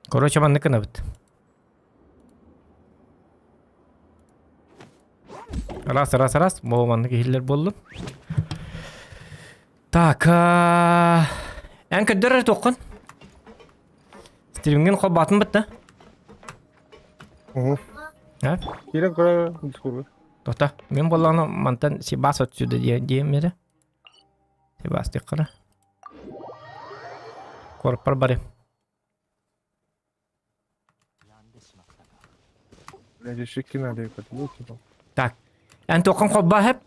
Короче, маннык гынабыт. Раз, раз, раз. Бу маннык иһиллэр буоллун. Так, эн көрдөр эрэ туоххун? Стримҥин холбоотун бытта? А? Киирэн көрө дискурга. Тота, мин буоллаҕына мантан Сибас отсюда диэм этэ. Сибас диэххэ Куораппар барыам. Так, эн туоххун холбоо хэп,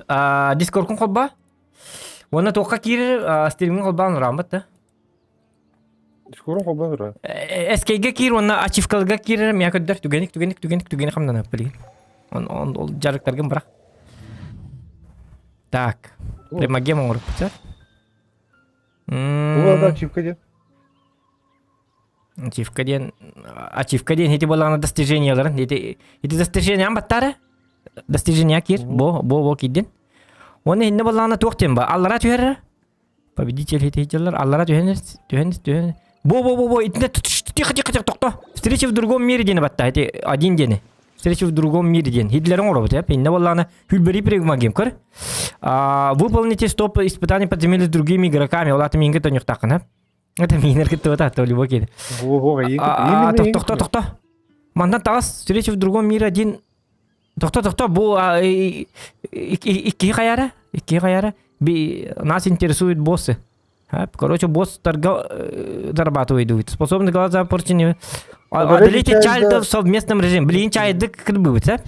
дискордкун холбоо. Уонна туохха киирэр стримҥин холбоон урааммыт да. Дискордун холбоон ура. СК-га киир уонна ачивкаларга киирэр миа көрдөр түгэник түгэник түгэник түгэни хамнанап билигин. Он он ол дьарыктаргын бырах. Так, примагем оҥорбут. Бу да ачивка диэн. Ачивка диэн ачивка диэн ити буоллаҕына достиженияларын ити ити достижениям баттаары достижения киир бо бо бо киирдин уонна иннэ буоллаҕына туох диэн ба аллара түһэр победитель ити дьыллар аллара түһэн түһэн түһэн бо бо бо бо итиннэ тихо тихо тихо тохто встреча в другом мире диэни батта ити один диэни встреча в другом мире диэн хидлерин оҥоробут эп иннэ буоллаҕына хүлбэри пригмагим көр выполните стоп испытание подземелья с другими игроками ол аты минге тоньохтааххына Это миинэр кыттыбата, то любой киһи. Тохто, тохто. Мандан таҕыс, встреча в другом мире один. Тохто, тохто, бу икки хаяра, икки хаяра. Нас интересуют боссы. Короче, босстарга зарабатывают. Способны глаза порчени. Одолите чайда в совместном режиме. Блин, чайдык кырбыбыт, а?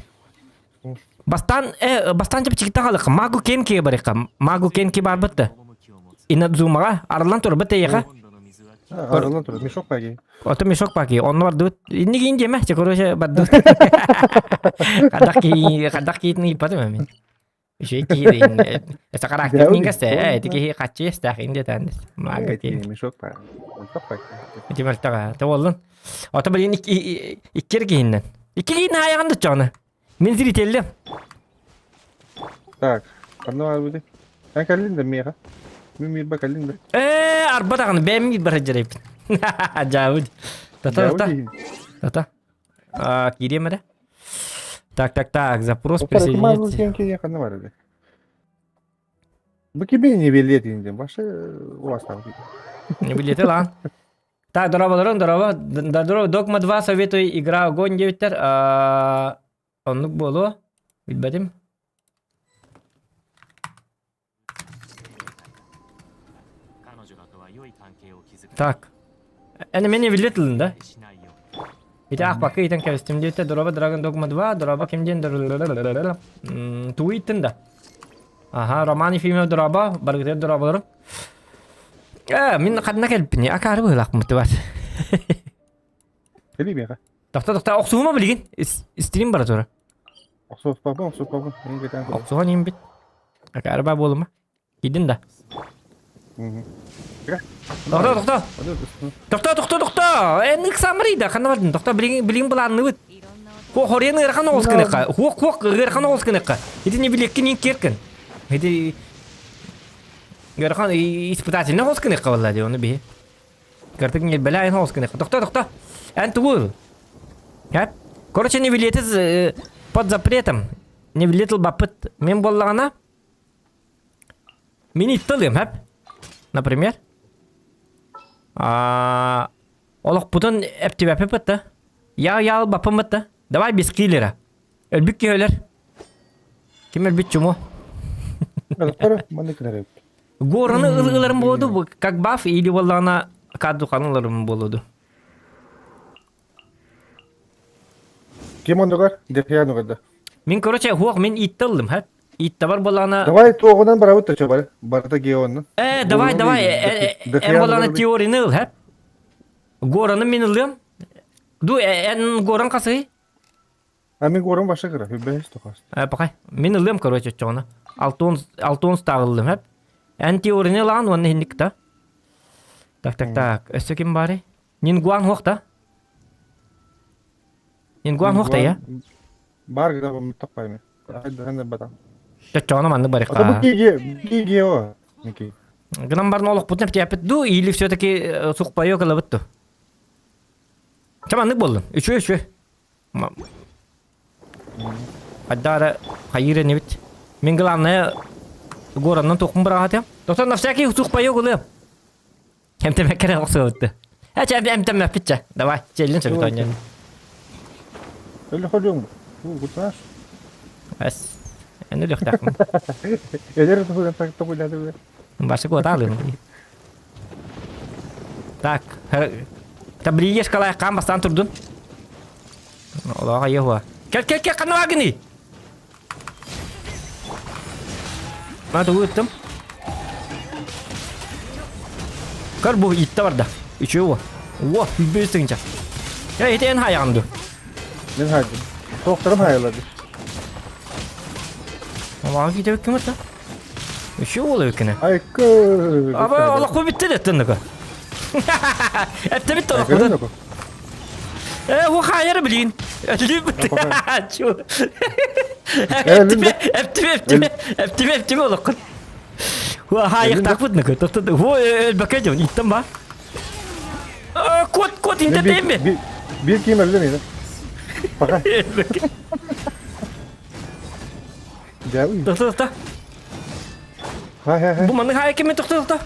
Бастан, бастан чэпчэкитэ халык. Магу кенки барыка. Магу кенки барбыт да. Инадзумаҕа арыллан турбут эйиэхэ. Арыллан турар. Мешок паки. Ото мешок паки. Онно бардыбыт. Инник иин диэмэ. Че короче бардыбыт. Хадах кии хадах киитин ыйпатым мин. Үчүгэй киһи Это характер мингас э эти киһи хаччы эстаах инде тандыс. Мага киһи. Мешок паки. Мешок паки. Ити мөлтөҕө. Те боллун. Ото билин иккер киһиннен. Икки киһин аайаҕын да чоҕуна. Мин зрителлем. Так, ханна баар бudi? Эн кэллин да миэхэ? Мин миирбэ кэллин да? Ээ, арба даҕаны бэйэм миирбэ сылдьар Дьаабыт. Тата, тата. Тата. А, киириэм эрэ. Так, так, так, запрос присоединить. Ханна бар эди? Бу кими не билет инде, башы у вас там. Не билети лан. Так, дорооболорун, дорообо. Дорообо, Догма 2 советую, игра огонь диэбиттэр. Оннук буолуо. Билбэтим. Так. Эн мени билет ылын да? Ити ахпакка итен кэбистим диэбиттэр. Дорообо Dragon Dogma 2, дорообо ким диэн тугу иттин да? Аха, Роман Ефимов дорообо, баргытыгар дорооболорум. Э, мин ханна кэлбини, акаары быһыылаахпын бутубат. Кэлии миэхэ. Тохто, тохто, охсуһума билигин. Стрим бара тура. Охсуспаппын, охсуспаппын. Мин кэтэн көрөм. Охсуһан иин бит. Акаары баа буолума. Киирдин да. Тохто, тохто. Тохто, тохто, тохто. Эн ыксаамарый да, ханна бардын? Тохто, билигин, билигин былаанныбыт. Хуох хориан ыарахан оҕус гыныхха. Хуох хуох ыарахан оҕус гыныхха. Ити не билиэккин иин киэркин. Ити ыарахан испытательный оҕус гыныхха балла дии, ону биһи. Кыртык не бэлээн оҕус гыныхха. Тохто, тохто. Эн тугу? Хэп. Короче, не билиэти под запретом. Не билиэт ылбаппыт. Мен буоллаҕына Мин итталыам, хэп. Например. А олохпутун эптибэппит да. Я я албаппын да. Давай без киллера. Өлбүт киһи өлөр. Ким өлбүт чуму? Гораны ыларым буолду, как баф или буоллаҕына каддуханы ыларым буолуду. Ким оннугар? Дехьянугар да. Мин короче, хуох мин иитте ыллым, хэп. Ииттабар буоллаҕына... Давай туоҕунан барабыт да чобары. Барыта геоннан. Э, давай, давай, эн буоллаҕына теорияны ыл, хэп. Гораны мин ылыам. Ду, эн горан хасый? А мин горам баша кыра, хүббэһис тохас. Э, пакай. Мин ылыам, короче, оччоҕуна. Алтон, алтон ыллым, хэп. Эн теорияны ылаан уонна хинник та. Так, так, так. Өссө ким баарый? Нингуан хуох да? Нингуан хуох да я? Бар гына бу муттак баймы. Айдахан батам. Чоччоҕуна маннык А то бу барыахха. киги киги о. Ники. Гынан баран олохпутун эптиэппит дуу или все-таки сухпайок ылабыт дуу? Чэ маннык буоллун. Үчүгэй үчүгэй. Хайдара хайыыр инибит. Мин главное гораннан туохпун быраҕатыам. Доктор на всякий сухпайок ылыам. Эмтэмэккэ эрэ охсуобутты. Э, чэ, эмтэммэппит чэ. Давай, чэллин сөбүт оонньоон. Өлө холуоҥ. Бу кутаас. Эс. Эн өлүөхтээхпин. Эдэр туһунан так тоҕуйлаатыбы. Башы куотаалыым. Так, таблиеш калай хаан бастаан турдун. Олоҕо еһуа. Кел, кел, кел, ханна гыный? Мана тугу ыттым? Көр бу итте барда. Үчүгэй уо. Уо, 105 тыһыынча. Э, ити эн хайаҕын дуу? Мин хайдым. Тоохторум хайалады. Олаҕа киитэбит ким ытта? Үчүгэй уол эбиккинэ. Айкы. Аба, олохпу бүтте да ыттынныка. Эттебит олохпутун. Э, бу хайар билин. Өлүбүт. Чу. Эптиме, эптиме, эптиме, эптиме, эптиме олоххун. Хуа хайыктаахпыт ныкы. Тотто ху өлбөкө дьон иттен ба. Кот, кот интетейме. Бир ким өлдө мени. Пока. Дьэ. Тохто, тохто. Хай, хай, хай. Бу маннык хайа кимин тохто, тохто.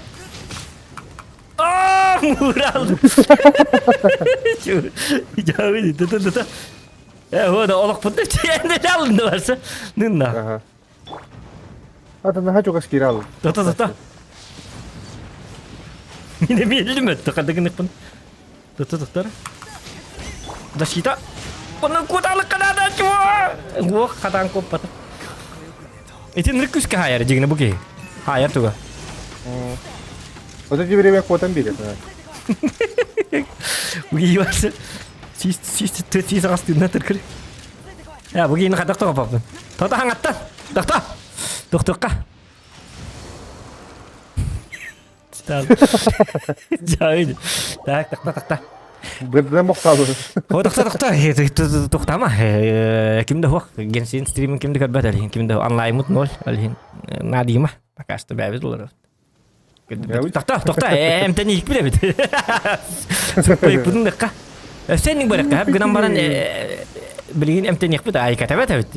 Аа, муурал. Жабы, тата тата. Э, вот олохпут тиэнде алынды барса. Нынна. Ага. Ата наха чугас киирэ алын. Тата тата. Мине билдим өттө кадыгыныппын. Тата тата. Защита. Онон куталык канада чуа. Уох хатан коппата. Ити нырык күскэ хаайар дьигинэ бу киһи. Хаайар туга. Вот эти время куотан биэрэр. Уйбасы. Сис сис сис астыына тыркыр. Я бу киһини хатах тоҕоппаппын. Тота хаҥаттан. Тохто. Тохтуохха. Так, тохто, тохто. Бырдынан бохтаабы. О, тохто, тохто. Тохтама. Ким да хуох. Генсин стримин ким да көрбөт әлихин. Ким да онлаймут ноль әлихин. Надима. Пока что бәбит олар. Тохто, тохто. Эмтен иик билебит. Сыппайыппытын дыкка. Сенник барыкка. Хап гынан баран билигин эмтен иикпит айкатабат эбит.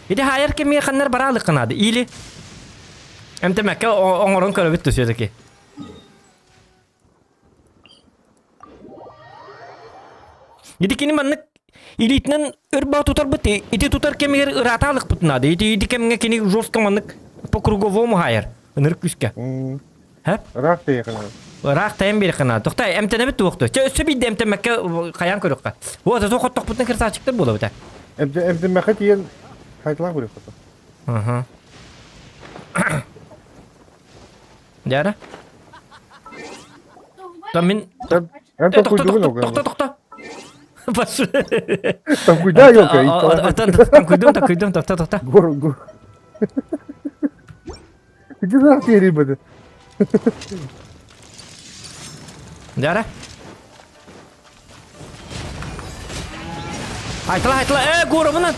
Иди хайар кемие ханнар бараалык канады. Или Эмтэмэккэ оҥорон көрөбүт да все-таки. Ити кини маннык илиитинэн өр баа тутарбыт, ити тутар кэмигэр ыраата алыкпыт наада. Ити ити кэмҥэ кини жестко маннык по круговому хаайар. Ынырык күүскэ. Һэ? Ыраах тэйэхэ Ыраах тайан биэрэххэ наада. Тохтой, эмтэнэбит туохту. Чэ, өссө биирдэ эмтэммэккэ хайаан көрүөххэ. Вот, зато хоттохпутун красавчиктар буолабыт. Эмтэммэххэ тиийэн хайтылаах көрүөххэ. Ага. Дьара. Там мин... Эн толкуйдугун ол Тохто, тохто. Бас. Толкуйдаа ёлка. Толкуйдум, толкуйдум, тохто, тохто. Гор, гор. Где нах ты рыба Дьара. Айтыла, айтыла, э, горобунан.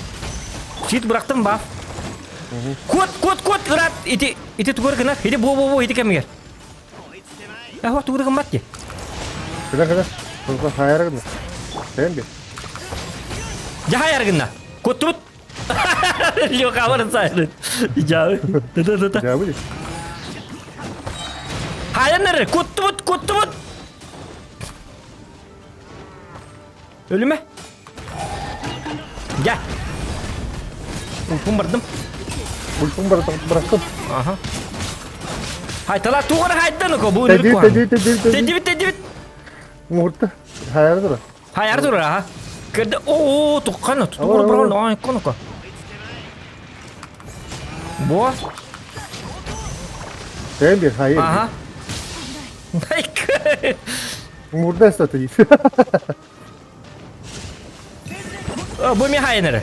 Щит бырахтым баф. Кот, кот, кот, ырат, ити, ити тугар гына, ити бу, бу, бу, ити кэмигэр. Э, хуа тугар гыммат ди. Кыда, кыда. Только хайара гына. Тэн би. Жа хайара гына. Коттубут. Лёха баран сайрын. Жа. Да, да, да. Жа были. Хайаннары, коттубут, коттубут. Өлүмэ. Дьэ. Улпун бардым. Улпун бырахтым. Аха. Хайтала тугара хайдан ко бу Тэдибит, тэдибит, тэдибит, тэдибит, тэдибит. Мурта. Хайар тура. Хайар тура, аха. Кырда о, тухкана, тугара брал, ай, конока. Бо. Тэбир, хайыр. Аха. Найк. Мурда эстаты. Бу ми хайнер.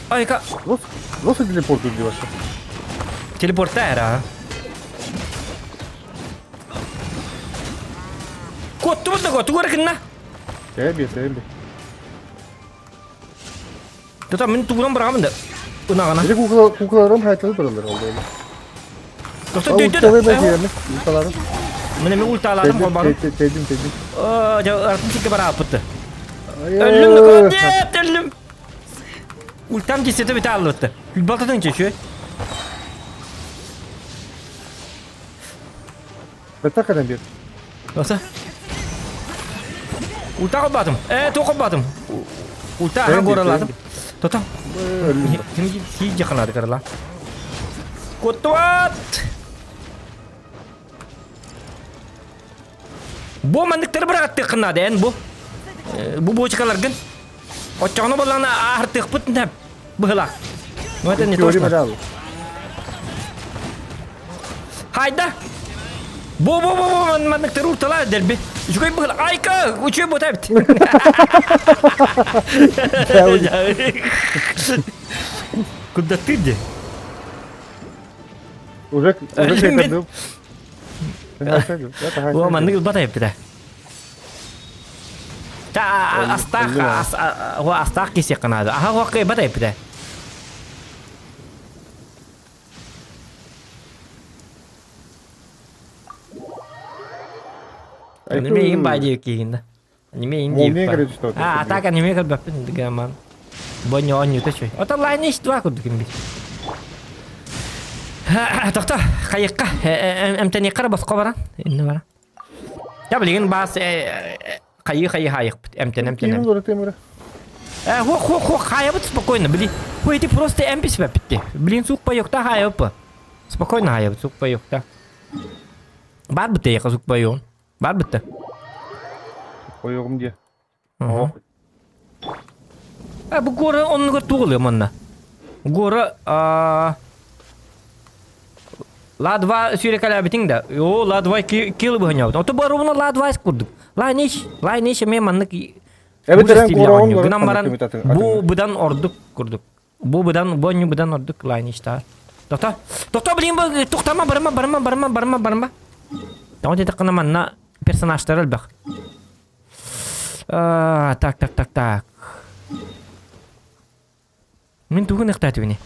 Айка. Лоса телепорт убиваша. Телепорта эра. Коттубут да тугар кынна. Тэби, тэби. Тата мин тугунан барамын да. Ынаҕына. Ити куукула куукулаларым хайталы тураллар ол буолла. Доктор дөйдө. Ульталай бэйиэми. Ульталарым. Мен эми ульталаатым холбаным. Тейдим тейдим. Дьэ артын сикке барааппытты. Өллүм да өллүм. Ультам десете бите аллыбытты. Күлбалтатын чечү. Бetta кэлэн биэр. Доса. Ульта холбаатым. Э, туох холбаатым? Ульта ахан горалаатым. Тота. Ким сии жакынады карала. Куттуат! Бу манныктары бырагаттык эн бу. Бу бочкаларгын. Оччоҕуна буоллаҕына ааһыртыахпыт быһылаах. Ну это не точно. Хайда! Бу бу бу бу манныктары урталаа дэрби. Үчүгэй быһылаах. Айка! Үчүгэй бута эбит. Кудаттыр де. Уже уже кырдым. О, маннык ылбат айыптыра. Та астаах астаах кисиэххэ наада. Аха хуакка ыбат айыптыра. Аниме игин баа диэбит киһигин да. Аниме игин диэбит баа. А, так аниме көрбөппүн гаман. Бонньо онньута чүй. Ото лайны иш два курдук им бит. Тохто, хайыкка, эмтэниэххэ эрэ босхо баран, инне баран. Я билигин баас хайыы-хайыы хаайыкпыт, эмтэн-эмтэнэн. Э, хуох, хуох, хуох, хаайабыт спокойно, били. Хуй, эти просто эмписбэппитти. Блин, сук паёкта хаайабыт. Спокойно хаайабыт, сук паёкта. Бар бытта яха сук паён. Бар бытта. Ойоҕум диэ. А бу гора оннугар тугулуй манна. Гора Ла-2 сүүрэкэлээбитиҥ да, оо Ла-2 килы быһынньабыт. Ото барубуна Ла-2 курдук. Лайниш, Лайниш эмиэ маннык гынан баран бу быдан ордук курдук. Бу быдан, бу онньу быдан ордук Лайништаар. Тохто, тохто, блин, бу тухтама, барыма, барыма, барыма, барыма, барыма. Тоҕо диэтэххинэ манна персонажтар элбэх. Так, так, так, так. Мин тугун ыктаатыбыни?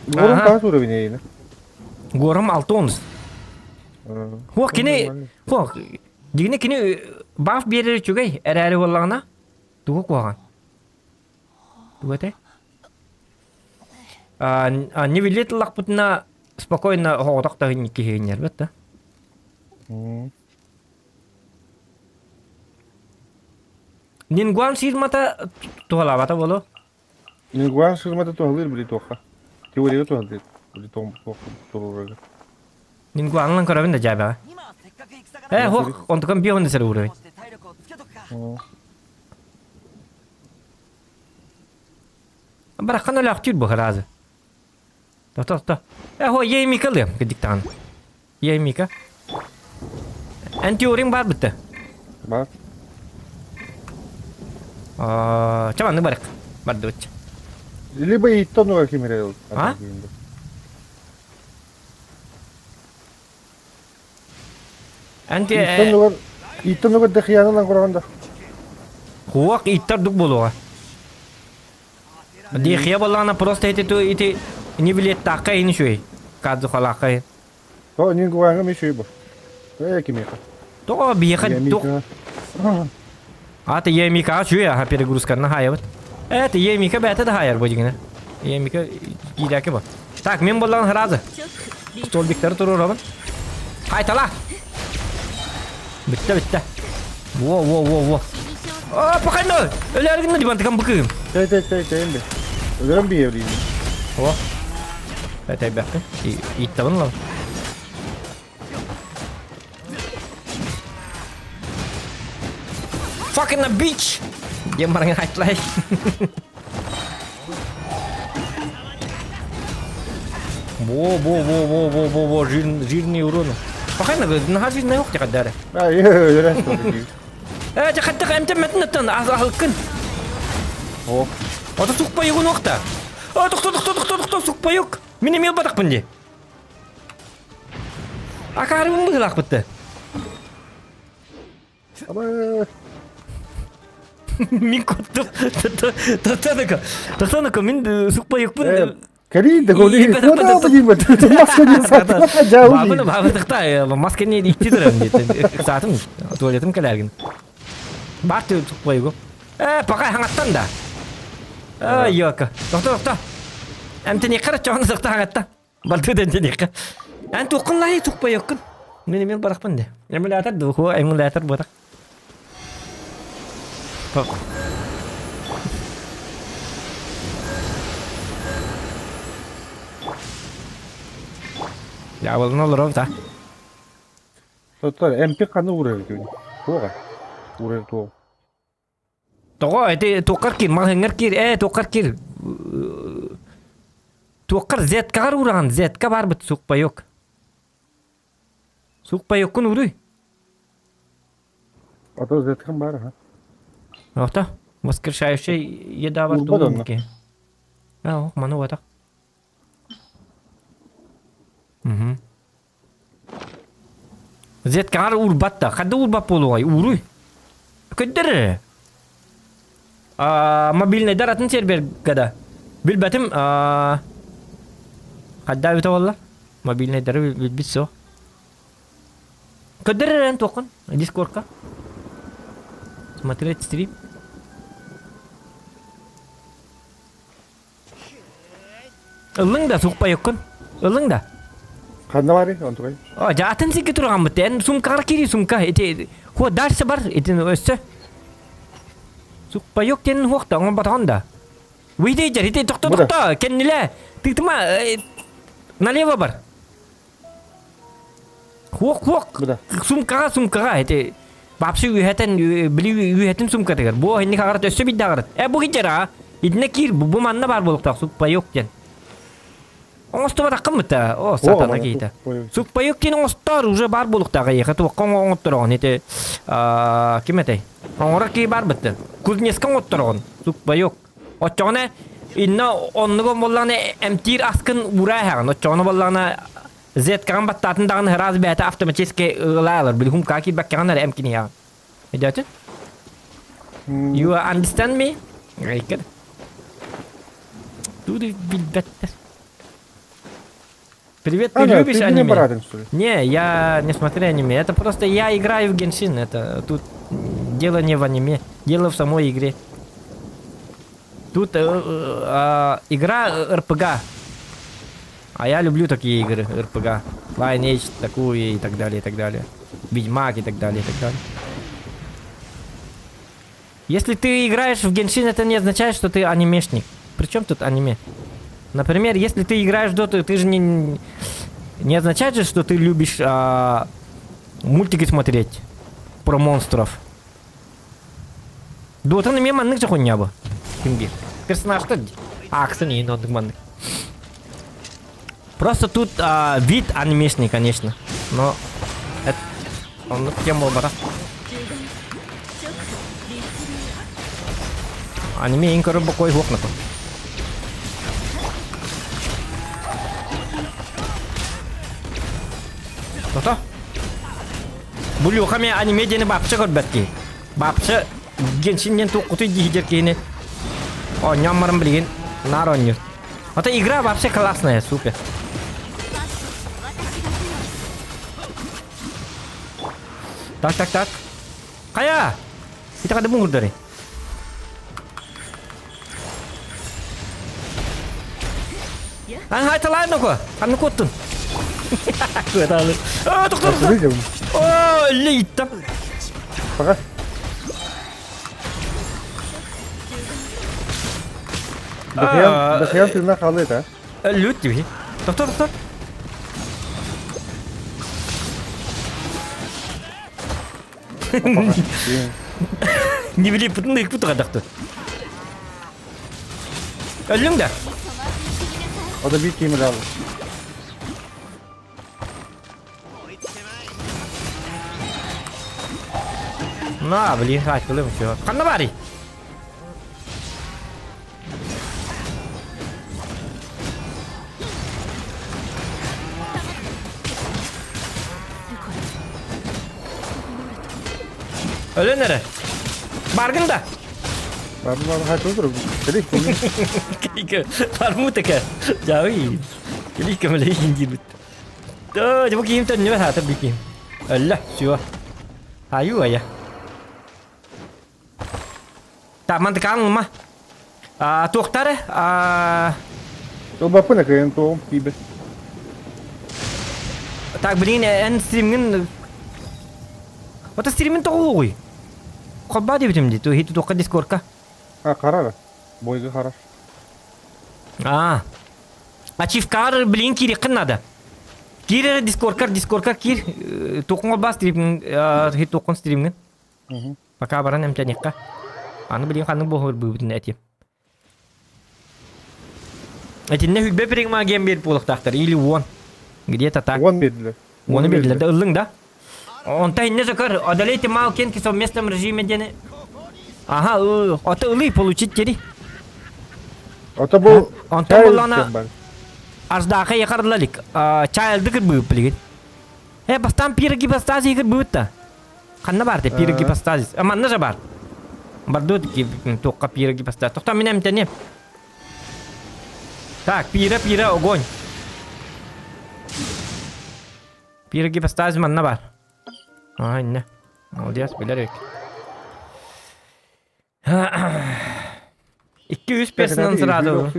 Гором таас уровень Гором 6 Хуох кини хуох дигини кини баф биэрэр үчүгэй эрээри буоллаҕына тугу куһаҕан тугу этэй не билет ыллахпытына спокойно оҕотох да киһи да Нингуан сирмата туһалаабата буолуо. Нингуан сирмата туһалыыр били туохха. Теорияга туһалыыр. Били туруорарга. Нингуанлан көрөбүн да дьээбэҕэ. Э, хуох, онтукам биэ уонна сэр уровень. Бараххан өлөөхтүүр бу харазы. Тохто, тохто. Э, хо, еймика лыам, кыдиктаан. Еймика. Эн теорияң бар бітті. Бар. Чаманны барык. Барды бытча. Либо иттон уга кимире А? Эн Иттон угар иттон угар дахиянан кураганда. Хуак иттар дук болуга. Дихия боллаҕына просто ити ити не билиэттаахха иһин үчүгэй. Кадзухалаахха иһин. То нингуаҥа ми үчүгэй бу. Э кимиэхэ. Тоҕо биһиэхэ туох Ата Емика үчүгэй аха перегрузканы хаайабыт. Это Емика бэйэтэ да хаайар бу дьиҥинэ. Емика киирээки бу. Так, мин боллаҕын сразу. Столбиктары туруорабын. Хайтала! Бүттэ, бүттэ. Во, во, во, во. А, пахайна! Өләргін дибантыкам быкыым. Тэй тэй тэй тэйин бе. Өлөрөн биэбилиин. О. Тэйбэккэ. Иттабын лам. Fucking a bitch! Диэн баран хайтлай. Во, во, во, во, во, во, во, жирный урон. Пахайна, наһаа жирный ох тикаддары. Э, тихаттах эмтэммэтин аһылкын. О. Ото сукпайыгын охта. О, тохто, тохто, тохто, тохто, сукпайык. Мин эмиэ ылбатахпын дии. Акаарыбын быһыылаахпытты. Аба. Мин куттум. Тохтоноко. Тохтоноко мин сукпайыкпын. Кэлиин да коли куда бы маска не сатма Бабын бабын тахта маска не икки турам диет. Саатым туалетым кэлэргин. Бар сукпайыгу. Э, пока хаңаттан да. Э, йока. Тохто, тохто. Эмтени кара чоғын сықта хаңатта. Балты дентениэххэ. Эн туоххун лаһый туппайоккун. Мин эмиэ барахпын де. Эмулятор духу эмулятор буотах. Дьаабылын олоров да. Тоттор, эмпи ханы урар күн. Туоға. Урар туох. Тоҕо ити туоххар киир, маҕаһыыҥҥар киир, ээ туоххар киир. Туоххар зеткаҕар уураҕын, зетка баарбыт сухпайок. Сухпайоккун ууруй. А то зеткам баар аха. Охто, воскрешающий еда бар Урбат онно. тугун А, маны уотах. Угу. Зеткаҕар уурбат да, ханна уурбат буолуоҕай, ууруй. Көрдөр эрэ. Аа, мобильнайдар атын сервергэ да. Билбэтим, аа, хайдаа эбитэ буолла? Мобильнайдары билбит суох. Көрдөр эрэ эн туоххун? Дискордка. Смотреть стрим. Ыллыҥ да сукпайыккын. Ыллыҥ да. Ханна барый онтукай? О, жаатын сикки тургаммыт. Эн сумкаҕар кири сумка. Ити хуо дальше бар. Итин өссө. Сукпайок диэн хуохта оҥорботоҕун да. Выйди дьэр, ити тохто тохто кэннилэ. Тыытыма налево бар. Хуох хуох сумкаҕа сумкаҕа ити вообще үһэтэн били үһэтин сумкатыгар бу инник аҕарат өссө бидде аҕарат э бу киджер аа итинне киир бу манна баар буолуохтаах суппайок диэн оҥостубатаххын бытта о сатана киһитэ суппайок диэн оҥостоор уже баар буолуохтаах эйиэхэ туохха оҥоттороҕун ити ким этэй оҥорор киһи баар бытта кузнецка оҥоттороҕун суппайок Оччоҕуна инна оннугун буоллаҕына эмтиир аскын уураа иһэҕин. Оччоҕуна буоллаҕына зеткаҕын баттаатын даҕаны ыраас бэйэтэ автоматически ылаалар. Билигин каа киирбэккэҕин эрэ эмкин иһэҕин. Өйдөөтүн? You understand me? Айкыр. Тут билбэттэр. Привет, ты любишь аниме? Не, я не смотрю аниме. Это просто я играю в Геншин. Это тут дело не в аниме, дело в самой игре. Тут игра РПГ. А я люблю такие игры РПГ. Lineage такую и так далее, и так далее. Ведьмак и так далее, и так далее. Если ты играешь в Геншин, это не означает, что ты анимешник. Причем тут аниме? Например, если ты играешь в Доту, ты же не, не означает же, что ты любишь мультики смотреть про монстров. Дотаны мен маннык же хуйня бы. Ким Персонажтар аксын ең оннук маннык. Просто тут вид анимешный, конечно. Но это оннук тем буолбатах. Аниме ең көрөр бокой хуох нako. Тото. Бу Люха мен аниме диэни бапча көрбөт киһи. Бапча Геншин диэн туоххутуй диһидер киһини оонньоон баран билигин наар оонньуур. Ото игра вообще классная, супер. Так, так, так. Хайа! Ити хады муҥурдары. Ан хайталаан око. Ханны куоттун. Куотаалы. Оо, тоқтор, тоқтор. Оо, өллө иттем. Пока. Дахиян, Дахиян тыына хаалыа этэ. Өллүт дии. Тоқтор, тоқтор. Не билиппитин ыйыппыт тугадахтын. Өллүҥ да? О да биир киһи медаль. На, блин, айтылым все. Ханна барый? Өлөн эрэ. Баргын да. Бар бар хатыл тур. Кели Кэлиикэ бармыт эке. Дьаый. Кэлиикэ мэлэйин диирбит. Дөө, бу киһим төннүбэт хаата бу киһим. Өллө, всё. Аю ая. Так, мантыкаан ылма. А, туохтары? А, Ылбаппын экэйэн туоҕум тиийбэт. Так, блин, эн стримҥин... Ото стримин тоҕулугуй? Холбаа диэбитим дии, хити туохха дискордка. А, харар. Бойга харар. А, ачивкаар блин киириэххин надо. Киир эрэ дискордкар, дискордкар киир. Туоххун холбаа стримҥин, хит туоххун стримҥин. Пока баран эмтэниэххэ. Аны билигин ханнык буоһур быыбытын этиэм. Итиннэ хүлбэ пригмагиям биэр буолуохтаахтар или уон. Где-то так. Уон биэрдилэр. Уону биэрдилэр да ыллыҥ да? Онто инне сөкөр, одолейте Малкин в совместном режиме диэни. Ага, ото ылый получить дери. Ото бу Онтон буллана Аждаха якарлалик. Чайлды кырбыып билигин. Э, бастан пирогипостазия кырбыыт да. Ханна бар те пирогипостазис? А манна же бар. Бардут туохха пирогипостаз. Тохтоо мин эмтэниэм. Так, пира, пира, огонь. Пирогипостаз манна бар. А, инне. Молодец, билэр эбит. 2-3 персонан сразу.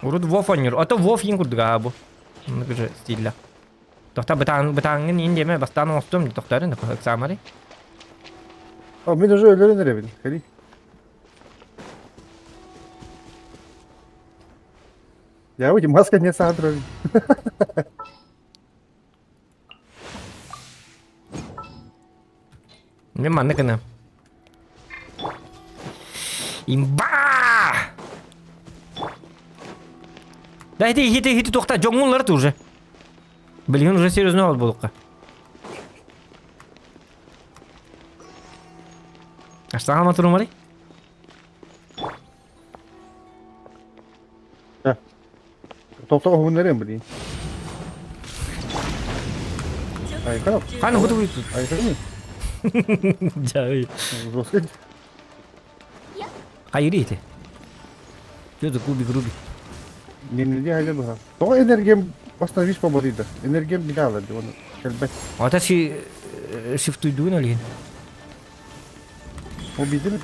Урут Вов оонньуур. Ото Вов иин курдук аа бу. Оннук уже стилля. Тохта бытаан бытааҥҥын иин диэмэ бастаан оҥостуом тохтоорун ыксаамары. О, мин уже өлөрөн эрэбин. Кэри. Я у маска не садров. Мин маннык гына. Имба! Да ити ити ити туохта дьоҥҥуллар уже. Билигин уже серьезно ол буолукка. Аштаҕа турумари? Тохто оһуннарыам билин. Айка. Ханы хуту Айка. Дьай. Жестко. Хайыры ити. Что за кубик Рубик? Не хайда быһа. Тоҕо энергиям восстановить пободыйда. Энергиям билалар ди оны. Кэлбэт. Ата ши шифтуйдугун олиһин. Ол биирдэ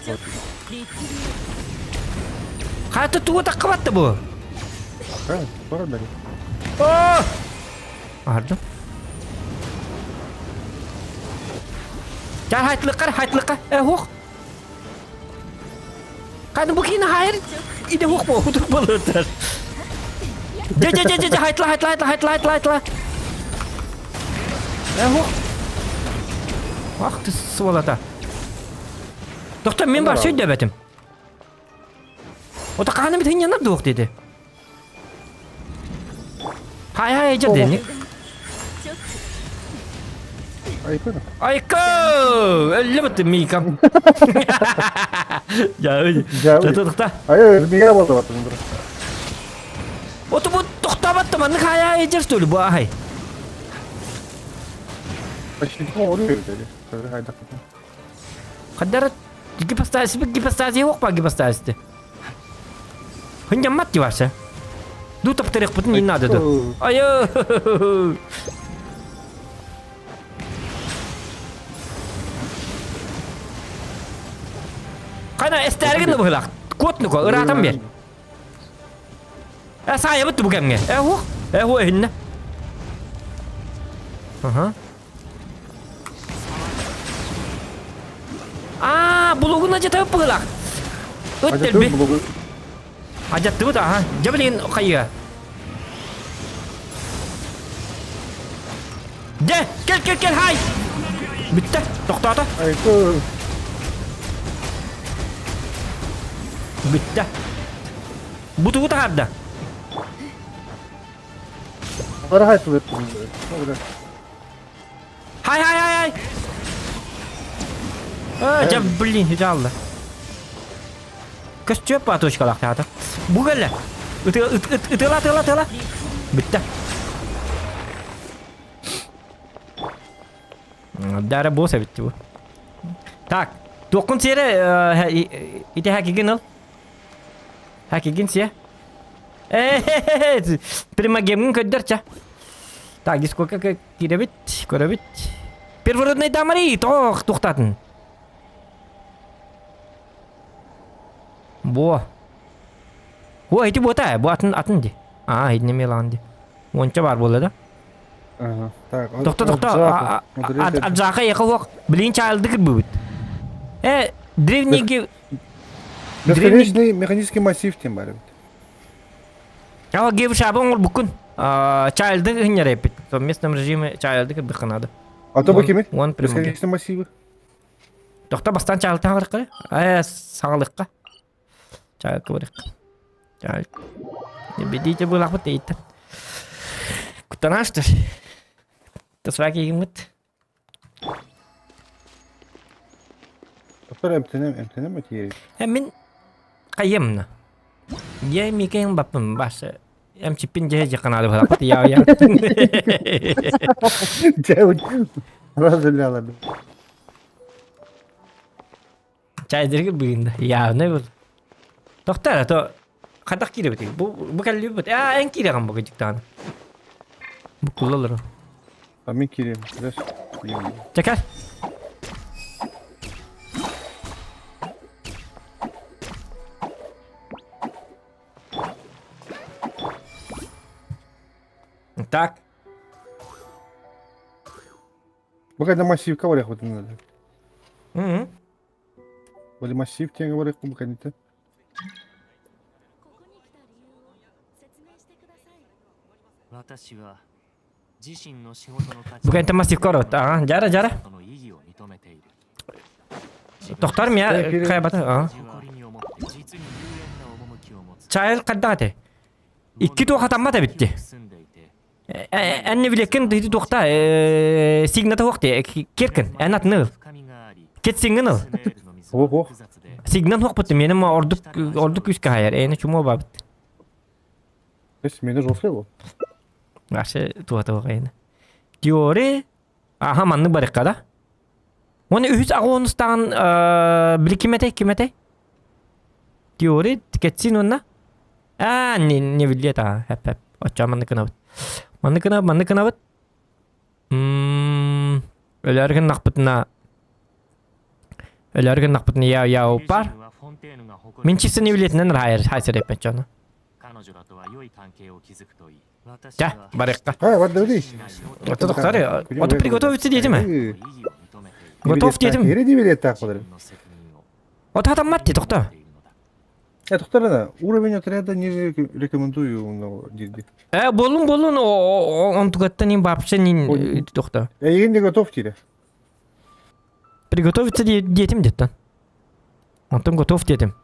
Хата тугу таккабатта бу? Бара бери. Ардым. Чар хайтлыккар хайтлыкка. Э хух. Каны бу кини хайыр иде хух бу хутук болотар. Де де де де хайтла хайтла хайтла хайтла хайтла хайтла. Э хух. Ах ты сволота. Доктор мен бар сөйдөбөтүм. Ота хаһан эмит хынньанар дуох диэти. Хай хай эдьэр диэник. Айкы. Айкы! Өллө быттым миикам. Жа, тохта. Ай, мига болду баттым. Оту бу тохтабаттым, маннык хай хай эдьэр что ли бу ахай. Почти oluyor dedi. Хайдах. Хаддара гипостазис гипостазия yok ба гипостазисты. Хынньаммат дии барса. Ду таптарыахпытын иин наада ду. Айы! Қана эстәргін быһылах. Кот нуко ыраатан бер. Э саайабыт бу кэмҥэ. Э хух. Э ху эһиннэ. Аха. Аа, булугун ажатабыт быһылаах. Ыт дэлби. Ажаттыбыт аха. Дьэ билигин хайыа. Дьэ, кэл кэл кэл хай. Бүттэ, тохтоото. Бүттэ. Бу тугу таһаарда? Хай хай хай хай! А, дьэ, блин, дьаалла. Көстүөп баа точкалаах театр. Бу кэллэ. Ытыала, ытыала, ытыала. Бүттэ. Дара босс эбитти бу. Так. Туоххун сиэрэ ити хакигин ыл. Хакигин сиэ. Э, примагемҥин көрдөр ча. Так, дискока киирэбит, көрөбүт. Первородный дамари, тоҕо тухтатын. Бо. О, ити буота, бу атын атын ди. А, итини мелан ди. Уонча бар буолла да. Ага. Так, Тохто, тохто. Аджака ехал Блин, чайлды кырбыбыт. Э, древний Бесконечный механический массив тем бар эбит. Ала гев шабы оҥорбуккун. Чайлды гыннар эппит. В местном режиме чайлды кырбыкка надо. А то бу кими? Бесконечный массивы. Тохто бастан чайлтан барыкка. Э, саҥалыкка. Чайлка барыкка. Чайл. Бедите булахпыт тейттен. Куттанаштыр. Тасваки кигиммит. Тохтор эмтэнэм, эмтэнэм этиэрий. Э, мин хайыамна. Я микэйин баппын башы. Эмчиппин дьэ дьаханаады баһаппыт я я. Дьэ, разделялады. Чайдыргы быында. Явно был. Тохтар, а то хатах кииребит. Бу бу кэллибит. Аа, эн киирэҕин бу кыдьыктааны. Бу куллалар. А мин киириэм. Даш. Чекер. Так. Бу когда массивка барыах бутын надо. Мгм. Были массив теңе барыах бу кәнитэ. Бу кэнтэ массивка орот. Ага, жара, жара. Тохтор мия хайбата. Ага. Чайыл қайда ате? Икки туох атаммат эбитти. Эн не билеккин дыйды туохта сигната хуох киркин эн атын ыл. Кетсиңин ыл. Ох, ох. Сигнан хуох бутты меним ордук ордук күүскэ хайар. Эни чумо бабыт. Эс мени жосой бол. Вообще туата угайны. Теория аха маннык барыкка да. Оны үһүс аҕуонустаан били ким этэй ким этэй? Теория кетсин онна. Аа не не билиэт аа хэп хэп. Оччоо маннык гынабыт. Маннык гынабыт, маннык гынабыт. Мм өлөөр гыннахпытына өлөөр гыннахпытына я я упар. Мин чисто не билетинен хайыр хайсыр эппеччону. Чэ, барыахха. Хай, бар да Ото тохтар, ото приготовиться диэтим. Готов диэтим. Эре дебилет так болар. Ото хатаммат ти тохто. Я тохтар уровень отряда не рекомендую но диди. Э, болун болун он тугаттан им вообще не тохто. Я не готов тире. Приготовиться диэтим деттен. Онтон готов диэтим.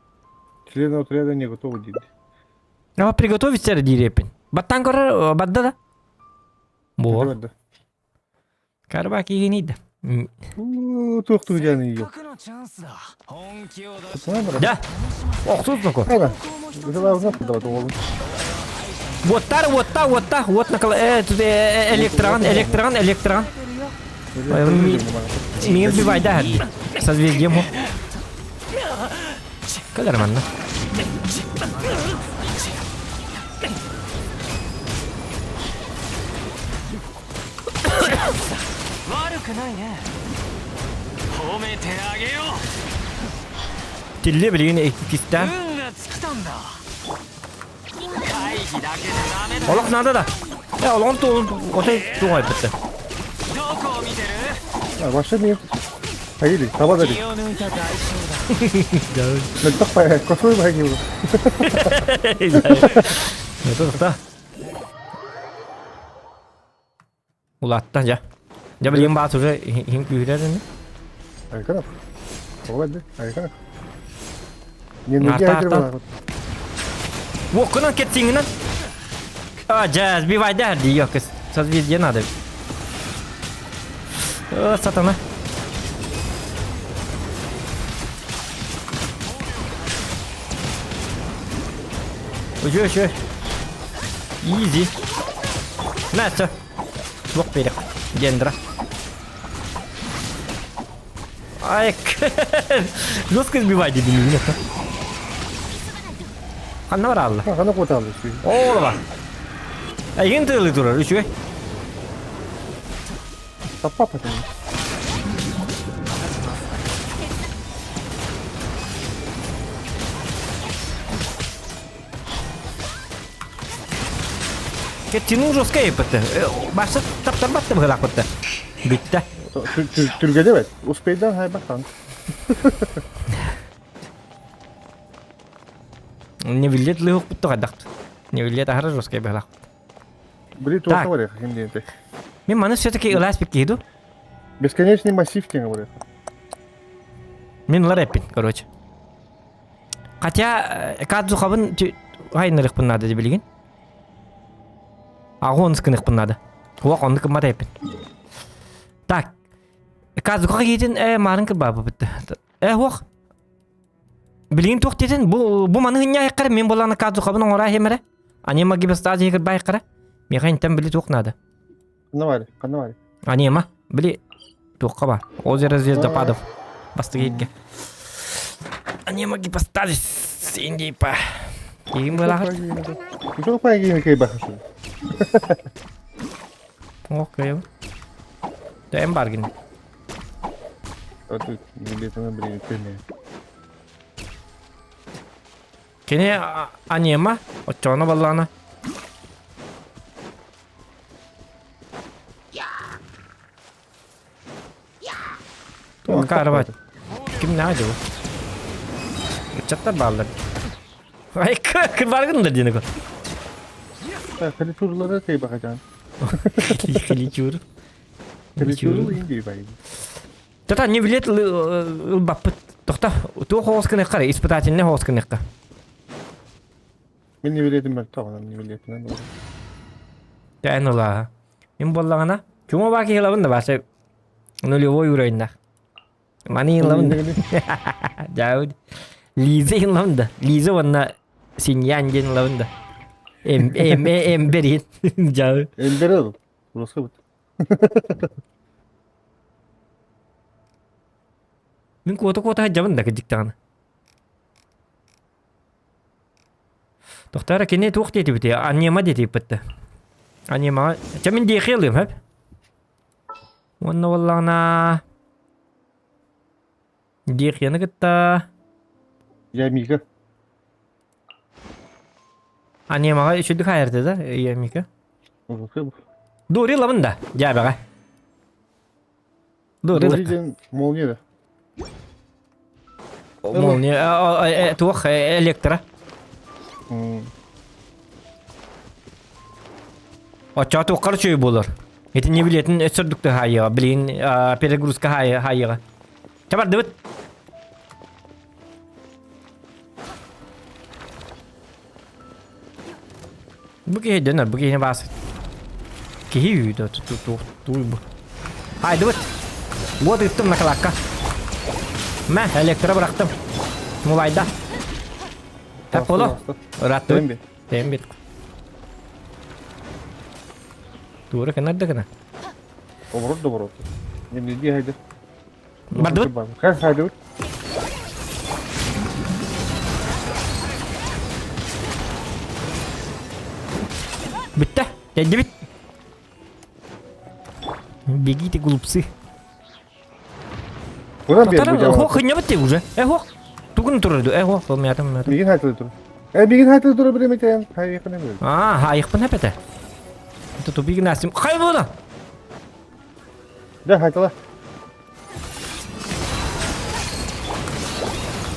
Члены отряда не готовы диди. А приготовиться дииреппин. Баттан көрөр бадда да. Бо. Карба кигинийді. Туох тугдяны ее. Да. Охсуз ноко. Ага. Уоттар, уотта, уотта, уот накал, э, электран, электран, электран. Миңин бивайда созвездием хо. Кэлэр манна. Тилле билигин иккистээн. Олох надо да. Э, олоҕун туолун отой туоҕайбыт. Вообще не. Поели, таба дали. Мөлтөх бай, косой бай киһи. Это да. Улаатта дьэ. Дьэ билигин баас уже иһин күүһүрэр ини. Айканов. Тоҕо Айканов. Арта арта. Уоккунан кетсиңинен. А, дьэ, сбивайда дии yok. Созвездие надо. О, сатана. Үчү, үчү. Easy. Настя. Суох берек. Гендра. Ай, жестко сбивай дедим, нет. Ханна баралла? Ханна куоталлы сүй. Оолова. Эйгин тыылы турар, үчүгэй. Таппа патын. Тяну жестко еппетте. Башта таптарбатты быһылаахпытта. Бүттэ. Түргede бет. Успейдан хайбаттан. Не билет лыһыкпытты хайдахт. Не билет ахара жестко быһылаахпыт. Били туохта бар ким диэнте. Мен маны все-таки ылаас биккиду. Бесконечный массив диэн бар. Мен ылар эппин, короче. Хотя Кадзухабын хайнырыкпын надо деп билигин. Агон скыныкпын надо. Уақ онны кыммат эппин. Так. Кадзуха кейтин э марын кырбабы бітті. Э уақ. Билигин туох диэтин бу бу маны хынньаайыккара мин буоллаҕына Кадзухабын оҥоро иһимэрэ. Анима гибестази кырбаайыккара. Миэхэ интэн били туох надо. Ханна баар? Ханна баар? Анима били туохха бар? Озеро звездопадов. Бастыгы иһитгэ. Анима гипостазис индипа. Киим буолаҕыт? Что такое киим кыйбахашы? Ох, кыйым. Тэм бар гин. Кини анема, оччоҕуна баллаана. Туох Ким наадьа бу? Ыччаттар бааллар. Ай, кырбаргын да диэн Клитурлары кыйбахажан. Клитур. Клитуру инди бай. Тата не билет ылбаппыт. Тохта, туох оҕус гыныахха испытательный оҕус гыныахха. Мин не билетим бар тоҕонон не билетинен. Тээн ылаа. Мин буоллаҕына, чума баа киһи ылабын да бааса нулевой уровеньнах. Маны ылабын да. Дьаабыт. Лиза ылабын да. Лиза уонна Синьян диэн ылабын да. Эм эм эмбер Дьаабыт. Эмбер ыл. Русский Мин куота-куота сылдьабын да кырдьыктаҕына. Тохтоо кини туох диэтибитий? Анема диэтиппит Анемаҕа... Чэ мин диэхи ылыам хөп. Уонна буоллаҕына... Диэхияны кытта... Ямика. Анемаҕа үчүгдүк хаайарда да, Ямика. Дури ылабын да, дьээбэҕэ. Дури диэн молния да. Молния, туох электро. Оччоҕо туоххар үчүгэй буолар. Итини билиэтин өссөрдүктэ хаайыаҕа, билигин перегрузка хаайыаҕа. Чэ бардыбыт. Бу киһи дөнөр, бу киһини баас. Киһи үүтэ тууй бу. Айдыбыт. Вот ыттым накалакка. Мэ, электро бырахтым. Мулайда. Так боло. Ыраттыбыт. Тэм бит. Тура кынар да кына. Оборот да оборот. Не хайды. Бардыбыт. Хай хайдыбыт. Бүттэ. Кэлдибит. Бегите, глупцы. Ох, хыннябыт ты уже. Эх, тугун турду. Эх, ох, мятым, мятым. Мигин хайтылы тур. Э, мигин хайтылы тур биремете. Хайыкын эме. А, хайыкпын хепете. Это тупигин асым. Хай була. Да, хайтыла.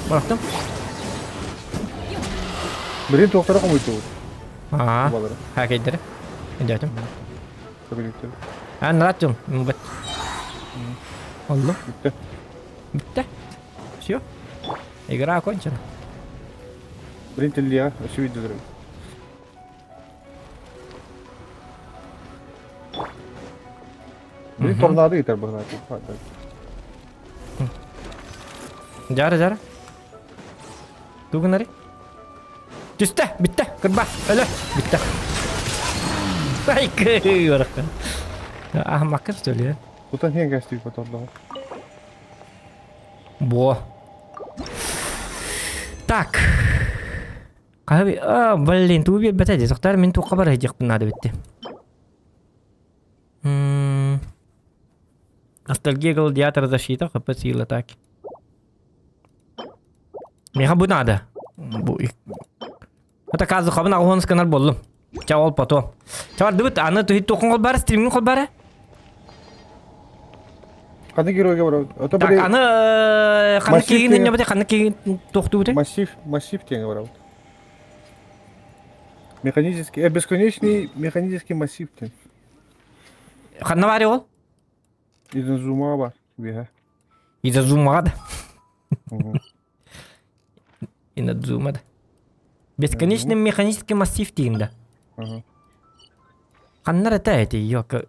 Бырахтым. Блин, туохтара хомуйтубут. Аа, хакейдere. Эдетим. А, наратым, бит. Олло. Бүттэ. Бүттэ. Все. Игра окончена. Блин, теллия, өссө видеолары. Били торнадо ыытар быһыылаах. Дьара дьара. Тугунары? Түстэ, бүттэ, кырба, өлө, бүттэ. Ай, Во. Так. Хаһы а, блин, тугу биэрбэтэ дии. Сохтар мин туохха бара сылдьыахпын наада эбит. Ностальгия гладиатора защита, хп сила атаки. Миэхэ бу надо. Бу Это казы хабын агуон сканар боллум. Ча ол потом. Ча бардыбыт аны туһит туохун холбара стримин холбара. Ханнык геройга барабыт? Ото Так били аны ханнык массив киигин диэн хынньабыт ханнык киигин туохтуубутай? массив массив диэҥэ барабыт. Механический, бесконечный механический массив диэн. Ханна баар ол? Изазумаҕа бар үөһэ. Изазумаҕа да. Инадзума да. Бесконечный механический массив диин да. Ханнар это эти, ёка.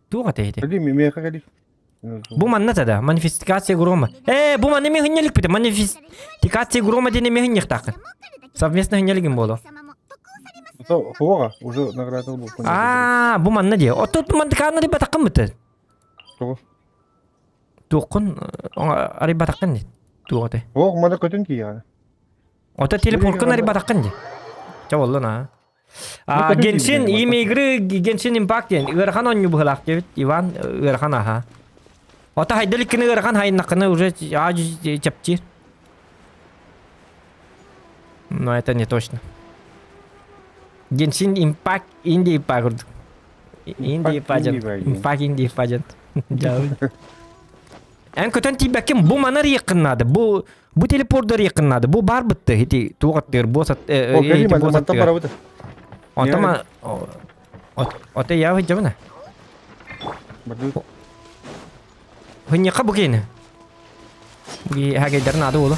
Туох это эти? Кали, меха кали. Бу манна да, манифестация грома. Э, бу манна механелик бит, манифестация грома диэн механехтаахын. Совместно хыннелигин боло. Хуога, уже награда был. А, бу манна дии. Оттон мандыкааны рибатаккын бит. Тоҕо? Туоххун арыйбатаххын дии. Туох этэй? Ох, мана көтөн тиийэҕин. Ото телепорткун арыйбатаххын дии. Чэ буоллун аа. А, Геншин имя игры Геншин Импакт диэн ыарахан оонньуу быһыылаах диэбит Иван ыарахан аха. Ото хайдаликкини ыарахан хайыннаххына уже аа чэпчиир. Но это не точно. Геншин Импакт Инди Импакт курдук. Инди Пажент. Импакт Инди Пажент. Эн көтөн тиийбэккин бу манар иэххин наада. Бу бу телепордор иэххин наада. Бу баар бытты ити туох аттыгар босс ат ити босс аттыгар. Онтон Оте я выйдемна. Хыньяка бу киини. Хагайдар наада буолу.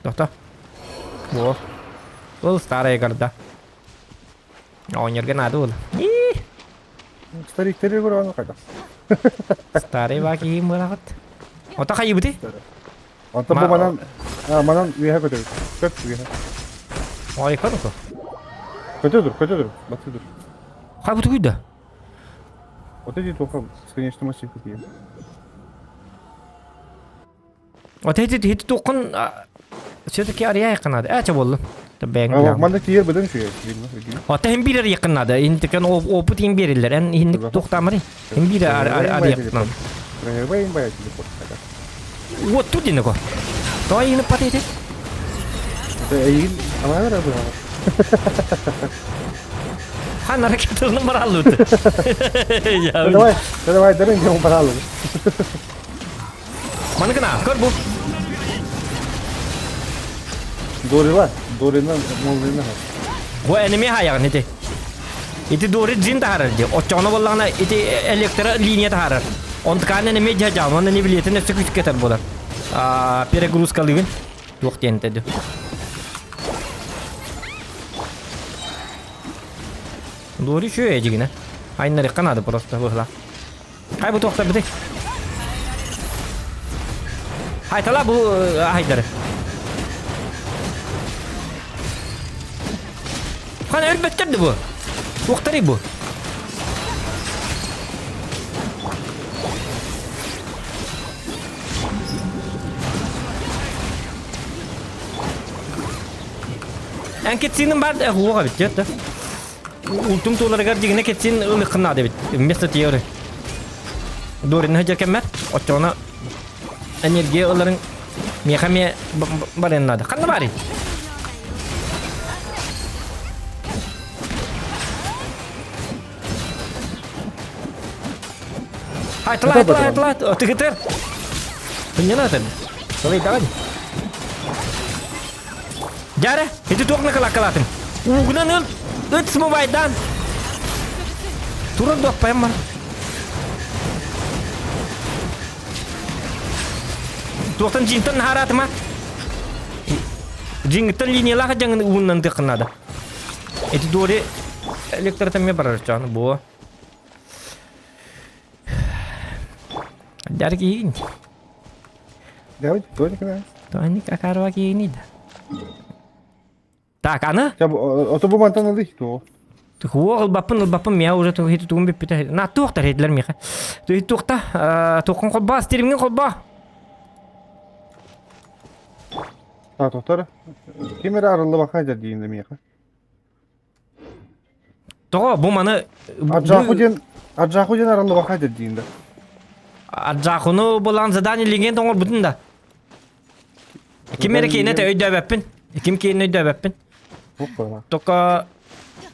Тохто. Во. Ол старая гарда. Оонньорго наада буолу. Стариктери көрөҕүн хайдах? Старый баа киһи мыраҕыт. Ота хайыбыты? Онтон бу манан манан үөһэ көтөбүт. Көт үөһэ. Ой, көрүкө. Көтө тур, көтө тур, батыы тур. Хайбыты күйдө? Вот эти только бесконечно массив какие. Вот эти хити туқын все-таки ария якынады. Ә, болду. Бэң. Манда тиер быдан шуя. Ота hem birer yakınады. Интикен опыт им берилер. Эн хинник тоқтамыры. Hem bir ария yakынады. Вот тут динако. Той ини патете. Эйин, амара бу. Хан ракетаны баралды. Давай, давай, дарын жон баралды. Маныкына, көр бу. Дорила, Дорина, моллина. Бу энеми хаягын ити. Ити дори джин тахарар ди. Оччоҕуна буоллаҕына ити электро линия тахарар. Онтукаан энеми дьаһдьаҕын уонна не билиэтин өссө күүскэтэр буолар. Перегрузкалыгын. Туох диэн этэ Дори үчүгэй дьигинэ. Айнарыхха наада просто быһыла. Хай бу туохтар быты. Хайтала бу хайдары. Хан өлбөттөр бу. Туохтары бу. Эн кетсинин бар уоға бит да. Ултум туоларыгар дьигинэ кэтсин ылыххын наада эбит. Вместо теории. Дорин сылдьар кэммэр, оччоҕуна энергия ыларын миэхэ эмиэ барыан наада. Ханна баарый? Айтыла, айтыла, айтыла, тыгытыр. Хынньана ытыр. Салайдаҕын. Дьэ, ити туох накалааккалаатыҥ? Уугунан ыл, ыт смывайдаан. Турар дуоппайым бар. Туохтан дьиҥтэн наһаараатыма? Дьиҥиттэн линиялаах дьаҥын ууннан тыаххын наада. Ити дуори электротомия барар чааны буо. Дьар киһигин. Давай, только Тоник акарва киһигин да. Так, аны? Ото бу мантан ылый, то. Уох ылбаппын, ылбаппын, миэхэ уже тугум бүппүтэ. На туохтар хейтилер миэхэ. Туохта, туоххун холбоо, стримҥин холбоо. А, тохтор. Ким эрэ арыллыбакка дьэр диин миэхэ. Тоҕо бу маны Аджаху диэн Аджаху диэн арыллыбакка дьэр диин да. Аджахуну булан задание легенд оҥорбутун да. Ким эрэ киинэ өйдөөбөппүн. Ким киинэ өйдөөбөппүн. Только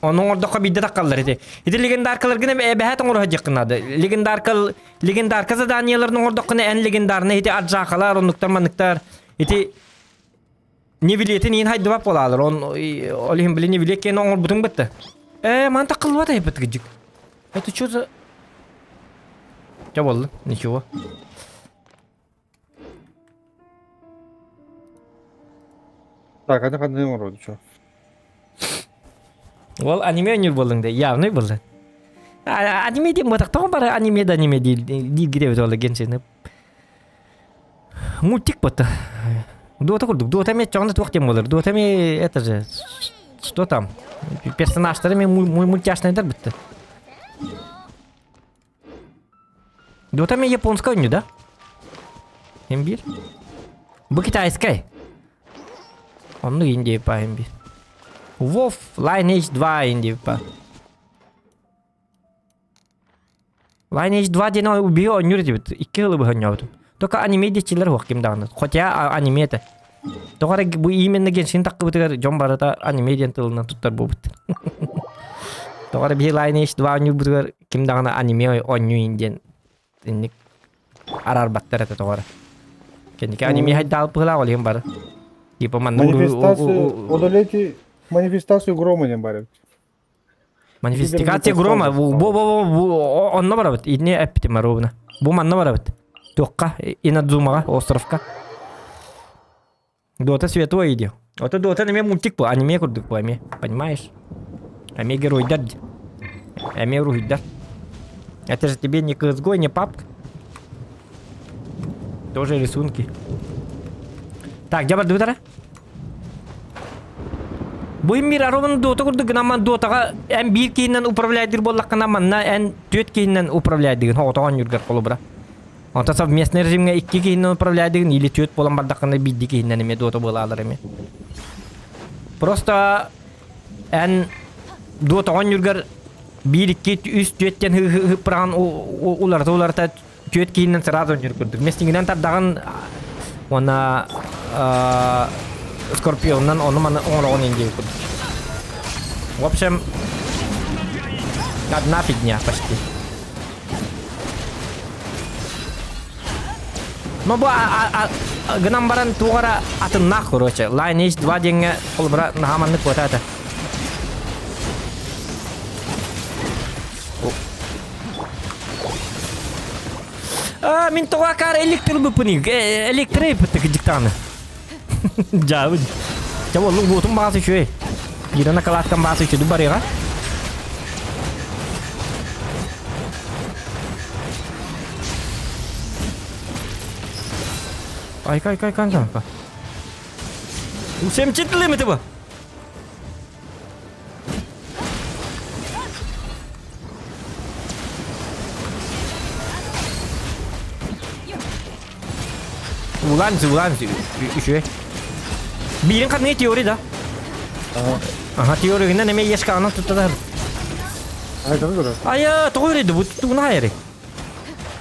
ону оҥордоххо биирдэ таххаллар ити. Ити легендаркаларгын эбэһээт оҥоро сылдьыаххын наада. Легендарка легендарка заданиеларын оҥордоххуна эн легендарный ити аджахалар оннуктар манныктар ити нивелетин иин хайдыбат буолаалар. Он ол иһин били нивелет киэн оҥорбутуҥ бытта. Э, ман таххыллыбат айбыт гыдьык. Это что за... Чэ буолла, ничего. Так, аны ханныгын оҥороду чё? Ол аниме ойнуур буоллуҥ да, явный буолла. Аниме диэн буотахтаҕым бары аниме да аниме дииргит эбит ол генсини. Мультик буотта. Дуота курдук. Дуота эмиэ чоҕуна туох диэн буолар. Дуота эмиэ это же что там? Персонажтары эмиэ мультяшныйдар бытты. Дота мен японская ойню, да? Имбир? Бу китайскай. Онну Индия па имбир. Вов Lineage 2 Индия па. Lineage 2 диэн убиһи оонньуур этибит. Икки сылы быһа оонньообутум. Только аниме диэччилэр суох ким даҕаны. Хотя аниме этэ. Тоҕо эрэ бу именно Геншин таххыбытыгар дьон барыта аниме диэн тылынан туттар буолбуттар. Тоҕо эрэ биһи Lineage 2 оонньуурбутугар ким даҕаны аниме оонньуу диэн инник араарбаттар этэ тоҕо эрэ. Кэнники аниме хайдаалпыһылаах ол иһин бары. Типа манна Манифестацию одолейте манифестацию грома диэн баар эбит. Манифестация грома бу бу бу онно барабыт. Итини эппитим ровно. Бу манна барабыт. Туохха Инадзумаҕа островка. Дота светло иди. Ото Дота эмиэ мультик бу, аниме курдук бу эмиэ. Понимаешь? Эмиэ геройдар ди. Эмиэ уруһуйдар. Это же тебе не CSGO, не PUBG. Тоже рисунки. Так, дьэ бардыбыт ара. Бу мир аробын Дота курдук гынан Дотаҕа эн биир киһинэн управляйдыыр буоллаххына манна эн түөрт киһинэн управляйдыгын оҕотоҕон ньургар холобура. Онтон совместный режимҥэ икки киһинэн управляйдыгын или түөрт буолан бардаххына биирдии киһинэн эмиэ Дота буолаалар эмиэ. Просто эн Дотаҕа оонньуургар биир, икки, үс, түөрт диэн ыһыппыраҕын уларыта-уларыта түөрт киһинэн сразу оонньуур курдук. Местиҥинэн тардаҕын уонна Скорпионунан ону-маны оҥороҕун диэн курдук. В общем, одна фигня почти. Но бу гынан баран туох эрэ атыннаах короче. Lineage 2 диэҥҥэ холобура наһаа маннык куотаата. А, мин тоҕо акаар электр быппыный? Электро ыппыттык дьыктааны. Дьаабын. Чэ боллук буотун баҕас үчүгэй. Ирина калаткан баҕас үчүгэй барыаҕа. Ай кай кай кай кай. Семчит лимити бу. Улаан улаан үчүгэй. Биирин ханныгы теория да? Ага, теорияны неме ешкаҕынан тутталар. Айа, тоҕо өрөйдө бу тугуна хайары?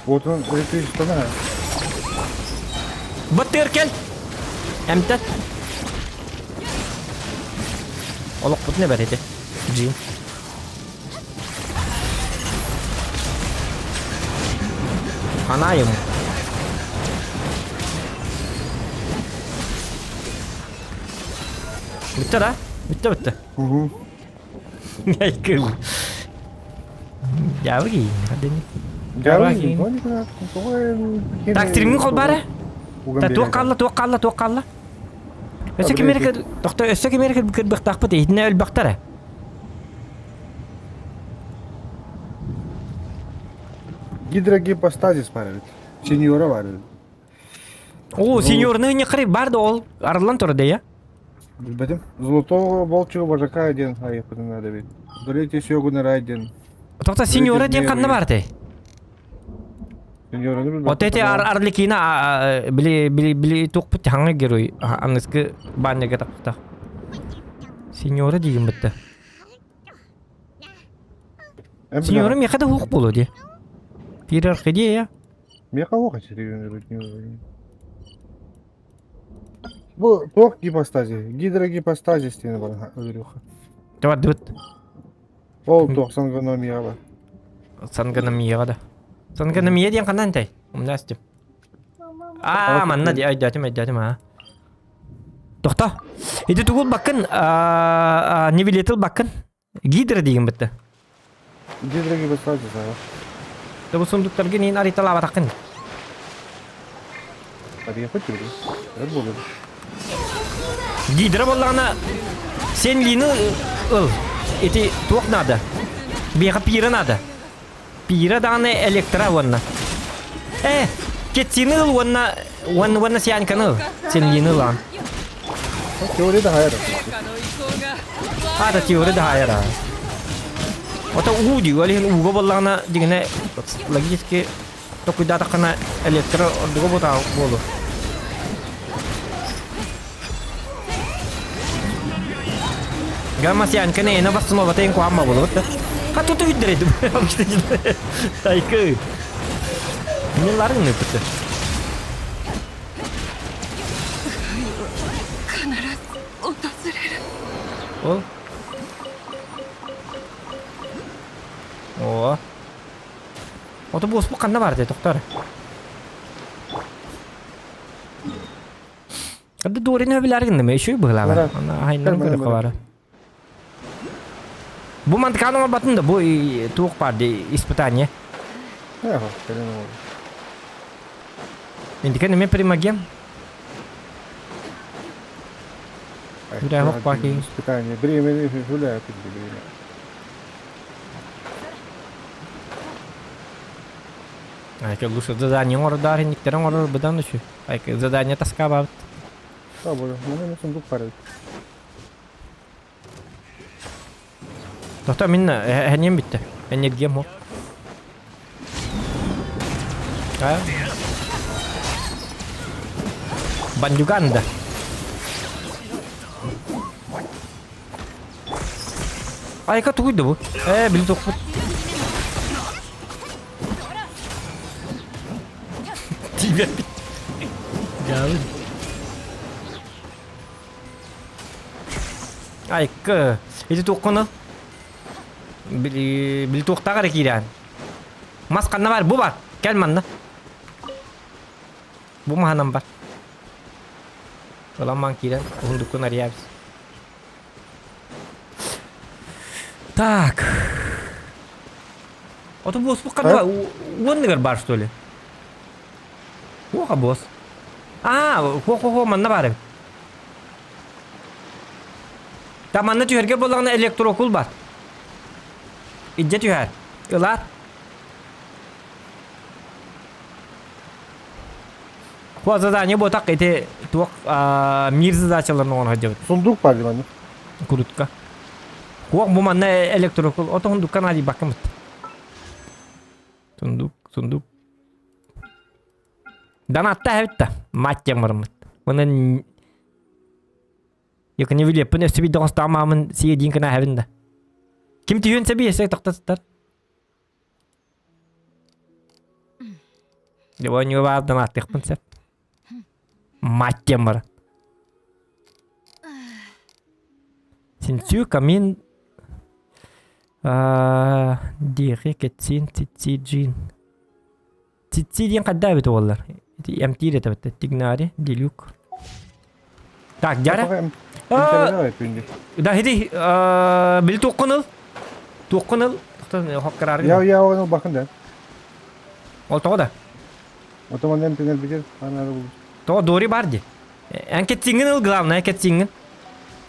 Отун электричествоны. Баттыр кел. Эмтет. Олохпут не бэр ити. Джин. Хана ему. Bitti да? Bitti bitti. Угу. Кыл. Дьабы Дьабы Так, стримҥин холбаара. Туох хаалла, туох хаалла, туох хаалла? Өссө ким эрэ тохто өссө ким эрэ кырбыахтаахпыт иһитинэ өлбөхтөрө. Гидрогипостазис бар эбит. Сеньора бар эбит. О, сеньорны не бар да ол арыллан турар да я. Билбэтим. Золотого волчьего вожака диэн айыппытын наада эбит. Удалите Сёгуна Рай диэн. Тоқта сеньора диэн ханна бар этэй? Сеньораны Вот билбэппин эти санаан. Арлекина били били били туохпут хаҥа герой аныскы баннерга тахта. Сеньора диигин бытта. Эн Сеньора билэҕин. миэхэ да хуох буолуо дии. Пирар я. Миэхэ уох Бу туох гипостазия? Гидрогипостазис диэн бар өлөрүөххэ. Табардыбыт. Ол туох сангономияҕа бар. Сангономияҕа да. Сангономия диэн ханан этэй? Умна астым. Аа, манна ди өйдөөтүм, өйдөөтүм аа. Тохто. Ити тугул баккын, не билетил баккын. Гидра диигин бытта. Гидрогипостазис аа. Тобу сундуктаргын иин арыйталаабатаххын. Арыйахпыт дии. Өр буолуо. Гидра буоллаҕына сен лины ыл. Ити туох наада? Биэхэ пира наада. Пира даҕаны электро уонна. Э, кетсины ыл уонна уонна уонна сианьканы ыл. Сен лины ылаан. Теория да хайар. Аата теория да хайар. Ото уу дии, ол иһин ууга буоллаҕына дьиҥинэ логически Токуйдаатаххына электро ордуга буолуо буолуо. Гамма сианканы эна восстановата ин куамма болот да. Ха тут үддерет. Айкы. Не ларын ыпыты. Ол. О. Ото буоспу ханна бар дии тохтор. Кадды дуорин өбүлэр гынным еще быһылаҕа. Ана хайнан көрөхө бара. Бу мантыкаан оҥорбатын да бу туох баар дии испытание. Индикен эме примагем. Испытание. Время гуляет время. Айка лучше задание оҥордоор инниктэрин оҥорор быдан үчү. Айка задание таскаабабыт. Соболев, маны сундук парит. Тоқта мин эһэниэм бүттэ. Энергиям суох. А? Бандюган да. Айка тугуй да бу? Ээ, били тохпут. Тиийбэппит. Дьаабын. Айка, ити туоххуну? Били, били туохтаах эрэ киирэн. Мас ханна бар? Бу бар. Кэл манна. Бу маһынан бар. Ыламман киирэн, уһундуккун арыйабыз. Так. Ото босс ханна уонныгар бар что ли? Хуоха босс. Аа, хо-хо-хо, манна бар эбит. Та манна түһэргэ буоллаҕына электрокул бар. Илдьэ түһэр. Ылаар. Бу задание буотах ити туох мир задачаларын оҥоро сылдьабыт. Сундук бар диманы. Курутка. Хуох бу манна электрокул ото сундукка наадыйбаккамыт. Сундук, сундук. Донатта эбит да. Мать барыммыт. Онон Yok не билиэппин өссө биирдэ хостоомаамын сиэдиин гына эһэбин да. Ким түһүөн сэби эсэ тохтотуттар. Дьэ баардан ааттыахпын сөп. Мать диэн баран. Синцю камин диэхи кэтсин цици джин. Цици диэн хайда эбит уоллар. Ити эмтиир этэ битте. Тигнари, Делюк. Так, дьара. Да, иди, били туоххун ыл. Туоххун ыл. Хоккараар. Я я оны бакын да. Ол тоҕо да? Отоман эмтенер битер. Анары бул. Тоҕо Дори бар ди. Эн кетсиңин ыл, главное кетсиңин.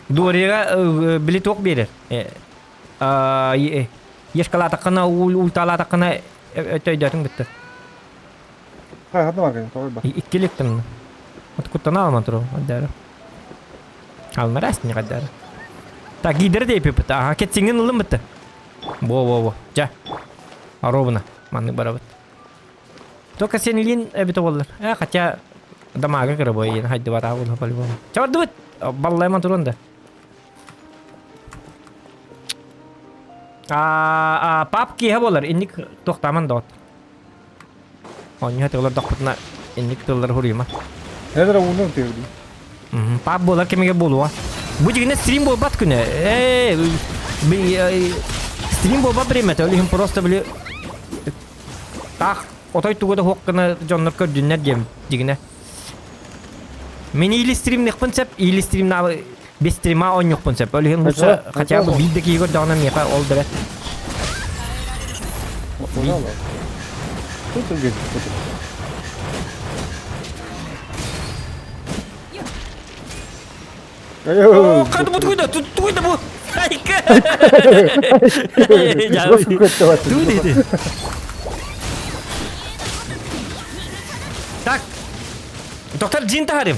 Дорига били туох биэрэр. Ешкалаатаххына, ульталаатаххына өтөйдөөтүҥ бүттэ. Хатна бар тоҕой бар. Иккиликтим. От куттана алман туру, аддары. Алларас не каддар. Так, гидер дейпиппит. Аха, кетсиңин ылым битти. Во-во-во. Жа. Ровно. Маннык барабыт. Только сен илин эбите боллар. Э, хотя дамага кырабой ен хайды бара була по-любому. Чабардыбыт. Баллайман туран да. А, пап киһэ болар. Инник тохтаман доот. Онньо тыллар дохпутуна инник тыллар хуруйма. Эдер уунун тыырды. Пап буолар кэмигэ буолуо. Бу дьигинэ стрим буолбат күнэ. Ээ, стрим буолбат бириэмэтэ, ол иһин просто били таах отой тугу да суох гына дьоннор көрдүннэр диэм дьигинэ. Мин или стримниэхпин сөп, или стримнаабы без стрима оонньуохпун сөп. Ол иһин лучше хотя бы биир да киһи көрдөҕүнэ миэхэ ол да бэрт. О, қайды бұл туйда, туйда бұл. Айка. Туйда. Так. Доктор Джин тахарым.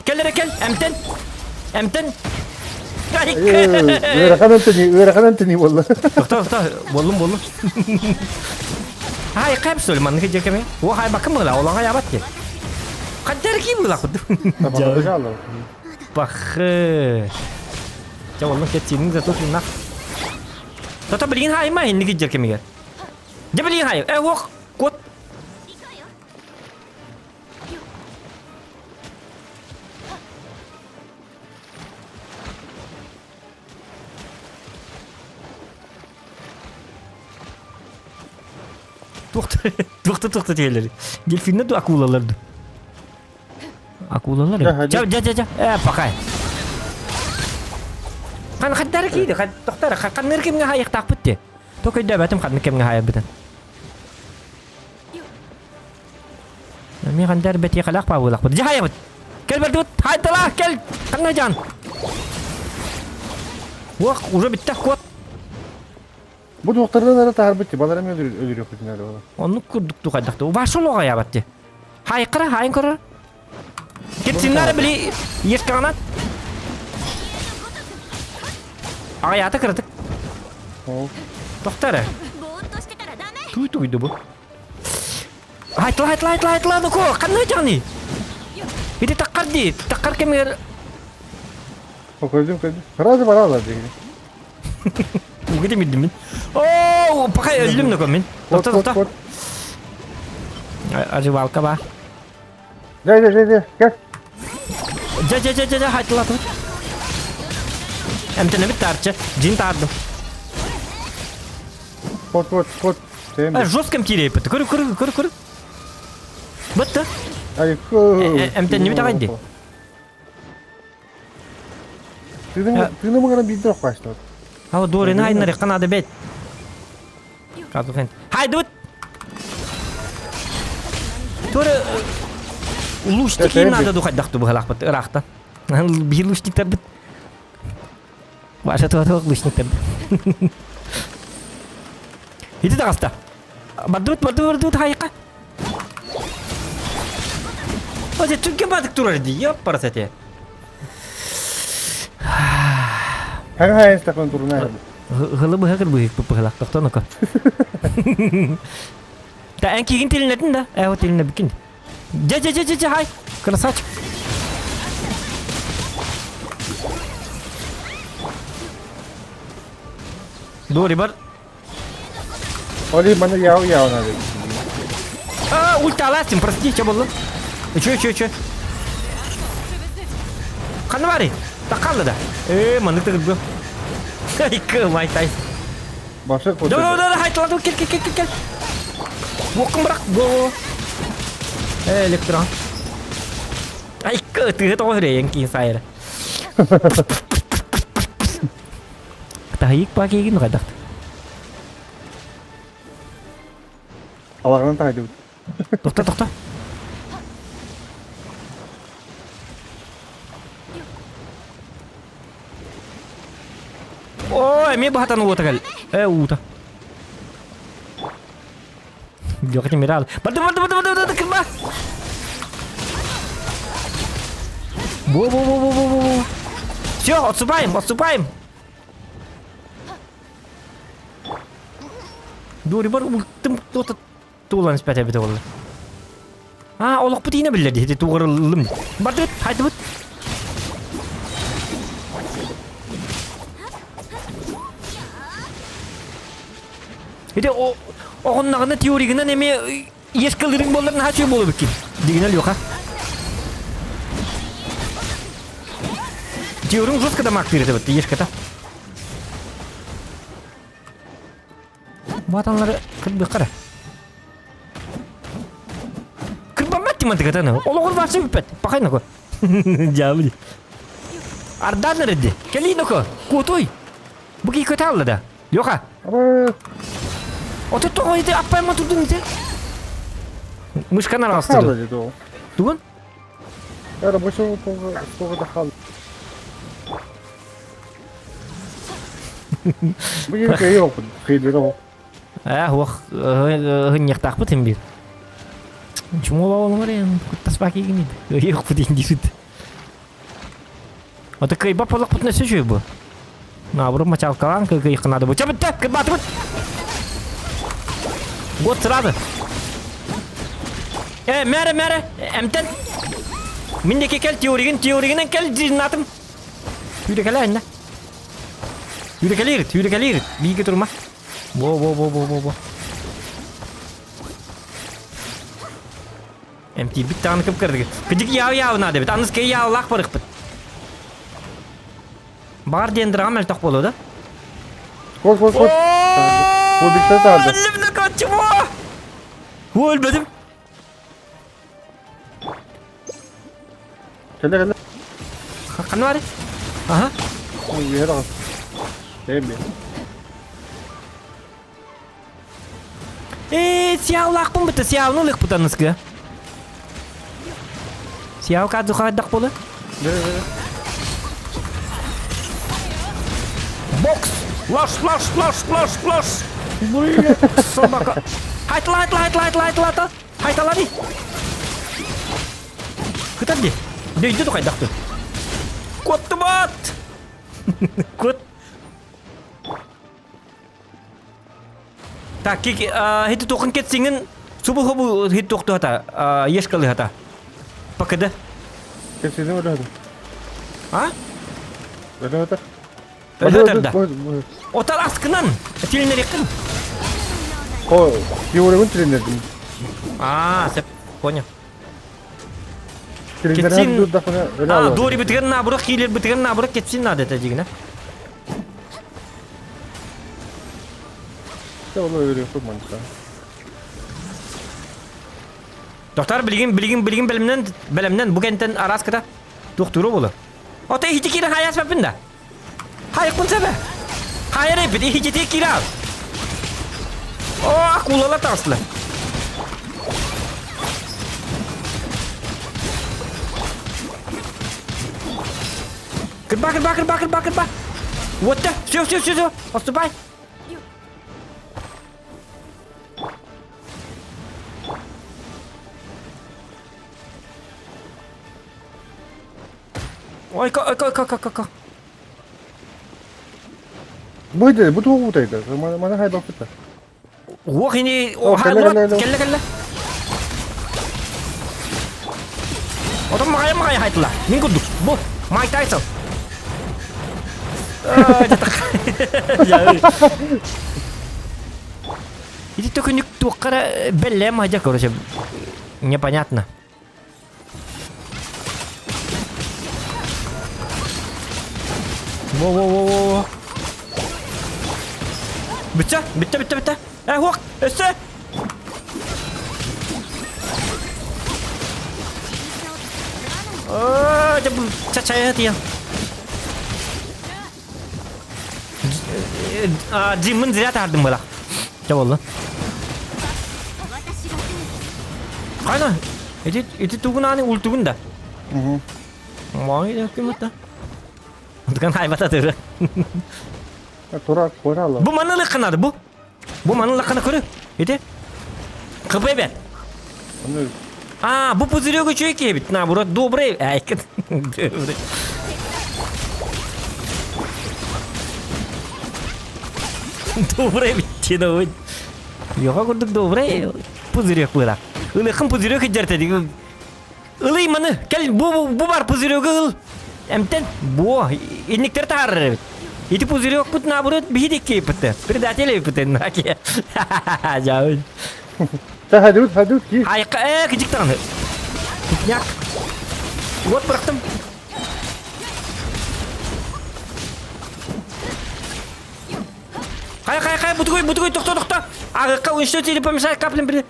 Кел эрэ кел, эмтэн. Эмтэн. Ыарахан эмтэни, ыарахан эмтэни буолла. Тохто, тохто, боллум, боллум. Хай, кайп что ли, маннык дьэкэме? О, хай бакым была, олаҥа ябат ки. Хаттар ки была худ. Пахы. Ча оллун кетсинин зато туннах. Тото билигин хайма инники дьэкэмигер. Дьэ билигин хай. Э, ох, кот. Туохта туохта тиэлэр. Дельфиннер ду акулалар ду. Акулалар. Ча ча ча ча. Э, пакай. Хан хаттары кииди, тохтар, ханныр кимге хайыктаахпыт ти. Токойдөөбөтүм ханнык кэмҥэ хаайарбытын. Мен хандар бэтиэхэлээх паабылахпыт. Дьэ хайабыт! Кэл бардыбыт! Хайдалаах кэл! Ханна жан? Уох, уже бүттэх куот. Бу туохтарынан ара таһарбыт балар эми өлүрүөхпүтүн эрэ буолар. Оннук курдук тухайдахты. Убашы олоҕо ябат ти. Хайкара, хайын көрөр. Кетсиннары били ешкаҕынан. Аҕайаата кыратык. Тохтар. Туй туйду бу. Айтла, айтла, айтла, айтла, ну ко, ханна дьаҕаный? Ити таккар дии, таккар кэмигэр Көрдүм, көрдүм. Сразу баралар дегини. Уга демирдим мин. Оо, пока өллүм нөкө мин. Тохто, тохто. Оживалка ба. Дьэ, дьэ, дьэ, дьэ, кэл. Дьэ, дьэ, дьэ, дьэ, дьэ, хайтылатыбыт. Эмтэнэбит таарчы. Дьин таардым. Кот, кот, кот. Жестком киирейпит. Көрү, көрү, көрү, көрү. Бытты. Эмтэннибит аҕай дии. Тыыны мыгана биирдэ оххаастыбыт. Ала дуорины айнарыхха наада бэт. Хайдыбыт! Туора лучники надо духайдахту быһалаахпыт ыраахтан. Биир лучниктарбыт. Ваша туора лучниктарбыт. Ити таҕыста. Бардыбыт, бардыбыт, бардыбыт хайыкка. Озе түрген бадык турар дии, яппарас эте. Хаҥа хайыстакын туруна. Хылы быһа кырбыһык пыпыһылах тохтоноко. Та эн кигин тилинэтин да? Э, вот тилинэ бикин. Дьэ, дьэ, дьэ, дьэ, дьэ, хай. Красавчик. Дори бар. Оли маны яу яу надо. А, ульталастим, прости, что было? Че, че, че? Ханна бары? Такалды да. Э, маны тыгыргы. Айкы, майтай. Башы Да, да, да, хайталады, кел, кел, кел, кел, кел. Оқын бірақ, го. Э, электрон. Айкы, тыгы тоғы үрейін кейін сайыры. Таһыйык баа киигин хайдахт. Алаҕынан таһыйдыбыт. Тохто, тохто. Оо, эмиэ баһатан уута кэл. Э, уута. Дьоҕу мирал. Барды, барды, барды, барды, барды, кырба. Бо, бо, бо, бо, бо, бо, бо. Все, отступаем, отступаем. Дуорибар ултым туота туулан испэт эбитэ буолла. А, олохпут иинэ биллэр дии, туҕарыллым. Бардыбыт, хайдыбыт. Ити оҕонноҕуна теоригынан эмиэ иэскэлириҥ буоллар наһаа үчүгэй буолуо эбиккин. Дигинэ Леха. Теориң жестко да мактыыр этэ бытты иэската. Батанлары кырбыахха эрэ. Кырбаммат тимантыкатаны. Олоҕор вообще бүппэт. Пахай нако. Дьаабы. Ардаан эрди. Кэлии ноко. Куотуй. Бу кии көтө да. Леха. Ото тоҕо ити аппайма турдун ити. Мышканы араластырды. Тугун? Рабочего тоҕо да хаалла. Бу кыайыы опыт, кыайдыра ол. Ээ, хуох хынньахтаахпыт им биир. Чумула олоҥор эн куттаспаки гинит. Ыйыахпыт индирит. Ото кыйба полохпутна сөчүй бу. Наоборот мачалкалаан кыйыхханады бу. Чабытта, кырбаатыбыт. Вот сразу. Э, мәрі, мәрі, әмтен. Мин деке кел теоригин, теоригинен кел жинатым. Түйрекеле инна. Түйрекелер, түйрекелер. Биге турма. Во, во, во, во, во, во. Эмтиирбит даҕаны кып-кырдык. Кыдьык яу-яу наада эбит. Аныс кэй яулаах барыхпыт. Баҕар диэн дыраҕа мөлтөх буолуо да? Кол, кол, кол. Кол бикте тарды. Өллүм чего? Өлбөдүм. Кэлэ кэлэ. Ханна бары? Аха. Үөһэ даҕас. Эми. Ээ, сиаллаахпын быта, сиалны ылыахпыт аныскы. Сиал каадзу хайдах буолар? Бокс! Лаш, лаш, лаш, лаш, лаш! Блин, собака. Хайтла, хайтла, хайтла, хайтла, хайтла, хайтла. Хайталари. Кытар ди. Дөйдү тухайдахты. Куоттубат! Кут. Так, кик, хити тухын кетсиңин субу хобу хит тухту хата, ешкалы хата. Пакыды. Кетсиңин өлөһөтө. А? Өлөһөтө. Өлөһөтөр да. Отал аскынан, тренерикин. О, теорияны тренердим. А, сеп, понял. Кетсин. А, дори битген набрық, килер битген набрық кетсин надо это дигина. Доктор билигин билигин билигин бэлэмнэн бэлэмнэн бу кэнтэн араската туохтуура буолар. Ото иһити киирэн хайаспаппын да. Хайыкпын сөбө. Хайар эпит иһити киирал. О, акулалар таҕыстылар. Кырба, кырба, кырба, кырба, кырба. Вот да, все, все, все, все, отступай. Ой, ко, ко, ко, ко, ко. Бу бу туох утайда? Мана хайбаппыта. Уох ини, кэллэ кэллэ. Отон маҕайа маҕайа хайтыла. Мин курдук. Бу, Майк Тайсон. Ити төкүнүк туоххара бэллэм мадьа короче непонятно. Во-во-во-во-во. Бүтсэ, бүттэ, бүттэ, бүттэ. Э, хуох, өссө. Дьэ, бу чачайа тиийэн. Джиммын зря таһардым была. Дьэ буолла. Хайна, ити ити тугун ааны ултугун да. Маай да кымыта. Дукан хайбата тыры. Тура кора Бу маны лыкканады бу. Бу маны лыккана көрү. Ити. КП бер. А, бу пузырек үчүгэй киһи эбит. Наоборот, добрый. Айкын. Добрый. Добрый бит Йоха курдук добрый пузырек быра. Ылыхын пузырек иджерте. Ылый маны, кел бу бу бар пузырегы ыл. Эмтен бу инниктер таарар эбит. Ити пузырек пут наоборот биһи кейпытты. Предатель эбит наки. Жабын. Та хадут хадут ки. Айка э кыжыктан. Тупняк. Вот бырахтым. Хай хай хай бутугуй бутугуй тохто тохто. Агыкка уничтожить или помешать каплям при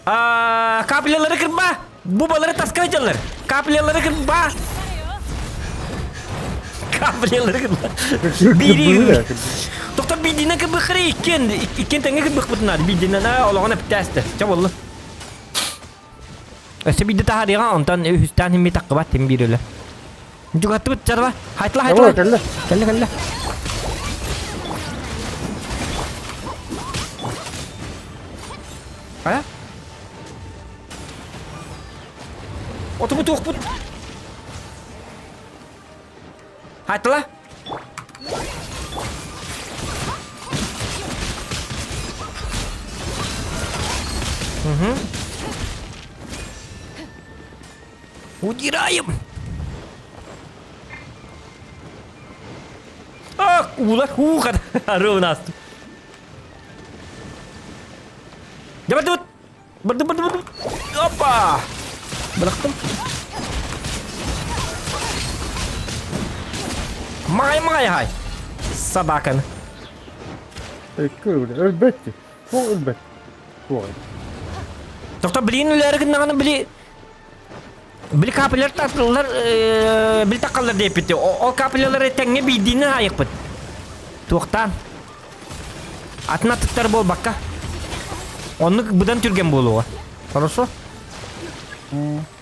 Каплялары кырба! Бубалары таска өтелер! Каплялары кырба! Каплялары кырба! Бири! Тоқтар бидинен кырбықыры иккен, иккен тәңе кырбықпытынар. Бидинен олоғына бітәсті. Ча болду. Өсө бидди таһарыга онтон үһүстään химми таққыбат тим биир өлө. Дьугаттыбыт чарба. Хайтла хайтла. Кэллэ. Кэллэ кэллэ. Хайа? Отубут туохпут. Хайтла. Угу. Удираем! Ах, улар, уха, у нас. Дьэ бардыбыт! Барды, барды, барды. Опа! Бырахтым. Май, май, хай. Собаканы. Икки өлбөт. Суох өлбөт. Суох. Тоқта билин үләре гыннаҕына били били капеллер тартылар били такаллар диэппит. Ол капеллары тэҥҥэ биирдиини аайыкпыт. Туохтаан Атын атыттар буолбакка. Оннук быдан түргэн буолуоҕа. Хорошо?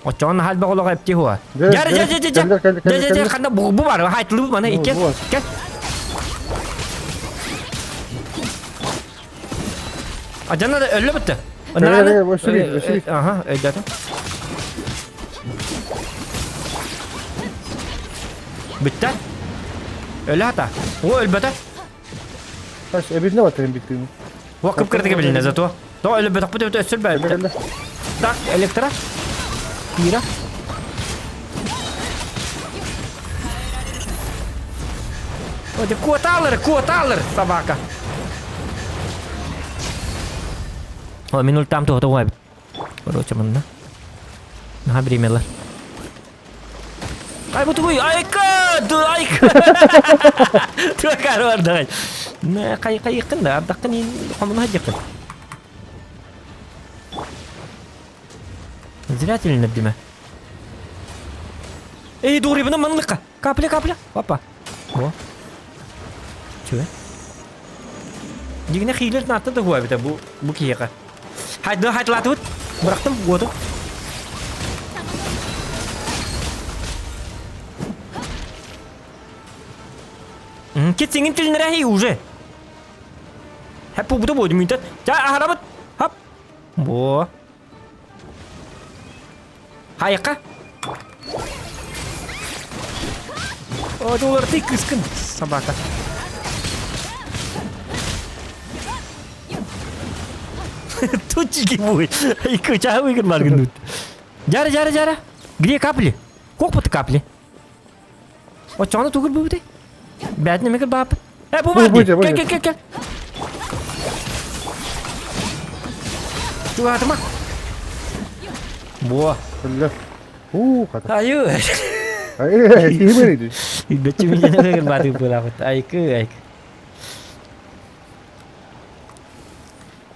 Оччоҕо наһаа элбэх олоҕо эптии хуа. Дьэ, дьэ, дьэ, дьэ, дьэ. Дьэ, дьэ, дьэ, ханна бу бу бар, хайтылыбыт маны икки. Кэл. Адьана да өллө бытты. Ага, өйдөтүм. Бүттэ. Өлө ата. О, өлбөтө. Тас эбитне батырын биттин. Вакып кырдыгы билинне зато. То өлбөтөх бут өтө өссөр бәйбит. Так, электро. Кира. О, куоталыр, куоталыр, собака. О, мин ультам туһата уайбит. Короче, манна. Наха биримелер. Ай, бу тугуй, айка, айка. Туакар бар давай. Кай кайыккын да, ардаккын хомуна хадьяккын. Зря диме. Эй, дури, бына манлыкка. Капля, капля. Опа. О. Чүе. Дигне хилер наатта да хуа бит бу бу киһиэхэ. Хайда хайдлаатыбыт. Бырахтым уоту. Кетсеңин тилинэрэ уже. Хэп бу бу мүнтет. Жа ахарабыт. Хап. Бо. Хайыкка. О, доллар ты кыскын, собака. Тучки будет. И куча выигр маргнут. Жара, жара, жара. Где капли? Кокпот капли. Очону тугур бубутай. Бәтне мекер бап. Э, бу бар. Кел, кел, кел, кел. Тугатыма. Буа. Уу, хата. Айы. Ай, киһи бэрийди. Бэччи мине баты булабыт. Айкы, айкы.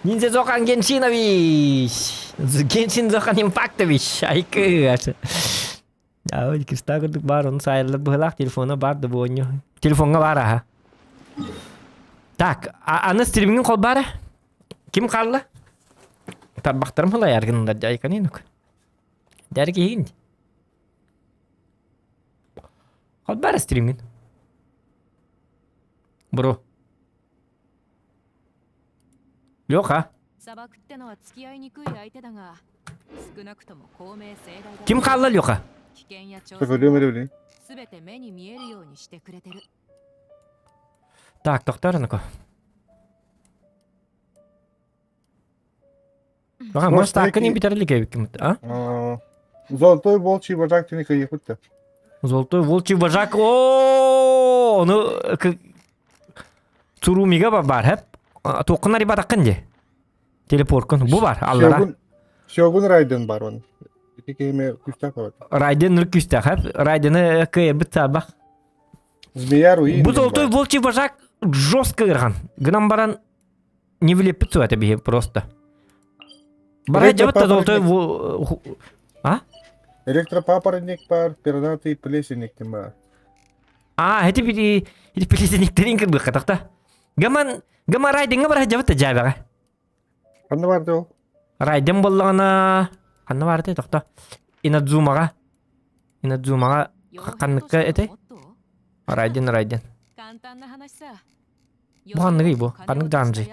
Ниндзя Зохан Геншинович! Геншин Зохан Импактович! Айкы! Аа, киста курдук баар, оны сайыллар быһылаах телефона бар да буонньу. Телефоҥҥа баар аха. Так, аны стримиҥин холбаара. Ким хаалла? Тарбахтарым халайар гыннар дьайканинук. Дәрі киһигин. Холбаара стримиҥин. Бро. Леха. Ким хаалла Леха? Көрүөм эрэ билин. Так, тохтоор ну-ка. Баҕа Может, мастааккын эки- бүтэрилик эбиккин а? Золотой волчий вожак тини кыйыпыт да. Золотой волчий вожак. О, ону Цурумига бар хеп. Туоххун арибатаккын ди. Телепорткун. Бу бар аллара. Сёгун Сёгун Райден бар он. Ити киһиме күстээх бабат. Райден ныр күстээх хеп. Райдены кыйырбыт саабах. Змея Руин. Бу золотой волчий вожак жестко ырхан. Гынан баран не влепит это биһи просто. Бара жабытта золотой А? Электропапоротник бар, пернатый плесенник бар. А, эти эти плесенниктерин кырбы катакта. Гаман гама райденга бар жабытта жабага. Ханна барды ол? Райден боллаҕына ханна барды тохто. Инадзумаҕа Инадзумаҕа ханныкка этэй? Райден Райден. Бу ханныгый бу? Ханнык данжи?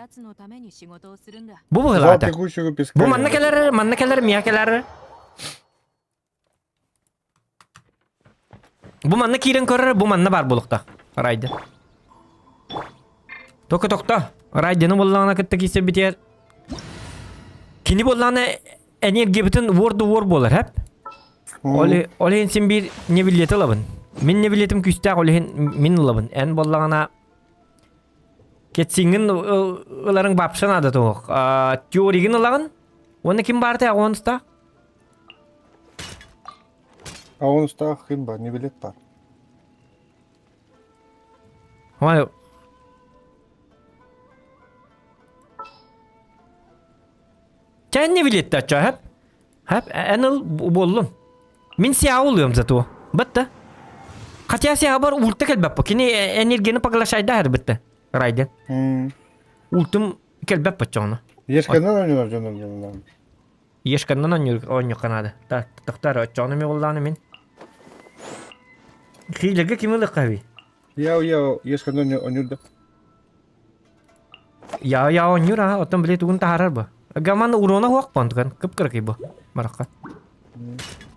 Бу быһылаата. Бу манна кэлэр, манна кэлэр, миа кэлэр. Бу манна киирэн көрөр, бу манна бар булукта. Райден. Тока токто. Райдены буллаҕына кытта киирсэ битиэр. Кини буллаҕына энергиябытын вор да вор буолар, хэп? Ол иһин син биир не билиэти ылабын. Мин не билиэтим күүстээх, ол иһин мин ылабын. Эн буоллаҕына кетсиҥҥин ыларыҥ бапша наада туох. Теоригин ылаҕын. Уонна ким баартай аҕуонустаах? Аҕуонустаах ким бар, не билет бар. Ой. Чэ не билет да чо, хэп? Хэп, эн ыл буоллун. Мин сиа улуйом зато. Бытта. Хотя сиа бар улта келбеппо. Кини энергияны поглощайда бытта. Райден. Ултум келбеппо чону. Ешканан ойнонор дьонун Ешканнан оонньуохха наада. Тохтор оччоҕуна эмиэ буоллаҕына мин. Хиилэргэ ким ылыахха Яу яу ешканан оонньуур да. Яа яа оонньуур аа оттон били тугун таһаарар бу. Гаман урона хуох понтуган кып-кыракый бу марахха.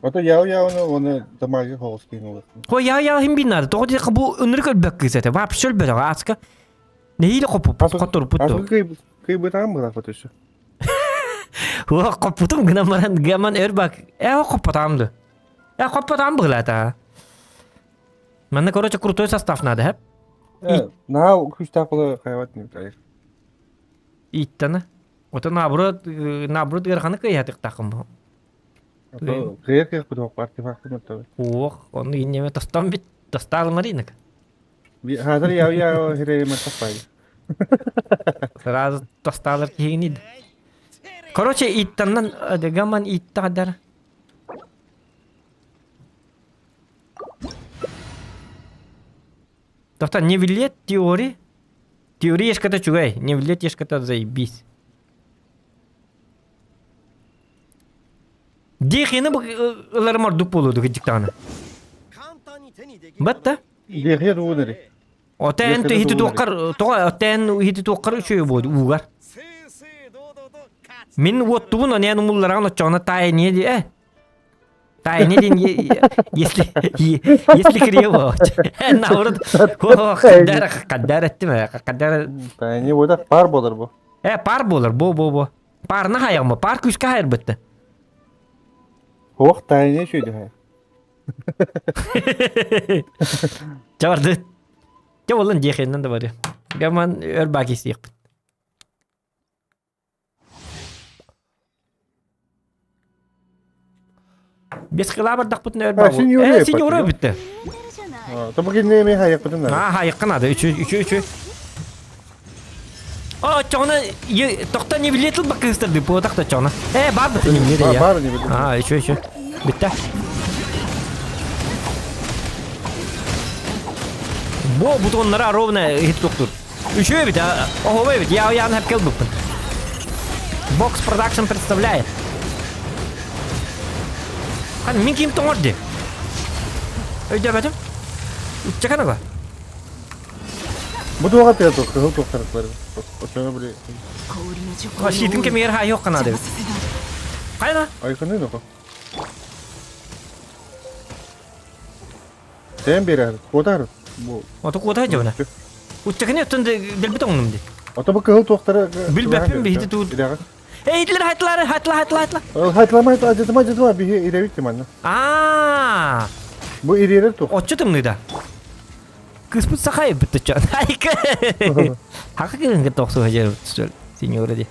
Ото яу яуну оны дамаги хоҕус киин ылыах. Хо яа яа хим бин наада. Тоҕо диэххэ бу ынырык өлбөк кыыс этэ. Вообще өлбөтөҕө ааска. Нэһиилэ хоппуппут хотторуппут дуо. Кыйбытаан бырааппыт өссө. Хуа хоппутум гынан баран гаман өр бак. Э хоппотаам ду. Э хоппотаам быгылаата. Манна короче крутой состав надо, хэп? Наһаа күүстээх була хайабат не Иттана. Ото наоборот, наоборот ыараханы кыйатыктаахын бу. Кыйар кыах бу артефакты маттабы. Ох, ону иннеме тостон бит, тостаалымар инак. Хазар яу яу хире маттаппай. Сразу тостаалар киһигини. Короче, иттаннан гаман иттадар. Тоқтар, не билет теории? Теория ешката чугай, не билет ешката заебись. Дихини ыларым ордук буолуду кыдьыктаҕына. Батта? Дихи тугунери. Отен хити туоххар тоҕо отен хити туоххар үчүгэй буолду уугар. Мин уоттубун онен умулларан оччоҕуна таайниэ ди э. Тайни дин если если криво. Наоборот, каддар каддар эттим каддар. Тайни бода пар болар бу. Э пар болар бу бу бу. Парны хайагма пар күскә хайыр битте. Ох, тайни шүйді хай. Чабарды. Ча болын дехеннен да бар. Гаман өр баки сиякпыт. Бес кыла бардахпытын өр А, синьора Э, синьора бүтте. Тобу кинне эми хайыкпытын А, хайыккын ады. Үчү, үчү, үчү. О, чоҕуна тохто не билет ылбак кыыстарды буотах да чоҕуна. Э, бар быты не билет я. Бар не билет. А, үчү, үчү. Бүтте. Бу бутоннара ровно хит туктур. Үчү эбит, оһоба эбит, я ян хеп келбиппин. Box Production представляет. Хан мин ким тоҥор ди? Өйдөбөтүм. Уччаканыга. Бу туоға тыа туох, кыһыл туох тарыклар. Очоно били. Шитин кемигер хайок канады. Кайна? Айкыны ноко. Тэн берер, куотар. Бу. Ото куота жабына. Уччаканы оттон дэлби тоҥнум ди. Ото бу кыһыл туохтары Билбэппин биһити туу. Эй, итлер хайтылары, хайтыла, хайтыла, хайтыла. Хайтылама, ажатыма, ажатыма, биһи ирэбит манна. Аа! Бу ириэрэр тух. Оччо тымныыда. Кыспыт сахай битте чон. Айка. Хака кыгын кытта охсуха жер сеньора ди.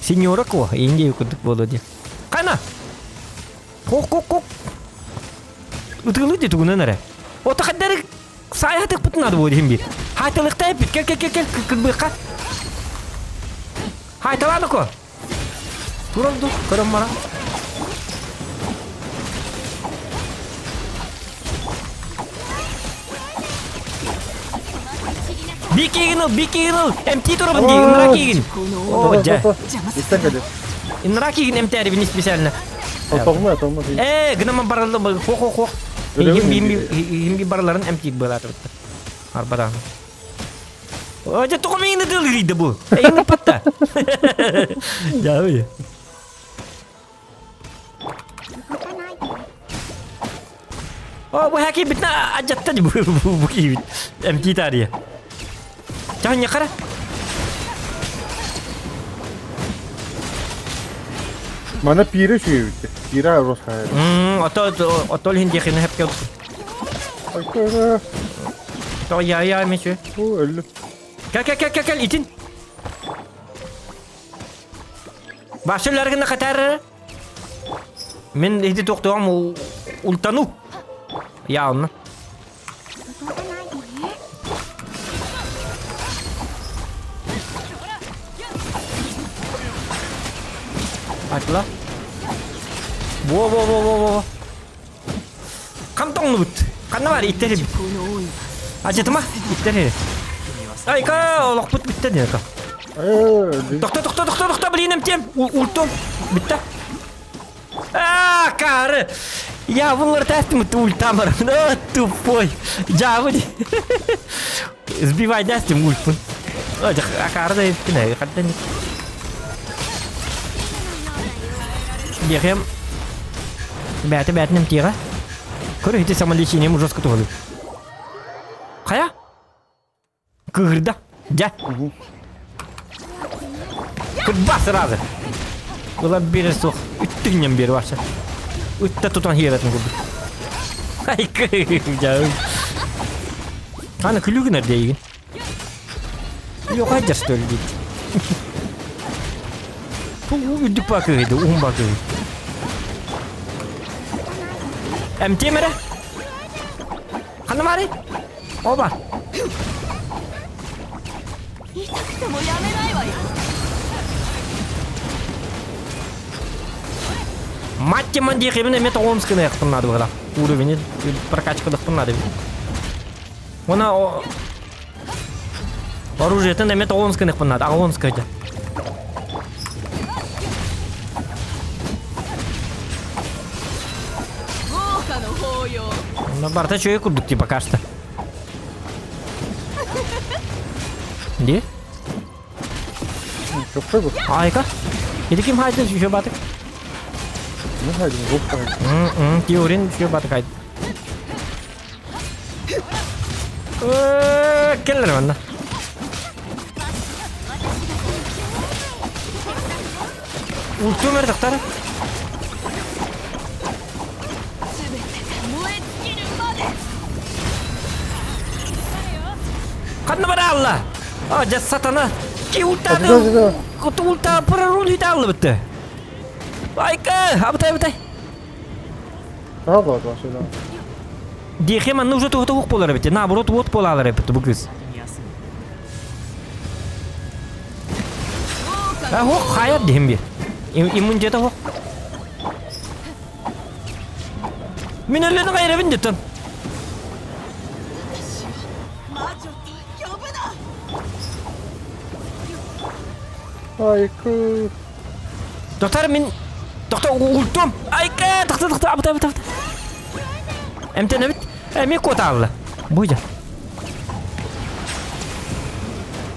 Сеньора ко, инде курдук болу ди. Кана! Кок кок кок. Ытылы ди тугунан эрэ. Ота хаддары Саайа тыкпытын ады буо диһин биир. Хаайталыкта эппит. Кел кел кел кел кырбыахха. Хаайталааны ко. Турар ду көрөн бара. Бикигин ыл, бикигин ыл. МТ турабын дии, ынра кигин. О, дьэ. Истэн кэлэр. Ынра кигин эмтээрибин специально. Тоҕума, тоҕума. Ээ, гынаман барыллым, хо-хо-хо. Иһим би барыларын эмтиир быалаатыбыттар. Арбадаан. Дьэ тоҕо миигин ытыалыырыйда бу? Эйиҥ ыппатта. Дьаабый. О, бу хакий битна ажатта бу бу киибит. Эмтии таарыйа. Чаһын хара. Мана пире үчүгэй Пире росхайар. Ото ото иһин диэхини хэпке То я я мече. Бу өллү. Кел кел кел кел кел итин. Башыларгына катар. Мен ити тохтоом ултану. Я онно. Атла. Во во во во во. Кам тоҥнубут? Ханна бар иттер Ажытыма иттер Айка олохпут бүттэ диэка. Тохто тохто тохто тохто блин эмтиэм ультум бүттэ. А, кары! Я вылыртастым ультамар. О, тупой. Жабы. Сбивай дастым ультпун. Акары да еттин. Хаттан. Бехем. Бәті бәтінім тиға. Көрі хите самолечением жестко туғалы. Қая? Кыырда. Дьэ. Кырба сразу. Ыла биэрэ суох. Үттүнньэн биэр вообще. Ытта тутан хиэрэтин курдук. Ай кыырдьа. Аны күлүү гынар дейгин. Yok айдьар что ли дейт. Үрдүк баа кыыһыйды, уһун баа кыыһый. Эмтиэм эрэ. Ханна баарый? Оба. Мать мандиэхибин эмиэ тоҕуом гыныахпын наада быһыылаах. Уровени прокачкалыахпын наада эбит. Уонна оружиетын эмиэ тоҕуом гыныахпын наада. Аҕа дьэ. Барыта үчүгэй курдук типа кажется. Где? Чоппой бу. Айка. Ити ким хайдын еще батык? Не хайдын, гоп хайдын. Теорин еще батык хайдын. Келлер манна. Ультумер тахтар. Ханна баралла? А, дьэ сатана. Ки ультаны. Ульта прорун үталлы бітті. Айка, абытай, абытай. Ага, да, сюда. Диэхэ манна уже туһута ух буолар эбит. Наоборот, уот буолаалар эбит бу кыыс. А, ох, хайар диһим би. Иммунитета ох. Мин өллөнү кайрабын деттон. Айкы. Доктор мин Доктор ультум. Айкы, тохто тохто абыта абыта абыта. Эмтенебит. Эми куотаалла. Буйда.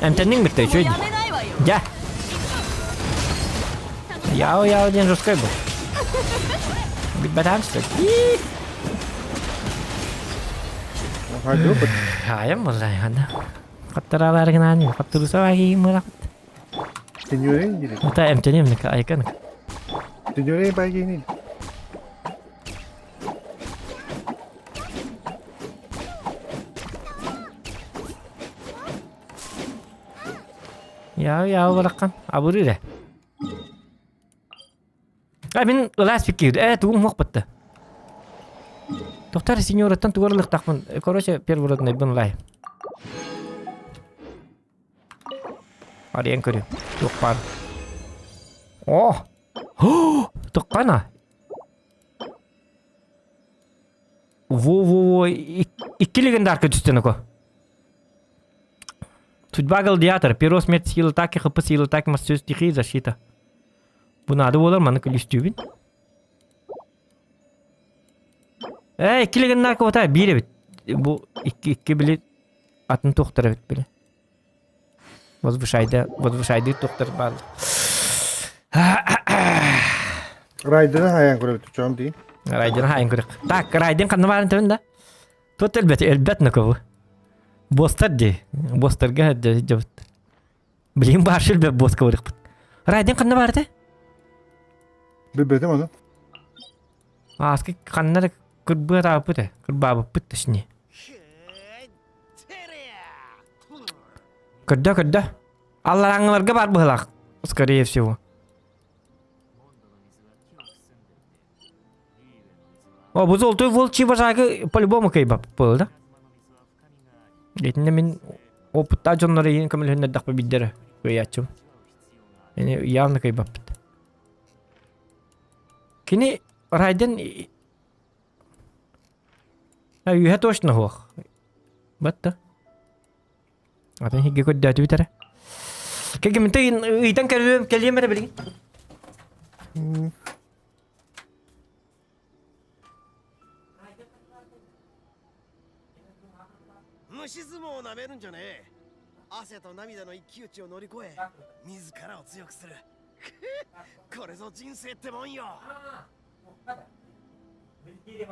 Эмтенниң битте үчүгэй. Дьэ. Яо яо диэн жесткай бу. Билбэтэн что Хаайым буолла ханна. Хаттараалаар гынаан хаттырыса баахиим мылахат. Сеньорин дири. Ата эмтэниэм ника айка ника. Сеньорин байгини. Я я бараккан абырыр э. А мин ылаас фикир э тугум хуох батта. Тохтар сеньораттан тугар ылыктахпын. Короче, первороднайбын ылай. Арыйан көрүм. Туох баар. О! Туххана. Во-во-во, икки легендарка түстен око. Судьба гладиатора. Перо смерть сила атаки, хп сила атаки, мастерство стихии, защита. Бу надо болар, маны күлүстүүбүн. Э, икки легендарка ота биир эбит. Бу икки икки били атын туохтар эбит били. Возвышайды, возвышайды туохтар баар. Райдена хайан көрөбүт чоом дии. Райден хайын көрөк. Так, Райден ханна баарын төбүн да. Тут элбет, элбет нөкөбү. Бостар ди. Бостарга дьабыт. Билигин баар шилбет боска барыхпыт. Райден ханна баар этэ? Билбэтим ону. Ааскы ханна да кырбыатаабыппыт ээ. Кырбаабыппыт точнее. Көрдө, көрдө. Аллараңыларга бар быһылаах, скорее всего. О, бу золотой волчий вожагы по-любому кыйбап был, да? Итинне мин опытта дьоннор иин көмөлөһүннэрдэхпэ биддэрэ кыйааччым. Эни явно кыйбаппыт. Кини Райден үһэ точно суох. Батта. Атын хигге көрдөөтүбүт эрэ. Кэгиминте ыйтан кэлиэм кэлиэм эрэ билигин. 虫相撲をなめるんじゃねえ汗と涙の一騎打ちを乗り越え自らを強くするこれぞ人生ってもんよメリ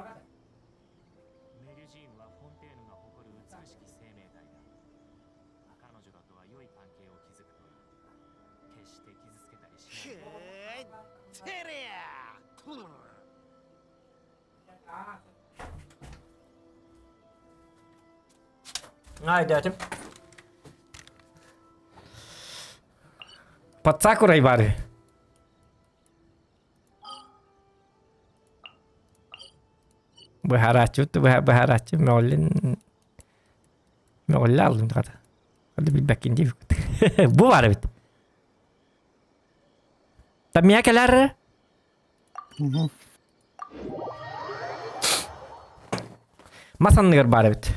ュジーヌはフォンテーヌが誇る美しき生命体だ彼女らとは良い関係を築くといい決して傷つけたりしないへてれや Айдатым. Под сакурой бары. Быһарааччыбыт быһарааччы мөҕүллэн мөҕүллэ алдым хата. Хата билбэккин диэбиккит. Бу баар эбит. Тамия кэлэр. Мас анныгар баар эбит.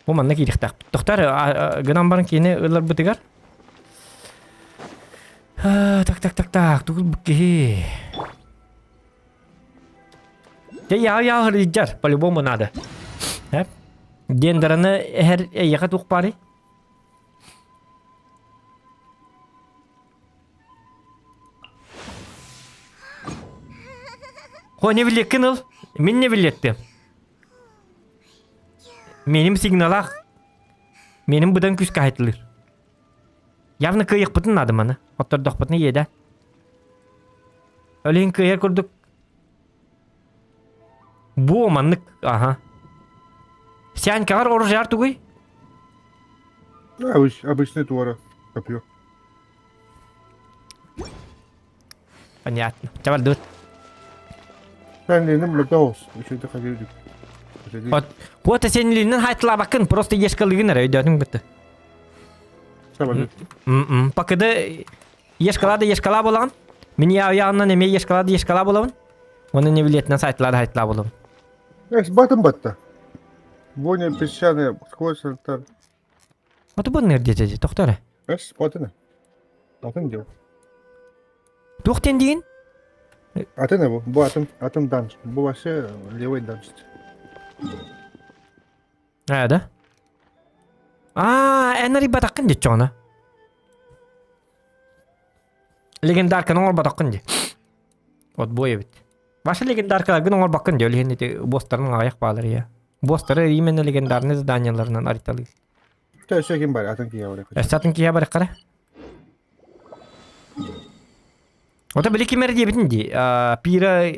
Бу манна киириэхтээхпит. Тохтор гынан баран киини ыларбытыгар Так так так так тугул бу киһи. Дьэ яа яа илдьэр по-любому надо. Эп. Гендераны эһэр эйиэхэ туох баарый? Хо не билиэккин ыл? Мин не билиэттим. Меним сигналах. Меним быдан күүскэ айтылыр. Явно кыайыахпытын наада маны. Оттордохпутуна иэдэ. Ол иһин кыайар курдук Бу маннык, аха. Сянькаҕар оружар тугуй? Обыч, обычный туора копье. Понятно. Чабардыбыт. Сен мөтөос. Үчүгэй хагырдык. Вот, вот сен линнен хайтылабаккын, просто ешкалыгын эрэ өйдөөтүҥ бытты. Пакыда ешкала да ешкала буолаҕын. Мин яҕынан эмиэ ешкала да ешкала буолабын. Оны не билетинэн сайтылаа да сайтылаа буолабын. Эс батын батта. Боня песчаная сквозь альтар. Аты бу нер диэтэ тохто эрэ. Эс батын. Атын дел. Туох диэн диин? Атын бу. Бу атын атын данж. Бу вообще левый данж. Аа да? Аа, эн арыйбатаххын дии чоҕуна. Легендарканы оҥорботоххун дии. Вот бу эбит. Ваша легендаркаларгын оҥорбоккун дии, ол иһин ити бостарын аҕыйах баалар я. Бостары именно легендарный заданияларынан арыйталыыр. Өссө ким бар, атын киһи бар. Өссө атын киһи бар қара. Ото били ким эрэ диэбитин дии. Пира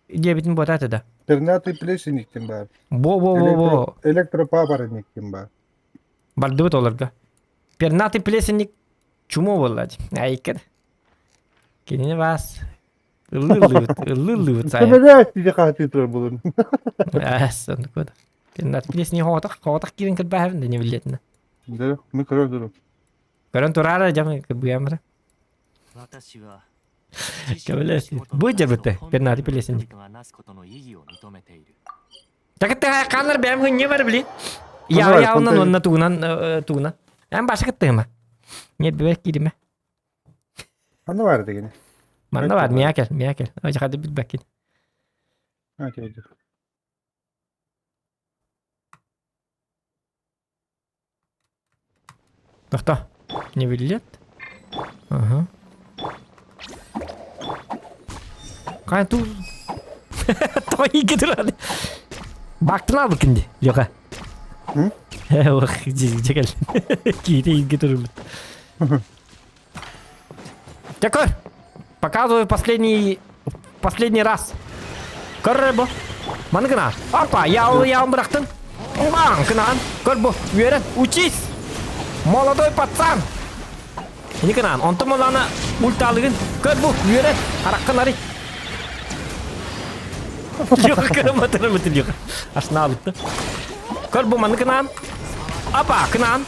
диэбитин буотаата да. Пернатый плесенник ким баар. Во-во-во-во. Электропапоротник ким баар. Бардыбыт олорго. Пернатый плесенник чумо буолла дии. Айкыр. Кинини баас. Ыллыы-ыллыыбыт, ыллыы-ыллыыбыт сайын. Көмөлөөт дии хаһытыы турар буолун. Ээс, оннук буолла. Пернатый плесенник хоҕотох, хоҕотох киирэн кырбааһабын да не билиэтинэ. Да, мы көрөр дуру. Көрөн тураара дьам кырбыйамыра. Көмөлөс. Бу дьабыты, пернатый плесенник. Так хааннар бэйэм хынньы бар били. Я яунан онна тугунан тугунан. Эн баша кыттыма. Нет бэбэ кииримэ. Ханна бар дегени? Манна бар, мия кел, мия кел. Ой, хады билбэккин. Окей. Тохто. Не билет? Ага. Кай ту. Той кетирады. Бактын алды кинди, Леха. Ох, жекел. Киите иге турбут. Текор. Показываю последний последний раз. Көр бу. Маны гына. Опа, я я бырахтым. Уган, кынан. Көр бу. Үөрэн, учись. Молодой пацан. Ini кынан. Онтон молана ульталыгын. Көр бу, үөрэн. Араккын ари. Леха кыраматыр бутын Леха. Ашна алыпты. Көр бу маны кынан. Опа, кынан.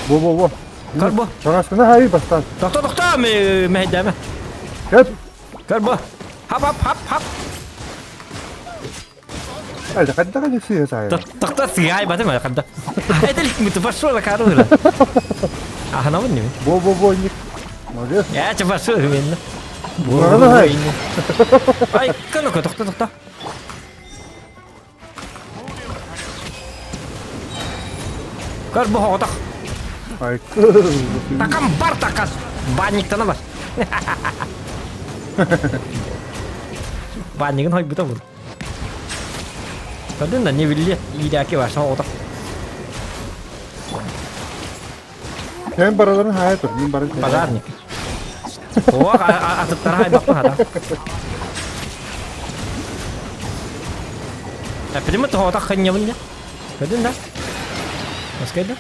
Во во во. Көр бу. Саҥаскына хайы бастан. Тохто, тохто, мэһэйдээмэ. Кэп. Көр бу. Хап, хап, хап, хап. Айда хадда хадда сыа саайа. Тохто сыгай батым хадда. Айда лик пошел на карура. Аханабын неме. Во во во ник. Молодец. Я че пошел мен. Во Ай, кыны тохто, тохто. Көр бу хоҕотох. Ай. Такам бар такас. Банниктана бар. Баннигын хойбута бұл. Көрдүн да не билли иирээки бар соҕотох. Sen бараларын хая тур, мин барын. Пожарник. О, атыттара хайбаппын хата. Эпидемия тоҕотох ханньабын дьэ. Көрдүн да? Маскайда?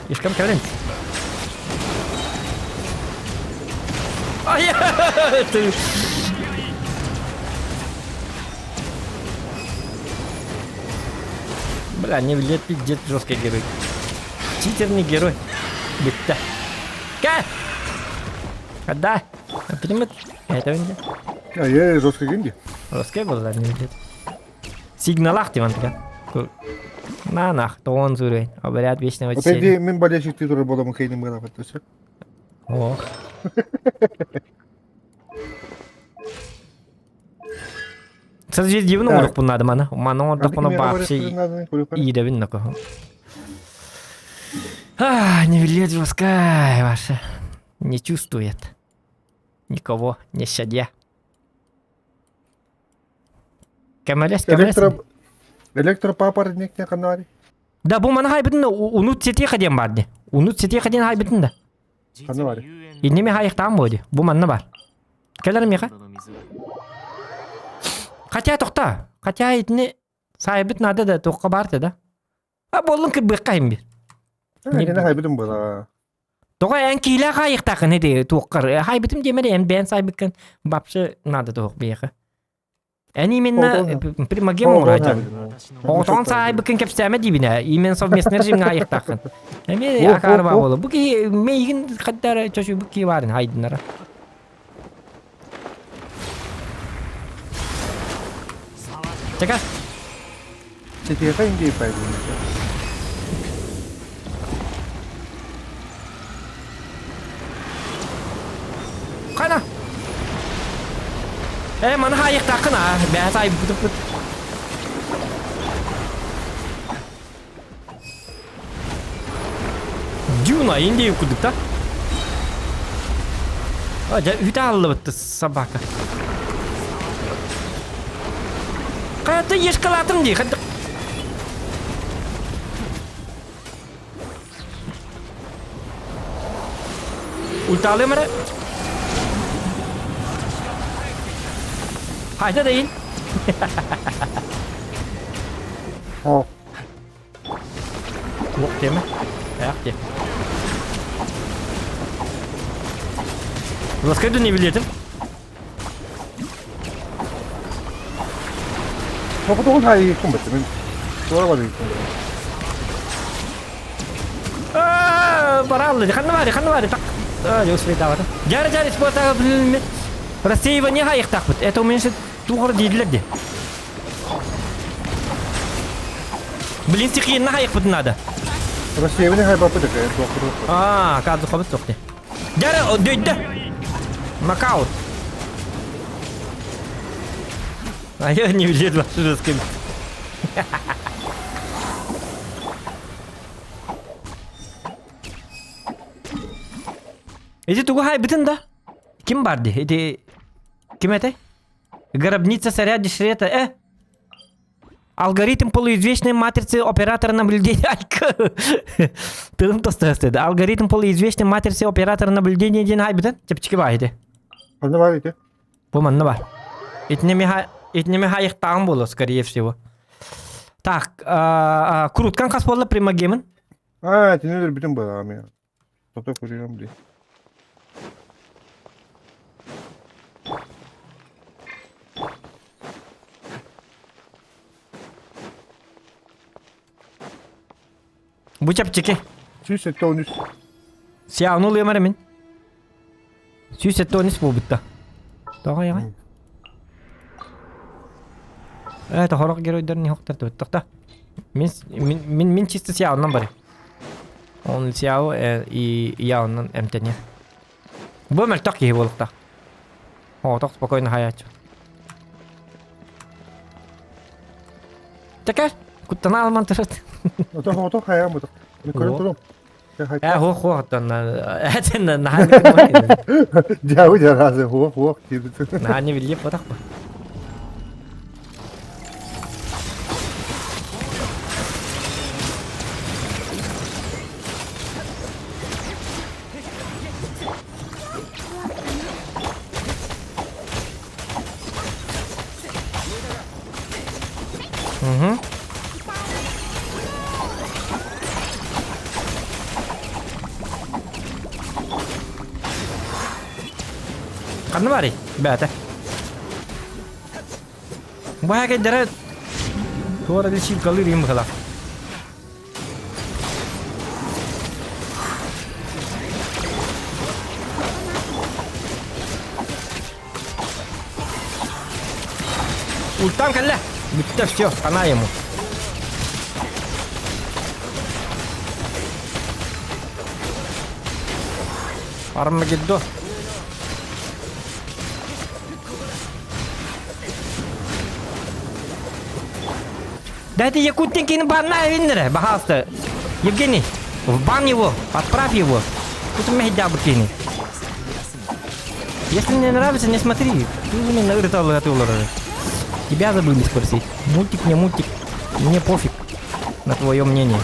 Ишкам кэлин. Ай, ты. Бля, не влет пиздец жесткий герой. Читерный герой. Битта. Ка! Когда? Примет. Это не. Ай, жесткий генди. Жесткий был, да, не влет. Сигналах диван така. На нах, то он зурей. Обряд вечного Вот эти веселья. мин болельщик ты туры боламын кейним гына баттысы. Ох. Сразу Так. оҥоруохпун наада маны. Маны оҥордохпуна вообще иидэбин нако. А, не билет жесткая ваша. Не чувствует. Никого не щадя. Кэмэлэс, кэмэлэс. Электро электропапоротник не канари. Да, бу маны хайбытын унут сетиха диэн бар ди. Унут сетиха диэн хайбытын да. Ханна бар. Иннеме хайыктаан буо ди. Бу манна бар. Кэлэр миэхэ. Хотя тохта. Хотя итини саайбыт надо да туохха баар да. А буоллун кырбыахха иһин бир. Не хайбытым була. Тоҕо эн киилээх хаайыктааххын ити туоххар хайбытым диэмэ эн бэйэн саайбыккын вообще надо туох биэхэ. Эн именно примагем оҥороо Оҕотоҕун саайбыккын кэпсээмэ диибинэ именно совместный режимҥэ хаайыктааххын. Эмиэ акаарба буола. Бу киһи мейигин хаддара чочуйбут киһи баарын хайдынара. Чека. Сетиэхэ индей пайдын. Хана. Э, маны хаайыктааххын аа. Бэйэ саайбытыппыт. Дюна, индей курдук да? А, дьэ, үтэ аллыбытты собака. Хайата ешкалаатым дии. Хайда... Ульталыам эрэ. Хайда дайын. О. Туох диэмэ? Эх диэ. Ласкай не билетим. Тоҕо хайыыккын бачча мин туора барыыккын. Бараллы, ханна баары, ханна баары, так. Успейтаабата. Жары жары спортага билинмит. Рассеивание хайыктаахпыт. Это уменьшит туохор дииллэр ди. Блин, стихийно хайыкпыт надо. Рассеивание хайбаппыт эке, туохор. А, кадр хобыт сохти. Дьэ, дөйдө! Нокаут! А я не билет ваши с кем. Ити тугу хайбытын да? Ким бар ди? Ити ким этэй? Гробница царя Дешрета, э? Алгоритм полуизвечной матрицы оператора наблюдения. Тылым тостастыды. Алгоритм полуизвечной матрицы оператора наблюдения диэн хайбытын? Чэпчэки баа ити. Ханна бар ити? Бу манна бар. Итинеме итинеме хайыктааҕым буолуо, скорее всего. Так, круткан хас буолла примагемын? А, итини өлөрбүтүм буолаҕым я. Тото көрүөм дии. Бу чэпчэки. 173. Сиауну ылыам эрэ мин. 173 буолбутта. Тоҕо айаҕай? Э, тоһорох геройдар не хохтар туттахта. Мин мин мин мин чисто сиаунан барым. Он сиау и я оннан эмтэниэ. Бу мөлтөх киһи буолуохтаах. Оҕотох спокойно хаайааччы. Тэкэр, куттана алман турат. Отох отох хайаан бутах. Көрөн турум. Э, хуох хуох оттон этин наһаа Дьабы дьараасы хуох хуох диэбит. Наһаа не билиэп ботах бу. Угу. Ханна барый? Бээтэ. Бу хакайдара туора лечилкалыыр им быһылаах. Ультан кэллэ! Бүттэ все, хана ему. Армагеддон. Да это Якутинкин бан виннере, пожалуйста. Евгений, в бан его, отправь его. Тут мехдябыкини. Если не нравится, не смотри. Ты именно Тебя забыли спросить. Мультик не мультик. Мне пофиг на твое мнение.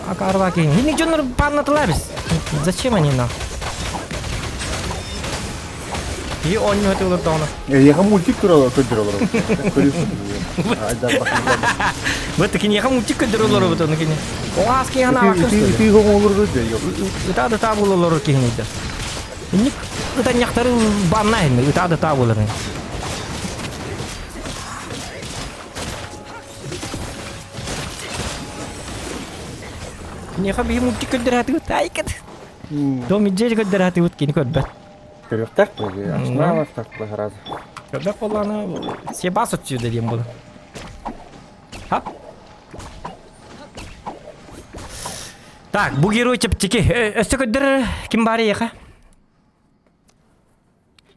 А карваки. Ничего бан на Зачем они нам? И он не хотел даuna. Эйиэхэ мультик турала көрдөрө олоробут. Вот киниэхэ мультик көрдөрө олоробут ону кини. Оҕаас киһи анаабакка Ити хоҥолору Ытаа да таа буола олорор киһини да. Инник ытанньахтары банна иһин ытаа да таа буолар. Киниэхэ биһи мультик көрдөрөөтүгүт айкат. Том и Джерри көрдөрөөтүгүт кини көрбөт. Көрүөхтээх буолуо. Ачнаалаахтаах баһарааза. Көрбөт буоллаҕына съебас отсюда диэн буолар. Хап. Так, бу герой чэпчэки. Өссө көрдөр ким баар эйиэхэ?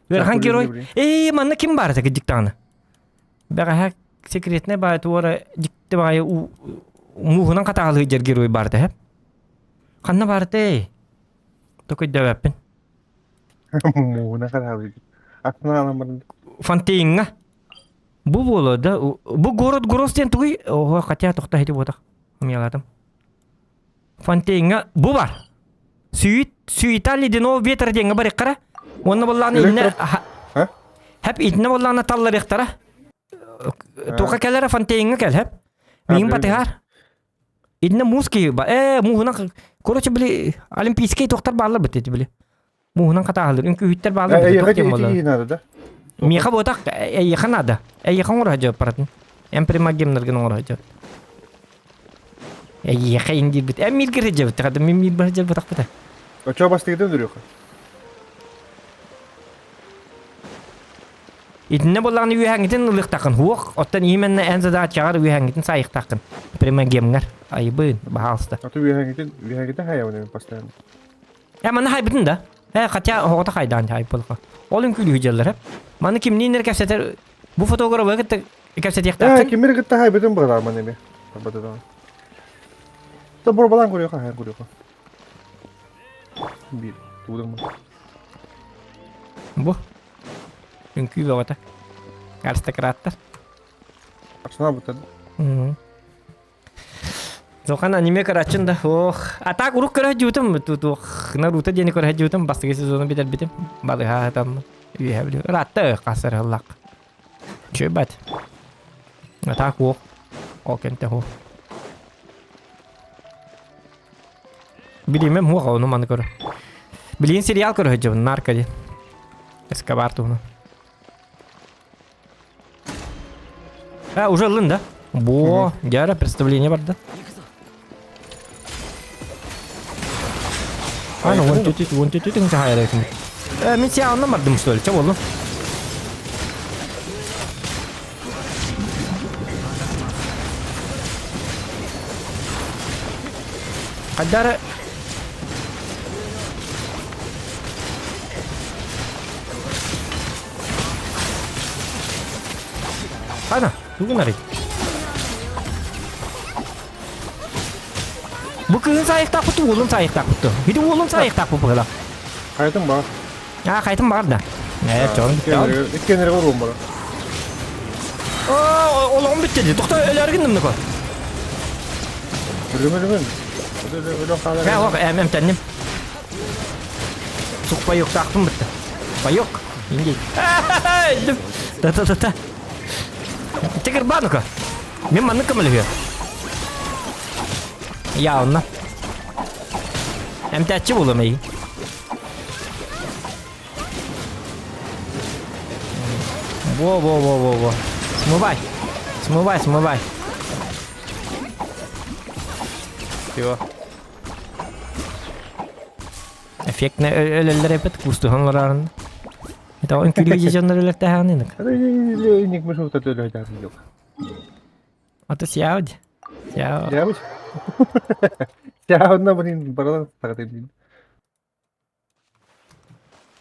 Ыарахан герой. Ээ, манна ким баар этэ дьиктаҕына? Бэҕэһээ секретнэй баайы туора дьикти баайы мууһунан хатаҕалыы дьэр герой баар этэ. Ханна баар этэй? Токуйдаваппын. Мууна хараабыт. Аттынан баран. Фонтейҥҥа. Бу буолуо да? Бу город гроз диэн тугуй? Ого, хотя тохто ити буотах. Умелатым. Фонтейҥҥа бу бар. Сүйүт суета ледяного ветра диэҥҥэ барыаххара. Уонна буоллаҕына иннэ Хэп итиннэ буоллаҕына талларыахтара. Туохха кэлэрэ фонтейҥҥа кэл хэп. Миигин батыһаар. Итиннэ муус киһи ба ээ мууһунан короче били олимпийскай туохтар бааллар бит ити били. Мууһунан хатааһылар үҥкүүһүттэр бааллар бит туох диэн буолар. надо да? Миэхэ буотах эйиэхэ надо. Эйиэхэ оҥоро сылдьар аппаратын. Эн примагемнаргын оҥоро сылдьар. Эйиэхэ индиирбит. Эн мииргэр сылдьабыт. Хата мин миирбэр сылдьарбатахпыта. Очо бастыгытын үрүөхэ. Итиннэ буоллаҕына үөһээҥҥитин ылыахтааххын. Уох, оттон именно эн задачаҕар үөһээҥҥитин саайыахтааххын. Примагемҥар. Айбын, баһаалыста. А то үөһээҥҥитин, үөһээҥҥитин хайабын постоянно. Э, манна хайбытын да. Э, хотя оҕото хайдаан хайбылха. Ол үҥкүүлүү дьаллар. Маны кимниин эрэ кэпсэтэр бу фотографы кытта кэпсэтиэхтээххин. Э, кимир кытта хайбытын быһалаах маны эми. Барбатыдаҕа. Та борбалаан көрүөхэ, хайан көрүөхэ. Биир, туудам. Бу. Үҥкүү бөҕөтө. Аристократтар. Арсенал бутад. Зохан аниме көрөөччүн да ох а так урук көрө сылдьыбытым туох Наруто диэни көрө сылдьыбытым бастакы сезону бүтэрбитим балыһа сытаммын үөһэ билим ыраатта хас эрэ Чү бат а так уох ол кэнтэ хуох Билимем хуох ону маны көрө Билин сериал көрө сылдьабын Нарко диэн Эскобар туһунан А, уже ыллын да? Бо, дьара представление барда. Ана, вон түтүт, вон түтүт инче хайар этим. Э, мен сия оннан бардым что ли? Че болду? Каддары Ана, тугун арый? Бу кыһын саайыктаахпыт уолун саайыктаахпыт. Ити уолун саайыктаахпыт быһыла. Хайтын бар. А, хайтын бар да. Э, чон бүттэ. Иккенерге уруум бар. Оо, олоҕум бүттэ дии. Тохто өлөргүн нымныко. Өлүм өлүм. Өлө хаалар. Мэ, ох, эм эмтэнним. Сух паёктаахпын бытта. Паёк. Индей. Өлдүм. Та-та-та-та. Тигр ну-ка. Мен маннык көмөлөһүө. Я онно. Эмтээччи буолуом эйигин. Во-во-во-во-во. Смывай. Смывай, смывай. Все. Эффектно өлөллөр эбит, кустуһан олорарын. Это он күлүү дьоннор өлөртөһөөнү. Ник мышылта төлөйдәһин yok. Ата сяуд. Сяу. Сяуд. Сяудна блин, баралан тагат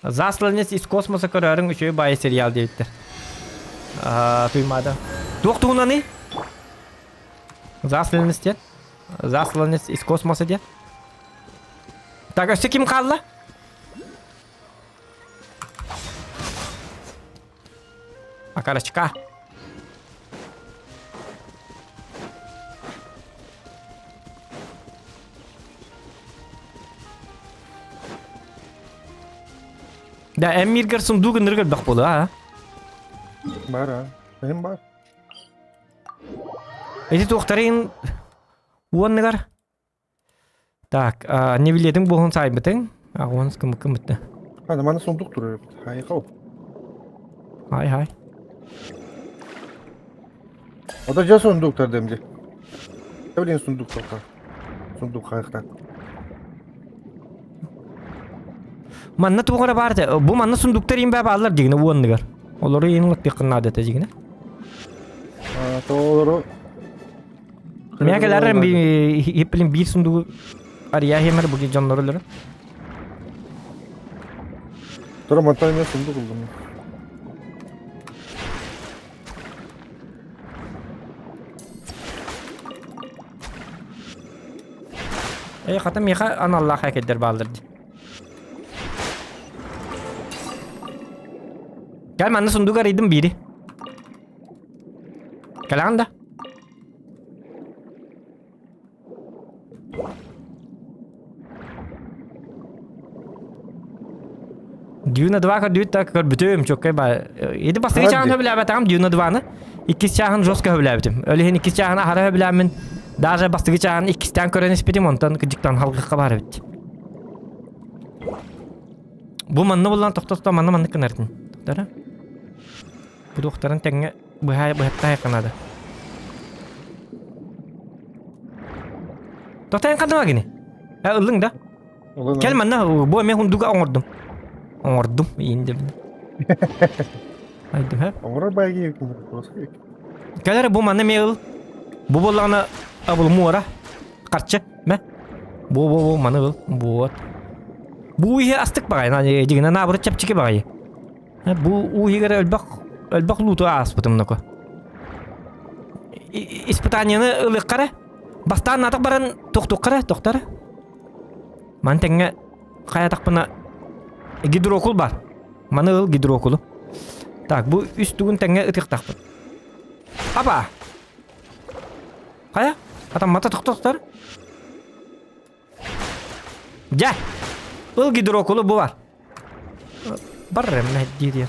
Засланец из космоса көрөрүң үчүгэй баайы сериал диэбиттэр. Туймаада. Туох туһунаны? Засланец диэн. Засланец из космоса диэн. Так, өссө ким хаалла? Окорочка. Да, эн миргэр сундук ынырык элбэх буолуо, а? Бар, а. Эһим бар. Эти туохтарын уонныгар Так, не билиэтиҥ буоһун саайбытыҥ. Аҕуон кымыккын бытта. Ана маны сундук турар. Хай хау. Хай хай. Ода жа сундук тардым же. Блин сундук тоқта. Сундук хайықта. Манна туох эрэ баар этэ. Бу манна сундуктар иин баа бааллар дигинэ уонныгар. Олору иин ылаттыаххын наада этэ дигинэ. Толору Миэхэ кэлэр иһиппилин биир сундугу арыйа иһэмэр бу дьоннору өлөрө. Тура мантан эмиэ сундук ыллым. Э, хата миэхэ аналлаах хакердер бааллар дии. Кэл манна сундук арыйдым биири. Кэлэҕин да? Дюна 2 көрдүбүт да көрбүтүм чоккай ба. Ити бастакы чааһын сөбүлээбэтэҕим Дюна 2-ны. Иккис чааһын жестко сөбүлээбитим. Ол иһин иккис чааһын аһара сөбүлээммин даже бастакы чааһын иккистээн көрөн испитим, онтон кыдьыктан халгыкка баар эбит. Бу манна буллан тохтосто манна маннык гынартын. Тохтара. Бу туохтарын тэҥҥэ быһа быһаттаһай канада. Тохтайын ханна гини? Э ыллыҥ да? Кэл манна бу эмиэ хундуга оҥордум. Оҥордум ииндим. Айдым һэ. Оҥорор байги Кэлэр бу манна эмиэ ыл. Бу буоллаҕына абыл муора. Харчы мэ. Бу бу бу маны ыл. Вот. Бу иһи астык баҕайы. Дьигинэ наабырыт чэпчэки баҕайы. Бу уу иһигэр элбэх элбэх лууту ааспытым ноко. Испытанияны ылыаххара. Бастаан атах баран тохтуоххара, тохтор. Маны тэҥҥэ хайатахпына гидрокул бар. Маны ыл гидрокулу. Так, бу үс тугун тэҥҥэ ытыахтаахпыт. Апа! Хайа? Атаммата тохтохтор. Дьэ! Ыл гидрокулу бу бар. Бар эмне диир.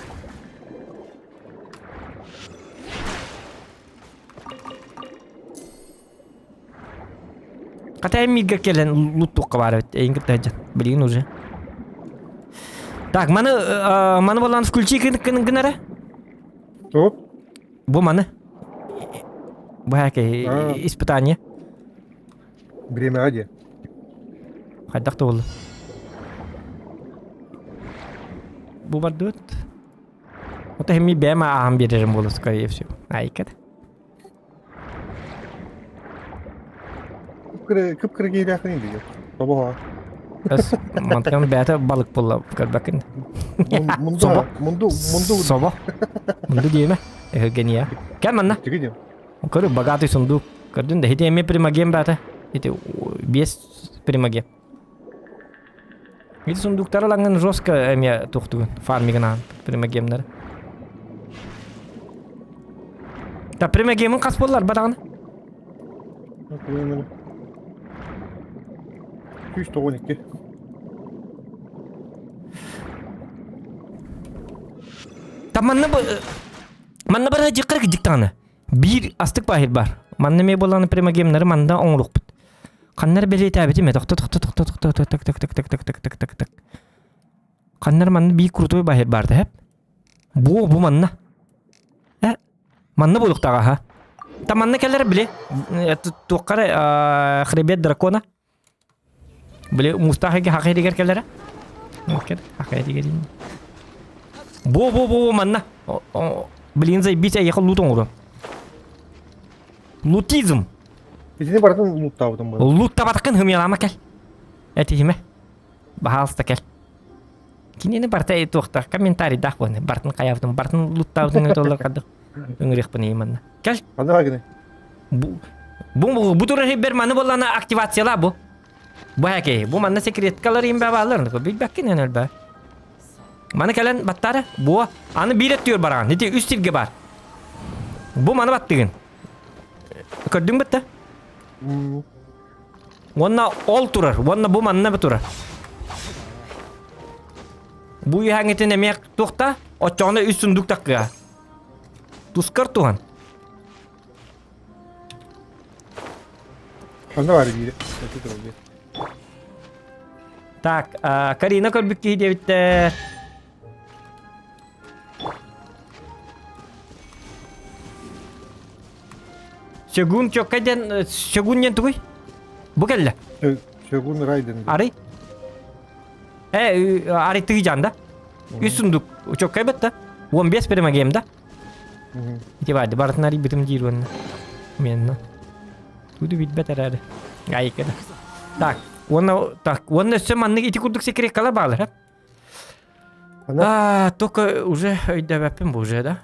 Хата эн мииргэр кэлэн луттуохха баар эбит. Эйин кытта сылдьан. Билигин уже. Так, маны маны болан включи гынара. Топ. Бу маны. Бу хакей испытание. Время где? Хайдах да буолла. Бу бардыбыт. Вот эми бэм ааһан биэрэрим буолла, скорее всего. Айкат. Кып-кыра киһилээххин диye. Тобоҕо. Эс, мантан бэйэтэ балык буолла көрбөккүн. Мунду, Собо. мунду, мунду. Собо. Мунду диэмэ. Эһэ Кэл манна. Тиги дием. Көрү богатый сундук. Көрдүн да ити эмиэ примагем баата. Ити без примагем. Ити сундуктары лаңын жестко эмиэ тухтугун фармигынан примагемнер. Та примагемин хас буоллар бадаҕына? 192. Та манна манна бара дьыккар дьыктаҕына. Биир астык баһыр бар. Манна эмиэ буоллаҕына примагемнары манна оҥоруохпут. Ханнар бэлиэтээбитим тохто тохто тохто тохто так так так так так так так так так так. Ханнар манна биир крутой баһыр бар да Бу бу манна. Э манна буолуктаҕа ха. Та манна кэлэр били туоххара хребет дракона. Били мустаах эгэ хахайдигер кэлэрэ. Хахайдигер. Бу бу бу манна. Блин заебись, я ехал лут оҥору. Лутизм. Итини барытын луттаабытым бары. Луттабатыкын хымыялаама кэл. Этиһимэ. Баһаалыста кэл. Кинини барыта туохта комментарийдаах буолна. Бартын хайаабытын, бартын луттаабытын өтөллөр хаддык. Ыҥырыахпын ийманна. Кэл. Ханна гыны? Бу бу бу турар бер маны боллана активацияла бу. Бу хәкей. Бу манна секреткалар имбә баалар. Билбәккин эн өлбә. Маны кэлэн баттара. Бу аны биир өттүгэр бараҕын. Ити үс сиргэ бар. Бу маны баттыгын. Көрдүҥ бытта? Уонна ол турар. Уонна бу манна турар. Бу үһэҥҥитин эмиэ туохта? Оччоҕуна үс сундук таккыа. Тускар туһан. Ханна бар биир? Так, Карина көрбүт киһи диэбиттэр. Сөгүн чөккө диэн Сөгүн диэн тугуй? Бу кэллэ. Сөгүн Райден. Арый. Э, арый тыгыжан да. Үс сундук чөккө бетте. 15 примагем да. Ити барды барытын арый битим диир уонна. Менна. Туду билбет эрээри. Айыкада. Так, уонна так, уонна өссө маннык ити курдук секреткалар баалар, А, только уже өйдөбөппүн бу уже да.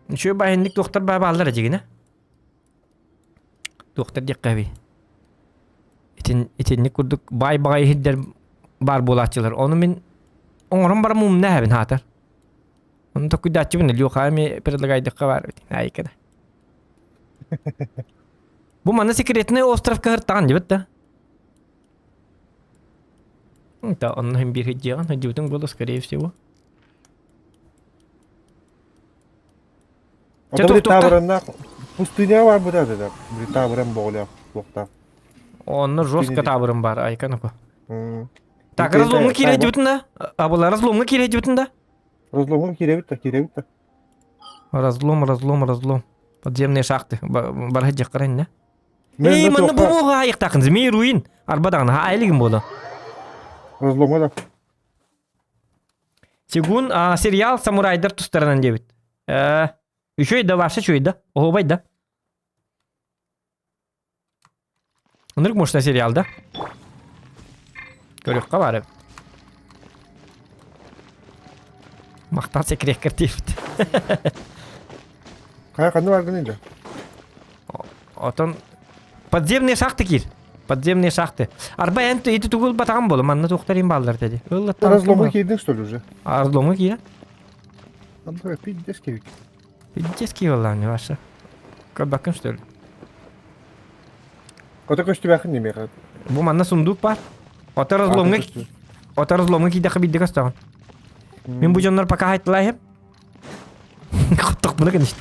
Үчүгэй баһыннык туохтар баа бааллар дьигинэ. Туохтар диэххэ эбий. Итин итинник курдук баай баҕайы иһирдэр баар буолааччылар. Ону мин оҥорон баран умна эһэбин хаатар. Ону токуйдааччыбын Леха эми предлагайдыкка баар эбит. Айыкада. Бу манна секретный остров кыһыртаҕын дибит да. Да, онно иһин биир сылдьыаҕын, сылдьыбытыҥ буолуо, скорее всего. Чэ, Ото били туох-туохта? таабыраннаах пустыня баар быта да били таабыран боҕолоох туохтаах. Онно жестко Пустыня таабырын баар, айка ну-ка. М. Так, разломҥа киирэ дьыбытын да? Абылар разломҥа киирэ дьыбытын да? Разломҥа киирэбит да, киирэбит да. Разлом, разлом, разлом. Подземные шахты. Барһа дьахкара инне. Эй, манна бу бу айыктакын змей руин. Арба даҕаны айлигин буолу. Разломҥа да. Сигун сериал самурайдар тустарынан диэбит. Үчүгэй да, вообще үчүгэй да. Оһуобай да. Ынырык мощный сериал да? Көрүөххэ баар эбит. Махтал секреккер диэбит. Хайа ханна баргын да? Отон подземные шахты киир. Подземные шахты. Арба эн ити тугул батаҕан болу манна туохтарин бааллар dedi. Разломы киирдиҥ что ли уже? Разломы киирэ. Андре, пиздец киирик. Пиздец киираллаан ваша. Көрбөккүн что ли? Кото көстүбэхин немеха. Бу манна сундук бар. Ото разломҥа ото разломҥа киирдэххэ биирдэ көстөҕүн. Мин бу дьоннор пока хайттылаахым. Хоттохпуна конечно.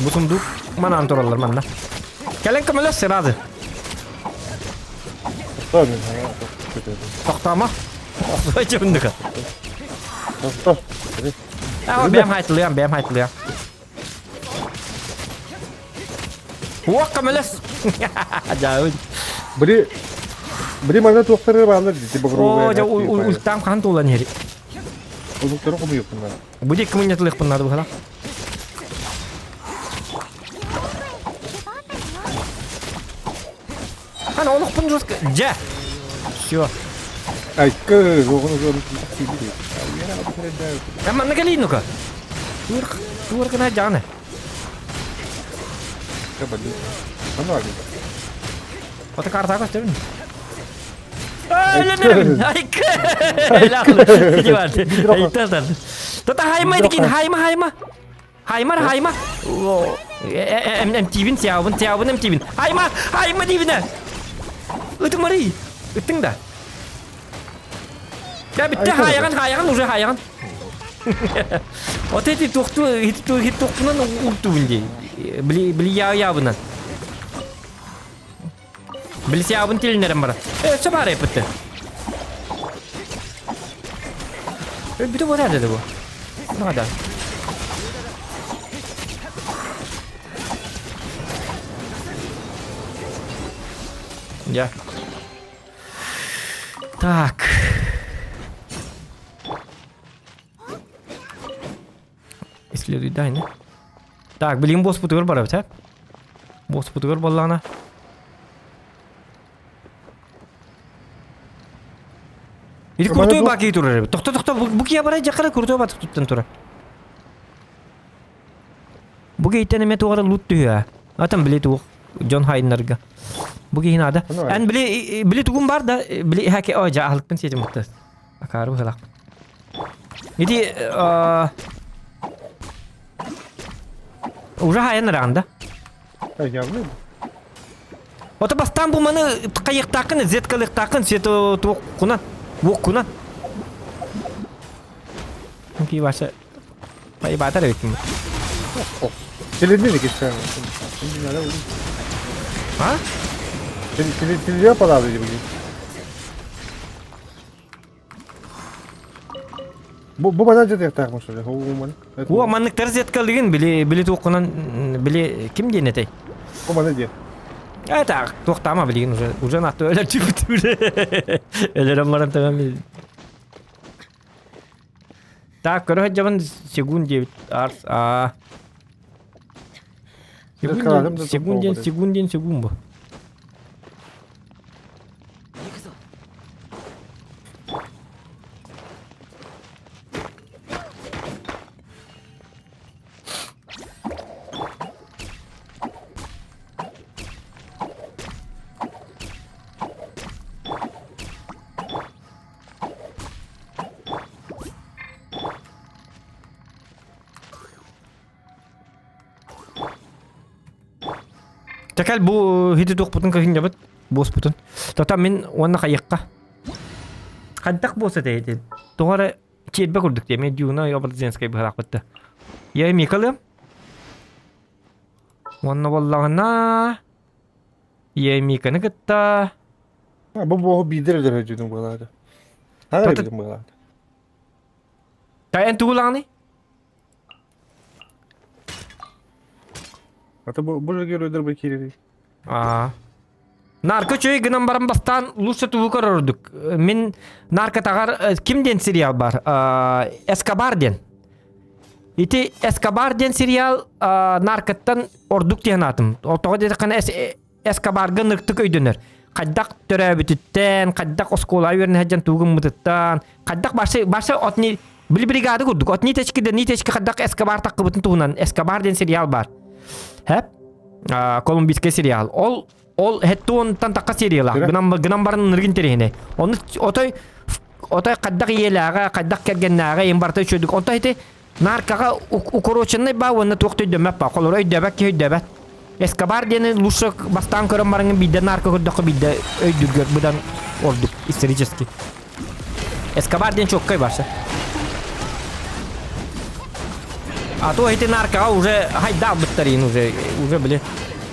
Бу сундук манаан тураллар манна. Кэлэн көмөлөс сразу. Тохтомо. Охсой чөндүкэ. Тохто. Аа, бэм хайтылыам, бэм хайтылыам. Уох көмөлөс. Дьаабын. Били били манна туохтары бааллар дии Оо, дьэ ультам хаан туулан иһэр. Улуктары хомуйуохпун Бу диэки мунньатылыахпын наада быһалаах. Хан олохпун жестко. Дьэ. Все. Айкы, оҕону көрүн Э, манна кэлиий ну-ка. Тур, тур гына дьаҕаны. Ото картаға көстөбүн. Айкы! Тата хайма дикин, хайма, хайма. Хаймар, хайма. Эм тибин, тиабын, тиабын, эм тибин. Хайма, хайма дибинэ. Ытымарый. Ыттың да. Я битте хайаган, хайаган, уже хайаган. Вот эти тухту, эти тухтунан уртубун дей. Били, били я ябынан. Билсиабын тилиннэрэн баран. Э, өссө баар эппитте. Э, бүтэ буолар деді бу. Надо. Я. Так. Исследуй дай, Так, билигин буоспутугар барабыт, э? Буоспутугар буоллаҕына. Или крутой баки турар эбит. Тохто, тохто, бу кия барай жакара крутой батык туттан турар. Бу кейтен эме тугара лут түһүө. Атан били туох Джон Хайнарга. Бу киһи наада. Эн били били тугум бар да били хаке о жа ахлыкпын сиэтим мытты. Акаары быһылаахпын. Ити уже хайан ыраҕын да? Явно. Ото бастаан бу маны хайыахтааххын, зеткалыахтааххын, свето туохкунан, уоккунан. Ки ваша Поебатар эбиккин. Телевизор кеште. А? Телевизор подады деп. Бу бу бана жетектаах мошоле. О, манныктар зеткалыгын били били туохкунан били ким диэн этэй? Бу мана диэн. Э так, туохтаама билигин уже уже натты өлөр түбүт уже. Өлөрөн баран таган Так, көрө сылдьабын секунд диэбит арс аа. Секунд диэн секунд диэн секунд диэн секунд бу. Чакал бу хити туохпутун кыһынньабыт. Буоспутун. Тота мин уонна хайыахха. Хайдах буос этэй ити? Тоҕо эрэ чиэрбэ курдук диэ. Мен Дюна Образенскай быһалаахпытта. Я Микалым. Уонна буоллаҕына Я Миканы кытта Бу буоһу биирдэр өлөр өйдүүнүн быһалаата. Хаҥар Тота эбитин быһалаата. Та эн тугулаҕыный? Ата бу бу же геройдар бу киирэрий. Аа. Нарко чөй гынан баран бастаан лучше тугу көрөрдүк. Мин наркотаҕар ким диэн сериал бар? Эскобар диэн. Ити Эскобар диэн сериал наркоттан ордук диэн аатым. Тоҕо диэтэххинэ Эскобарга ныктык өйдөнөр. Хайдах төрөөбүтүттэн, хайдах оскуола үөрэнэ сылдьан тугу гыммытыттан, хайдах барса барса отни били бригада курдук от ниточки да ниточки хайдах Эскобар таххыбытын туһунан Эскобар диэн сериал бар. Хэп колумбийскай сериал. Ол ол хеттуонтан тахха сериялаах. Гынан гынан баран ынырык интэриэһинэй. Ону отой отой хайдах ийэлээҕэ, хайдах кэргэннээҕэ им барыта үчүгдүк. Онто ити наркаҕа укороченный баа уонна туох да өйдөммөт баа. Холоро өйдөөбөт киһи өйдөөбөт. Эскобар диэни лучше бастаан көрөн бараҥын биирдэ нарко көрдөххө биирдэ өйдүүргэр быдан ордук исторически. Эскобар диэн чуоккай барса. А то эти наркаҕа уже хайда албыттар иһин уже уже били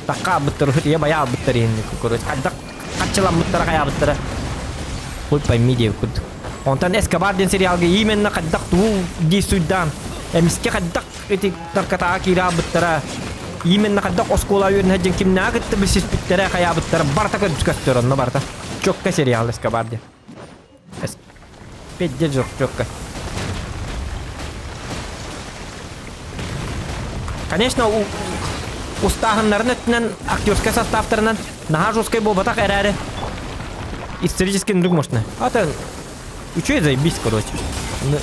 такка албыттар уже бая албыттар иһин короче хайдах хаччыламмыттара хайаабыттара хуй пойми диэбит курдук. Онтон Эскобар диэн сериалга именно хайдах тугу действуйдаан эмискэ хайдах ити наркотаҕа киирэ албыттара именно хайдах оскуола үөрэнэ сылдьан кимнээҕи кытта билсиспиттэрэ хайаабыттара барыта көстөр онно барыта чокка сериал Эскобар диэн. Пиздец жестко. Конечно, устааһыннарын өттүнэн актерскай составтарынан наһаа жесткай буолбатах эрээри исторический ынырык мощно. А это үчүгэй заебись, короче.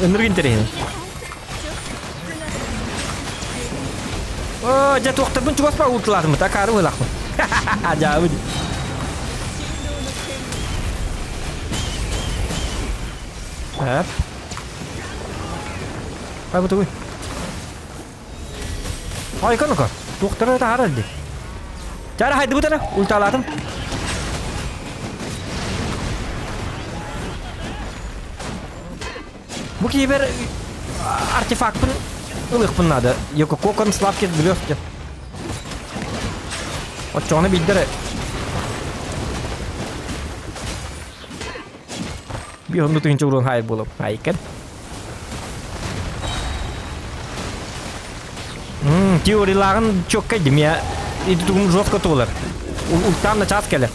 Ынырык интересный. О, дьэ туохтарбын чугас ба ултулаатыммыт, акаары быһылаахпын. Дьаабы. Эп. Ай бу тугуй? Ай кон-ка. Туохтара таһаарар дии. Чара хайдыбыт эрэ, ульталаатым. Бу киһибэр артефакпын ылыахпын наада. Йоко кокон слабких блёстер. Оччоҕуна биирдэ биир онну тыһыынча уруон хаайыр буолуом. Айкан. Теориялааҕын чоккай дим я ити тугум жестко туолар. Ультаан на час кэлэр.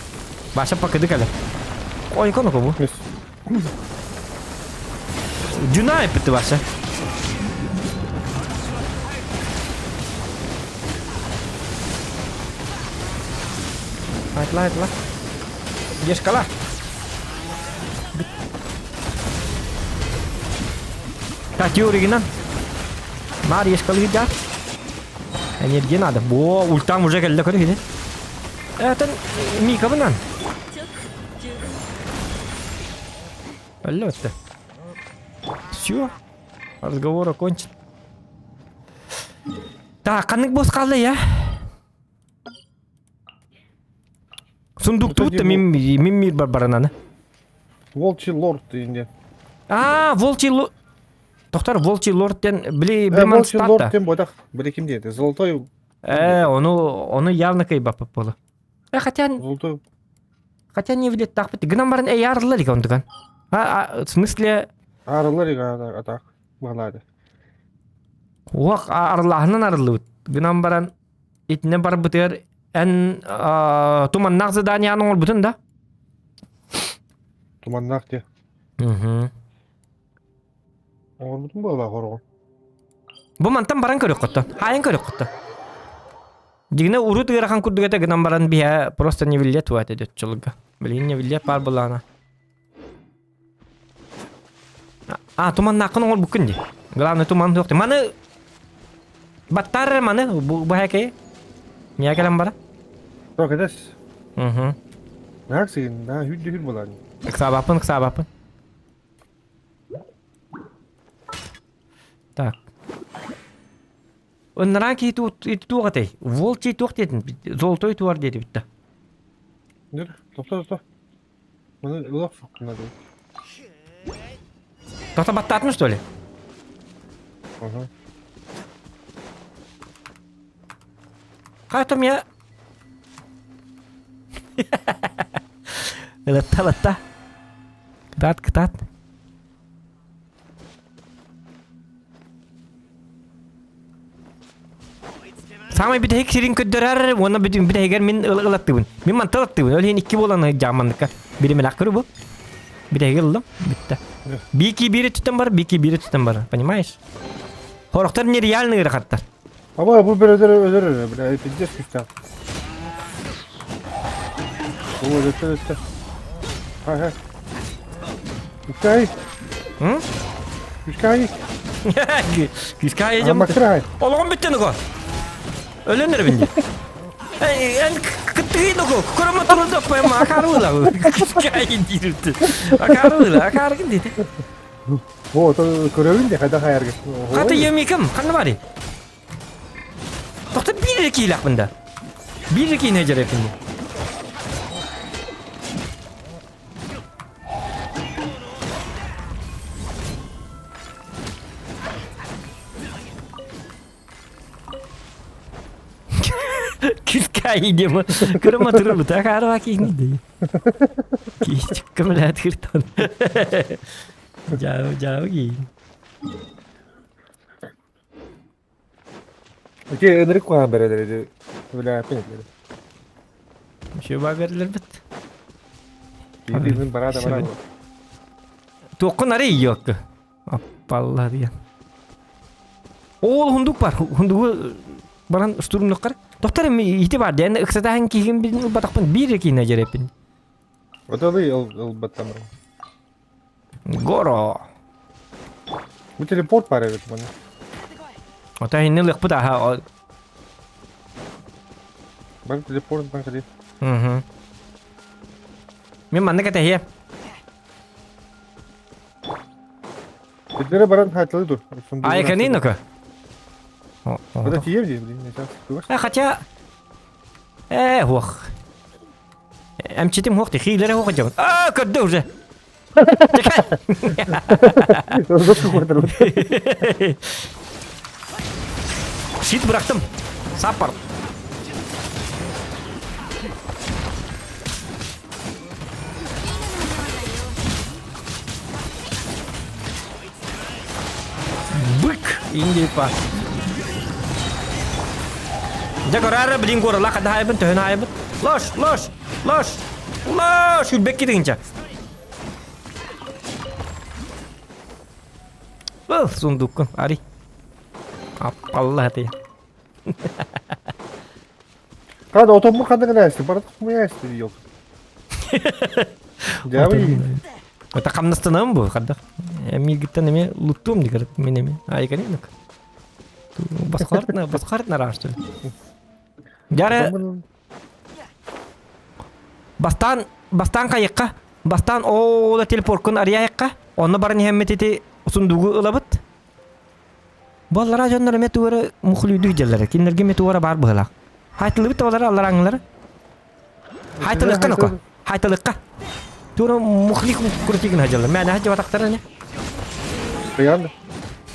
Баша покыды кэлэр. Ой, кону бу. Дюна эппитти Вася. Айтла, айтла. Ешкала. Так, теоригинан. Нар ешкалы да. Энергия надо. Бо, ультам уже кэллэ көрө кини. Это Мика бынан. Алло, это. Все. Разговор окончен. Так, ханнык босс хаалла я? Сундук тут мим мир барбарананы. Волчий лорд дегенде. А, волчий лорд. Тоқтар, волчий лорд ден били Э, волчий лорд ден бодақ. Били ким деді? Золотой. Э, ону, ону явно кайбаппыт буолу. Э, хотя... Золотой. Хотя не билеттаахпыт. Гынан баран эй арыллар илик онтуган. А, а, в смысле... Арыллар илик атак. Балады. Уох, арыллааһынан арыллыбыт. Гынан баран итинне барбытыгар эн туманнаах заданиены оҥорбутун да? Туманнаах де. Угу. Оҥорбутум буоллаах ороҕун. Бу мантан баран көрүөххүттэн. Хаайан көрүөххүттэн. Дьигинэ урут ыарахан курдук этэ гынан баран биһэ просто не виллет уа этэ дьоччулга. Билигин не виллет баар буоллаҕына. А, туманнааххын оҥорбуккун дии. Главное туман суох. Маны баттаар эрэ маны бу бу хэкэй. Миэ кэлэн бара. Жоқ, этэс. Угу. Наһаа сигин, наһаа хүр буолаан. Ыксаабаппын, ыксаабаппын. Так. Ыннараа киһи туох этэй? Волчий туох диэтин? Золотой туар диэти бүтта. Тохто, тохто. Маны ылах надо. Тохто баттаатын что ли? Ага. Как там я? Ылатта, ылатта. Кытаат, кытаат. Саамай бүтэһик сирин көрдөрөр уонна бүтэһигэр мин ылаттыбын. Мин манта ылаттыбын. Ол иһин икки буолан дьааманныкка. Биримэлээх көрү бу. Бүтэһиги ыллым. Бүтте. Бики биир өттүттэн бар, бики биир өттүттэн бар. Понимаешь? Хорохтор нереальный ыарахаттар. Аба бу бір өлөр өлөр өлөр бля пиздец күстээх. О, өттө өттө. Хай хай. Күскай. М? Күскай. Күскай дем. Амактыр Олоҕум бүттэ нуго. Өлөн эрбин дии. Эн кыттыгый нуго. Көрөмө туруда пойма акарыла. Күскай диирти. Акарыла, акарыгын диити. О, то көрөбүн де хайда хайарга. Хата емиким, ханна барый? Тоқта биир эрэ киилээхпин да. Биир эрэ киинэ дьэрэппин дии. Киркай дима. Көрөмө турбут акаарба киини дии. Киичиккэ мэлээтиртан. Дьаабы дьаабы киин. Ити ынырык куһаҕан бэрэлэр ити үлээппин этилэр. Үчүгэй бэрилэрбит. Биир бара да бара. Туоххун арый йокку. Аппалла диэн. Ол хундук бар. Хундугу баран штурмнуккар. Доктор ити бар диэн ыксатаһын киһин бин ылбатахпын биир киинэ жереппин. Оталы ылбаттам. Горо. Бу телепорт бар эбит маны. Ота инни лыкпыт аха. Бар телепорт бар кали. Угу. Мен манна кэтэһиэ. Сирдere баран хайталы тур. Айканы ну-ка. Это тиер здесь, блин, сейчас. А хотя... Э, ох. Эмчитим хох хилere хох дьон. А, көрдө уже. Щит бырахтым. Саппар. Бык индипа. Дьэ көрөөрө блин куорала хадаайбын төһөн аайбыт. Лош, лош, лош, лош үрбэкки тыгынча. Ыл, сундуккун, ари. Аппалла ты. Хада отомму ханнык гына барат хумуясты ёл. Дьабы. Это хамнастанам бу хаддах. Мигиттен эме луттум дигер мен эме. Айганинок. Басқарт басқарт нарашты. Дәрі бастан бастан кайыкка бастан ол телепорткун арияйыкка онно баран иһэммит ити сундугу ылабыт. Баллара дьоннор эмэ тугары мухлүйдүү дьаллара. Кинилэргэ эмэ тугара баар быһылаах. Хайтылыбыт табалара алларааҥылара. Хайтылыкка ноко. Хайтылыкка. Тура мухлик крутигин хадьаллар. Мээнэ хадьабатахтара не. Кыйаан.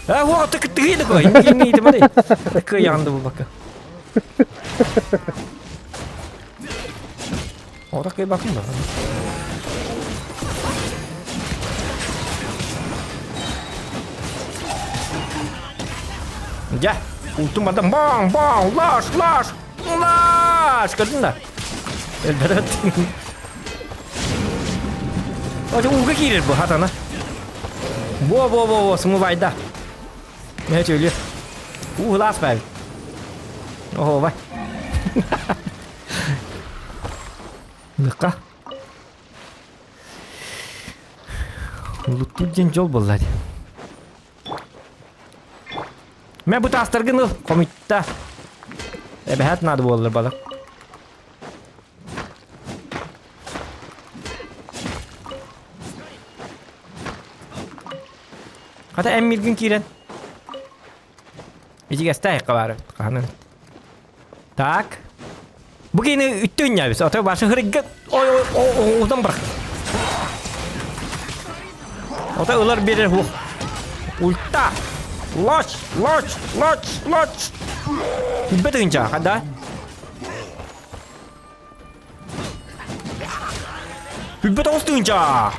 А, вот так ты такой. Не не не Кыйаанды бу бака. Ора кый бакын да. Дьэ, ултум барда баң, баң, лаш, лаш, лаш, көрдүн да? Элбэт. Ожо ууга киирэр бу хатана. Во, во, во, во, смывайда. Не чөлү. Уу лас бай. Ого, бай. Лыкка. Луттур диэн дьол буолла дии. Мэ бу таастаргын ыл, хомуйта. Эбэһээт наада буоллар балык. Хата эн миргин киирэн. Итигэстээх баар хаһан. Так. Бу кини үттү үннәбис. Ото башы хырыгга ой ой удан бырах. Ото ылар берер хух. Ульта. Лоч, лоч, лоч, лоч. Билбет ыгынча, хада. Билбет оҕус тыгынча.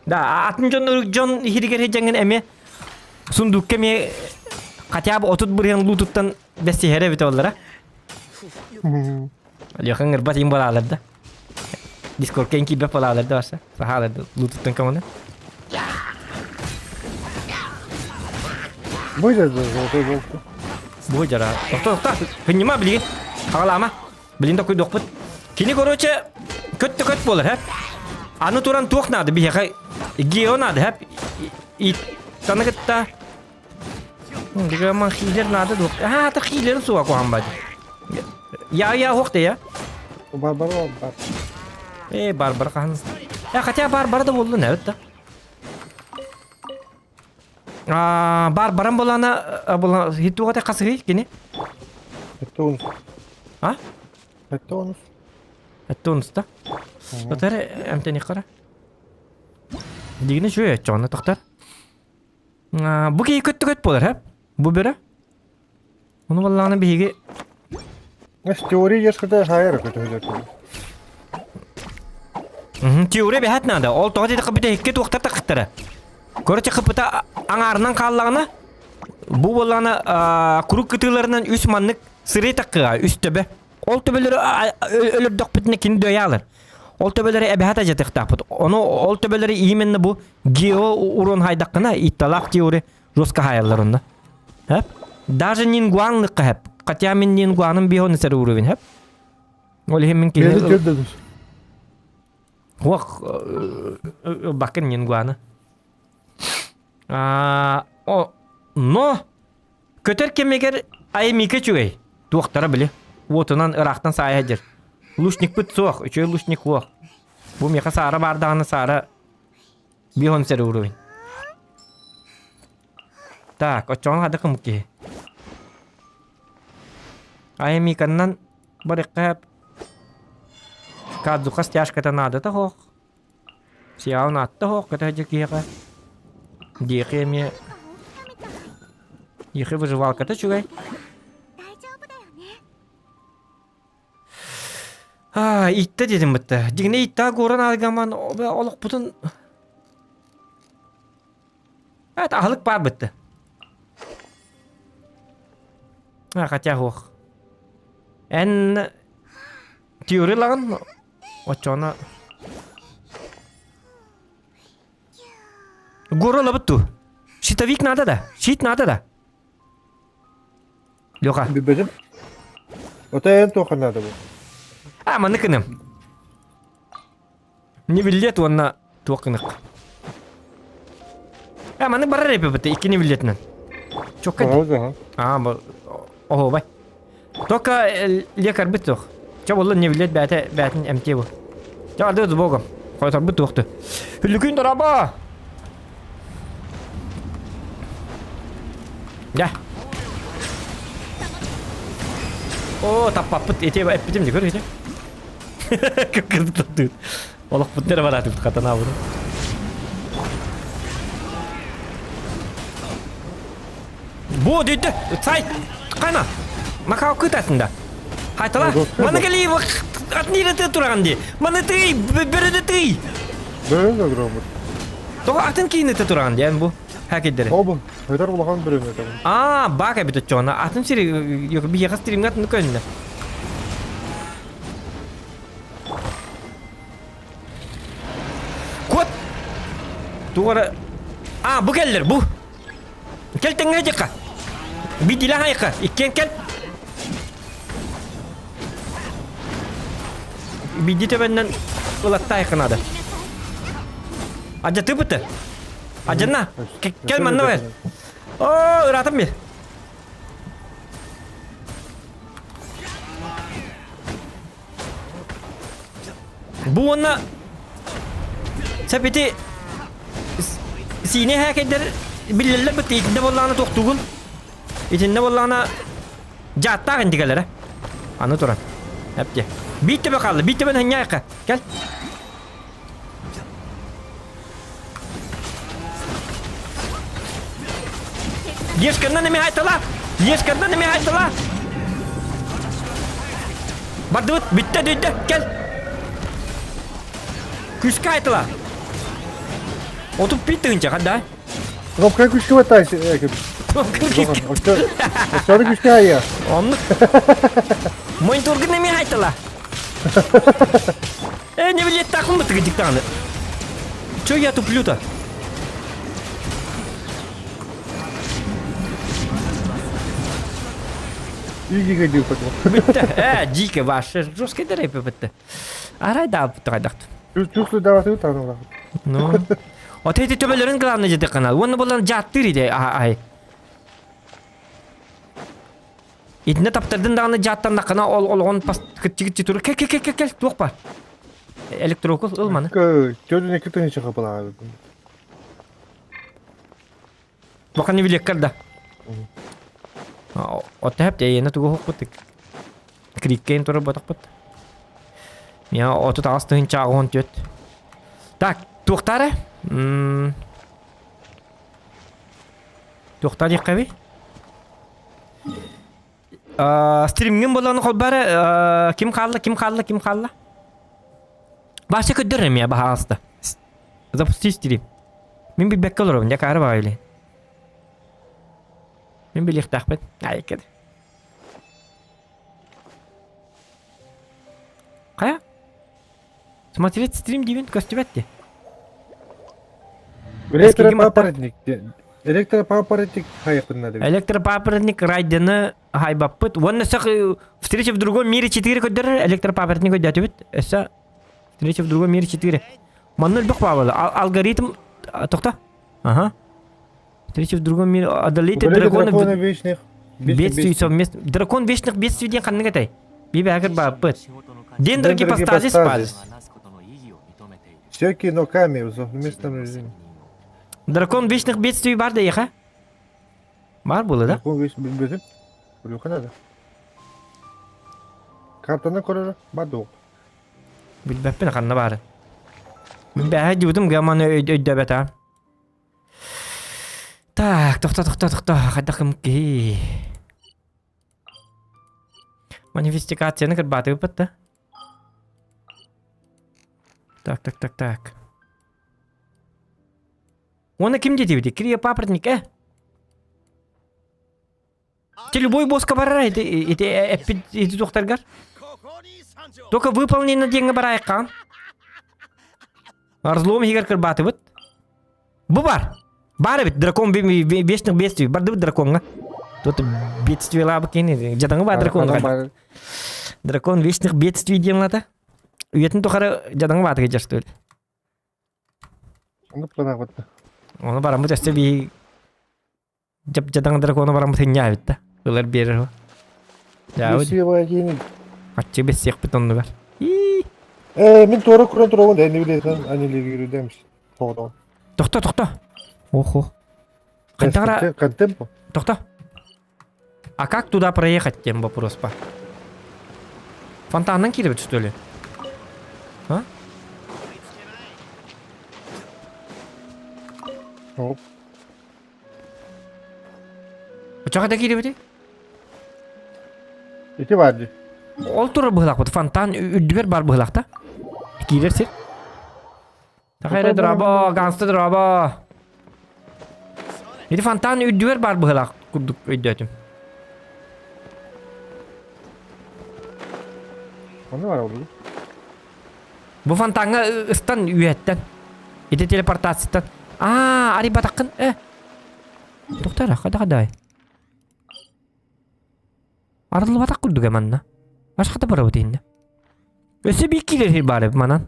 Да, атын дьон дьон иһиригэр дьэҥҥин эмиэ сундукка эмиэ хотя бы 30% луутуттан бэссиһэрэ эбитэ боллара. Леха ырбат им балаалар да. Дискордка ин киирбэт балаалар да барса. Сахаалар да луутуттан көмөнө. Бу да золотой волк. Бу жара. Тохто, тохто. Хынньыма билигин. Хагалаама. Билин да куйдуохпут. Кини короче көт да көт буолар, хэп. Аны туран туох наада биһиэхэ гео наада, хэп. И таны кытта Дигаман хилер наада дуох. Аа, та хилерин суа куһан бады. Я я хуох я. Барбара бар. Э, барбара хаһан. Я хотя барбара да буоллун эбит да. Аа, барбаран булана була хитугата хасыгый кини. Тонус. А? Тонус. Тонус да. Тотар эмтени кара. Дигини шуя чоны тохтар. Бу киһи көттө көт буолар, һэ? Бу бөрө. Ону баллааны биһиги Теория ешката хайыр көтөһөлөр. Теория бэһэт надо. Ол тоҕо диэтэххэ бүтэһиккэ туохтар таххыттара. Короче, кыпыта аҥаарынан хааллаҕына, бу буоллаҕына курук кытыыларынан үс маннык сырыы таккыга үс төбө. Ол төбөлөрү өлөрдөхпүтүнэ кини дөйө Ол төбөлөрү эбэһэт ажатыахтаахпыт. Ону ол төбөлөрү именно бу гео урон хайдаххына итталаах теория жестко хайаллар онно. Хэп? Даже нингуанлыкка хэп. Хотя мин нингуаным биһон сэр уровень хэп. Ол иһин мин киһи... Хуах бакын нингуаны. Но Көтөр кэмигэр аймика үчүгэй, туохтара били, уотунан ыраахтан саайа сылдьар. Лучникпыт суох, үчүгэй лучник суох. Бу миэхэ саара баардаҕына саара биһон сэр уровень. Так, оччоҕуна хада кымык киһи. Аймиканнан барыхха Кадзуха стяжката наадата суох. Сиаун аатта суох көтө сылдьар киһиэхэ. Диэхи эмиэ Диэхи выживалката үчүгэй. Аа, иттэ дедим бытта. Дигне итта горан алгаман олохпутун Это аһылык баар бытты. А, хотя хуох. Эн теориялагын Оччоҕуна Гора ылабыт дуу? Щитовик надо да? Щит надо да? Леха. Билбэтим. Ото эн туохха наада бу? А, маннык гыным. Не билет уонна туох гынык. А, маннык барар эпиппит иккини билетинэн. Чокка. А, оһуобай. Только лекарбыт суох. Чэ буолла не билет бээтэ бээтин эмтиэ бу. Чэ арды с богом. Хойторбут туохту. Хүллүкүн дораба! Дя. О, таппаппыт ити эппитим де көр ити. Кыргыз Олохпут нere бараатыбыт хатанаабыт. Бу дүйдө сай кана Макао кытасында. Хайтала. Маны кели атын ты тураган ди. Маны тый бөрөдө тый. Бөрөдө тураган. Того атын кийини тураган ди бу. Хакеддери. Обу. Хайдар улахан бөрөнө. А, бак эбит чона. Атын сири бияга стримгат нүкөннө. Кот! Тугара... А, бу кэллэр, бу! Кэл тэҥҥэ дьыкка! Бидилэ хайка, иккиэн кэл! Биди төбөннөн ылаттаайка надо. Адьа тыпыты. Адьанна, кэл манна бэр. О, ыраатым бир. Бу уонна Сэпити сиинэ хээкэйдэр биллэллэр бит итиннэ буоллаҕына туохтуугун? Итиннэ буоллаҕына дьааттаах интигэлэрэ. Аны туран. Эптиэ. Биир төбө хаалла. Биир төбөнү ханньаайка. Кэл. Ешканнан эми хайтала! Ешканнан эми хайтала! Бардыбыт, бүттэ, düydü, кел! Күскэ хайтала! Отуп бит тыгынча, ханда? Кнопка күскэ баттаа. Оччону күскэ айа. Оннук. Мониторгын эми хайтала! Э, не билет такым бы тыгыдыктааны. Чё я туплю-то? Иги дип потом. Бүтті. Э, дико ваше жесткий дерепе бітті. Арай да бітті Чувствую даваты таны. Ну. Вот эти төбөлөрүн главное жете канал. Оны болан жаттыр иде ай. Итинне таптардын даҕаны дьааттаннаххына ол олоҕун пас кыччы тур кел кел кел кел кел туох бар электрокул ыл маны Төрүн эки тыһынча хапылаабыт. Баканы билеккер да. Отто хэп эйена тугу хоппут криккейн турар ботохпут. Мия 38 тыһынча 14. Так, туохтаары? Туохтаа диэххэбий? Стримҥин буолан холбары ким хаалла, ким хаалла, ким хаалла? Вася көрдөр эмиэ баһаалыста. Запусти стрим. Мин билбэккэ олоробун, дьэ каары баҕа билин. Мин билиэхтээхпин. Айкыр. Хайа? Смотреть стрим диибин көстүбэт дии. Электропапоротник. Электропапоротник хайыппын надо. Электропапоротник Райдены хайбаппыт. Уонна өссө встреча в другом мире 4 көрдөрөр электропапоротник өйдөөтүбүт. Өссө встреча в другом мире 4. Манна элбэх баабалы. Алгоритм тохто. Ага. Встреча в другом мире. Одолейте дракона дракона вечных бедствий совместно. Дракон вечных бедствий диэн ханнык этэй? Бибээгэр бааппыт. Дендрогипостазис палец. Все кино камер в совместном режиме. Дракон вечных бедствий бар да еха? Бар было, да? Дракон вечных бедствий? Көрүөххэ надо. Картаны көрөр бар дуо? Билбэппин ханна баары. Мин бэһэ дьыбытым гаманы өйдөбөт а. Так, тохто, тохто, тохто, хайдах ким киһи. Манифестикацияны кырбаатыбыт да. Так, так, так, так. Оны ким диэтибит? Кирия папоротник, э? Те любой босска барар ити ити эппит ити тухтаргар. Только выполнено диэҥҥэ бараайыккаҕын. Разлом иһигэр кырбаатыбыт. Бу бар. Бар эбит дракон вечных бедствий. Бардыбыт дракоҥҥа. Тут бедствиелаабыт кини. Дьадаҥы бар драконга. Дракон вечных бедствий диэн лата. Үйэтин тухары дьадаҥы баатыга дьастыбыт. Ону планаабыт. Ону бараммыт өссө биһи Дьап-дьадаҥ дракону бараммыт ынньаабыт да. Ылар биэрэр. Дьаабыт. Аччы бэссиэхпит оннугар. Э, мин туора көрөн турабын, да, не билетен анилигирдемс. Тоҕо. Тохто, тохто. Ох, ох. Хантара... Контемпо. Тохто. А как туда проехать, тем вопрос по. Фонтаннан киирбит, что ли? А? Оп. Очоҕо да киирибити? Ити бар дии. Ол турар быһылаахпыт. Фонтан үрдүгэр бар быһылаах да. Киирэр сир. Тахайра драба, ганста драба. Ити фонтан үрдүгэр бар быһылаах курдук өйдөөтүм. Онно бар ол. Бу фонтаҥҥа ыстан үөһэттэн. Ити телепортацияттан. Аа, арыйбатаххын. Э. Тоқтар, қайда қайда? Арыллыбатах курдук манна. Башка барабыт инде. Өссө биир киирэр баар эбит манан.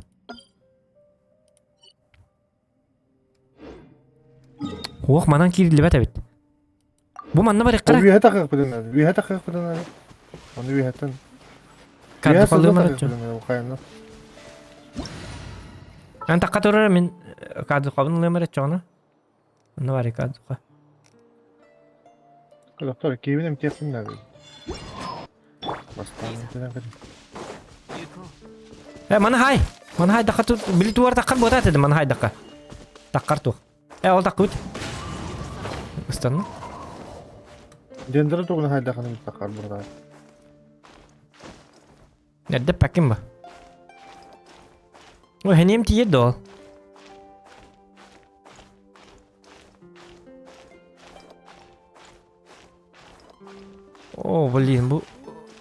Ох, манан киириллибэт эбит. Бу манна барыахха. Үөһэ тахыахпытын наада. Үөһэ тахыахпытын наада. Ону үөһэттэн. Карта халыымар Эн тахха турар мин каадухабын ылыам эрэ чоҕуна. Онно бар каадуха. Доктор, киһибин эмтиэхпин наада. Бастаан эмтэнэн кэлин. Э, маны хай! Маны хайдахха тут били туар таххар буота этэ маны хайдахха. Таххар туох. Э, ол таххыбыт. Ыстанна. Дендра тугун хайдаханы таххар буота. Эрдэ пакин ба. Ой, хэним тиийэр доо. О, блин, бу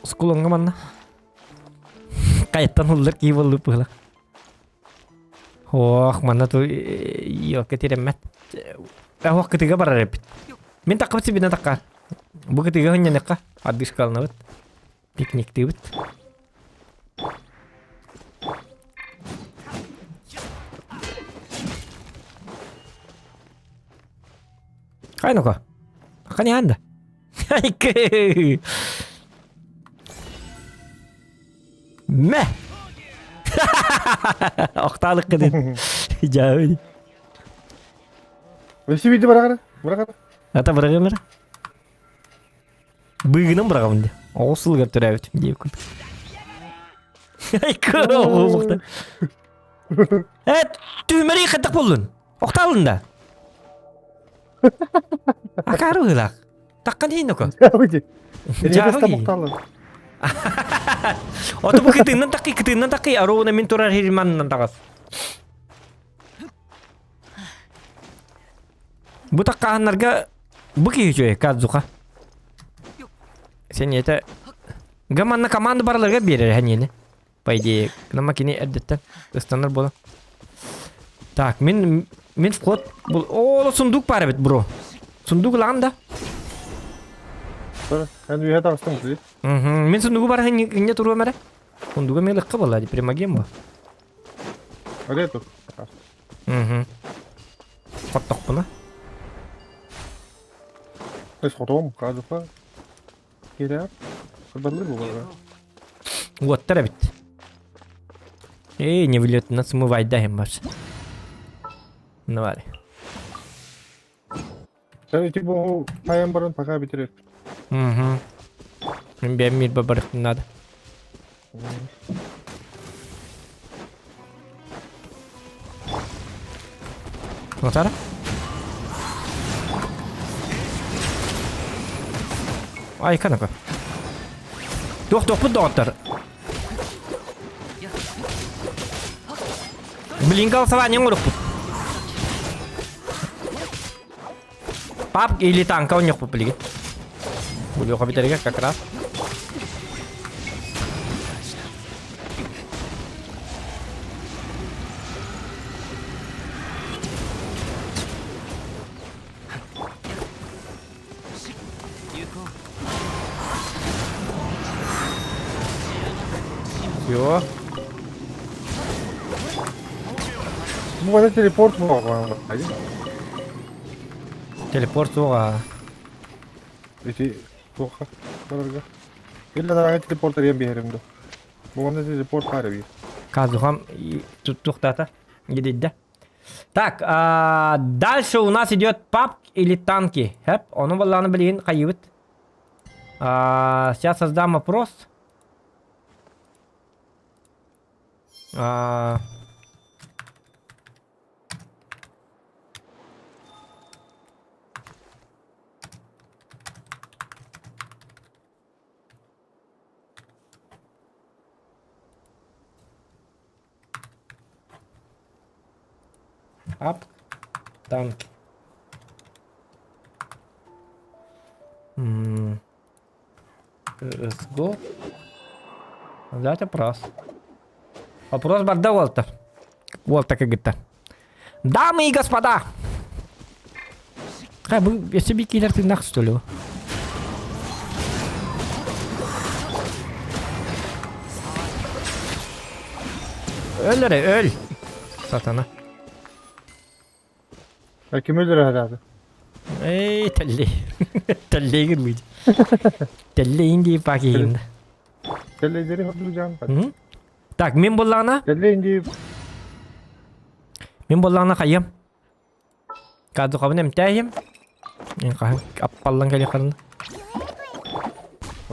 скулоҥҥа манна. Кайттан уллар кии боллуп быһыла. Ох, манна ту ёлка тирэммэт. Ох, кытыга барар эбит. Мин таққыбыт сибинэ таққар. Бу кытыга хынньаныкка ардышкалынабыт. Пикниктыыбыт. Хай ну-ка. Хани анда. Мэ! Охтаалык кыдын. Жаабы. Өссө биирдэ быраҕара. Быраҕара. Ата быраҕымыр. Быыгынан быраҕабын дии. Оҕус сылыгар төрөөбүтүм диэбит курдук. Айка Э, түмэри хайдах буоллун? Охтаалын да. Акаары быһыылаах. Таххан иһин око. Дьаабы Дьаабы. Ото бу кытыыннан такый, кытыыннан такый, аруына мин турар хирманнан таҕас. Бу таккааһыннарга бу киһи үчүгэй Кадзуха. Сен это Гаманна команда барыларга биэрэр ханьыны. По идее, нама кини эрдеттен ыстанар буола. Так, мин мин вход бул О, сундук бар эбит, бро. Сундук ылаҕын да? Эн үөһэ таҕыстың дии. Мин сундугу бар инне туруом эрэ. Сундуга мен ыкка буолла ди примагем бу. Ария тур. Угу. Хоттохпуна. Өс хотом, казуха. Кирәк. Кырбарлы бу бара. Уоттар эбит. Эй, не вылет, нас смывай, дай им баш. Ну, вари. Sen ити бу хайан баран пока битирек. Угу. Мен бэйэм мир барыхпын надо. Нотара? Ай, канака. Туох туохпут доҕоттор. Блин, голосование оҥорукпут. Пап или танка оонньуохпут билигин. Улюха бүтэригэр как раз. Все. Бу бана телепорт буолла. Телепорт суоҕа. Ити туохха барарга. Illa даҕаны телепорт арыйан биэрэрим дуо? Бу манна телепорт баар эбит. Казухам туохтаата? Гидидде. Так, а, дальше у нас идет папк или танки. Хэп, ону балланы билигин хайыбыт. А, сейчас создам опрос. А, Ап, танки. М, CSGO. Взять опрос. Опрос барда уолта. Уолта кыгытта. Дамы и господа! Хай, бу өссө би киилэр тыыннаах что ли? Öl эрэ, өл! Сатана. А ким өлөр араады? Эй, тэллэй. Тэллэй гырбыт. Тэллэйин дии пакиһин. Тэллэйдери хордур Так, мин буллаҕына? Тэллэйин дии Мин буоллаҕына хайыам? Кадухабын эмтээһим. Мен хаһан аппаллан кэлиэххэрин.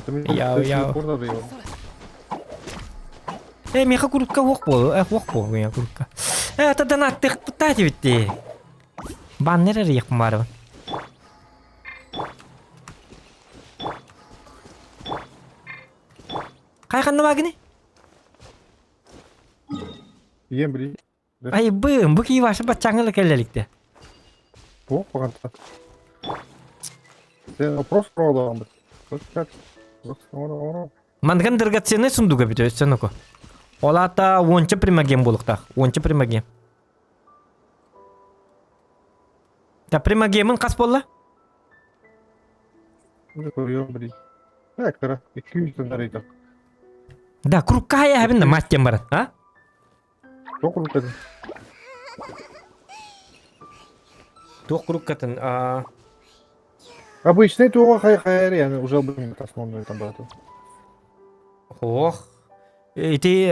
Яу, яу. Э, миэхэ курутка уох буолу, э, уох буолу миэхэ курутка. Э, тадан аттык битти. Баннер эрийэх барыбын. Хай ханна багини? Ийэм били. Ай бым, бу кии ваша баччаңы кэллэликте. Туох баҕарта. Сен вопрос проводоҕаммыт. Манган драгоценный сундуга бүтө өссө ноко. Ол аата уонча примаген буолуктаах. Уонча примаген. Да примагемын хас буолла? Көрүөм били. Так, кыра. 200 арыйдах. Да, курукка хайа да мать тем баран, а? Туох куруккатын? Туох куруккатын? А... Обычный туоҕа хай хайар yani уже блин основной там брату. Ох. Ити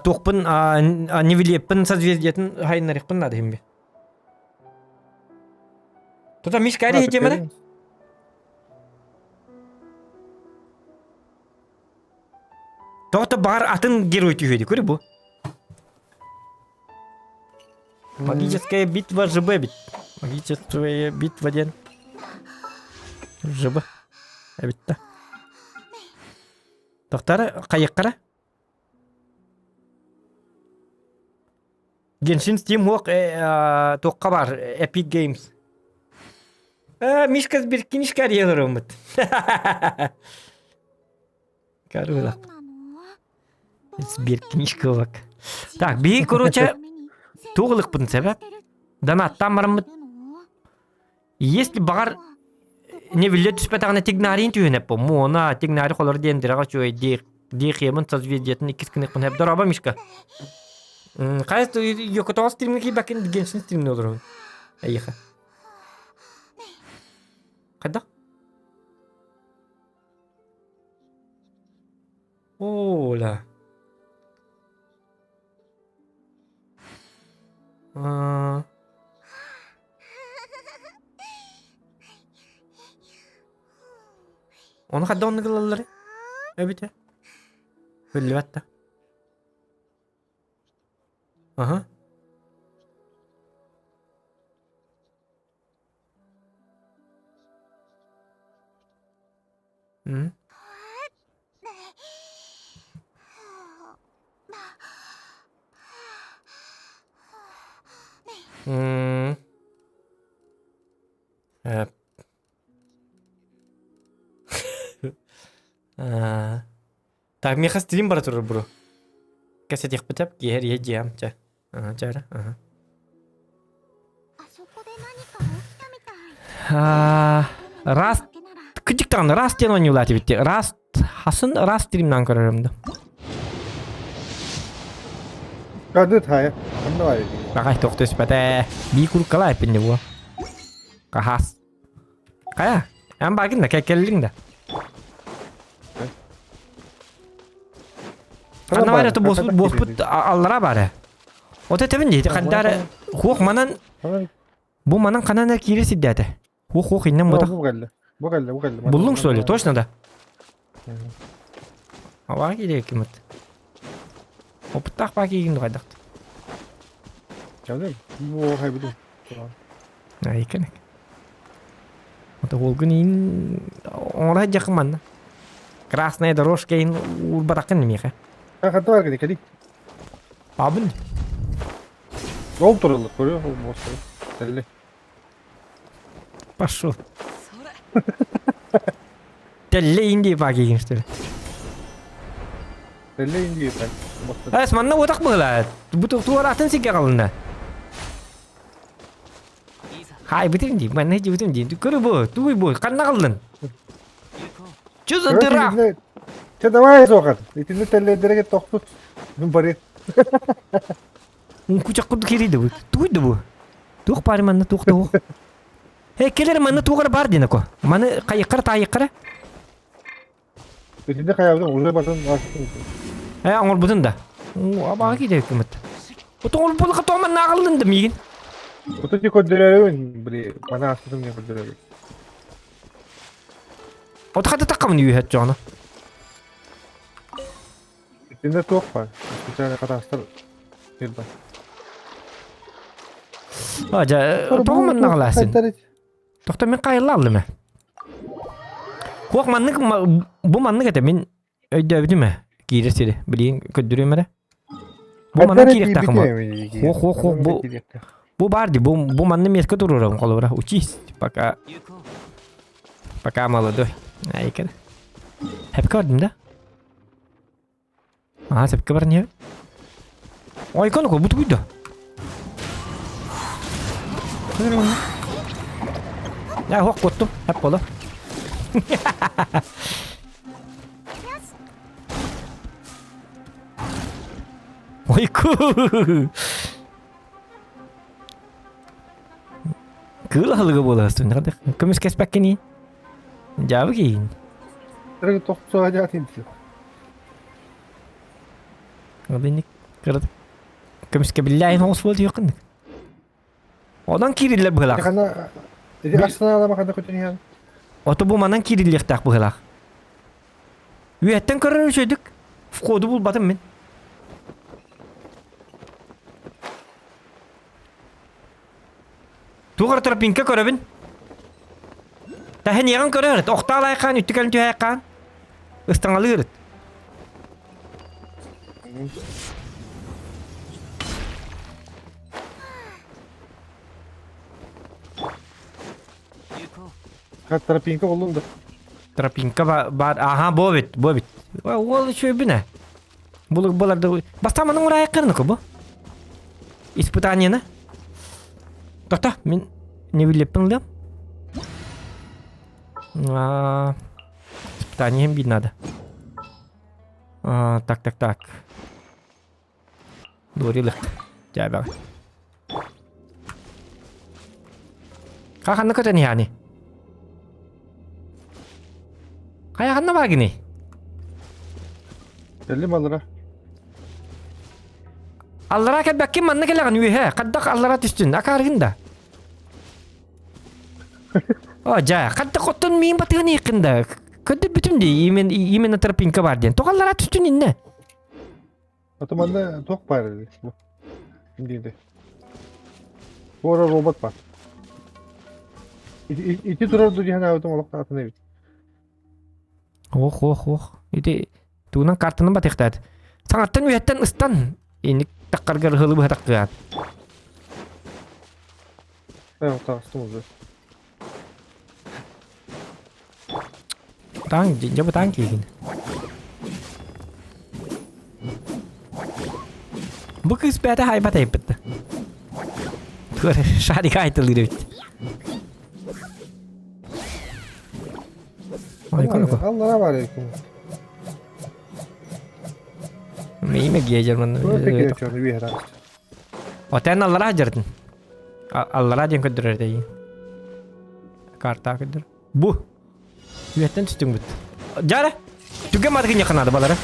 туохпун невилеппин созвездиетин хайыннарыхпын надо химби. Тута мишкари хитемene? Тоҕо баар атын герой түһүөдү көрү бу. Магическая битва ЖБ бит. Магическая битва диэн. ЖБ. Эбитта. Тохтара хайыккара. Genshin Steam хуох туохха баар Epic Games. Мишка Сберкинишка арыйан Короче. Сберкнижка Так, биһи, короче, туох ылыкпытын себеп. Донаттан бараммыт. Если баҕар не биллэ түспэтэҕинэ тигнаарин түһүнэп бу. Муона тигнаари холор диэн дираҕа чуой диэхиэмин созвездиетын иккис гыныахпын хэп. Дороба, Мишка. Хайас йокотоҕо стримҥэ киирбэккин Геншин стримҥэ олоробун. Эйиэхэ. Хайдах? Оля. Аа. Ону хадда оннук ылаллар эбитэ? Биллибэт да. Аха. М? М. Э. Аа. Так, миэхэ стрим бара турар бро. Кэсэтиэхпит киэһэр ийэ дьиэм чэ. Ага, чэ эрэ, ага. Раз кыдьык даҕаны раз диэн оонньуулаат эбит раз хасын раз стримнаан көрөрөм да. Кады тая. Ханна Баҕай туох түспэтэ. Бии куруккалаа эппин буо. Хахас. Хайа, эн баагын да кэллиҥ да. Ханна баар это буоспут буоспут аллара баар. От этэбин дии хандаары хуох манан бу манан ханан эрэ киирэ сирдээтэ. Хуох хуох иннен ботах. Бу кэллэ. Бу кэллэ, бу кэллэ. Буллуҥ что ли? Точно да? Абаа киирэ кимит. Опыттаах баа киигин духайдахт. Чалым. Бу хайбыды. Айканак. Ото уолгун иин оҥоро дьахын манна. Красная дорожка иин уурбатаххын миэхэ. Ханта бар кини кэли. Абын. Ол тураллар, көрүө ол буостары. Тэлли. Пошел. Тэллэ иин дии баакиигин что ли? Тэллэ иин дии баак. Эс манна уотах быһыла. Бу туораатын сиргэ қалынна. Хай бүтүн дии, манна бүтүн дии. Көрү бу, туй бу, ханна қалдын? Чё за дыра? Чэ давай соҕат. Итинни тэллэйдэргэ тохтут. Бары. Кучак курдук кириди бу. Туй да бу. Туох баар манна туох да туох. Э, келер манна туох бар диэн ко. Маны хайыккара таайыккара. Итинни хайабытын уже батын астын. Э, оҥорбутун да. Абаға киде үкімет. Отоҥор булка тома нааҕыллын да миигин. Отути көрдөрөрүн, били, мана астытым не көрдөрөрүн. От хата таққамын үйөт жоғына. Итиннэ туох баар? Специально хатаастар сир бар. А, дьэ, тоҕо манна аҕалаасın? Тохто мин хайылла аллым ээ. Хуох маннык бу маннык этэ мин өйдөөбүтүм ээ киирэр сири билигин көрдөрүөм эрэ. Бу манна киириэхтээх Хуох хуох хуох бу бу баар дии бу бу манна метка туруорабын холобура учись пока пока молодой. Айкер. Хепке бардым да? Аа, сөпкө баран иһэбин. Ойкон бу тугуйда? Я хуох куоттум, хап боло. Ойку! Кыыл аһылыга буолаастын, көмүс кэспэккиний? Дьаабы киин. Тохтоо дьаатын Одинник кырат көмүскэбиллээһин оҕус буол диэххинник. Онон киириллэр быһылаах. Хана ити Арсеналама хана көтөн Ото бу манан киириллиэхтээх быһылаах. Үөһэттэн көрөр үчүгүйдүк. Входу булбатым мин. Туох эрэ тропинка көрөбүн. Таһын көрөр, охтаал айхаан, үттүкэлин түһээххаан. Ыстаҥалыыр. Тропинка боллун да. Тропинка бар, аха, бу бит, бу бит. Ол үчүгүйбүн ээ. Булук буларды бастаманың урайыккырныку бу. Испытаниены. Тоқта, мин не билеппин ылыам. Испытание бит надо. Так, так, так. Дуорилык. Жабаҕа. Хаханна көтөн иһаани? Хайаханна баагини? Кэллим аллара. Аллара кэлбэккин манна кэлэҕин үөһэ. Хаддах аллара түстүн. Акааргын да. О, дьэ, хаддах оттон миин батыгын ииккин да. Көрдөрбүтүм дии, именно, именно тропинка бар диэн. Тоҕо аллара түстүн иннэ? Аты манна туох баар эбит бу? Диэти. Туора робот бар. Ити, ити турар ду диэн аабытым олох атын эбит. Ох, ох, ох. Ити тугунан картаны батыхтаат. Саҥаттан үөһэттэн ыстан. Инник таххаргар ыһылы быһатахтыаат. Э, таҕыстым уже. Таң, дьэ бу таң киигин. Бу кыыс бэйэтэ хайбат айбыт. Туора шарик айтылыр эбит. Ой, коноко. Аллара бар эбит. Миме гиэжер манна. Отен аллара жардын. Аллара диэн көрдөрөр дейин. Карта көрдөр. Бу. Үөттэн түстүҥ бут. Дьара. Түгэн матыгын якынады балары.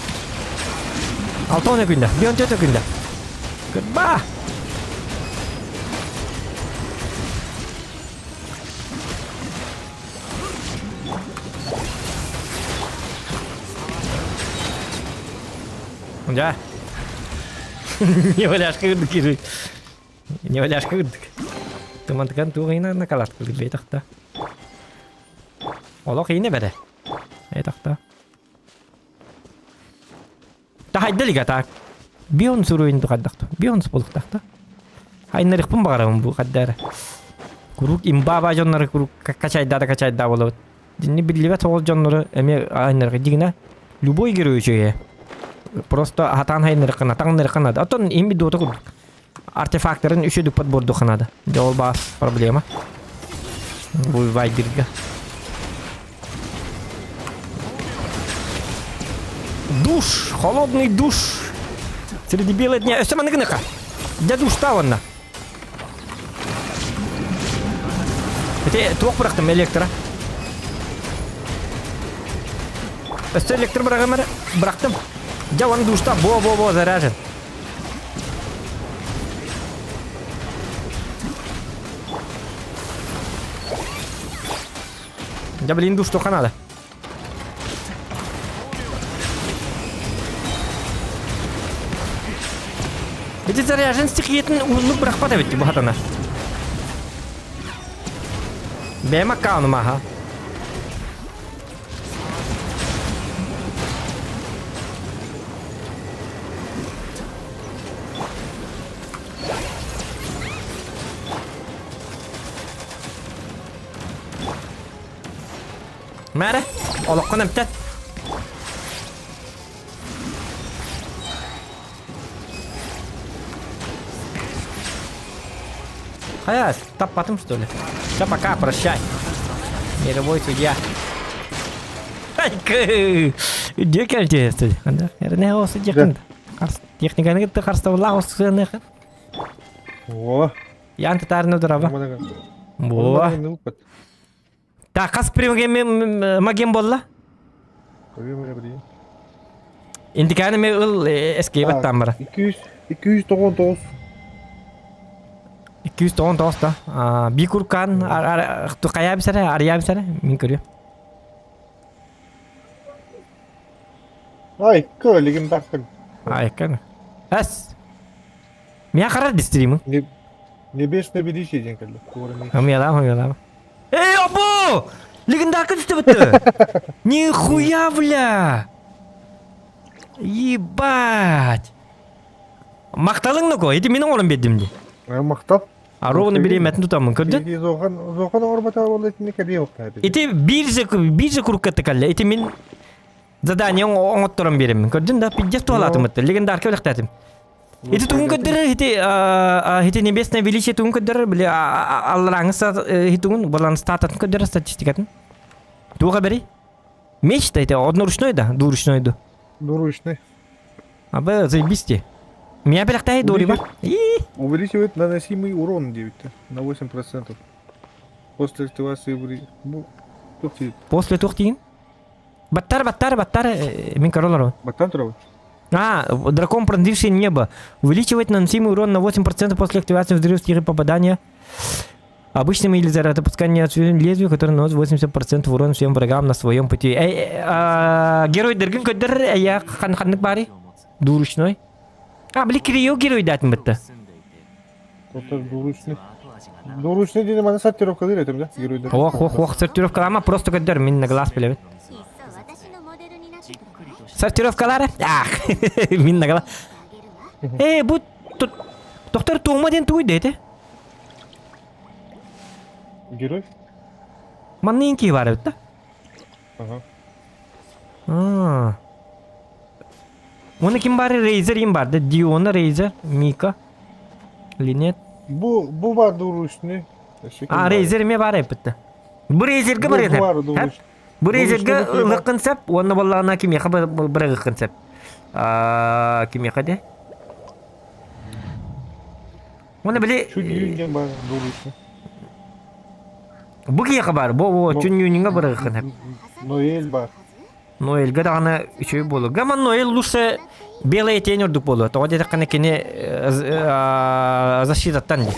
Алтон күндә. Бион төтө күндә. Ба. Дьэ. Не валяшка кырдык кири. Не валяшка кырдык. Тумантыкан туох иина накалат кырдык бейтахта. Олох иинэ бэрэ. Бейтахта. Тахайда лига так. Бион суруйун тухаддахту. Бион сполуктахта. Хайнарыхпын баҕарабын бу хаддара. Куруук имбаба дьоннору куруук качайда да качайда буолабыт. Динни биллибэт соҕус дьоннору эмиэ айнарга дигинэ любой герой үчүгэйэ. Просто хатаан хайнарыккына, таҥнарыккына да. Оттон им бидуота курдук. Артефактарын үчү дуппат бурдуххана да. Дьэ ол баас проблема. Бу вайберга. Душ! Холодный душ! Среди бела дня. Өссө маннык гыныха. Дьэ душтаа уонна. Ити туох бырахтым электро? Өссө электр быраҕым эрэ. Бырахтым. Дьэ уонна душтаа бо-бо-бо заряжен. Дьэ блин душ туохха наада? Ити заряжен стихиятын уһуннук бырахпат эбит бу хатана. Бэйэм аккаунум аха. Мээрэ, олоххун эмтэн. Хайа, таппатым что ли? Все, пока, прощай. Мировой судья. Айкы! Үдүө кэлдьэ судья. Эрне ол судья Техниканы кытта харыстабыллаах осуныах. О. Ян татарны дурава. Во. Так, хас примаген болла? Индиканы ме ыл эскейбат тамара. 200 299. 299 да. Би куркан кая бисере, ария бисере, мин көрүө. Ай, көлігім тақпын. Ай, кәне. Әс. Мия қарар дистримин. Небесное величие диэн кэллэ. Хамыялаам, хамыялаам. Эй, обо! Легендарка түстэ Нихуя, бля! Ебать! Макталың ноко, ити мин оҥорон биэрдим дии. Мактал. А ровно бириэмэтин тутаммын көрдүн? Ити зохан зохан оҥорбота буолла итини кэлиэ уктаа. Ити бирже бирже курукка тыкалла. Ити мин задание оҥотторон биэреммин. Көрдүн да пиздец туһалаатым ытты. Легендарка өлөхтәтим. Ити тугун көрдөрөр, ити ити небесное величие тугун көрдөрөр, били аллараңы тугун балан стататын көрдөрөр статистикатын. Туга бери? Меч да ити одноручной да, двуручной да. Двуручный. Абы заебись те. Меня беляхтай дори бар. Увеличивает наносимый урон 9 на 8%. После активации ну, После тухтин? Баттар, баттар, баттар, мин королару. Баттан турабын. А, дракон, пронзивший небо. Увеличивает наносимый урон на 8% после активации взрыва сферы попадания обычным или зарядопускания лезвию, которое наносит 80% урона всем врагам на своем пути. Эй, э, герой дыргын көдөр, я хан ханнык бари. Дуручной. А, били Кирио герой датын бітті. Дуручный. Дуручный диэн маны сортировкалыыр этим да геройдар. Ох, ох, ох, сортировкалама просто көдөр, мин на глаз билебит. Сортировкалары? Ах, мин на глаз. Э, бу доктор туома диэн тугуй дети? Герой? Манна инки бар эбит да? Ага. А. Оны ким бар? Рейзер им бар да? Диона, Рейзер, Мика, Линет. Бу бу бар дурушны. А, Рейзер эме бар эбит Бу Рейзерге бар Бу бар эбит. дурушны. Бу Рейзерге ылыккын сеп, онна боллаҕына кимиэхэ бырагыккын сеп. Кимиэхэ де? Оны били Чүн диэн бар дурушны. Бу киһиэхэ баар, бу бу Чүннүүнүҥҥэ бырагыккын сеп. Ноэль бар. Ноэльга даҕаны үчүгэй буолуо. Гаман Ноэль лучше белая тень ордук буолуо. Тоҕо диэтэххинэ кини защитаттан дии.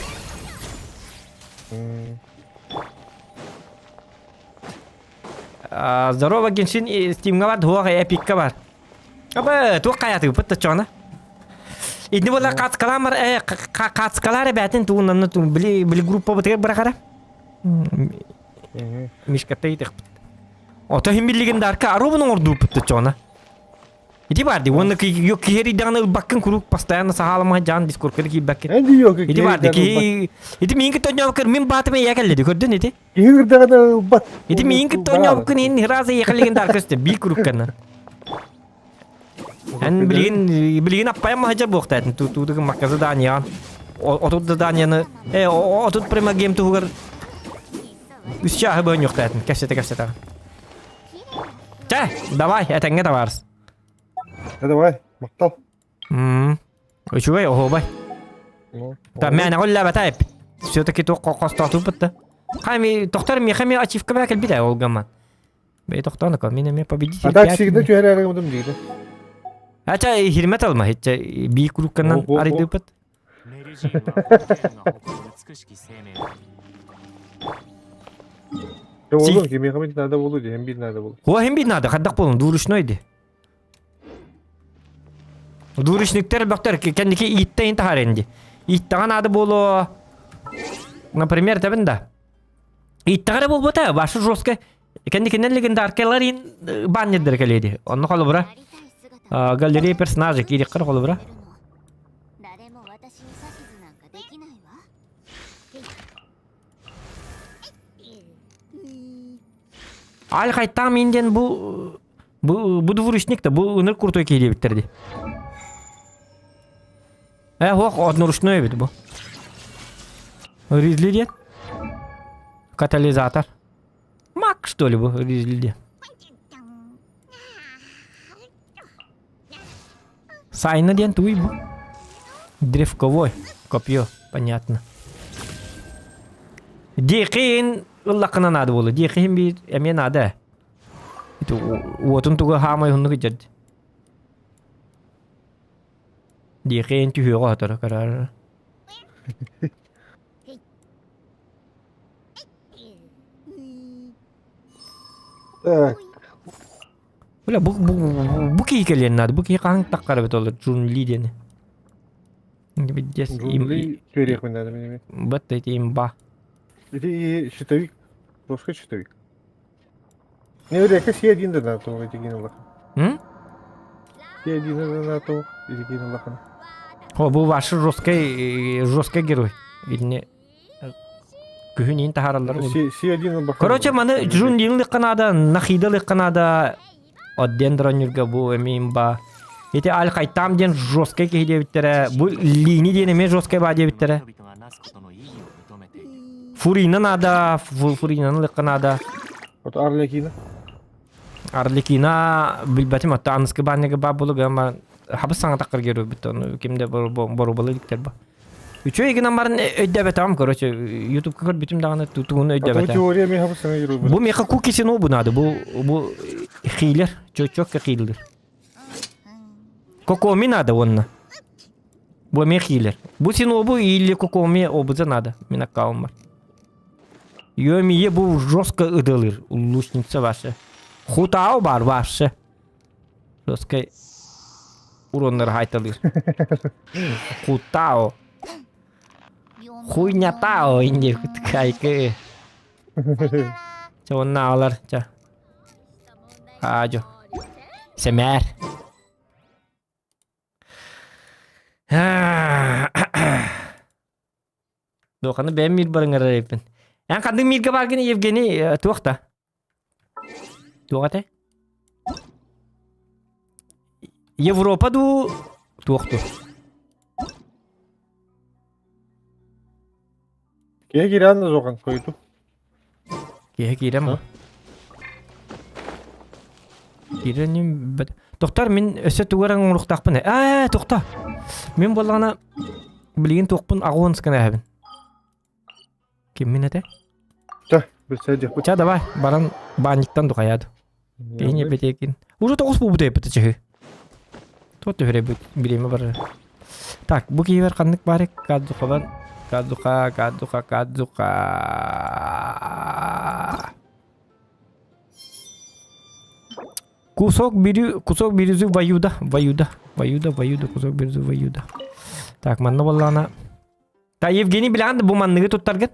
Здорово, Геншин Стимҥа бар, туох Эпикка бар. Аба, туох хайатыгыппыт таччоҕуна? Итини буола хаацкалаамар э хаацкалаар эбээтин тугунанна били били группабытыгар бырахара. Мишкатта итэхпит. Ото иһин биллигин дарка аруубун оҥордууппут таччоҕуна. Ити бар ди, уонна киһи ылбаккын куруук постоянно саһааламаһа дьаан дискорканы киирбэккин. Ити бар ди, киһи ити миин кытта оонньообуккар мин баатым эйэ кэллэ ди, көрдүн ити? Киһи ырдаҕына ылбат. Ити миин кытта оонньообуккун иһин раза эйэхэлигин дарка өстө, биир курукканан. Эн билигин билигин аппайан маһыдьар буохтаатын туудугун макка заданияҕын. Отут заданияны э отут прямо гейм туһугар үс чааһы бөөнньүөхтаатын кэпсэтэ кэпсэтэ. Чэ, давай, этэҥҥэ табаарыс. Давай, махтал. Үчүгэй, оһуобай. Та мээнэ үллээбэтэ эппит. Все-таки туох хостоотуппут да. Хай тохтор миэхэ ми ачивка баа кэлбит ээ ол гамман. Бэй тохтоон мин эмиэ победитель А так всегда түһэр эрэ диир. Ача хирмет алма хитчэ бии курукканан арыйдыппыт. Оğlum кимиэхэ мин надо болу диэн биир надо болу. О, хим биир надо, хаддах болун, двуручной ди. Двуручниктар бөхтөр кэнники ииттэн таһаар инди. Ииттэҕин аады буолуо. Например, тэбин да. Ииттэҕэ буолбута, башы жестко. Кэнникинэн легендаркалар ин баннердер кэлиэди. Онно холобура галерея персонажа киириккэр холобура. Аль хайтаам мин диэн бу бу бу двуручник да бу ыныр крутой киһи диэбиттэр дии. Э ох одноручной эбит бу. Ризли диэн. Катализатор. Мак что ли бу Ризли диэн. Сайна диэн тугуй бу? Древковой копье, понятно. Диэхин ыллаххына наада буолуо. Диэхин биир эмиэ наада. Ити уотун туга хаамай уһуннук дьэрди. Диэхин түһүөҕэ хоторо көрөр. Так. Бля, бу, бу, бу киһи кэлиэн наада. Бу киһи хаһан таххар эбит олор Джунли диэни. Видес им Джунли көрүөхпүн наада мин. Бат эти имба. Ити щитовик. Жесткий щитовик. Не үрекке си один да наато ити гин улахан. М? Си один да наато ити гин улахан. О, бу ваш жесткий жесткий герой. Или күһүн иин таһаараллар Си си один улахан. Короче, маны Джун Линлыкка наада, Нахида лыкка наада, Одден дронюрга бу эмиин ба. Ити Аль Хайтам диэн жесткий киһи диэбиттэрэ, бу Лини диэн эмиэ жесткий ба диэбиттэрэ. Фурина наада, Фуринаны лыкка наада. Вот Арлекина. Арлекина билбэтим, отто аныскы баанньыга баа буолук, ама хабыс саҥа таххар герой ону кимде боруобалыы иликтэр ба. Үчүгэй гынан баран өйдөбөтөҕүм, короче, ютубка көрбүтүм даҕаны тутууну өйдөбөтөҕүм. теория миэхэ бу саҥа герой Бу миэхэ кукисино бу надо, бу бу хилер, чөчөккө хилер. Кокоми надо уонна. Бу эмиэ хилер. Бу синобу или кокоми обуза надо, мин аккаунт бар. Йомие бу жестко ыдылыр, лучница ваша. Хутао бар вообще. Жесткой уроннары хайталыыр. Хутао. Хуйнятао инде кайкы. Чэ онна алар чэ. Аажо. Сэмээр. Доханы бэйэм мир барыҥар эбиппин. Эн ханнык миргэ бааргын Евгений туох да? Туох этэй? Европа дуу туох дуу? Киһи киирэн да суохан хойуту. Киһи киирэн бу. Киирэн Тохтор мин өссө тугу эрэ оҥоруохтаахпын ээ тохто. Мин буоллаҕына билигин туохпун аҕуон сканааһабын. Киммин этэ? Чэ, билсэ диэхпит. Ча давай, баран баанньыктан духайаады. Киһини эпэтиэкин. Уже тоҕус буолбут эппит чыһы. Туот түһэрэ бириэмэ барар. Так, бу киһибэр ханнык баар Кадзухабан Кадзуха, Кадзуха, Кадзуха. Кусок бирю, кусок бирюзы ваюда, ваюда, ваюда, ваюда, кусок бирюзы ваюда. Так, манна буоллаҕына Та Евгений билэҕин да бу манныгы туттаргын?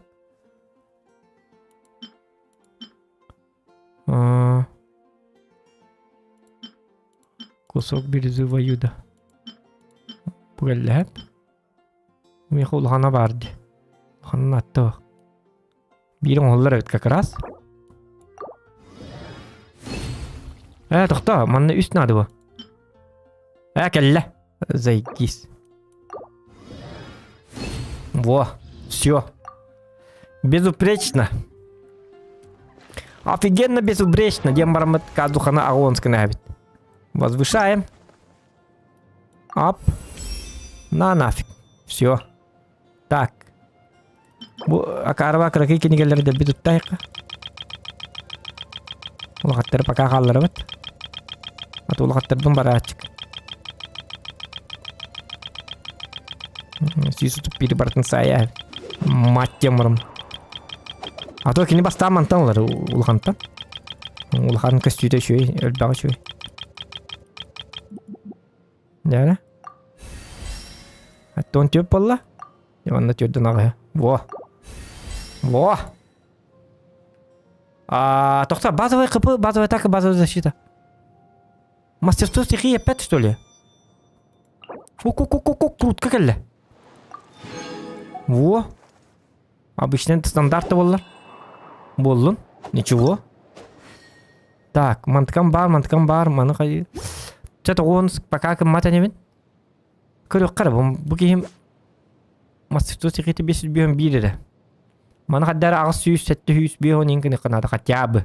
Кусок бирюзы ваюда. Бу кэллэһэн. Миэхэ улахана баар дии. Улаханын атта бак. Биир оҥоһуллар эбит как раз. Ээ, тохтоо, манна үс наада бу. Ээ, кэллэ. Зайгис. Во, все. Безупречно. Офигенно безупречно. Диэн бараммыт Казухана Агонскана эбит. Возвышаем. Ап. На нафиг. Все. Так. Бу Акарова кыракый кинигэлэри дэлби туттайыкка. Улахаттары пока хаалларабыт. Аты улахаттарбын барааччык. Сүүс биир барытын саайа. Мать темурум. А то кини бастаан мантан ылар улахантан. Улахан көстүүтэ үчүгэй, элбэҕэ үчүгэй. Дьэ. Оттон түөп буолла. Манна түөрдэн аҕыһа. Во. Во. А, тохто, базовый КП, базовая атака, базовая защита. Мастерство стихии опять, что ли? Ку-ку-ку-ку-ку, крутка кэллэ. Во. Обычный стандарты буоллар. Буоллун. Ничего. Так, мантыкам бар, мантыкам бар, маны хайы. Чэ, тоҕуон пока кыммат энибин. Көрүөххэ эрэ, бу киһим мастерство стихийти 551 эрэ. Маны хаддара 800 750 гыныхха наада хотя бы.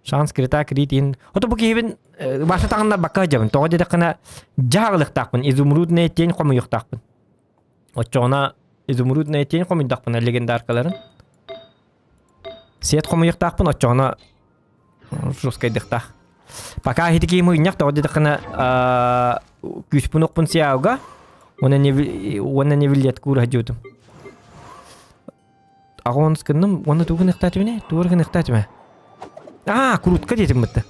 Шанс крита крит ин. Ото бу киһибин баша таҥыннар бакка сылдьабын. Тоҕо диэтэххинэ дьаһалыктаахпын, изумрудная тень хомуйуохтаахпын. Оччоҕуна изумрудная тень хомуйдахпына легендаркаларын. Сет хомуйуохтаахпын, оччоҕуна жесткайдыктаах. Пока ити киһи мунньах тоҕо диэтэххинэ күүспүн охпун сиауга уонна невилет куура дьиутум. Аҕонс гынным уонна тугу гыныахтаатыбыный? Тугу гыныахтаатыма? Аа, крутка диэтим бытта.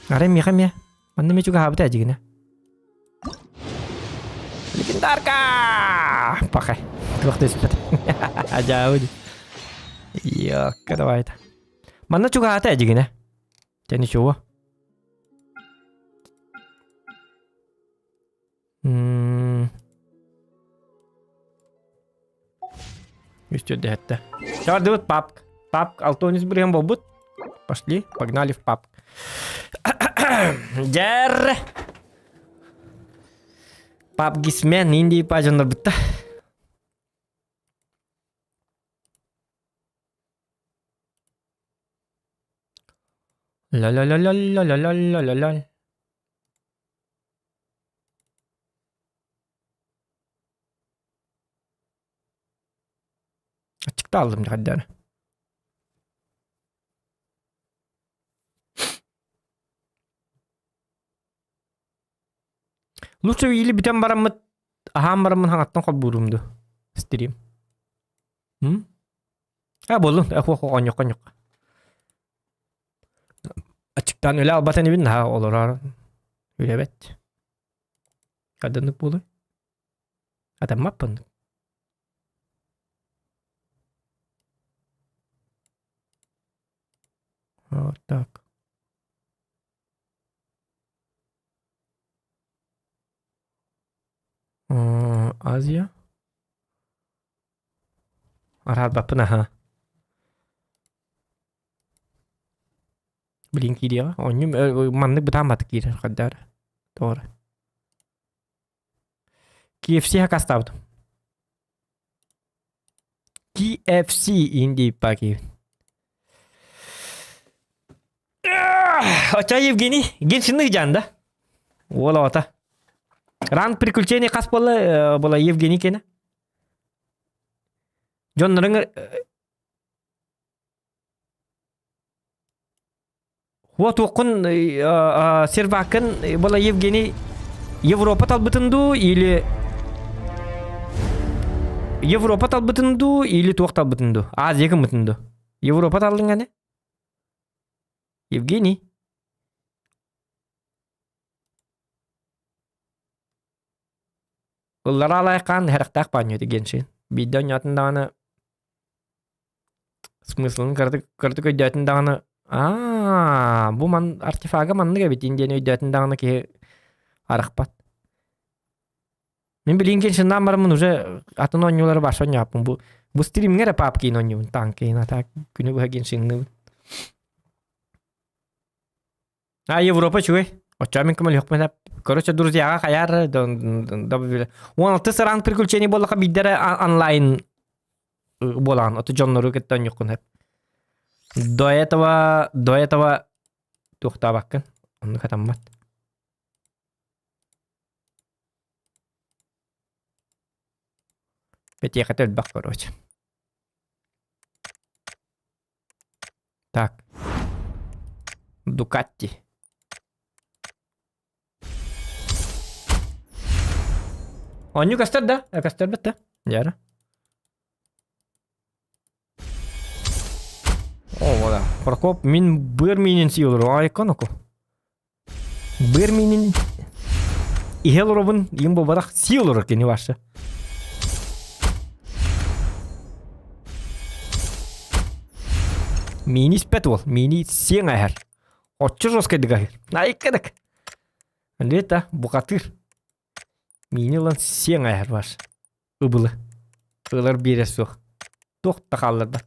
Арай миэхэ эмиэ. Манна эмиэ чугаһаабыта дьигинэ. Легендарка! Пахай. Туох да түспэт. Ажаабы. Йокка давай-то. Манна чугаһаата дьигинэ. Те ничего. Үс төрдө Чардыбыт папк. Папк Алтонис бырыһан болбут. Пошли, погнали в папк. Дьэр! Пап гисмен инди пажандар бытта. Ля-ля-ля-ля-ля-ля-ля-ля-ля. Аччыктааллым дьэ Лучше или бүтэн бараммыт аһаан бараммын хаҥаттан холбуурум дуу стрим. М? А буоллун, эхуох оонньуохха онньуохха. Аччыктаан үлэ албатан ибин наһаа олорор үлэбэт. Хадынык буолуй? Атаммаппын. Вот так. Азия. Араарбаппын аһа. Блин киириэҕэ. Оонньуум маннык бытаамматык киирэр хаддаар. Тоҕо KFC хакастаабытым. KFC инди паки. Оча Евгений, Геншинных жанда. Уол ота. Ранг приключений хас буолла була Евгений кene. Дьоннорун Вот туоххун серваккын була Евгений Европа талбытын дуу или Европа талбытын дуу или туох талбытын дуу Азия гыммытын дуу Европа талдың аны Евгений Ыллара алайкаан хэрэхтээх баанньыта Геншин. Биирдэ оонньоотун даҕаны смыслын кыратык кыратык өйдөөтүн даҕаны аа бу ман артефага маннык эбитин диэн өйдөөтүн даҕаны киһи арахпат. Мин билигин Геншиннаан бараммын уже атын оонньуулары баша оонньооппун. Бу бу стримҥэ эрэ папкиин оонньуубун танкиин а так күнү быһа Геншинныыбын. А Европа үчүгэй. Оччоҕо мин көмөлөһүөхпүн сөп. Короче, друзьяҕа хайаар 16 ранг приключений буоллаха биирдэрэ онлайн буолаҕын. Ото дьоннору кытта оонньуоххун сөп. До этого, до этого туохтаабаккын. Оннук хатаммат. Бэтиэхэтэ элбэх короче. Так. Дукатти. Оонньуу көстөр да? Көстөрбүт да? Дьара. О, вода. Прокоп мин быр минин сиолор. Айкон оку. Быр минин. Иһэ олоробун, иим буолбатах, сии олорор кини вообще. Миини испэт уол, миини сиэҥ аһар. Оччо жесткайдык аһыыр. Айкадык. Лето бухатыр. Миини ылан сиэҥ аһар ваш. Ыбылы. Ылар биэрэ суох. Туох да хаалларбат.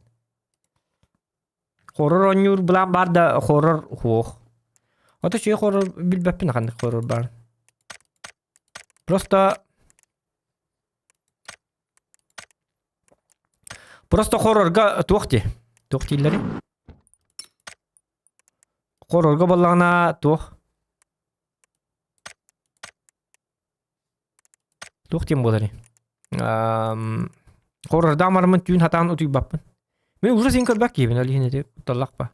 Хоррор оонньуур былаан баар да хоррор суох. Ото үчүгэй хоррор билбэппин ханнык хоррор баарын. Просто Просто хоррорга туох дии? Туох дииллэрий? Хоррорга буоллаҕына туох? Туох диэн буоларый? Хоррордаан бараммын түүн хатаан утуйбаппын. Мин уже син көрбөт киһибин ол иһин ити кутталлахпа.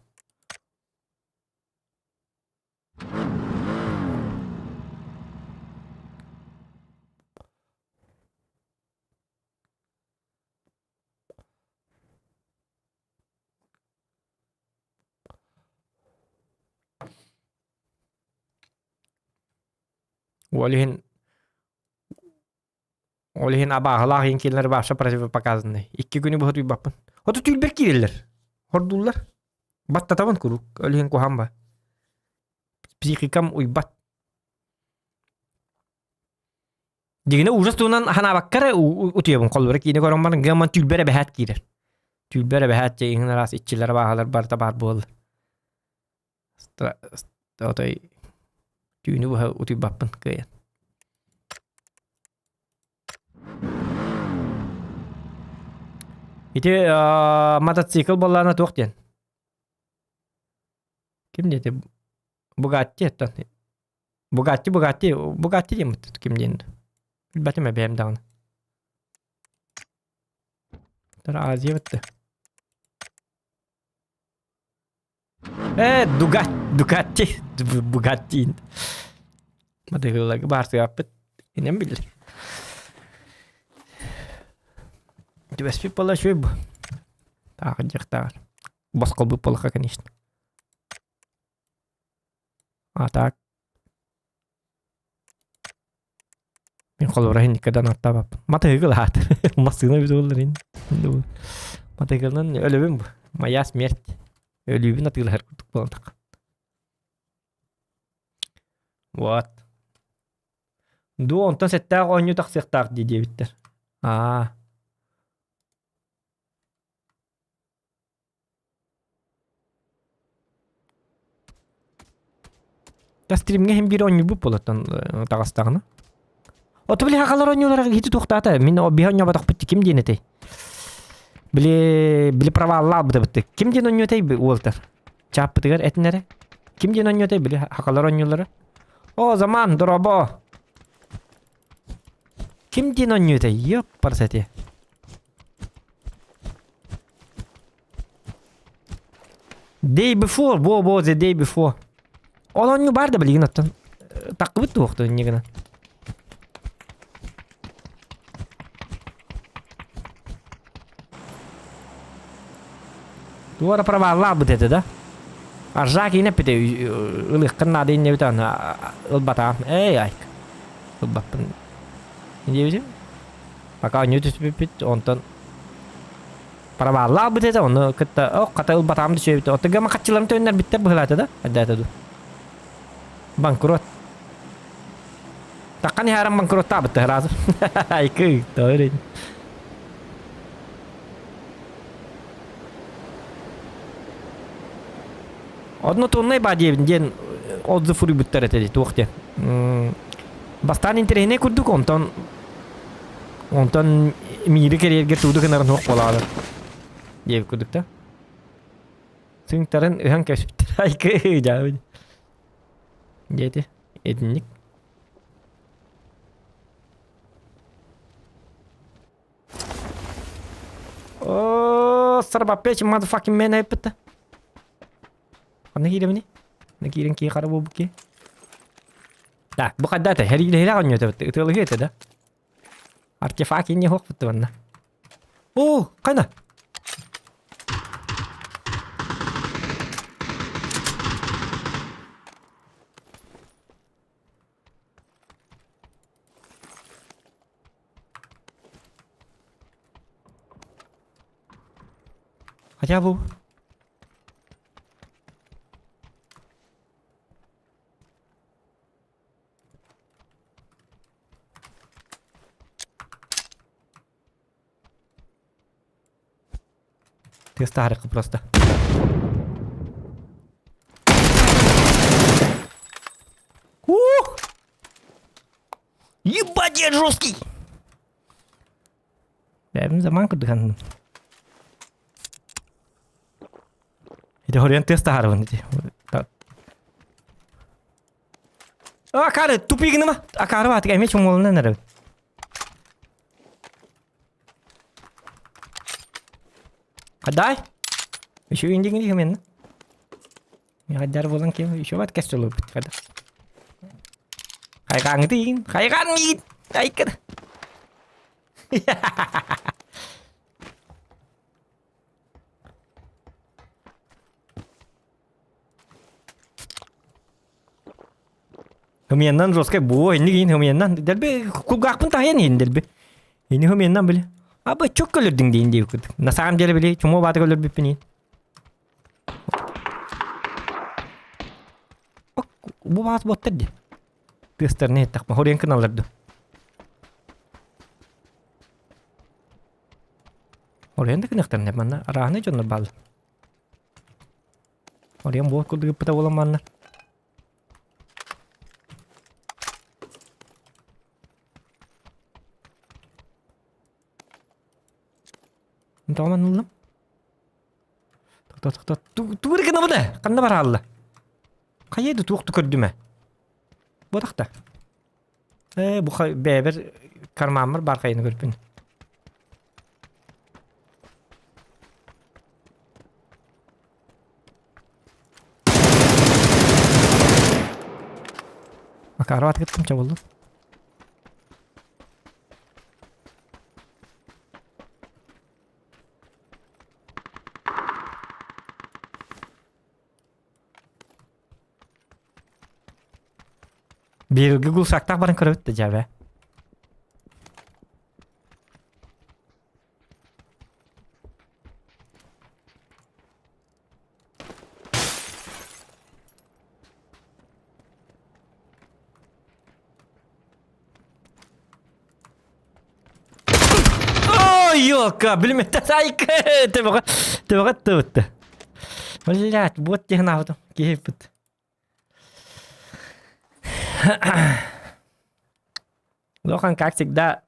Ол иһин ол иһин абааһылаах иһин кинилэр вообще противопоказанный. Икки күнү быһа утуйбаппын. Ото түүлбэр киирэллэр. Хордууллар. Баттатабын куруук. Ол иһин куһаҕан ба. Психикам уйбат. Дьиҥинэ ужас туһунан санаабакка эрэ утуйабын. Холобура киинэ көрөн баран гыамман түүрбэр эбэһээт киирэр. Түүрбэр эбэһээт дьэ иҥин араас иччилэр абааһылар барыта баар буолла. Отой түүнү быһа утуйбаппын кыайан. Ити мотоцикл буоллаҕына туох диэн? Ким диэти? Бугатти оттон. Бугатти, Бугатти, Бугатти диэн ким диэн? Билбэтим эбээм даҕаны. Азия бытты. Э, Дугат, Дугатти, Бугатти. Мотоциклларга баарсыгаппыт. Инем билэр. Түбэспит буолла үчүгэй бу. Тааҕы дьахтаар. Босхолбут буоллахха, конечно. А так. Мин холобура никогда аттаабаппын. Матыгыл аат. Массыына эбит буоллар ин. Матыгылынан өлөбүн бу. Моя смерть. Өлүүбүн атыылаһар курдук буолан Вот. Дуу онтон сэттээх оонньуу тахсыахтаах дии диэбиттэр. Аа. Стримҥэ иһин биир оонньуурбут буолаттан таҕыстаҕына. Ото били хахалар оонньуулара ити туохтаата? Мин биһи оонньооботохпут ким диэн этэй? Били били проваллаабыта бытты. Ким диэн оонньуу этэй уолтар? Чааппытыгар этин эрэ. Ким диэн оонньуу этэй били хахалар оонньуулара? О, заман, дорообо! Ким диэн оонньуу этэй? Ёппарс эти. Day before, во во the day before. Ол оонньуу баар да билигин оттон таххыбыт туохту инньэ гынан. Туора проваллаабыт этэ да. Аржаак инэппитэ ылыаххын наада иннэбит аны ылбатаҕым. Эй айк. Ылбаппын. Диэбитим. Пока оонньуу түспүппүт, онтон Проваллаабыт этэ, ону кытта ох, хата ылбатаҕым да үчүгэйбит. Оттон гама хаччыларын төннөрбүттэр быһылаата да, айдаата дуу. Банкрот. Таххан иһааран банкроттаабыт сразу. Айкы, тоөрин. Однотоннай баа диэбин диэн отзыв суруйбуттар этэ дии, туох диэн. Бастаан интэриэһинэй курдук, онтон онтон миири кэрийэргэ тууду гынарын суох буолаҕалар диэбит курдук да. Сыҥтарын ыһан кэбиспиттэр. Айкы дьаабын. Диэти этинник. О, сарбаппеч motherfucking man айыппыта. Ханна киирэбиний? Ханна киирэн киһи хара буолбут киһи. Так, бу хайда этэ? Хэриилэһилээх оонньуу этэ ытыалыһыы этэ да? Артефакт инне хуох бутты О, хайна? Хотя бы Ты старый просто. Ух! Ебать, я жесткий! Бэйэм заман курдук Ити хорен тыас таһаарабын ити. Акары тупик гыныма. Акары баатык эмиэ чуҥуолунан эрэбин. Хадай. Еще индигин дихмен. Хадар болан кем еще бат кесчелу бит хада. Хайгаҥ тиин, хайгаҥ миин. Айкыр. Хымыйаннан жесткай буо инник иин хымыйаннан дэлби кулгаахпын таһыйан иһин дэлби. Ини хымыйаннан били. Аба чөк көлөрдүҥ диин диэбит. На самом деле били чумуо бааты көлөрбүппүн иин. Бу баас боттар ди. Тыастарны иһиттэхпин хоруйан кыналлар ду. Хоруйан да кыныахтарына манна арааһынай дьоннор бааллар. Хоруйан буол курдук ыппыта буолан манна. Тоҕо маныллым? Тохто тохто тугу гынабын ээ? Ханна бараалла? Хайа да туох да көрдүм ээ. Буотахта. Ээ бу бэйэбэр кармаммар баар хайаны көрбүн. Макарова кыттым чабыллым. Бииргэ гулсактаах баран көрөбүт да дьээбэ. Ой, ёлка, билимэтэ сайка. Төбөҕө төбөҕө тыбытты. Блядь, вот технавтом киһиппит. Лохан, как всегда,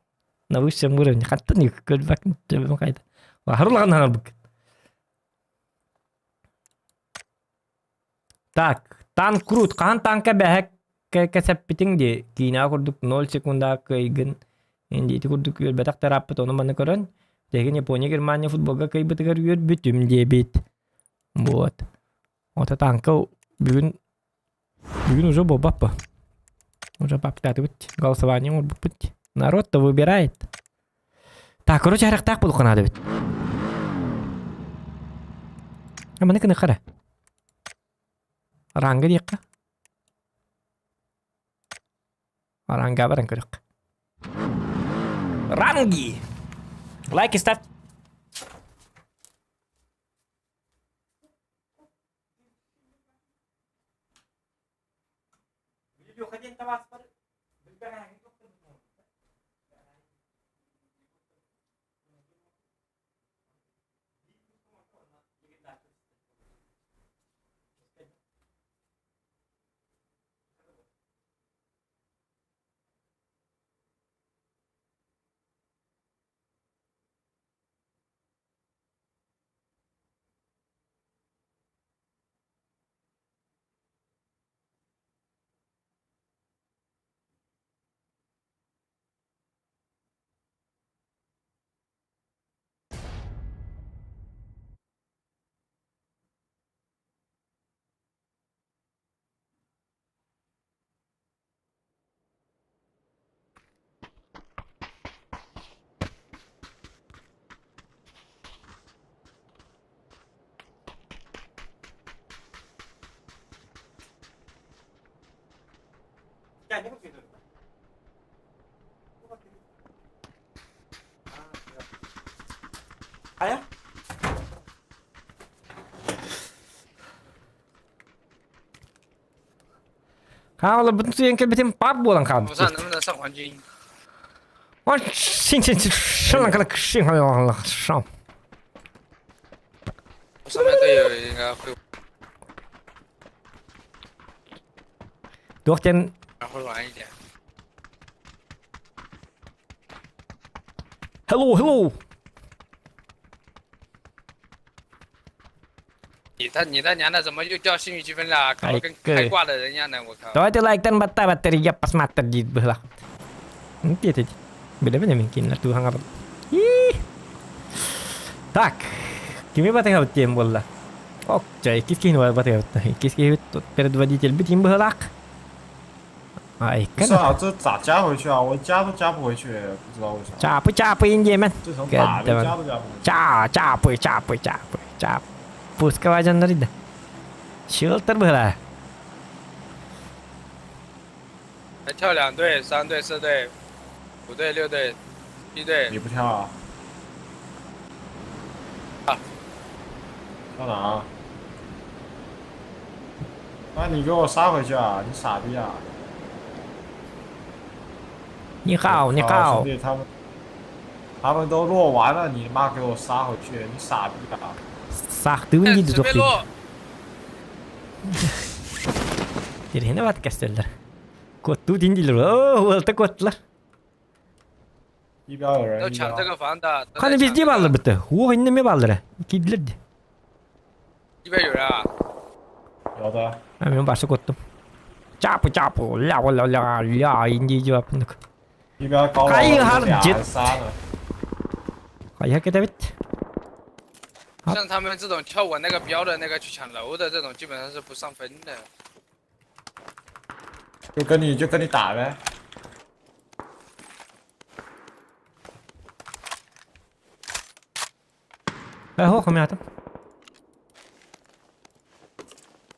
на высшем уровне. Хаттан көрбәк төбөм кайда. Харулаган хаңарбык. Так, танк крут. Хаһан танка бэһэк кэсэппитиҥ дии. Киинэҕэ курдук 0 секундаҕа кыайгын. Инди ити курдук үөрбэтэх тарааппыт ону маны көрөн, тэһигин Япония Германия футболга кыайбытыгар үөрбүтүм диэбит. Вот. Ото танка бүгүн бүгүн уже буолбаппа. Уже паптаатыбыт. Голосование оҥорбуппут. Народ-то выбирает. Так, короче, харахтаах буолуохха наада эбит. Маны кыныхха эрэ. Ранга диэххэ. Ранга баран көрүөххэ. Ранги! Лайки ставь. Хайа? Хааларбытын суйан кэлбитим пап буолан хаалбыт. 我上能不能上黄金？上。 我上面队友应该会 Туох диэн 会晚一点。 Hello, hello. 你他你他娘的怎么又掉幸运积分了？搞得跟开挂的人一样的，我靠！ Давайте лайктан баттаабаттар яппас маттар диир быһылаах. Диэтит. Билэбин эмин кинилэр туу хаҥар. Так. Кими батыһабыт диэн буолла? Ок, чай, иккис киһини батыһабыт. Иккис киһибит предводительбит им быһылаах. 不是啊，这咋加回去啊？我加都加不回去，不知道为啥。 Чаапы чаапы индиэмэн. 这从打都加都加不回去。 Чаа чаапы чаапы чаапы чаап. Пускава дьоннор ида. Шилтер быһылаа. 还跳两队、三队、四队、五队、六队、七队。你不跳啊？啊。跳哪啊？那你给我杀回去啊！你傻逼啊！ 你好，你好。兄弟，他们他们都落完了，你妈给我杀回去！你傻逼啊！ Сахтыбын дии 随便落。 Тирһине бат кэстэллэр. Куоттуу дин дииллэр. Оо, уолта куоттулар. 一标有人。都抢这个房的。 Ханы везде бааллар бытта. Уох иннеме бааллара. Киирдилэр ди. 一边有人啊。有的。 Мен башы куоттум. Чапы чапы, ля ля ля ля инди жаапындык. 一边高 Хайыһар 俩仨呢。 Хайа кетебит. 像他们这种跳我那个标的那个去抢楼的这种，基本上是不上分的。就跟你就跟你打呗。 哎，好，后面的。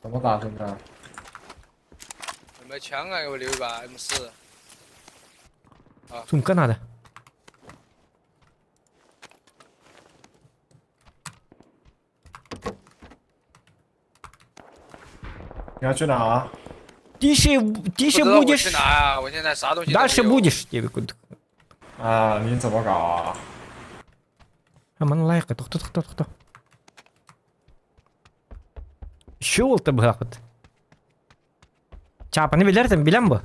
怎么打现在？有没有枪啊？给我留一把 M 四。啊。 Сумка надо. 你要去哪啊？ Тише, тише 我 будешь. 去哪啊？我现在啥东西 Дальше будешь, тебе куда. 啊，你怎么搞啊？ Аман лайк, тохто, тохто, тохто. Еще ол быһаахпыт. Чаапаны билэр этим, билэн бу.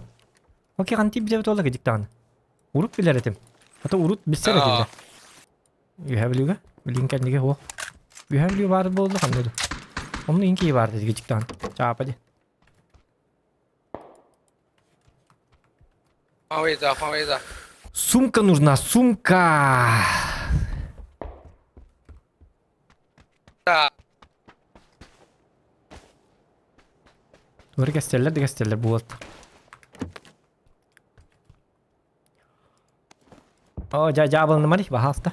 Окей, ханти билэбит ол диктааны. Урут билэр этим. А то урут билсэр этим. Үһэ билүүгэ. Билин кэннигэ хуох. Үһэ билүү баар буолла ханна ду. Онну инки баар диги диктаан. Чаапа ди. 换位置，换位置。 Сумка нужна, сумка. 啊。 Туора кэстэллэр да кэстэллэр буолт. О, дьа дьаабылыннымарый, баһаалыста.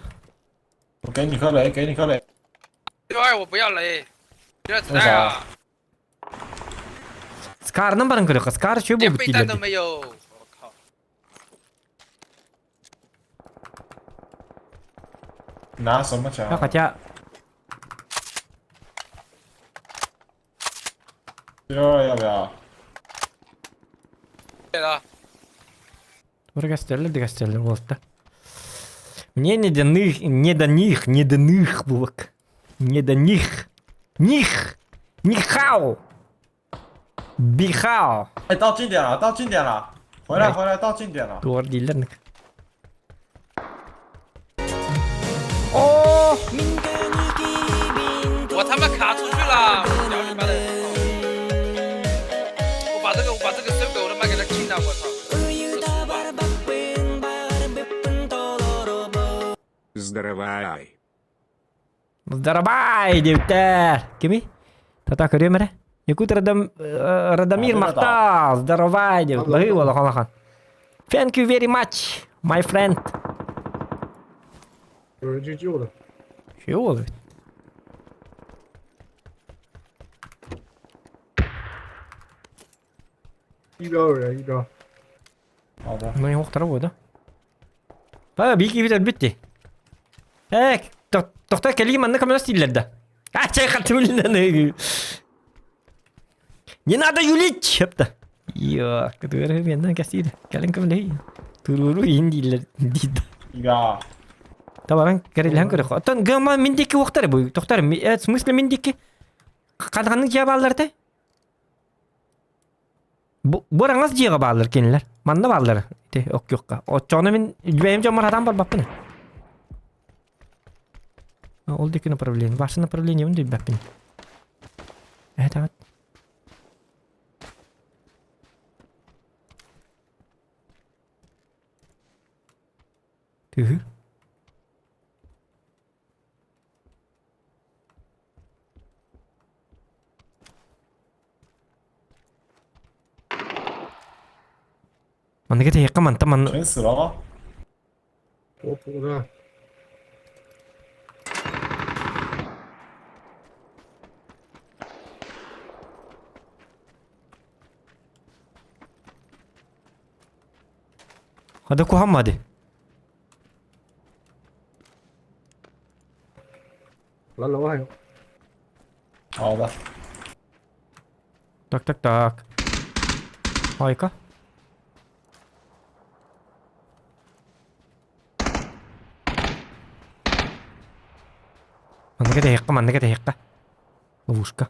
我给你颗雷，给你颗雷。 六二我不要雷，要子弹啊！ Скарынан баран көрүөххэ, Скар үчүгэй 连 буолбут 备弹 дииллэр 都 дии. 没有，我靠！ 拿什么枪？ Хотя 六二要不要？ 对了。 Туора кэстэллэр да кэстэллэр буолта. Мне не до них, не до них, не до них булок. Не до них. Них! Нихао! Бихао! 哎，到近点了，到近点了，回来回来，到近点了。 Туор дииллэр О! 我他妈卡出去了！我屌你妈的！我把这个我把这个收狗我他妈给他进了，我操！这输吧！ Здоровай. Здоровай, диэбиттэр! Кимий? Тата көрүөм эрэ. Якут Радам, Радамир Махтал! Здоровай, диэбит. Баһыы буола улахан. Thank you very much, my friend. 有人去救他。 Үчүгэй уол эбит. 一标有人，一标。好的。 Ну, уохтара буо да. Па, биир киһибит өлбүт дии. Ээ, тохтоо кэлии манна көмөлөс дииллэр да. А, чай хатымлынан. Не надо юлить, ёпта. Йоо, кытыгыры менен кэсиир. Кэлин көмөлөй. Туруору иин дииллэр диид. Я. Табаран кэрилэһэн көрөх. Оттон гама мин диэки уохтар бу. Тохтор, в смысле мин диэки? Ханнык дьиэ бааллар этэй? Бу бу араҥас дьиэҕэ бааллар кинилэр. Манна бааллар ити оккуохха. Оччоҕуна мин бэйэм дьоммор хатаан барбаппын. Ол диэки направление. Ваше направление билбэппин. Эһэтаҕыт. Тыһы. Манныгы тэйиэххэ мантан манна 全死了吗？ 我补的。 Hadi kuhamma hadi. 来楼还有。 好的。 Так так так. Harika. Манныга тэйиэххэ, манныга тэйиэххэ. Ловушка.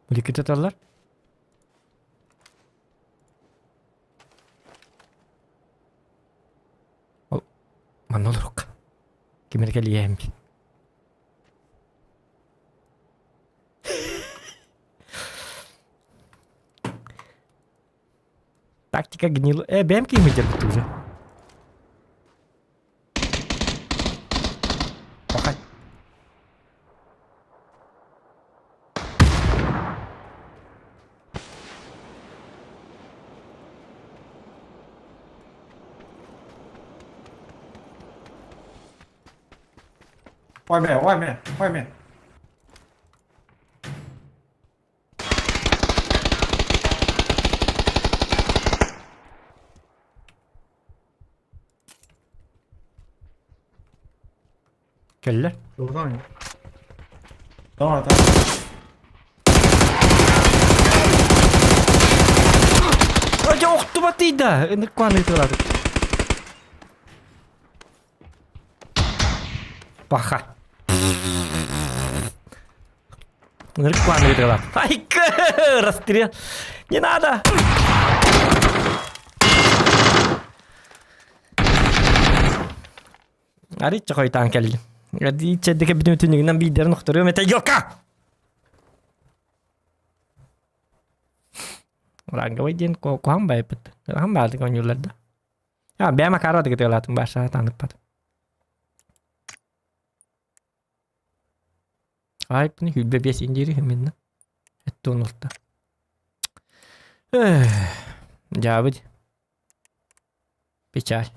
Биликки туталлар. Ол манна олоруохха. Ким эрэ кэлиэм. Тактика гнил... Э, бэйэм киһим сылдьарбыт уже. Пахай. 外面，外面，外面。 Кэллэ. 楼上有。 等会儿，等会儿。 Дьэ охтубатый да! Ынырык куһаҕан ыытыалаатык. Паха. Ынырык куһаҕан ыытыалаат. Айка! Расстрел! Не надо! Арыычча хойутаан кэллим. Иччэддики бүтүн түннүгүнэн биирдэрин охторуом этэ Йока! Ранговый диэн куһаҕан байыппыт. Ырахан баардык оонньууллар да. А, бэйэм акаара дыгытыалаатым баша таныппат. Айпны хүлбэ биэс индири минна. Эттуон улта. Дьаабыт. Печаль.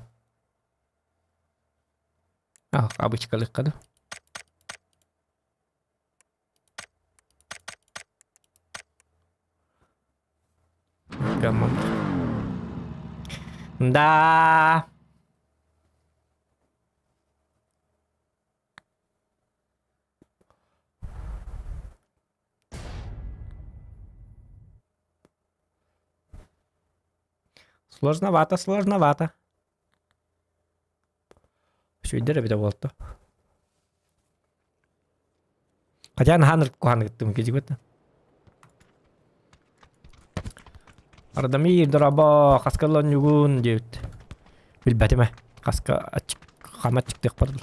А, обычкалыкка да. Да. Сложновато, сложновато. Үчүгэйдэр эбитэ буолта. Хотя наһаа куһаҕан ыттым кидьигит. Ардамир дорообо хаска ылан диэбит. Билбэтим ээ. Хаска аччык хама аччыктыахпар дылы.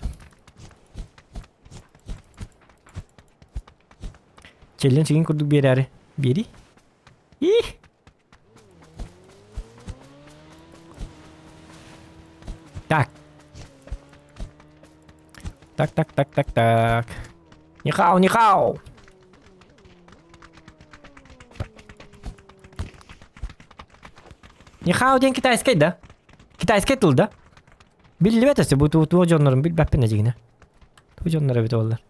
Челлен сигин курдук биэрээри. Биэрий. Ih! Так. Так, так, так, так, так. Нихао, нихао! Нихао диэн китайскай да? Китайскай тыл да? Биллибэт өссө бу туо дьоннорун билбэппин эдьигинэ. Туо дьоннор эбит буоллар.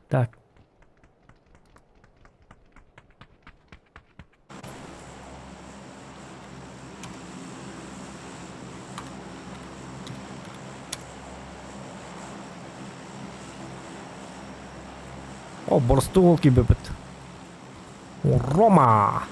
Так. О, боростуол киирбиппит. Рома!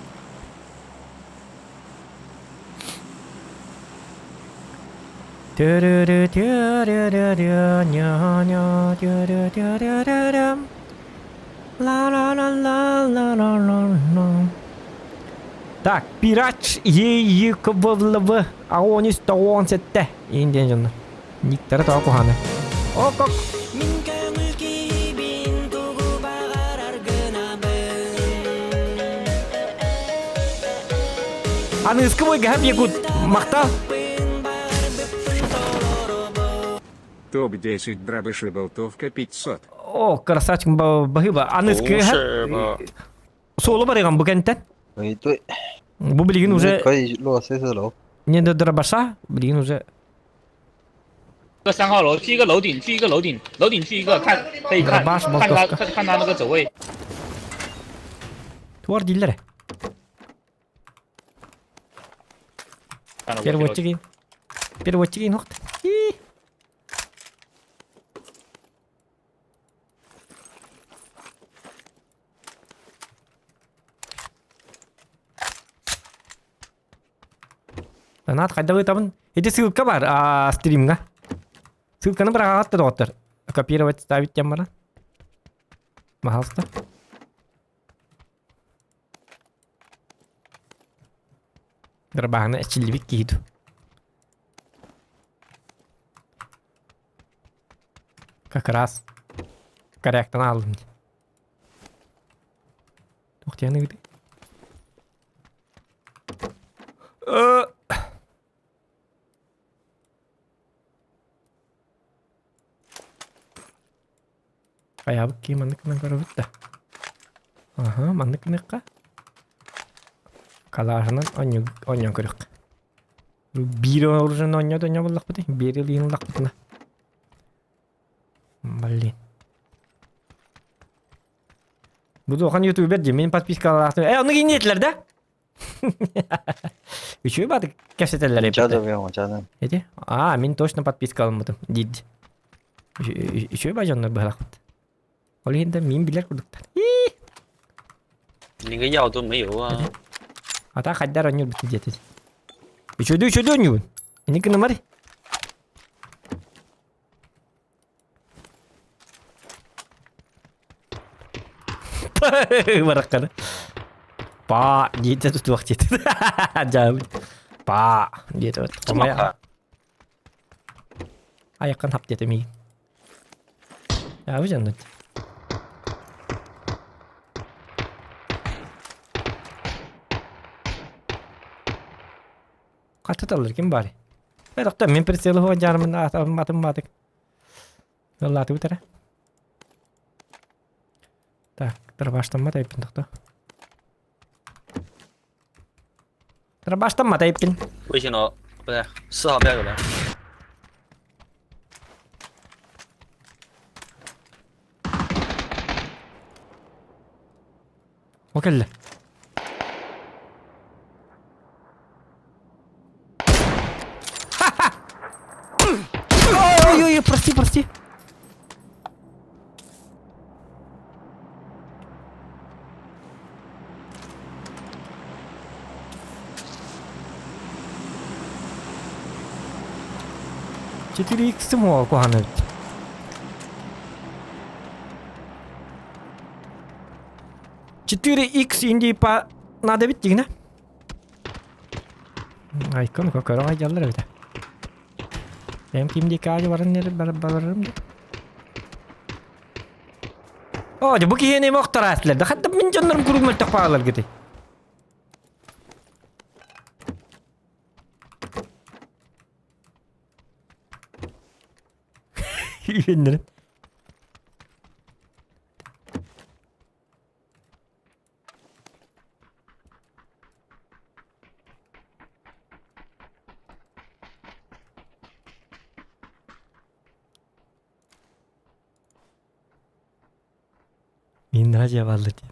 Так, Пирач ЕЕКВЛВ Аонис тоҕуон сэттэ иин диэн дьоннор. Никтара тоҕо куһааны. О, как! Аныыскы бойгаһап Якут махтал. Топ-10 дробыши болтовка 500. О, красавчик баһыба. Аныыскы Суолу барыган бу кэнтэн. 对， Бу билигин уже 可以落 C 四楼。 не до дробаша, билигин уже 个三号楼，去一个楼顶，去一个楼顶，楼顶去一个，看可以看， Дробаш, 看他 болтовка. 看看他那个走位。 Туар дииллэр. 看了我 Переводчик. Переводчик нохт. Наат хайда ыытабын? Ити ссылка бар а, стримҥа. Ссылканы быраҕаҕыт да доҕоттор. Копировать ставить диэн баран. Пожалуйста. Дырбаһына эчиллибит киһи дуу. Как раз. Корректно алдым. Туох диэн ыгытый? Хайаабыт кии маннык гынан көрөбүт да. Аха, маннык гыныахха. Калааһынан оонньоон көрүөххэ. Биир оружиены оонньоот оонньоо буллахпытый, биир илиини ыллахпытына. Блин. Бу дуохан ютубер дии, мин подпискалаахтым. Э, ону киниэтилэр да? Үчүгэй баатык кэпсэтэллэр 你家这 эбит. 边，我家那。 Эти? А, мин точно подписка ылыммытым диир. Үчүгэй баа дьоннор быһалаахпыт. Ол иһин да мин билэр курдуктар. 连个药都没有啊！ Ата хайдар оонньуур бит диэтэ. Үчүгэй үчүгэй оонньуубун. Инник гынамар. Баракканы. Па диэтэ тутуох диэтэ. Дьаабыт. Па диэтэ. 这么快？ Айаккан хап диэтэ миигин. Дьаабы дьоннут. Хатыталлар ким баарый? Э, доктор, мин прицелы хуа дьаармын атым баатык. Ыллаатыбыт эрэ. Так, дробаштаммат эбиппин тохто. Дробаштаммат эбиппин. 微信楼不对，四号标有人。 О кэллэ. Ой-ой-ой, прости, прости. Четыре икс куһаҕан эбит. 4 икс инди по надо бит дигинэ. Айкон көрө айдаллар эбит. Эм ким диэки аадьы баран барарым да. О, бу киһини мохтораатылар да хатта мин дьоннорум куруук мөлтөх баалар гыты. Үөннэрин. Миннажа баллы дии.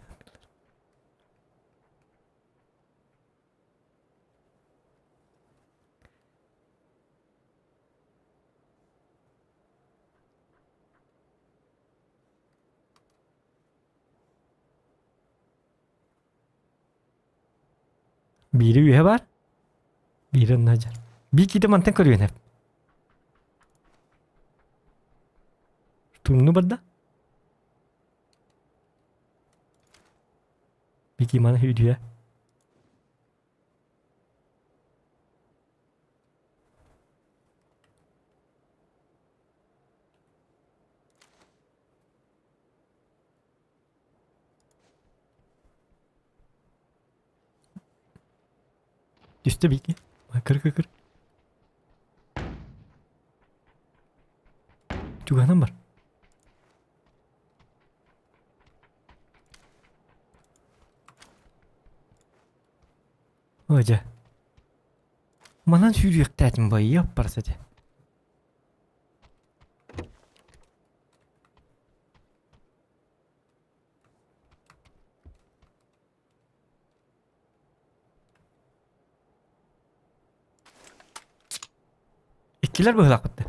Биири үөһэ бар. Биири онно дьар. Бии киитэ мантан көрүөн эп. Тумну барда. Бики маны үдүө. Түстэ бики. Кыр кыр кыр. Чугаһынан бар. Ой, дьэ. Манан сүүрүөхтээтим байыап барса дьэ. Иккилэр быһыылаахпыт да.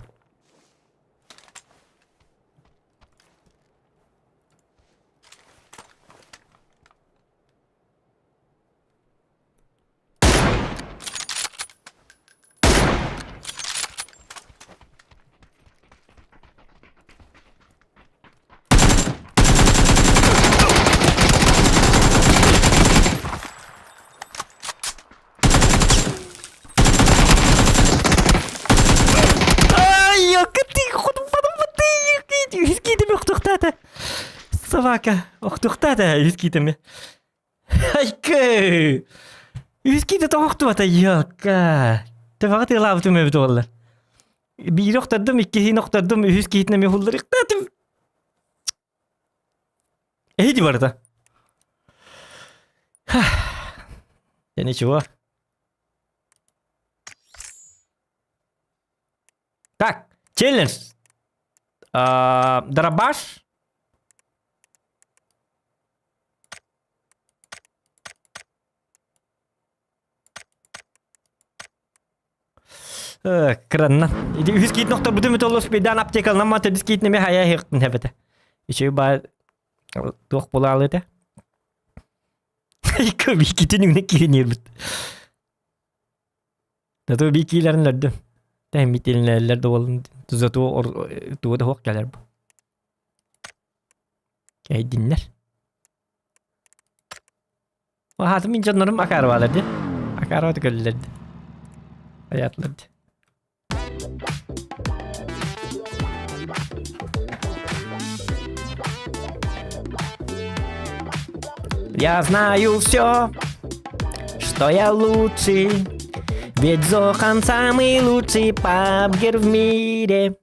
Ай, Үс киитими охтуохтаата. Собака, охтуохтаата үс киитими. Айкы! Үс киитэ тоҕо охтубата, йокка. Төбөҕө тыалаабытым эбит буоллар. Биири охтордум, иккиһин охтордум, үһүс киһитин эмиэ хулларыктаатым. Эһиди барыта. Я ничего. Так, челлендж. А, дробаш. Кыранна. Ити үһүс киитин охторбутум үт олус бейдаан аптекалынан ма төрдүс киитин эмиэ хайа иһиэхтин хэбэтэ. Үчүгэй баа туох булаалы этэ. Иккитин үҥнэ киирин Зато бикилерин лөрдүм. Тэһиммитилинэллэр да буоллун. Зато тугу да хуох кэлэр бу. Кэйдиннэр. Аһаатым мин дьоннорум акаарбаалар дии. Акаарбаты көрүллэр дии. Айаатылар дии. Я знаю все, что я лучший, ведь Зохан самый лучший пабгер в мире.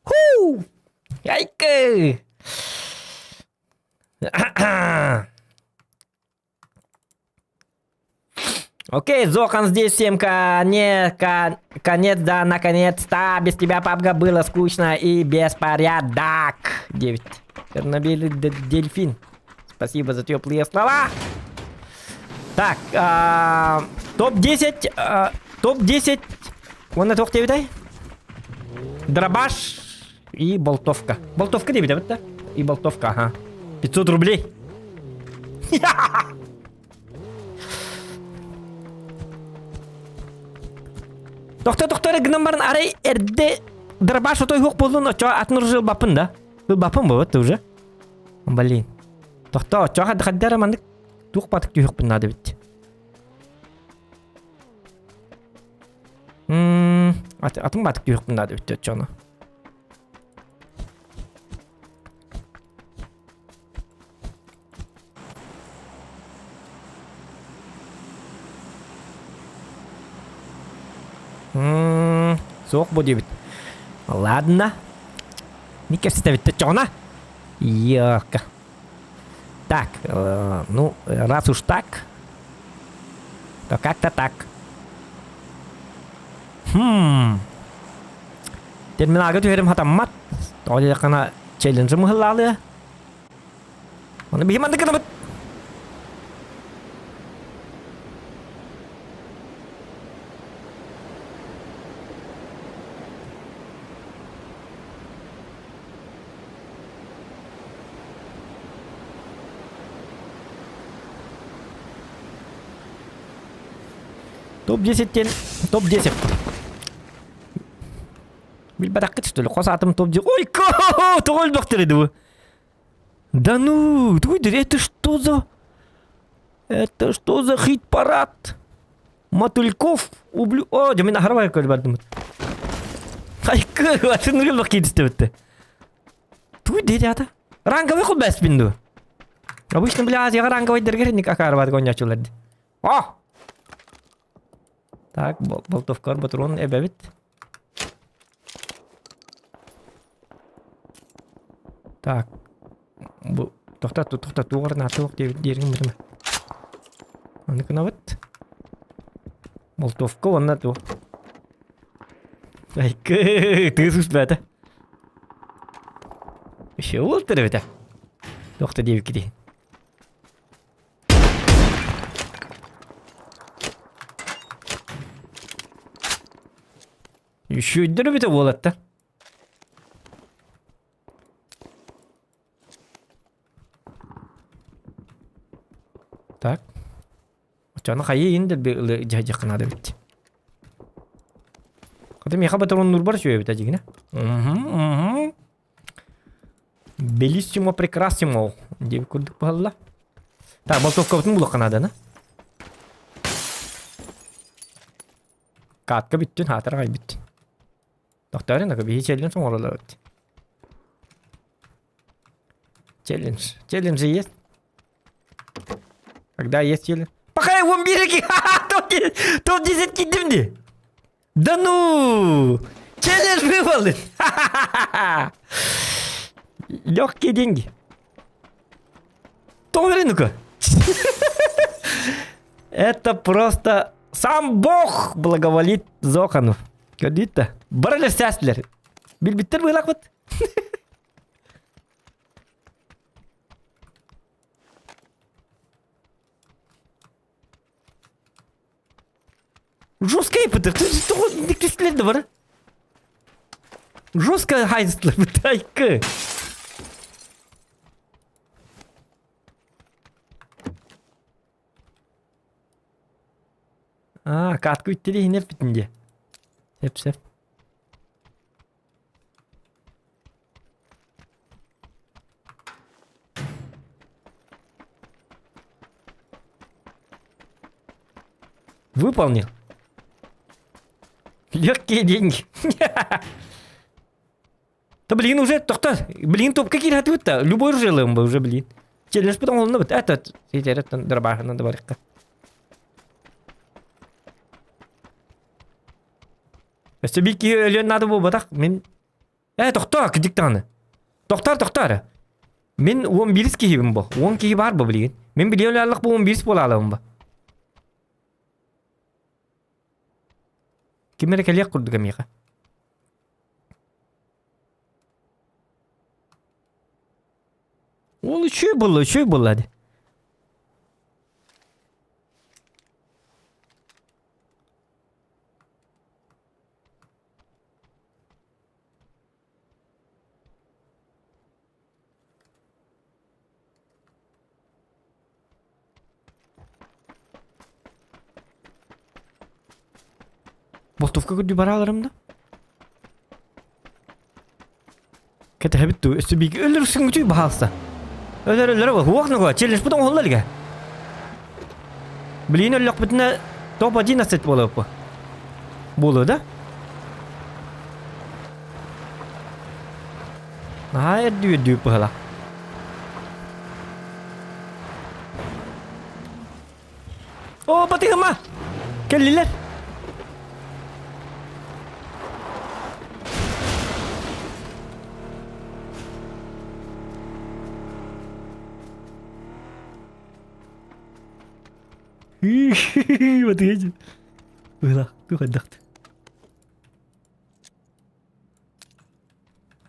Ху! Яйка! Окей, Зохан здесь всем конец, конец, да, наконец-то. Без тебя, папка, было скучно и беспорядок. 9. Чернобыльный дельфин. Спасибо за теплые слова. Так, топ-10, топ-10. Уонна туох диэбитэй? Дробаш и болтовка. Болтовка диэбитэ да? И болтовка, ага. 500 рублей. Тохто тохто эрэ гынан баран арай эрдэ дробаш отой суох буоллун оччоҕо атын уже ылбаппын да? Ылбаппын буолбат уже. Блин. Тохто оччоҕо хадда эрэ маннык туох батык түһүөхпүн наада эбит. Атын батык түһүөхпүн наада эбит оччоҕуна. Суох бу диэбит. Ладно. Не кэпсэтэбит оччоҕуна. Йока. Так, ну, раз уж так, то как-то так. Хм. Терминалга түһэрим хатаммат. Тоҕо диэтэххинэ челленджим ыһыллаалыа. Оны биһи маннык гынабыт. Топ-10 диэн топ-10. Билбэтэххит что ли? Хос аатым топ-10. Ой, тоҕо өлбөхтөр edi bu? Да ну, это что за... Это что за хит-парад? Мотыльков ублю... О, дьэ мин аһарбай көрбәрдим. Хайкы, атын өлбөх киирдистебитти. Туй диэти ата? Ранговый хул бэспин ду. Обычно, бля, Азияға ранговый дергер ник акарбат гонячулар. О! Так, болтовкар батрон эбэбит. Так. Бу тохтат тохтат тугар наатылык диэбит диэрин бутума. Аны кынабыт. Болтовка уонна туох. Айкы, тыыс успаата. Еще уолтар эбитэ. Туох да диэбиккитий. Үчүөйдэр эбитэ уолаттар. Так. Оччону хайыы иин дэлби ылы дьаһайдьахха наада эбит. Хата миэхэ батароннуурбар үчүгэй эбит дьигинэ. Угу, угу. Белиссимо прекрасимо диэбит курдук буолла. Так, болтовкабытын булуохха наадана. Катка бүттүн, хаатар аҕай бүттүн. Тохтоорун, биһи челлендж оҥоролорут. Челлендж. Челлендж есть? Когда есть челлендж? Пока я вон береги! Топ-10 кидим ди! Да ну! Челлендж выполнен! Легкие деньги. Тоҕо ну-ка. Это просто сам Бог благоволит Зохану. Көрдүүт Бары сәстілер. Билбиттер быылакпыт. Жестко ипытыр. Түстілер де бар. Жестко хайзытлар бытайкы. Аа, катка үттери иһинер бүтүн Сеп сеп. Выполнил. Легкие деньги. Да блин, уже тохто. Блин, топ какие то Любой оружие бы уже, блин. Челлендж потом он вот этот. Дробахана добавка. Өссө биир киһи өлүөн наада буолбатах. Мин Ээ, тохтоо, кырдьык даҕаны. Тохтоор, тохтоо эрэ. Мин 11 киһибин бу. 10 киһи баар бу билигин. Мин билиэн өлөөллөх бу 11 буола алабын бу. Ким эрэ кэлиэх курдук эмиэхэ. Ол үчүгэй буолла, үчүгэй буолла дии. Болтовка көрдүү барааларым да. Кэтэһэбит дуу, өссө бииргэ өлөрсүҥ үчүй баһаалыста. Өлөр өлөрө бол, уох нуга, челлендж бутон оһолло илигэ. Билигин өллөхпүтүнэ топ-11 буолуоппу. Буолуо да? Наһаа эрдүү эрдүү быһыла. О, батыһыма! Кэллилэр! Батыһы. Быһыла, туох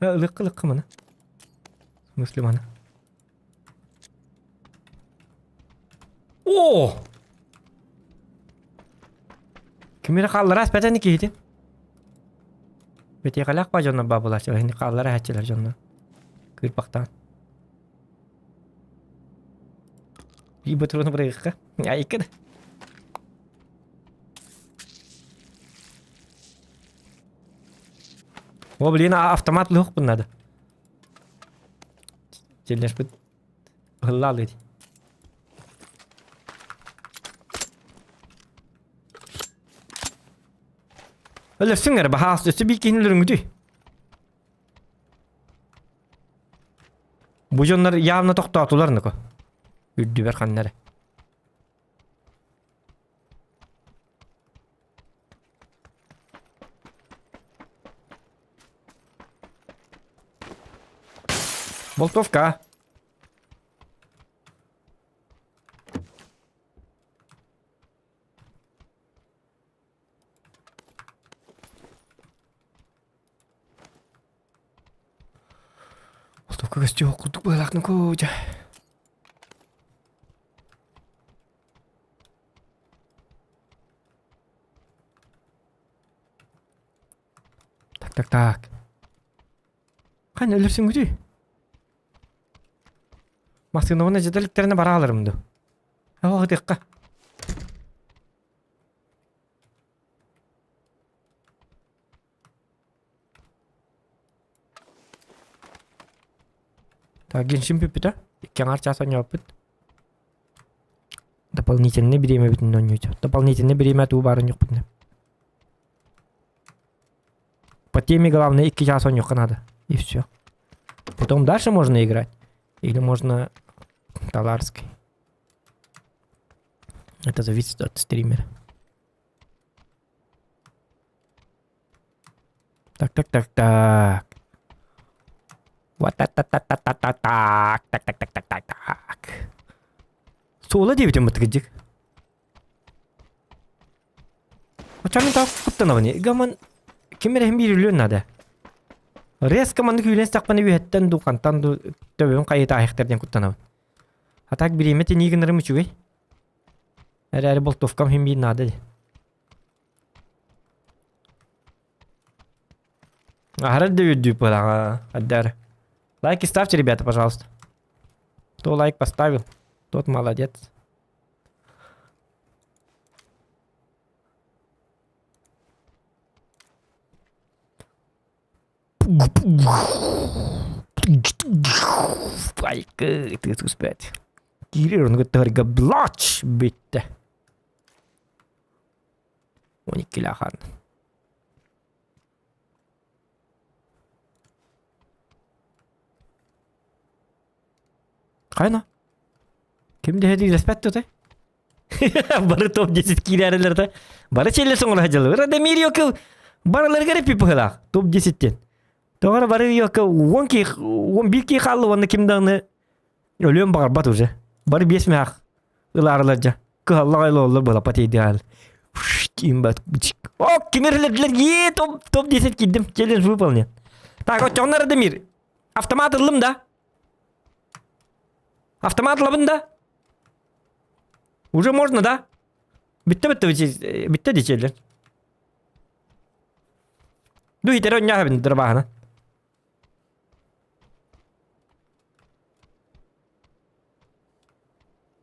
Ылыкка ылыкка маны. В смысле маны? О! Ким эрэ хааллара аспатан киһитин. Бэтиэхэлээх ба дьоннор баабылааччылар, ини хааллара аһааччылар дьоннор. Кыырпахтаан. Биир ботуруону бырайыахха. Айыкка да. О, блин, автомат лыхпын надо. Челлешпит. Ыллаалый. Өлөрсүҥ эрэ баһаас өссө биир киһини өлөрүҥүтүй. Бу дьоннор явно тохтоотулар ныко. Үрдүбэр ханна эрэ. Болтовка. Болтовка көстүөх курдук быһалаах нукууча. Так, так, так. Хань өлөрсүҥҥүтүй? Массыынабын дьэдэликтэринэ барааларым ду. Оҕытыахха. Так, Геншин бүппүтэ. Икки аҥаар чаас оонньооппут. Дополнительный бириэмэбитин оонньуучу. Дополнительный бириэмэ туу баар оонньуохпутуна. По теме главное икки часа оонньуохха надо. И все. Потом дальше можно играть. Или можно Таларский. Это зависит от стримера. Так, так, так, так. Вот так, так, так, так, так, так, так, так, так, так, так, так, так. Суола диэбитим бытыгыдьык. Оччону таах куттанабын. Гаман ким эрэ биир үлүөн наада. Резко маннык үүнэн сахпана үөһэттэн дуу хантан дуу төбөбүн хайытааһыктар диэн куттанабын. А так бириэмэ тэнии гынарым үчүгэй. Эрээри болтовкам иһин биир наада дии. Аһарар да үрдүү пылаҕа, Аддар. Лайки ставьте, ребята, пожалуйста. Кто лайк поставил, тот молодец. Айкы, ты успеть. Киирэр ону кытта блач бүттэ. 12 лахан. Хайна? Ким дэһэ диэспэт тута? Бары топ-10 киирэрилэр да. Бары челле соңура дьылы. Радомир Йокыл барыларыгар эпи быһылаах. Топ-10-тен. Тоҕо бары Йокыл 10 ки 11 ки хаалла уонна ким даҕаны өлүөн баҕарбат уже. Бары биэс мээх ылаарылар дьа. Кыһаллаҕай ололлор былапа тиийдиҕэл. Имбат. О, кимирлердилер е топ топ 10 киирдим. Челлендж выполнен. Так, оччоҕуна Радомир, автомат ыллым да? Автомат ылабын да? Уже можно, да? Бүттэ бүттэ бүттэ дичеллер. Ду итер онньаабын дырбаана.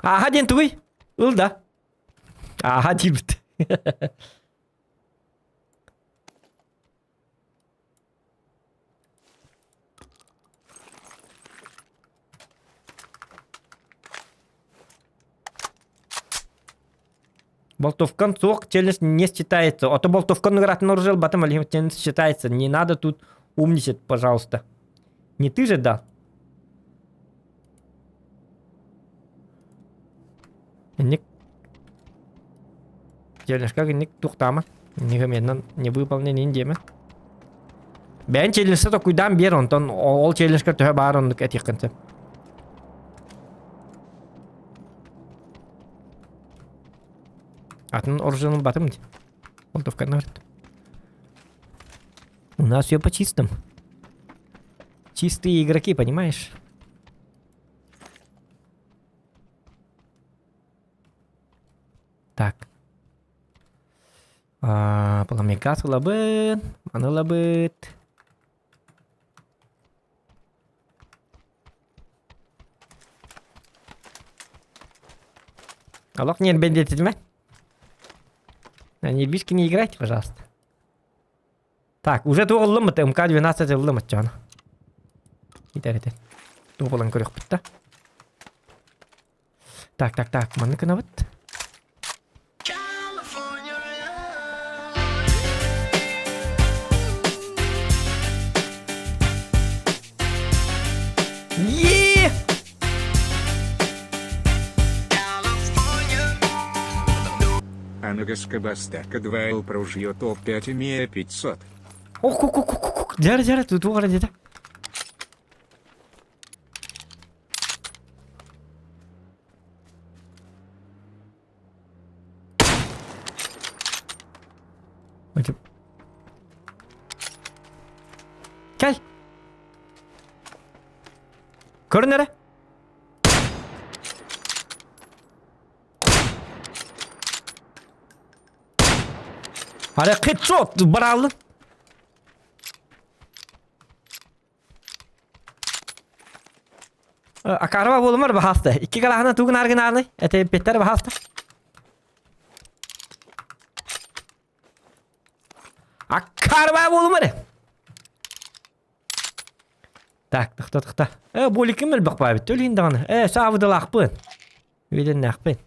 Аха диэн тугуй? Ыл да. Аха диибит. Болтовкан суох челлендж не считается. А то болтовкан играть оружие батом челлендж считается. Не надо тут умничать, пожалуйста. Не ты же дал? Инник Челлендж инник тухтама. Нигamenнан не выполнение диэмэ. Бэйэн челлендж токуйдаан биэр онтон ол челленджка төһө баар оннук этиэххин сөп. Атын оружиены батым дии. Болтовканы У нас все по-чистому. Чистые игроки, понимаешь? Так. Пламекас ылабыт, маны ылабыт. Аллах не бендетилме. На нервишки не играйте, пожалуйста. Так, уже туох ыллыммыт, МК-12 ыллым оччоҕуна. Итэр итэр. Туох ылан көрүөхпүт да. Так, так, так, маннык гынабыт. Е! Аныгыскы бастакы 2 ружье топ-5 имея 500. Ох, ох, ох, ох, ох, дьара, дьара, туох эрэ диэтэ. Кэл. Көрүн эрэ. Арай хедшот барааллын. Акарова буолумар баһааста. Икки галаһына тугун аргынааны, этеппеттер баһааста. Акарова буолумар. Так, тохто, тохто. Э, боликим элбэх баабит. Төлүн даҕаны. Э, саабыдалаахпын. Үөдэннээхпин.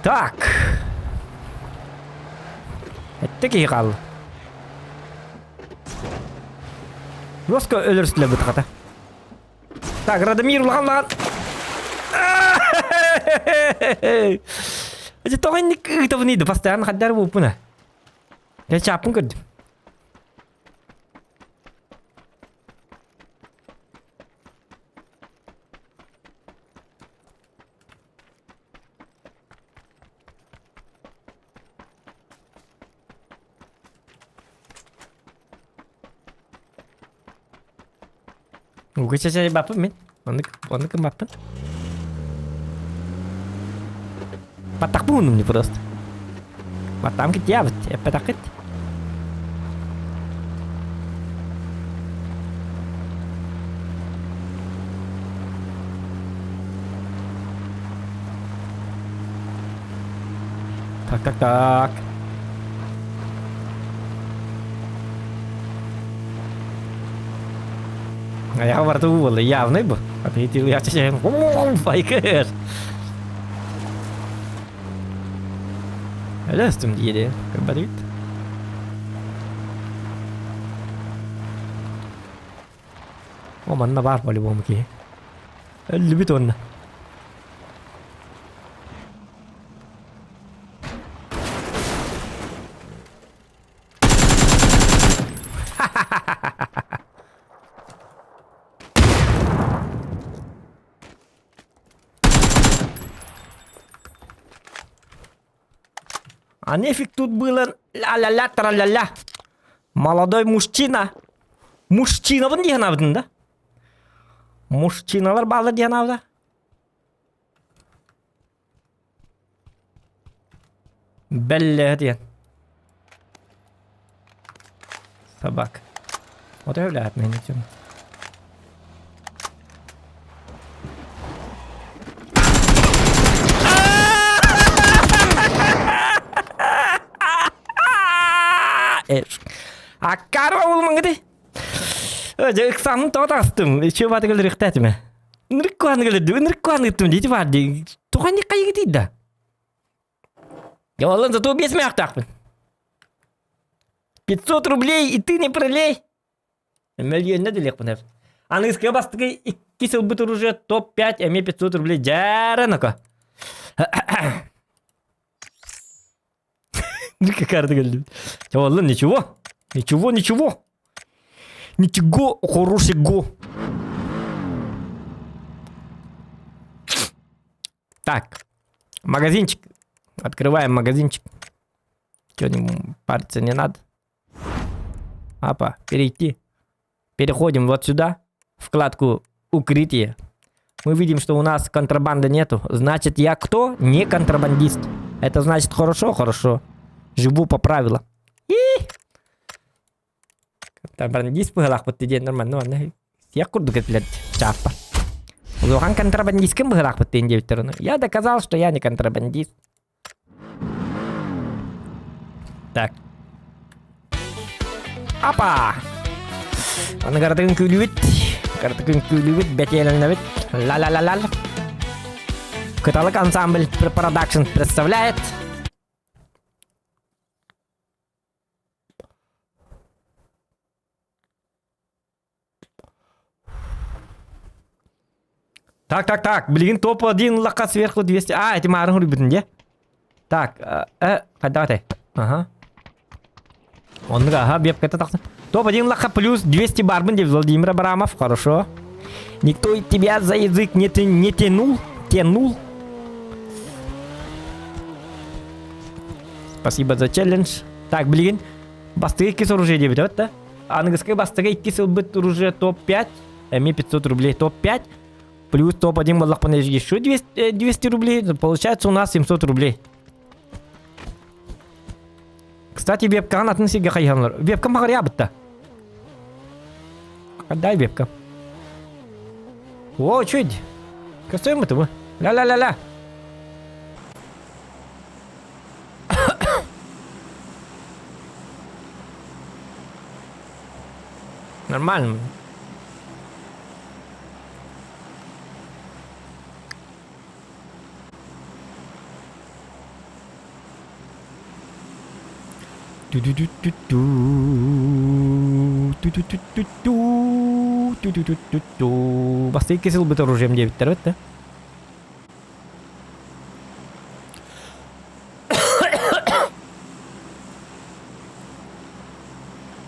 Так. Эттэ киһи хаалла. Жестко өлөрүстүлэр бытахата. Так, Радомир улахан лаҕан. Эти тоҕо инник ыытабын постоянно хаддар бууппуна. Я чааппын көрдүм. Уга чачай баппын мин. Оннук оннук баппын. Баттахпын мне просто. Баттам китябыт, эппэтаххыт. Так, так, так. Айаҕа барыта уу буолла, явный бу. Байкер. Өлөстүм диэри көрбөтүгүт. О, манна баар по-любому киһи. Өллүбүт уонна. А нефиг тут было ля-ля-ля, тра-ля-ля. Молодой мужчина. Мужчинабын диэн абытын да? Мужчиналар баалар диэн абыта. Бэллэ диэн. Собак. Вот являет меня тем. Аккарва булмаңгыды. Дьэ ыксаммын тоҕо таҕыстым. Үчүгэй баатыгар өлөрүөхтээтим ээ. Ынырык куһаҕаны өлөрдүм, ынырык куһаҕаны ыттым диэти баар дии. Тоҕо инник хайыгытый да? Я олон зато биэс мээхтаахпын. 500 рублей и ты не пролей. Мөлүйүөннэ дэлиэхпин эп. Аныгыскыга бастакы икки сылбыт оружие топ-5 эмиэ 500 рублей дьээрэ ноко. Какая кэллибит. Чэ, ничего. Ничего, ничего. Ничего хорошего. Так, магазинчик. Открываем магазинчик. Что-нибудь париться не надо. Апа, перейти. Переходим вот сюда, вкладку «Укрытие». Мы видим, что у нас контрабанды нету. Значит, я кто? Не контрабандист. Это значит хорошо, хорошо. Живу по правилам. И Контрабандист быһылаахпыт диэн нормально манна сиэх курдук этилэр чааппар. Улахан контрабандисткын быһылаахпыт диэн диэбиттэр ону. Я доказал, что я не контрабандист. Так. Апа! Аны каратыгын күүлүбүт. Каратыгын күүлүбүт, бэтиэлэнэбит. Ла-ла-ла-ла. Кыталык ансамбль продакшн представляет. Так, так, так, билигин топ-1 лакка сверху 200. А, эти маарын хуруйбутун дьэ. Так, хайдах этэй? Ага. Оннук, ага, бепката тахсан. Топ-1 лакка плюс 200 барбын деп Владимир Абрамов, хорошо. Никто тебя за язык не, не тянул, тянул. Спасибо за челлендж. Так, билигин бастыгы иккис оружие диэбит да? Аныгыскы бастыгы иккис ылбыт оружие топ-5, эми 500 рублей топ-5, плюс топ-1 буоллахпына еще 200, 200 рублей, получается у нас 700 рублей. Кстати, вебкаҕын атын сиргэ хайыһаллар. Вебкам баҕарыйаабытта. Дай вебка. О, чуть. Көстөймүт бу. Ля-ля-ля-ля. Нормально. Ту-ду-ду-ду-ду. Ту-ду-ду-ду-ду. Ту-ду-ду-ду-ду. Бастык кесил бит оружием диэбиттэр бит да.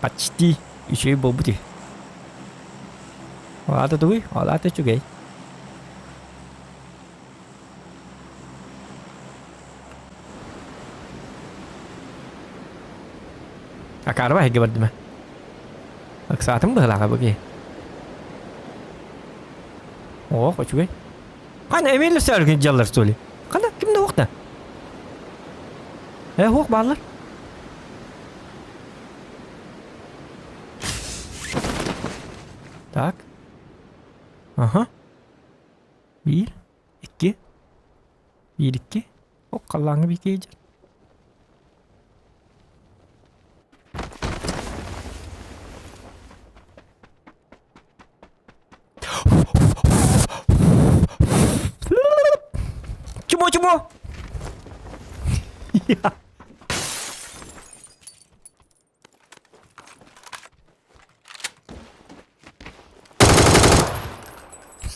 Почти үчүгэй буолбут үһү. Ол аата тугуй? Ол аата үчүгэй. Акаарба эһиги бардым. Ыксаатым быһылааҕа бу киһи. Ох, үчүгэй. Хана эмиэ сөргүн дьаллар что ли? Хана ким да уохта? Э, уох бааллар. Так. Ага. Биир, икки. Биир, икки. О, халлааҥҥа биир киһи дьэр. Чмо, чмо!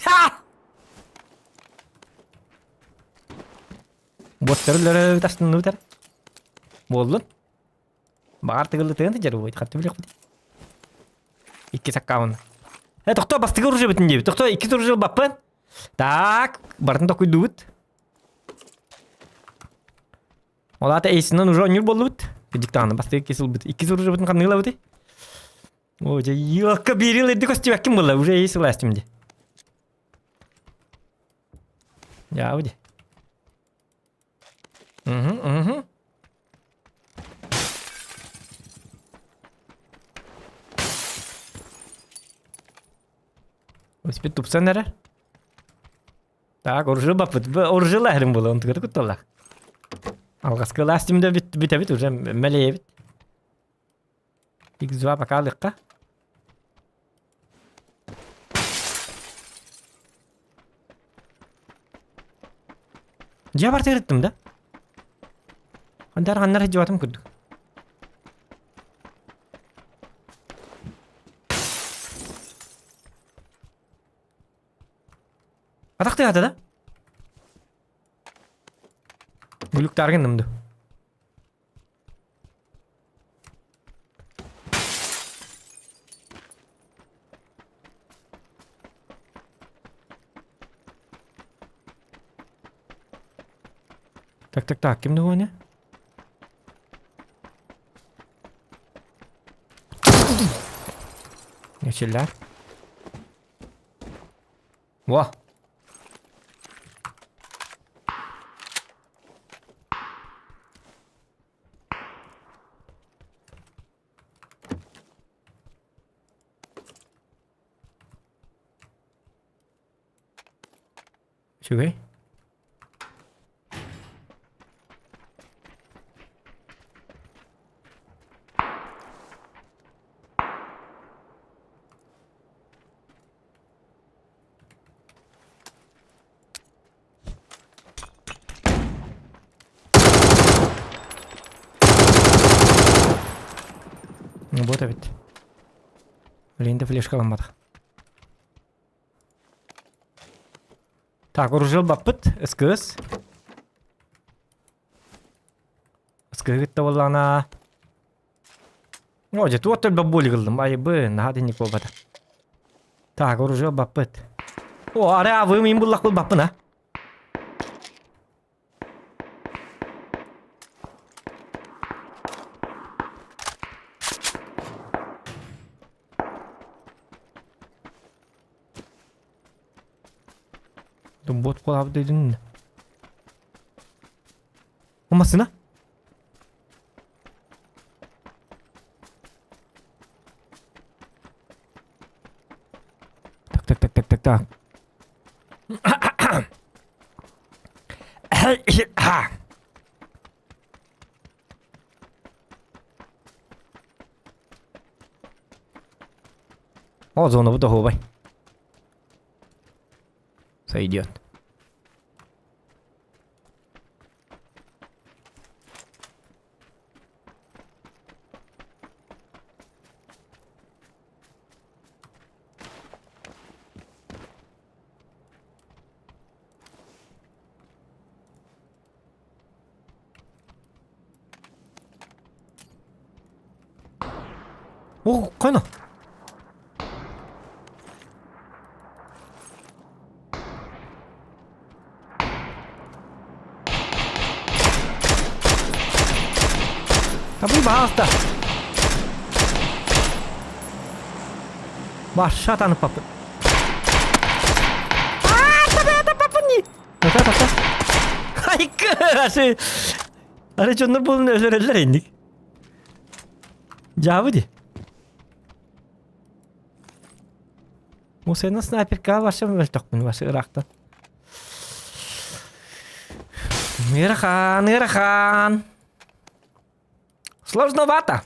Ха! Боттары тастынныбытар. Буоллун. Баҕар тыгыллытыан да дьарыбыт, хатты билиэхпит. Иккис аккаунт. Э, тохто, бастакы оружие бүтүн диэбит. Тохто, иккис оружие ылбаппын. Так, барытын токуйдубут. Ол аата эйсинэн уже оонньуур буоллубут. Диктант бастакы иккис ылбыт. Иккис оружиебытын ханныгы ылабытый? О, дьэ, елка биэрил эрдэ көстүбэккин буолла. Уже эйс ылаастым дии. Дьаабы дии. Угу, угу. Өспүт тупсан эрэ. Так, оружие баппыт. Оружие лаһырым буолла, онтугар кутталлах. Алҕаска ылаастым да бүтэбит уже мэлэйэбит. X2 пока алыхха. Дьэ барта ырыттым да. Хандар ханнар сылдьыбатым курдук. Атах тыата да? Глюктар гынным ду. Так, так, так, ким дуоне? Нечеллэр. Во. Үчүгэй. Вот эбит. Линда флешкаламматах. Так, оружие баппыт, СКС. СКС буоллаҕына... О, дьэ, туох төлбө буолі гыллым, айбы, наһаа динник буолбата. Так, оружие баппыт. О, ары авым им буллах был баппын, а? Бот колабы дедин. Масына? Так, так, так, так, так, так. О, зона бу Сойдет. О, хайна? Табый баҕаста. Баша танып папы. Тата тата. Айкы, асы. Ары дьоннор буолан өлөрөллөр инник. Дьаабы ди. Мусена снайперка ваша мөлтөхпүн ваша ыраахтан. Ыарахан, ыарахан. Сложновато.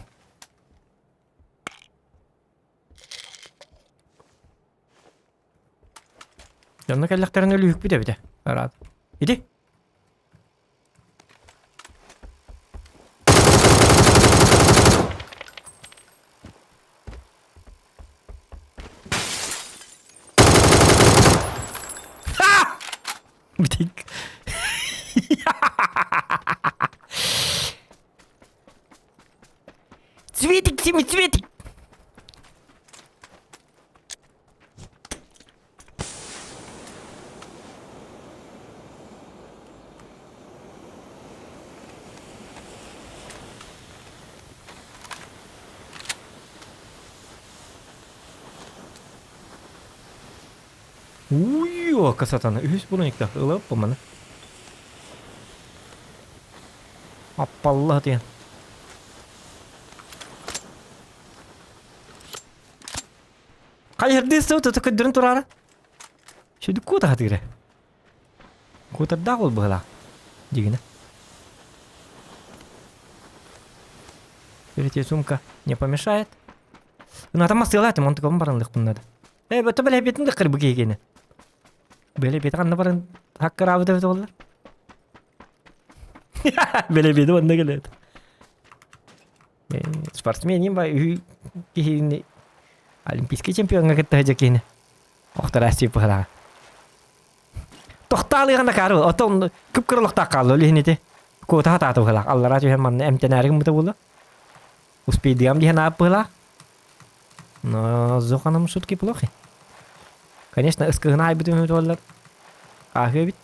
Дьонно кэллэхтэринэ өлүүһүкпүт эбитэ. Араат. Ити. Бүтик. Цветик, семицветик. Уйо, касатана. Үһүс брониктах ылап маны. Аппалла диэн. Хайырдыы сыл тото көрдөрөн тураара. Шүдү куота хатыыра. Куотардаах ол быһылаах. Дигинэ. Третья сумка не помешает. Ната масыалаатым, онтукабын баранлыхпын надо. Э, бөтө бэлэ бетин да кырбы киһигини. Бэлэ бет ханна баран хаккараабыт эбит оллар. Бэлэ бети онно келет. Спортсмен ба үһү киһини олимпийский чемпионга кытта сылдьар киһини охторааччы быһалаҕа. Тохтаалыаҕына каары отон кып-кыралыктаах хаалла ол иһин ити куота хатаата быһалаах аллараа түһэн манна эмтэнээри гыммыта буолла. Успейдыам диэн аап быһалаах. Но зоханом шутки плохи. Конечно, ыскыһына айбытым буоллар ааһыа эбит.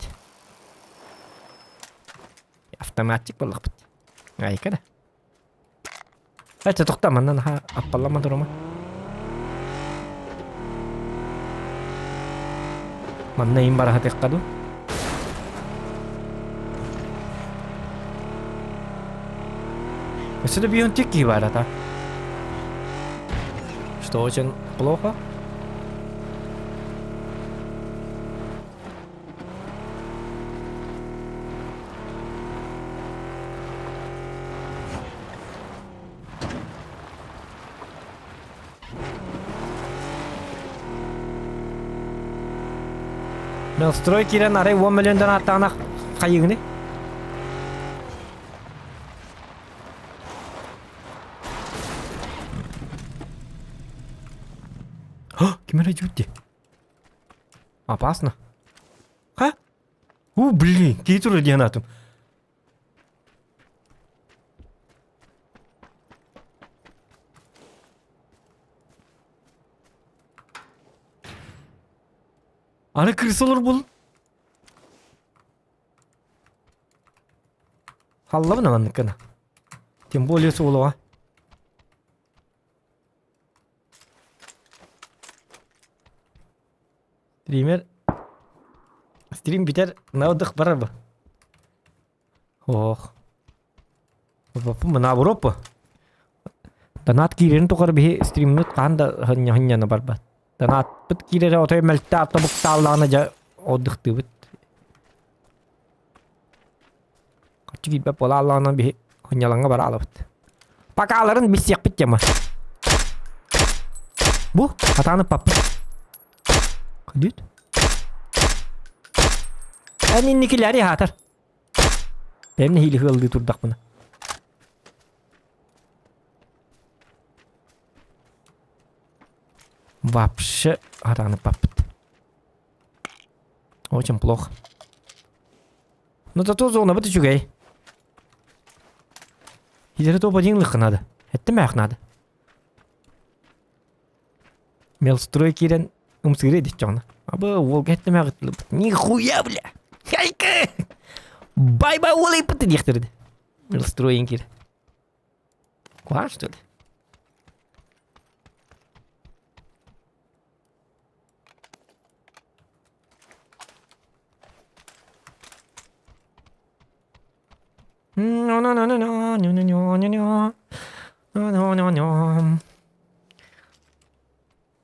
Автоматчик буоллахпыт. Айка да. Эчэ тохтоо манна наһаа аппаллама турума. Манна им бараһатыахха дуу? Өссө да бионтик киһи баар ата. Что очень плохо. Мелстрой киирэн арай 10 миллиондан ааттаҕына хайыгыны? Ким эрэ дьүтти? Опасно. Ха? У, блин, киһи турар диэн атым. Аны крыса олор бул. Халлабын аманныккына. Тем более суолуға. Стример Стрим бүтэр наудых барар бу. Ох. Наоборот бу. Донат киирэрин тухары биһи стриммит хаһан да ханньана барбат. Донатпыт киирэрэ отой мөлтө автобуктааллаҕына дьэ отдыхтыыбыт. Харчы киирбэт буолааллаҕына биһи ханньалаҥҥа бараалабыт. Покаларын билсиэхпит тема. Бу хатааны паппыт. Күдүт. Эн инникилэри хаатар. Бэйэм нэһиилэ ыаллыы турдахпына. Вообще рано паппыт. Очень плохо. Ну зато зона быт үчүгэй. Илери топ один лыхха надо. Эттемээх надо. Мелстрой киирэн ымсыыры диччоҕуна. Абы уолга эттемээх Нихуя, бля! Хайка! Бай-бай уол ыйпыт диэхтэрди. Мелстройын киир. Куһаҕан что ли?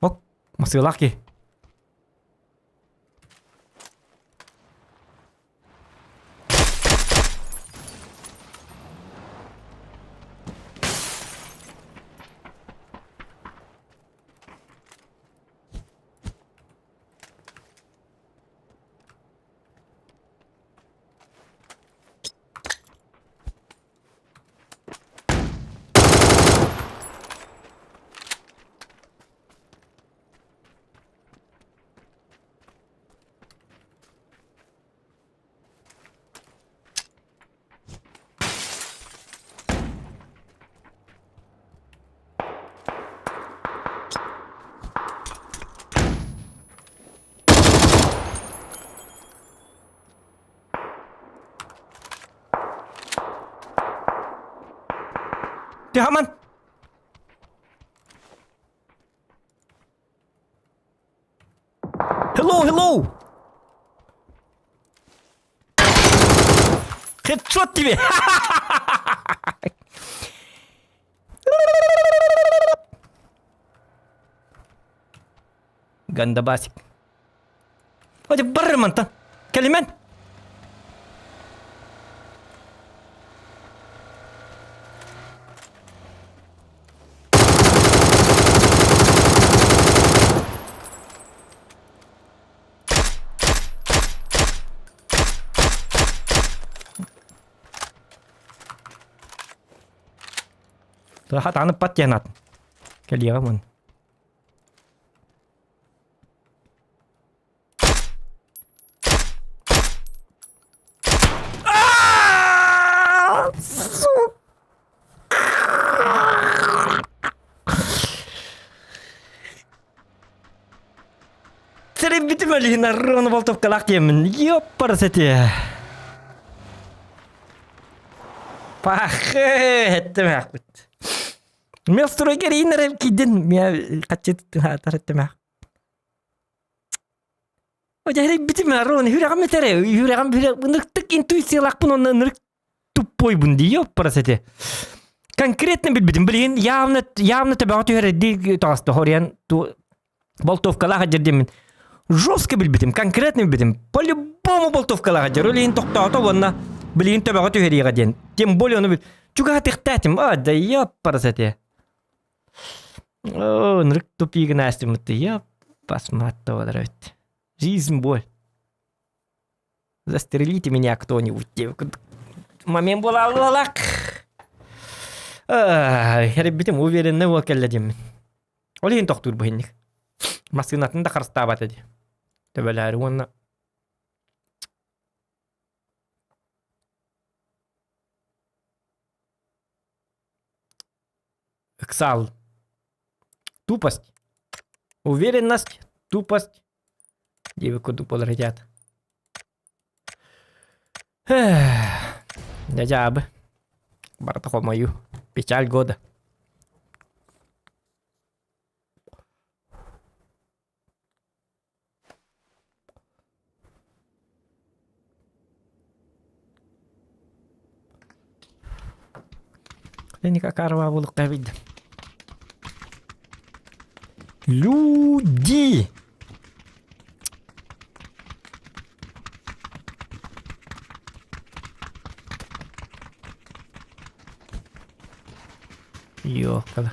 Ок, масыалаах киһи. Тихаман! Hello, hello! Headshot тебе! Гандабасик. Hadi барыр мантан. Кэлимэн. Хатааны пат диэн атын. Кэлиэҕэ мун. Сэрэйбитим олиһин арыаны болтовкалаах диэммин. Ёппарасете. Пахы, эттем ахпыт. Мелстрой кэрийин кидин, мя хаччы хаатар эттем ах. Дьэ арон үрэҕим этэрэ үрэҕим ынырыктык интуициялаахпын уонна ынырык туппойбун дии оппарас этэ. Конкретно билбитим билигин явно явно төбөҕө түһэрэрдии таҕыста хоруйан болтовкалаах дьэрдиммин жестко билбитим конкретно билбитим по-любому болтовкалаах дьэр ол иһин тохтоото уонна билигин төбөҕө түһэриэҕэ диэн тем более ону чугаһатыхтаатым а да ёппарас этэ Оо, ынырык тупигын астыммыт. Ёппас матта болар эбит. Жизнь боль. Застрелите меня кто-нибудь. Момент буолааллалак. Хэрибитим уверенный уол кэллэ диэммин. Ол иһин тохтуур быһынник. Массыынатын да харыстаабат эди. Төбөлөөрү уонна Ыксал. Тупость. Уверенность, тупость. Диэбит курдук буолар этят. Дьэ дьаабы. Барыта хомойуу. Печаль года. Клиника Карла булукка билдим. Люди! Ёкала.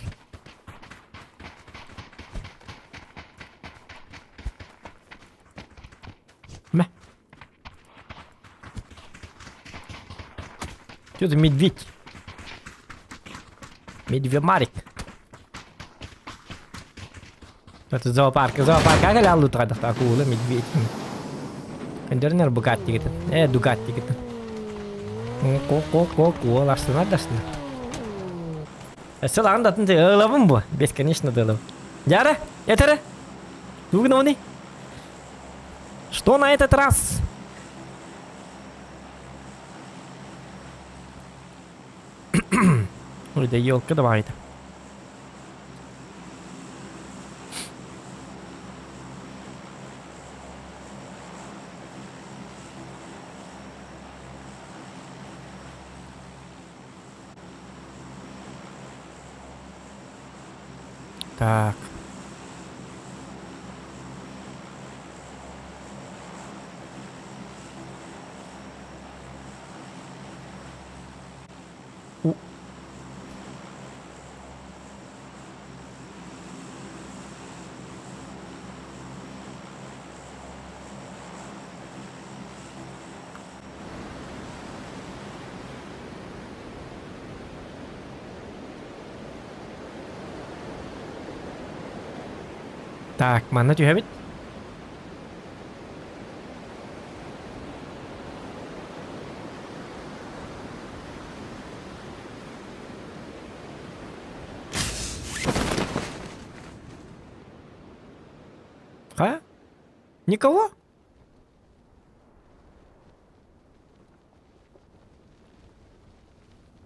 Мэ. Что за медведь? Медвемарик. Это зоопарк. Зоопарк. Как ля лутра да акула медведь. Кондернер Бугатти гитин. Э, Дугатти гитин. Ко-ко-ко-ко, ларсына дасына. Сыл андатын те ылабын бу. Бесконечно дылым. Яра, этері. Дугновный. Что на этот раз? Ой, да елка давай это. Так. У. Так, манна түһэбит. А? Никого?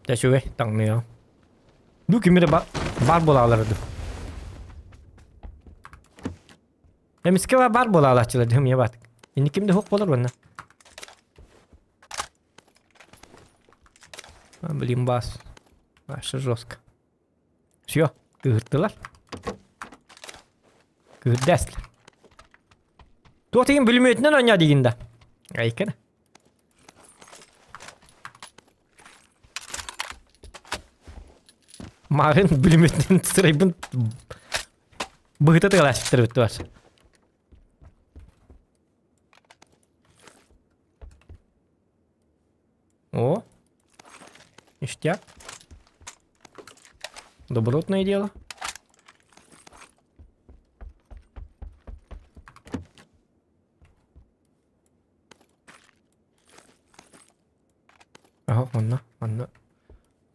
Дьэ үчүгэй таҥныаҕым. Бу ким эрэ баар буолаалара дуу? Эмискэ баар буолаалааччылар дьэ эмиэ баатык. Инник ким да суох буолар уонна. Блин, бас. Вообще жестко. Все, кыһыртылар. Кыһырдээстилэр. Туох деген бүлүмүөтүнэн оонньоо диигин да? Айкана. Марын бүлүмүөтүнэн сырайбын быһыта тыгалааччыттар бүттү бар. О, ништяк. Добротное дело. Аха, онно, онно.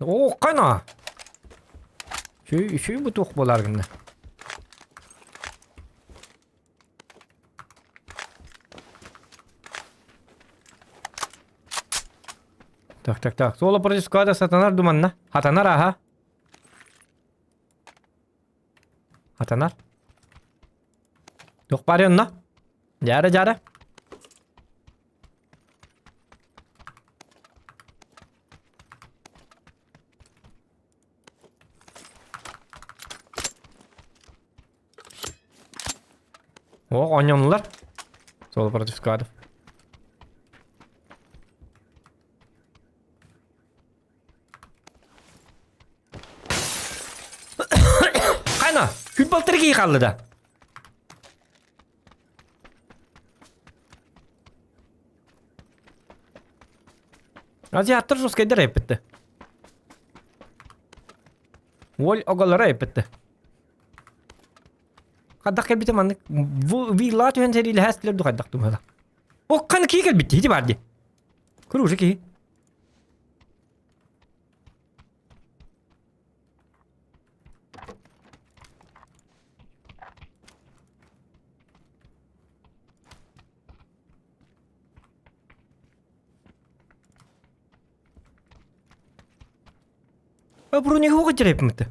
О, қана! Үчүгэй, үчүгэй бу туох буолар гынна. Так, так, так. Соло против склада сатанар думанна. Хатанар, аха. Хатанар. Туох баар онно? Дьаара, дьаара. О, оонньонулар. Соло против складов. Хайна, күн балтыр кии хаалла да. Азиаттар жесткайдар эппитте. Уоль оголора эппитте. Хайдах кэлбитэ маннык вилла түһэн сэриилэһээстилэр ду хайдах тумала. Окканы кии кэлбитти ити бар ди. Кружи киһи. Бронига оҕо дьэрэпмит.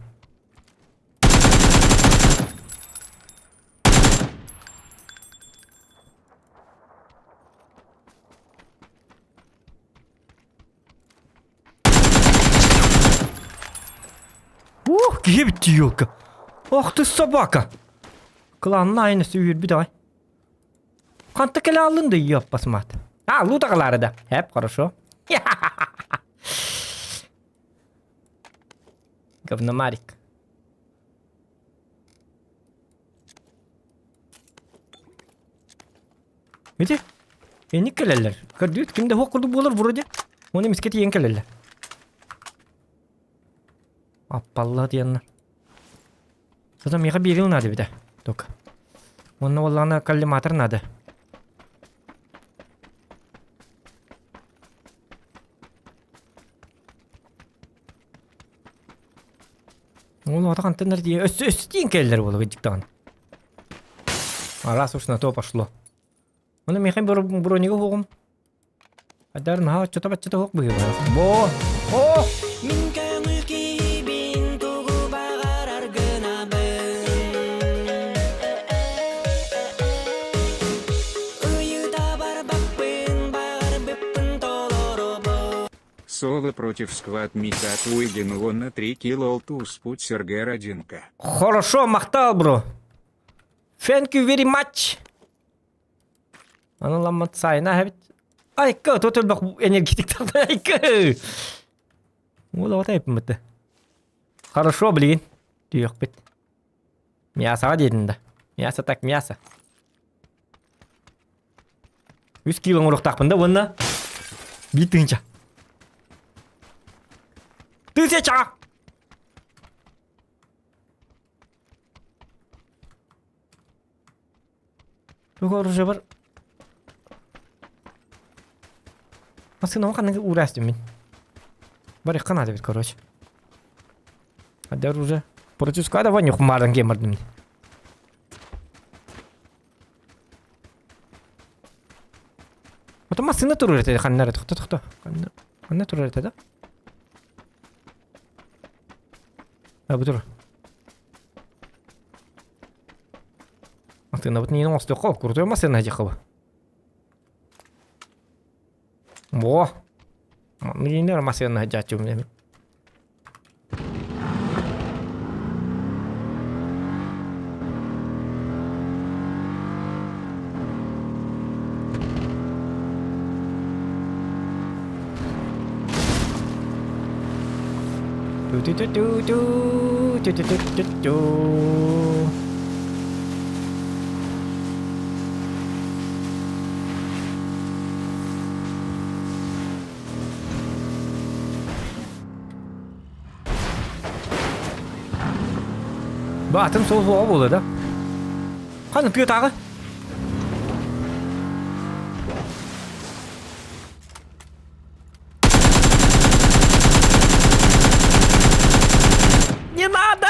Ух, киһи битти елка. Ох ты собака. Кланна айын өссө үөрбүт аҕай. Ханта кэлэ аллын да ёппасмат. А, лут аҕалаары да. Эп, хорошо. Говномарик. Види? Эник кэлэллэр. Көрдүгүт, ким да суох курдук буолар вроде. Оны эмискэ тиийэн кэлэллэр. Аппалла диэннэр. Зато миэхэ биэриил надо эбитэ. Только. Уонна буоллаҕына коллиматор надо. Ол оҕото хантан эрэ тиийэн өссө өссө тиийэн кэллэр буолуо кырдьык даҕаны. А раз уж на то пошло. Ону миэхэ бронига уһуоҕум. Айдар наһаа оччото-баччата уһук быһыылаах. Бо! О! Мин көҥүл киһибин тугу баҕарар гынабын Ыйыта барбаппын баҕарбыппын толоробун Соло против склад Митат Уигин на 3 кило Олтус Путь Сергей Родинка. Хорошо, махтал, бро. Thank you very much. Аныламмыт сайына эбит. Айка, тот элбэх энергетик тахта айка. Ол оҕото эппиммит. Хорошо, блин. Түйөхпүт. Мясоға диэтин да. Мясо так мясо. Үс кило оҥоруохтаахпын да уонна биир тыһыынча. Тысяча! Туох оружие бар? Массыына ханнык уурастым мин. Барыхха наада эбит, короче. Хадда оружие. Против склада ваню хумардан киэн бардым. Ото массыына турар этэ ханна эрэ тохто тохто. Ханна ханна турар этэ да? А бу тур. Массыынабытын иин оҥостуохха, крутой массыына дьахаба. Во! Миинер массыына дьааччым Ту-ту-ту-ту-ту, ту-ту-ту-ту-ту. Баатын сол буола буолла да. Ханна тыатааҕы? Не надо!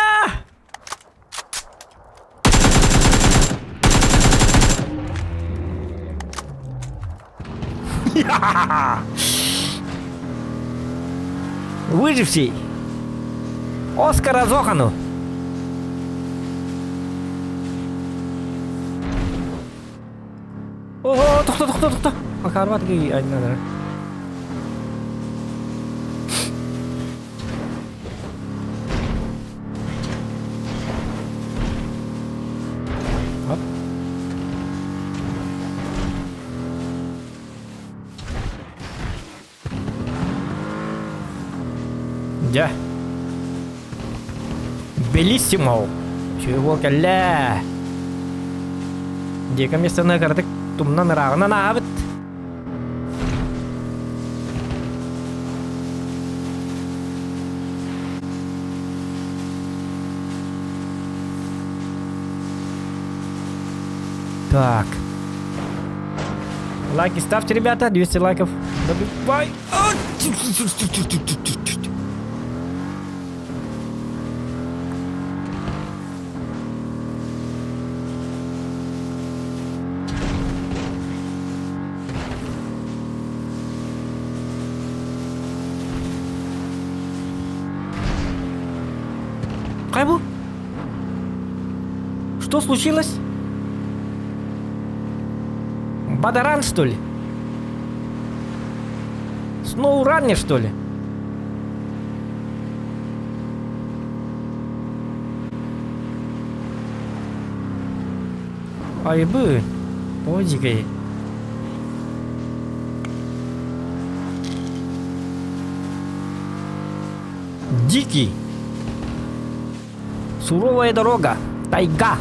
Выживший! Оскар Азохану! Ого, тохто, тохто, тохто! Акарбат ки айналар. Оп. Дьэ. Белиссимо. Чего кэллэ? Диэки местаны кыратык тумнан ырааҕынан аабыт. Так. Лайки ставьте, ребята, 200 лайков. Добивай. Хайбу? Что случилось? Бадаран, что ли? Сноураннер, что ли? Айбы. Подигай. Дикий. Суровая дорога. Тайга.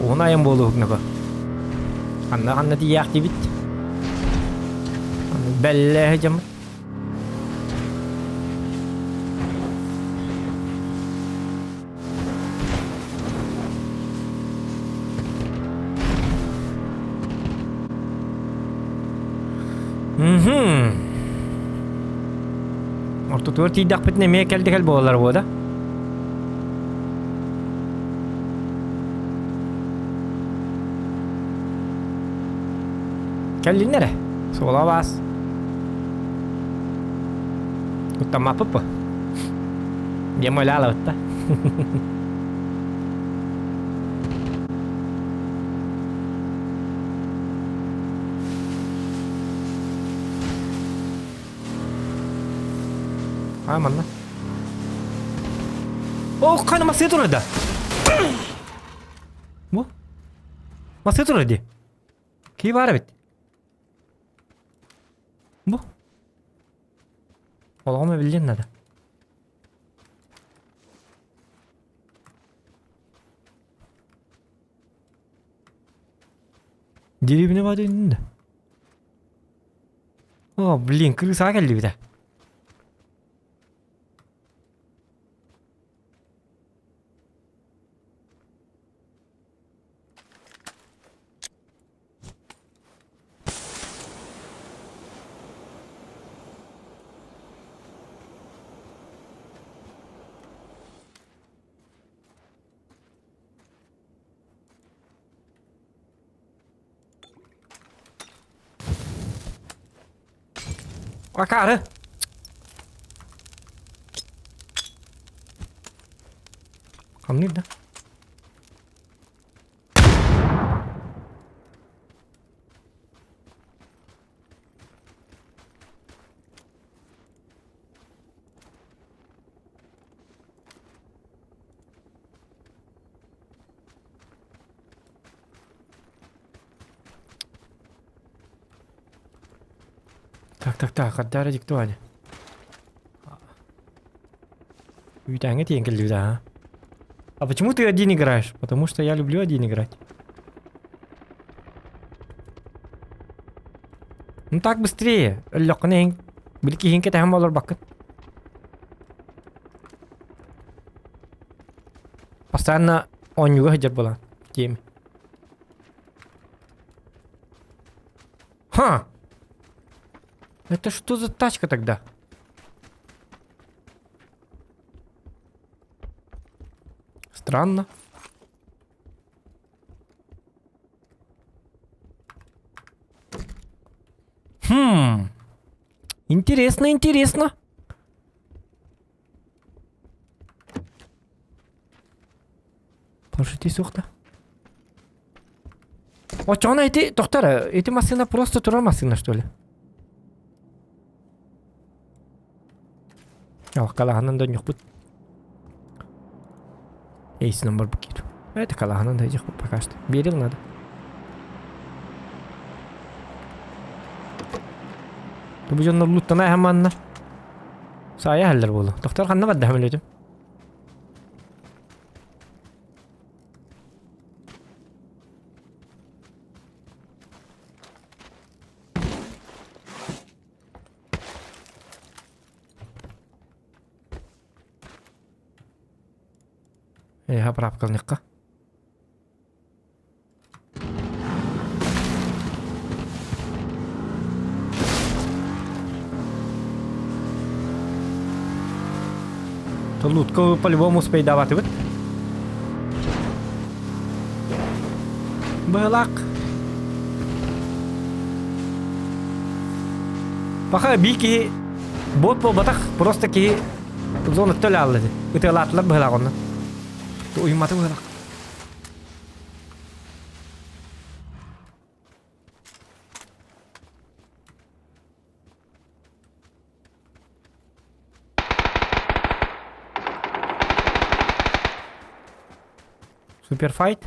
Уһун айан буолуһук Анна ханна тиийээх дибит. Бэллэ дьам. Мгм. Ортотугар тиийдэхпитинэ эмиэ кэлдикэл буолар буо да? Кэллиннэр эрэ. Суола баас. Куттаммаппыт бу. Диэн ойлаалабыт да. А, манна. О, қаны масқа турар да. Бу? Масқа турар ди. Кии баар эбит. Бу? Олоҕум эбиллиэн надо. Деревня баар да. О, блин, крыса кэллибитэ. Акаары! Хамныыр да? Так, так, так, хардара диктуане. Үүтээҥҥэ тиийэн кэллибит аа. А почему ты один играешь? Потому что я люблю один играть. Ну так быстрее. Өллөххүнэ иһин били киһиҥ кэтэһэн олорбаккын. Постоянно оонньууга сылдьар буолан тиэми. Ха! Это что за тачка тогда? Странно. Хм. Интересно, интересно. Пошути суох да. Оччоҕуна ити тохтор ити массыына просто турар массыына что ли? Калаһанан да ньухпут. Эйс номер букет. Это калаһанан да пока что. Берил надо. Бу дьоннор луттана хаманна. Саайа халлар буолу. Тохтор ханна барда хамылетим. Эһэ правкалныхха. Лутка по-любому успейдаватыбыт. Быһылаах. Пока биир киһи бот буолбатах, просто киһи зона төлө алла ди. Ытыалаатылар быһылаах онно. Уйматы быһылаах. Суперфайт.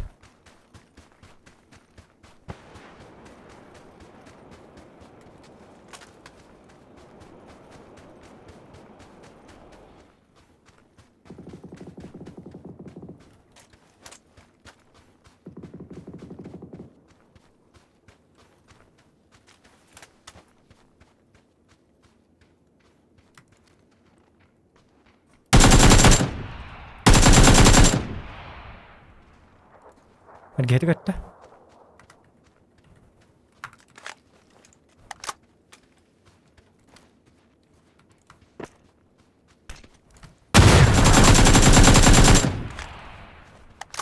Эргиһити көттө.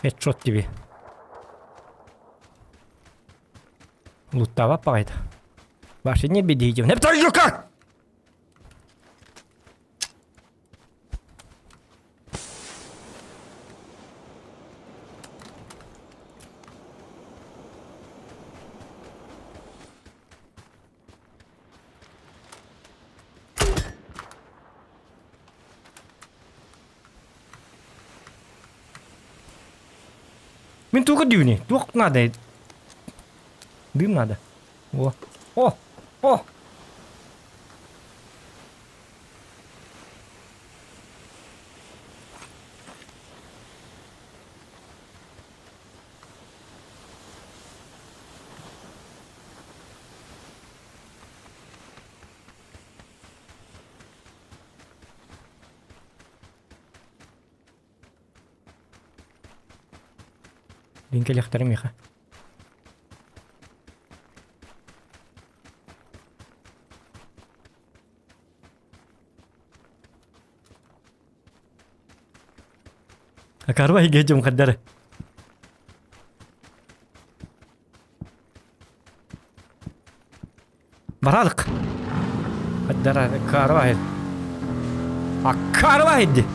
Headshot gibi. Луттава пайда. Ваши не бедите. Не как! Мин туга дүүни? Туох надо? Дым надо. О! О! О! Мин кэлиэхтэрэ миэхэ. Акарба иге дьум хаддары. Баралык. Хаддара карва хед. А карва хедди.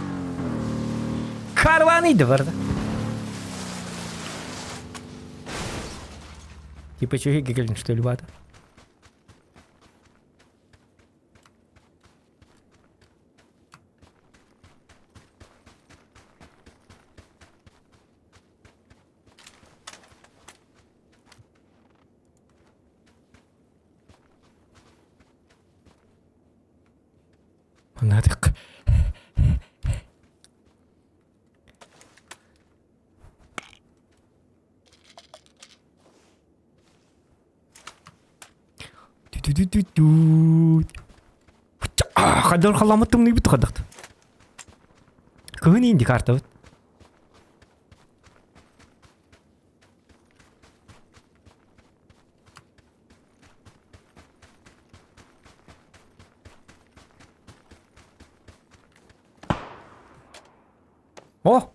Карваны барда. Типа чего гигелин что ли вата? Манатык. Ту-ту-ту-ту. Хаддар халамыт тымныйбыт хаддахт. Кыһын инди картабыт. О!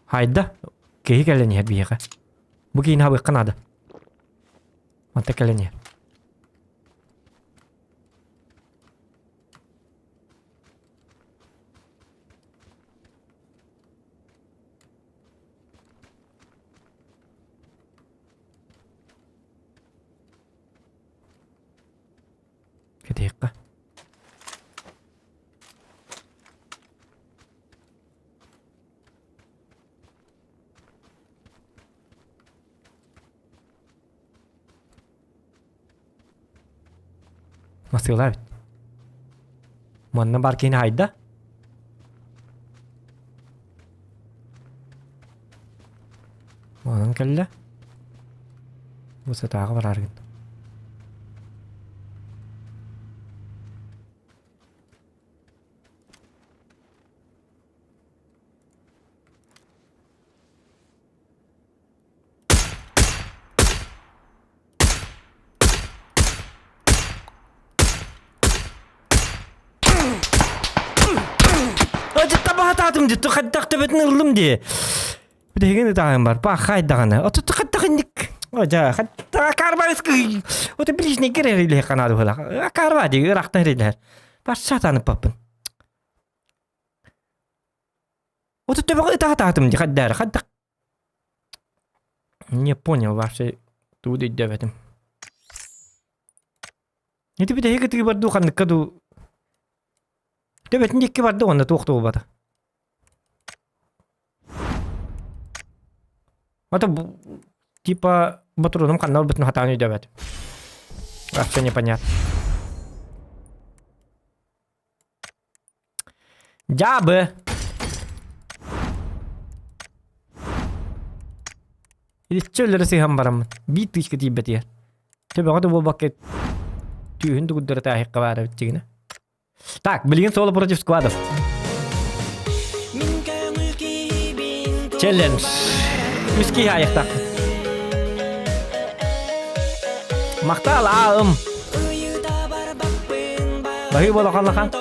Хайда. Киһи кэлэн иһэр биһиэхэ. Бу киһини хабыахха наада. Манта кэлэн иһэр. Кэтиэххэ. Масыала эбит. Манна бар киһини хайда? Онон кэллэ. Бу сатааҕы барааргын. Табаатаатым дии, хайдах төбөтүн ыллым дии. Билигин ытааһын бар, баахай даҕаны. Отут хайдах инник. О, дьа, карбарыскы. Ото ближний кирер иле канады була. Карба дии, ырахтан ирилер. Барса таныппаппын. Отут төбөҕө ытаатаатым дии, хайдары, хайдах. Не понял вообще, тугу да өйдөөбөтүм. Ити бүтэһик ытыы бар дуу, ханныкка дуу. Төбөтүн диэки барда уонна туох да буолбата. Это типа батруным ханна барбытын хатаан өйдөөбөт. Вообще непонятно. Дьаабы! Иччи өлөрө сыһан бараммын. Биир тыычка тиийбэтигэр. Төбөҕө да буолбакка түүһүн дугурдара тааһыахха баара эбит дьигинэ. Так, билигин соло против складов. Челлендж. Үс киһи айахтаахпыт. Махтал аым. Баһыы болахан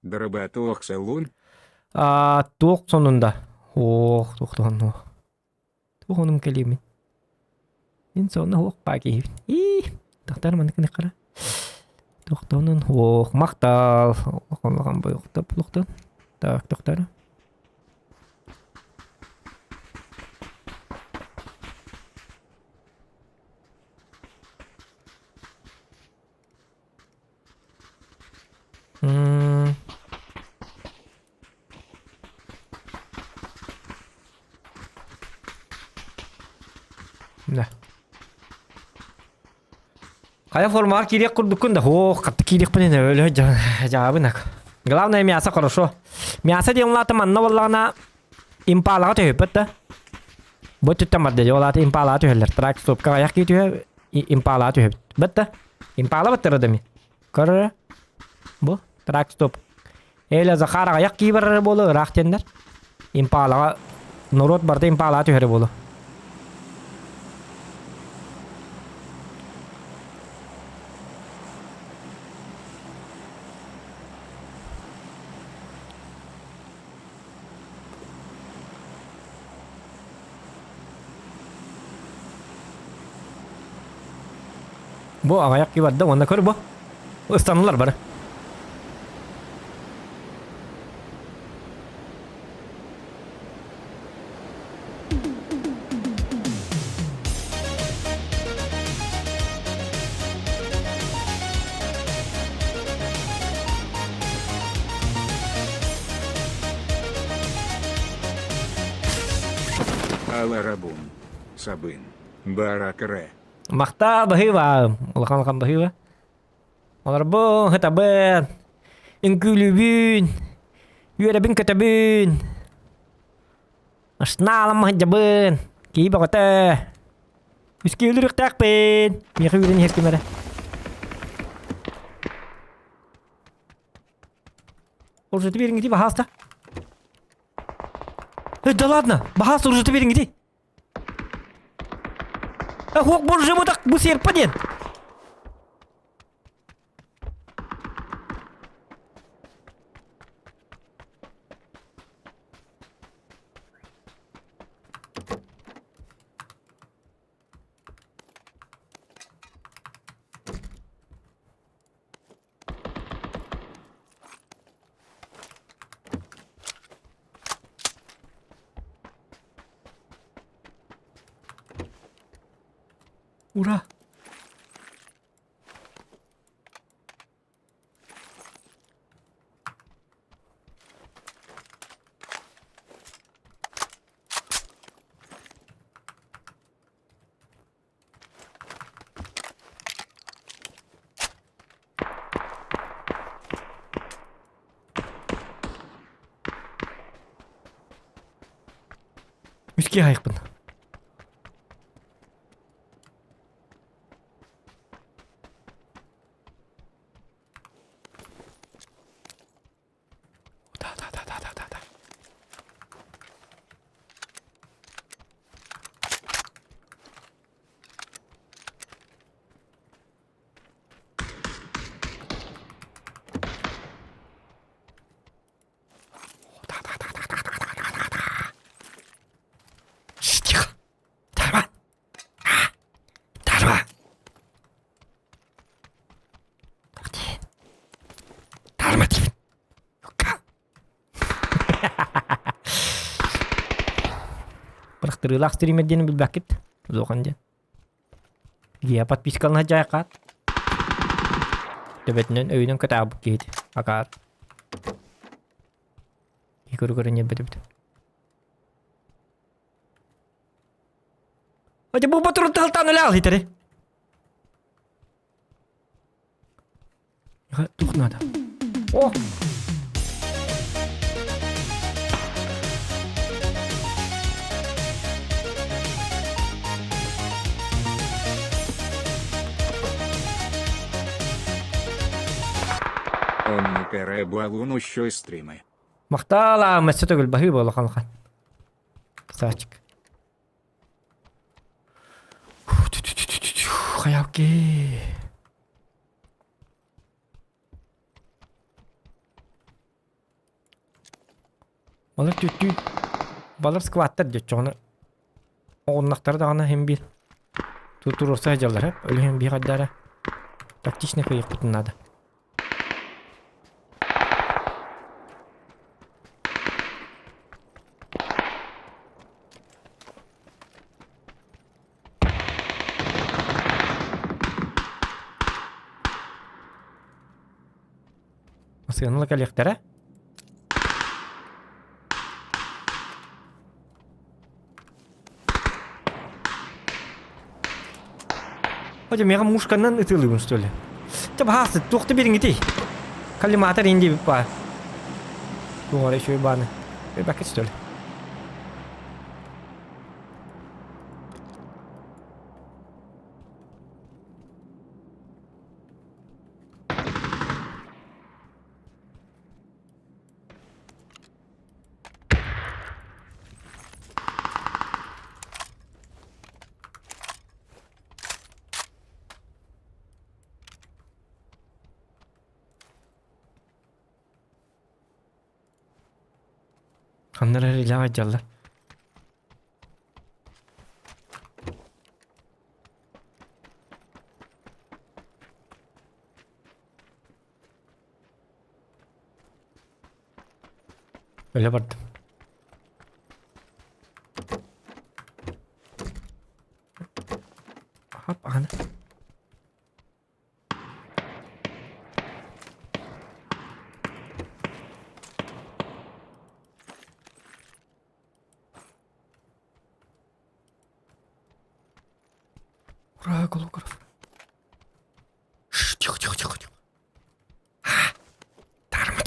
Дорогатох салон. А, туох сонунда? Ох, туох сонун. Туох онум кэлиэмин. Мин сонно хуох баа киһибин. Ии, тохтор маннык хара. Тохтонун хуох махтал. Улахан бойуктап улуктан. Так, тохтор. М. Да. Хайа формаҕар киириэх курдуккун да, ох, хатта киириэхпин өлө дьаабын ак. Главное мясо хорошо. Мясо диэн улаата манна буоллаҕына импалаҕа түһүппэт да. Бу өттүттэн барда дии, ол аата импалаҕа түһэллэр. Трак стопка айах кии түһэ, импалаҕа түһэбит. Бэт да. Импала баттара да ми. Көрө. Бу трак стоп. Эля Захар аҕыйах кии барара буолуо ыраах диэннэр. Импалаҕа норуот барыта импалаҕа түһэрэ буолуо. Бу аҕыйах кии барда уонна көр бу. Ыстанылар бары. Аларабун. Сабын. Баракре. Махта баһыыба, улахан улахан баһыыба. Олорбун, хытабын, үҥкүүлүүбүн, үөрэбин көтөбүн. Ашнаалам сылдьабын, киһи бөҕөтө. Үскэ өлөрүөхтээхпин. Миэхэ үүрэн иһэр ким эрэ. Уржаты бериҥ ити баһааста. Э, да ладно, баһаас уржаты бериҥ ити. Э, хуох буржы бутак бу серпа диэн. Ура! Үскэ айықпын. Да, да, да, да, да, да, да. Бырахтырыылаах стример диэни билбэккит. Зохан диэн. Гия подпискалана дьайкаат. Төбөтүнэн өйүнэн көтөҕбүт киһити. Акаар. Көрө-көрө ньэрбэтибит. Ати бу батырын талтан өлө алитери. Тух надо. О! Оннук эрэ буолун ущой стримы. Махтаала мәссө төгүл баһыы буола халхан. Саачык. Хайалки. Балар түттүү балар скваттар дьоччоҕуна оҕуннахтара даҕаны иһин биир туруорса сылдьаллар өлүһүн биир хайдара тактичный кыайыахпытын наада. Сыаналар кэлиэхтэрэ. Хотя мега мушканан ытылыгын что ли? Те баасы туохта бириңити. Коллиматор инди ба. Тугара еще баны. Бакет что ли? Ханнар эрэ илэ аҕайдьаллар. Өлө бардым. Хап, аны. Ура, голограф. Шш, тихо, тихо, тихо, тихо. А, таарма.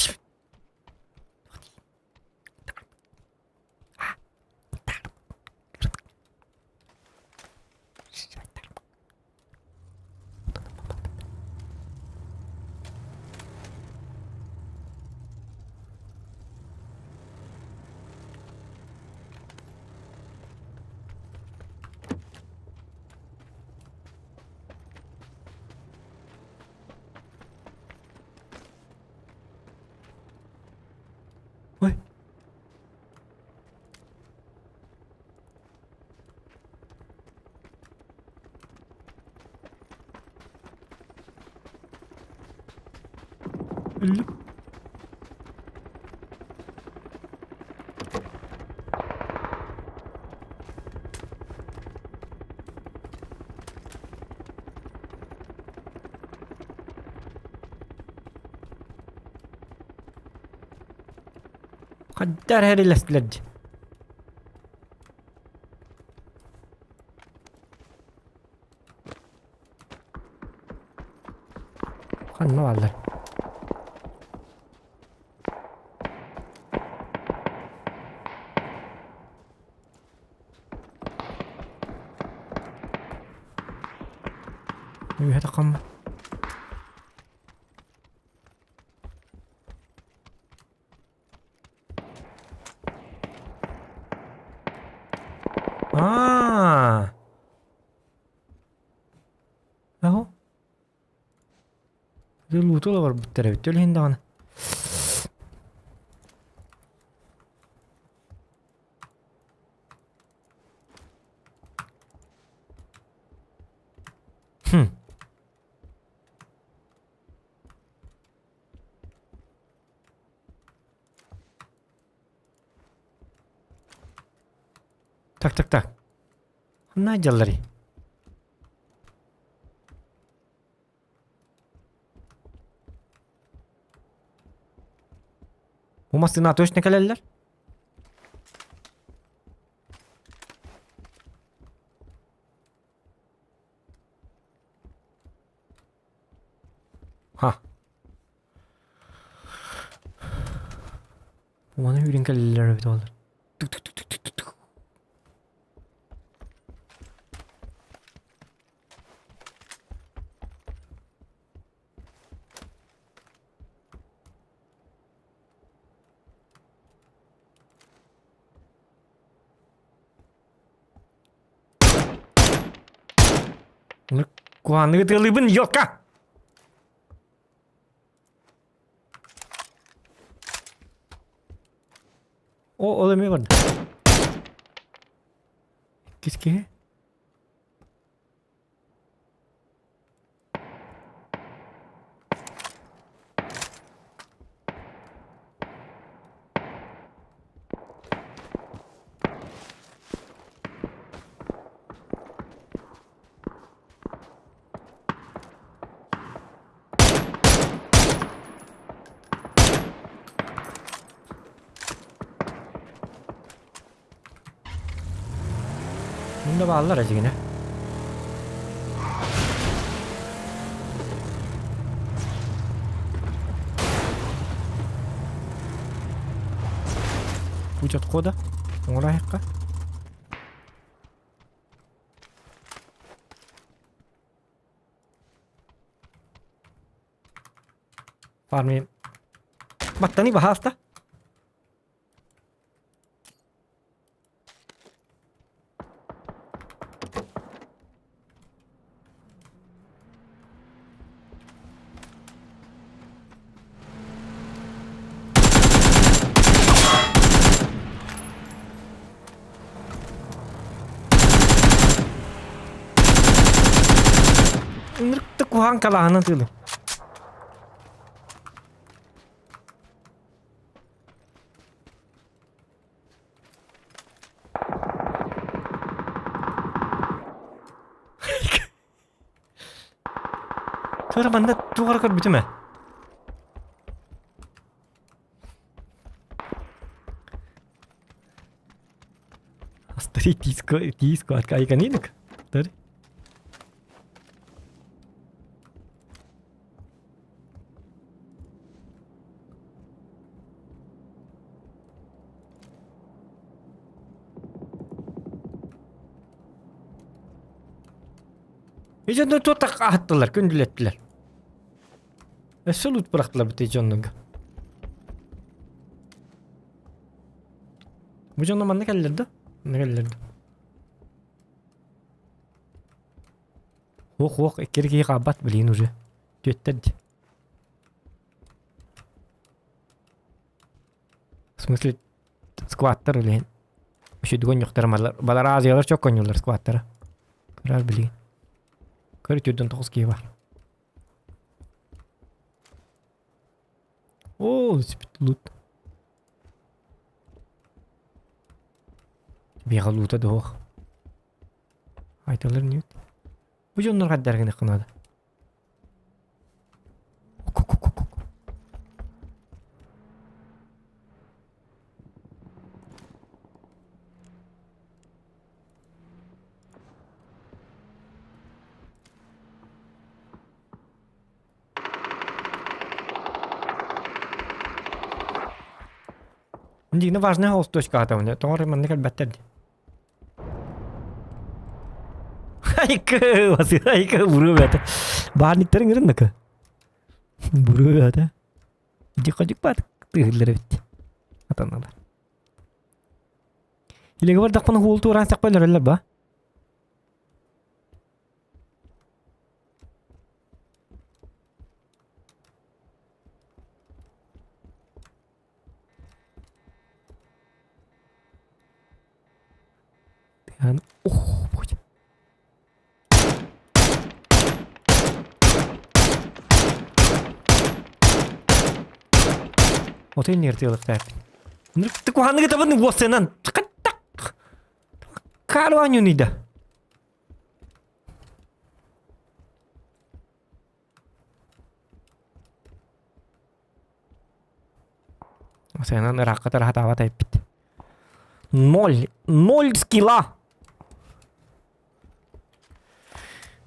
Ой. Өллүм. Хайдах эрилэстилэр дии. Ханна бааллар? Үөһэ таххаммын. Аа. Аһо. Луту барбыттар эбит. Өлүһүн даҕаны. Хм. Так, так, так. Ханна дьалларый? Бу массыына точно кэлэллэр? Ха. Уону үүрэн кэлэллэр эбит олор. Тук-тук-тук-тук-тук. Куһаҕанныгы тыалыыбын, ёлка! О, ол эмиэ барда. Иккис киһи. Мында бааллар эдьигинэ. Путь отхода. Оҥорайыққа. Фарми. Баттани баһааста. Ынырыкты куһаҕан калааһынан тыылы. Туора манна туох эрэ көрбүтүм ээ. Астари тииско тииско айканинок. Тар. Дьоннор туох аһаттылар, күндүлэттилэр. Өссө лут бырахтылар бу дьоннорго. Бу дьонно манна кэллэр да? Манна кэллэр да? Ох, ох, иккери киһи хаалбат, блин, уже. Түөттэр дии. В смысле, скваттар үлэһин. Үчүдүгөн ньохтар балар Азиялар чокконньулар скваттара. Көрөр билигин. Көр түрдөн тоҕус киһи бар. Оо, спит лут. Биэҕэ луута дуох. Айталар ньют. Бу дьоннор хаддаргын ыккынады. Дина важная голос точка атамны. Тоҕор маннык элбэттэр дии. Айка, айка, буруо бэта. Баарниктарын гырынныка. Буруо бэта. Дикодик бар тыһыллар эбит. Атаналар. Илеге бардахпына хуул тууран сакпайлар ба. Тыан, ох, будь. Отын нертилықтап. Куханныгы табын уосынан. Акаары оонньууну да. Сенан ыраахха тараһатаабат эппит. Ноль. Ноль скилла.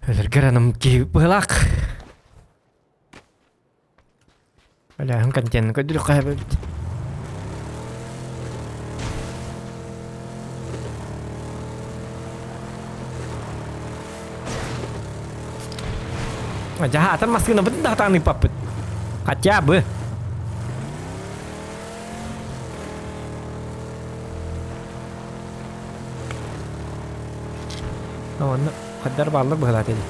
Өлөргөр аным киһи быһылаах. Өлөөһүн контенын көрдүрүк хаһабыт. Дьаһаатар массыынабытын да хатаан ыыппаппыт. Хотя бы. Онно хаддар бааллар быһалаат ини.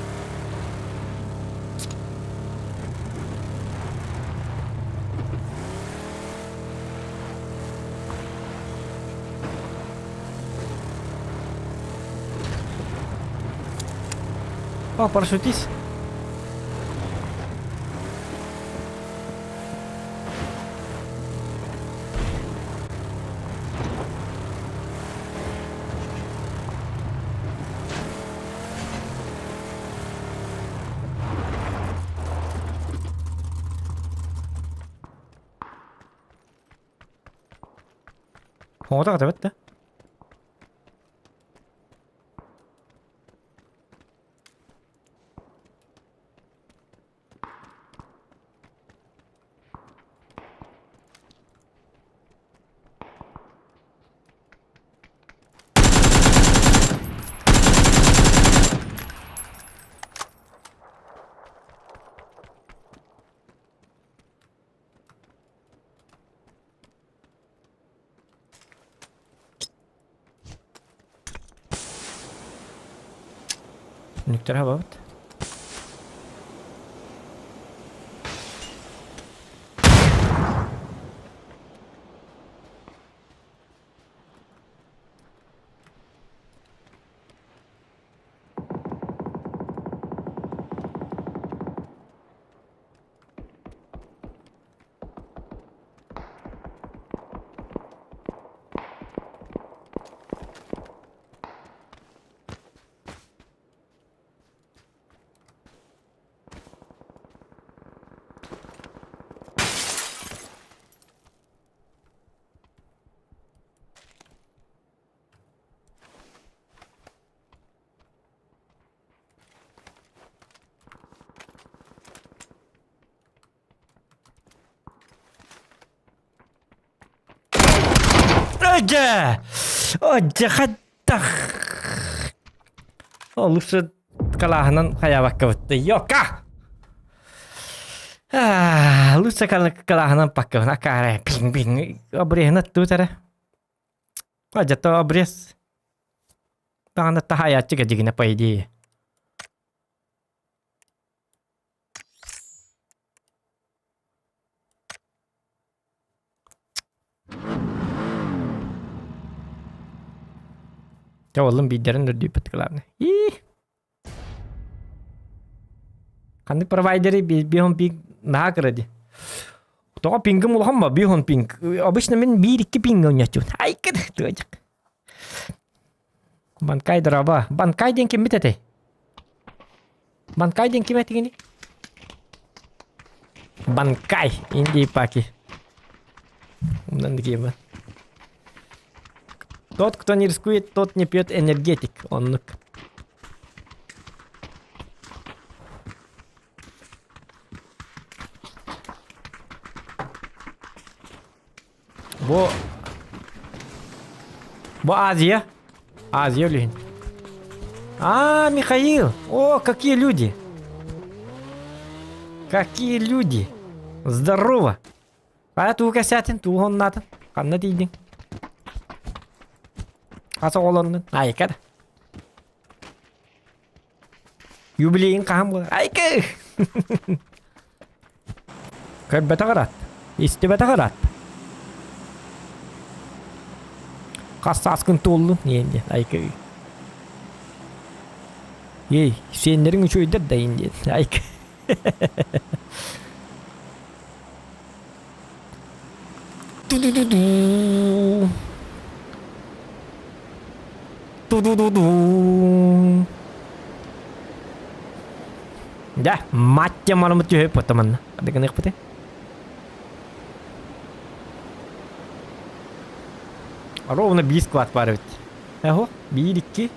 О, парашютист. Оҥото хатабыт да? Түннүктэр хабабыт. Дьэ! Дьэ хайдах? Лучше калааһынан хайаабаккабыт. Йока! Лучше калааһынан паккабын. Акаара пинг-пинг. Обреһын аттыбыт эрэ. Дьэ обрез. Даҕаны таһаайааччы кэдьигинэ по идее. Дьэ уолум биирдэрин үрдүүппүт главное. Ии! Ханнык провайдеры биһон пинг наһаа кыра дии. Тоҕо пингым улахан ба биһон пинг. Обычно мин биир-икки пинг оонньооччубун. Айкын тыадьык. Банкай драба. Банкай диэн киммит этэй? Банкай диэн ким этигини? Банкай. Индии паки. Умнан дикиэбэ. Тот, кто не рискует, тот не пьет энергетик. Оннук. Бу Бу Азия. Азия үлүһүн. А, Михаил! О, какие люди! Какие люди! Здорово! А туу кэсээтин, туу хоннаатын. Ханна тиийдиҥ? Хас оҕолоннун? Айка да. Юбилейин хаһан буолар? Айка! Көрбөтөх ыраат. Истибэтэх ыраат. Хас сааскын туоллун? Диэн диэн айка. Ей, сиэннэриҥ үчүгэйдэр да ин диэн. Айка. Ту-ду-ду-ду. Ту-ду-ду-ду-ду. Да, маття маламыт түһэ потоманна. Адыгыныхпыты. Ровно биир склад бар эбит. Эхо, 1, 2,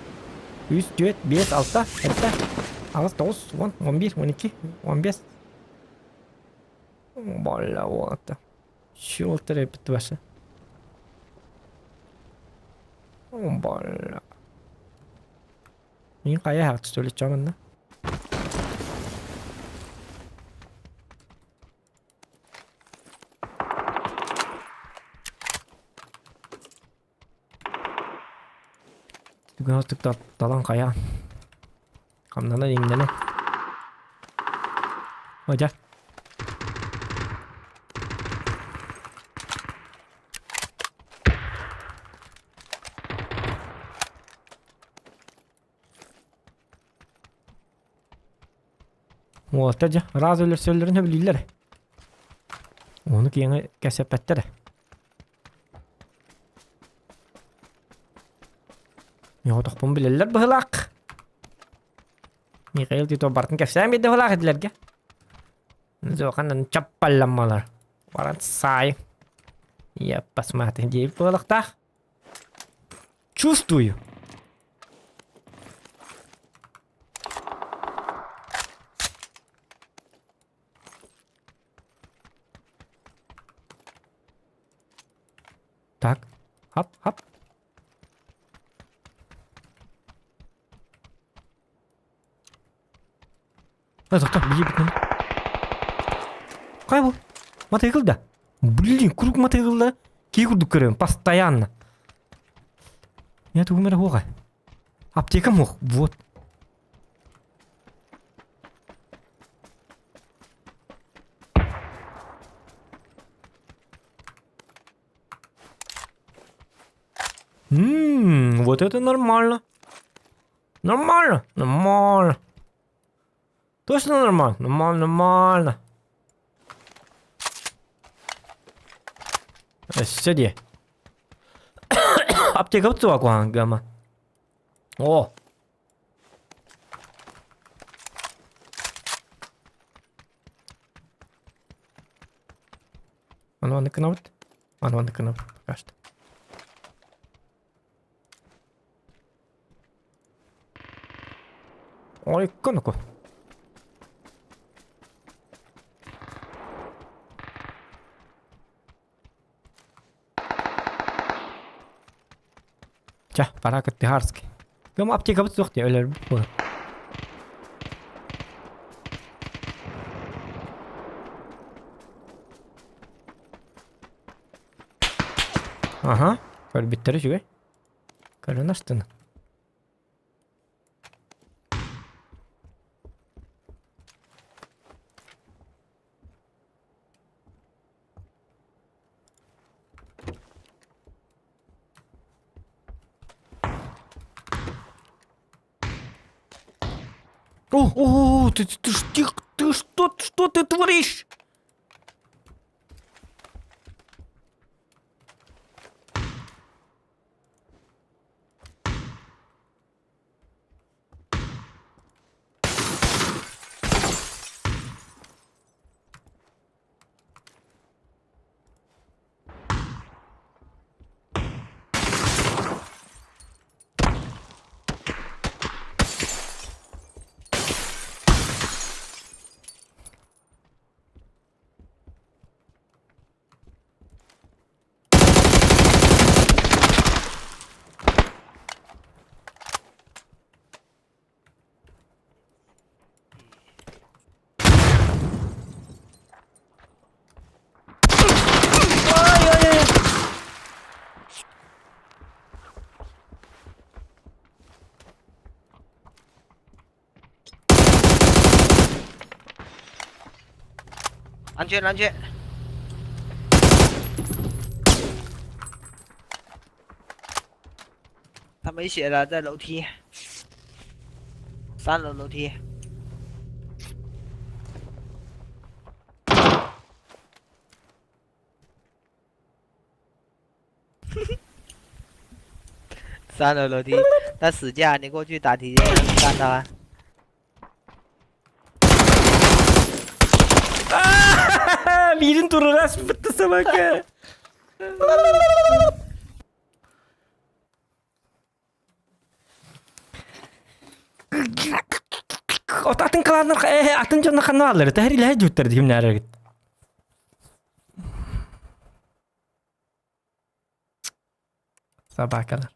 3, 4, 5, 6, 7, 8, 9, 10, 11, 12, 15. Балла уолатта. Щелтер эпит башы. Балла. Мин хайа хат что ли чаманна? Түгэн талан хайа. Хамнана иҥнэнэ. Одя. Уолаттар дьэ, раз өлөрсөллөрүн сөбүлүүллэр. Ону киэҥи кэпсэппэттэр. Миотохпун билэллэр быһылаах. Михаил Титов барытын кэпсээн биэрдэ быһылаах этилэргэ. Зохан чаппалламмалар. Баран саай. Я посмотри, диэбит буолуохтаах. Чувствую. Так, хап, хап. Тоқтоо, бии бүтүн. Кай бу? Мотоцикл да? Блин, круг мотоциклда кии курдук көрөм, постоянно. Я тугум эрэ хуоҕа. Аптека муох, вот. Ммм, вот это нормально. Нормально, нормально. Точно нормально? Нормально, нормально. Өссө дии. Аптекабыт суох куһаҕан гама. О! Аны маннык гынабыт. Аны маннык гынабыт пока что. Ой, коноку. Чэ, пора кыттыһаарский. Кым аптекабыт суох дии өлөрбүт буолар. Аха, көрбүттэрэ үчүгэй. Көрөн астына. О, о, ты, ты, ты, ты что, что ты творишь? 蓝圈蓝圈。他没血了，在楼梯，三楼楼梯。三楼楼梯。他死架，你过去打提前干他。 Биирин турурас бытты собака. От атын кылааннар э атын дьонно ханна бааллар тэһэр илэһэ дьуттар дихимнээрэгит. Собакалар.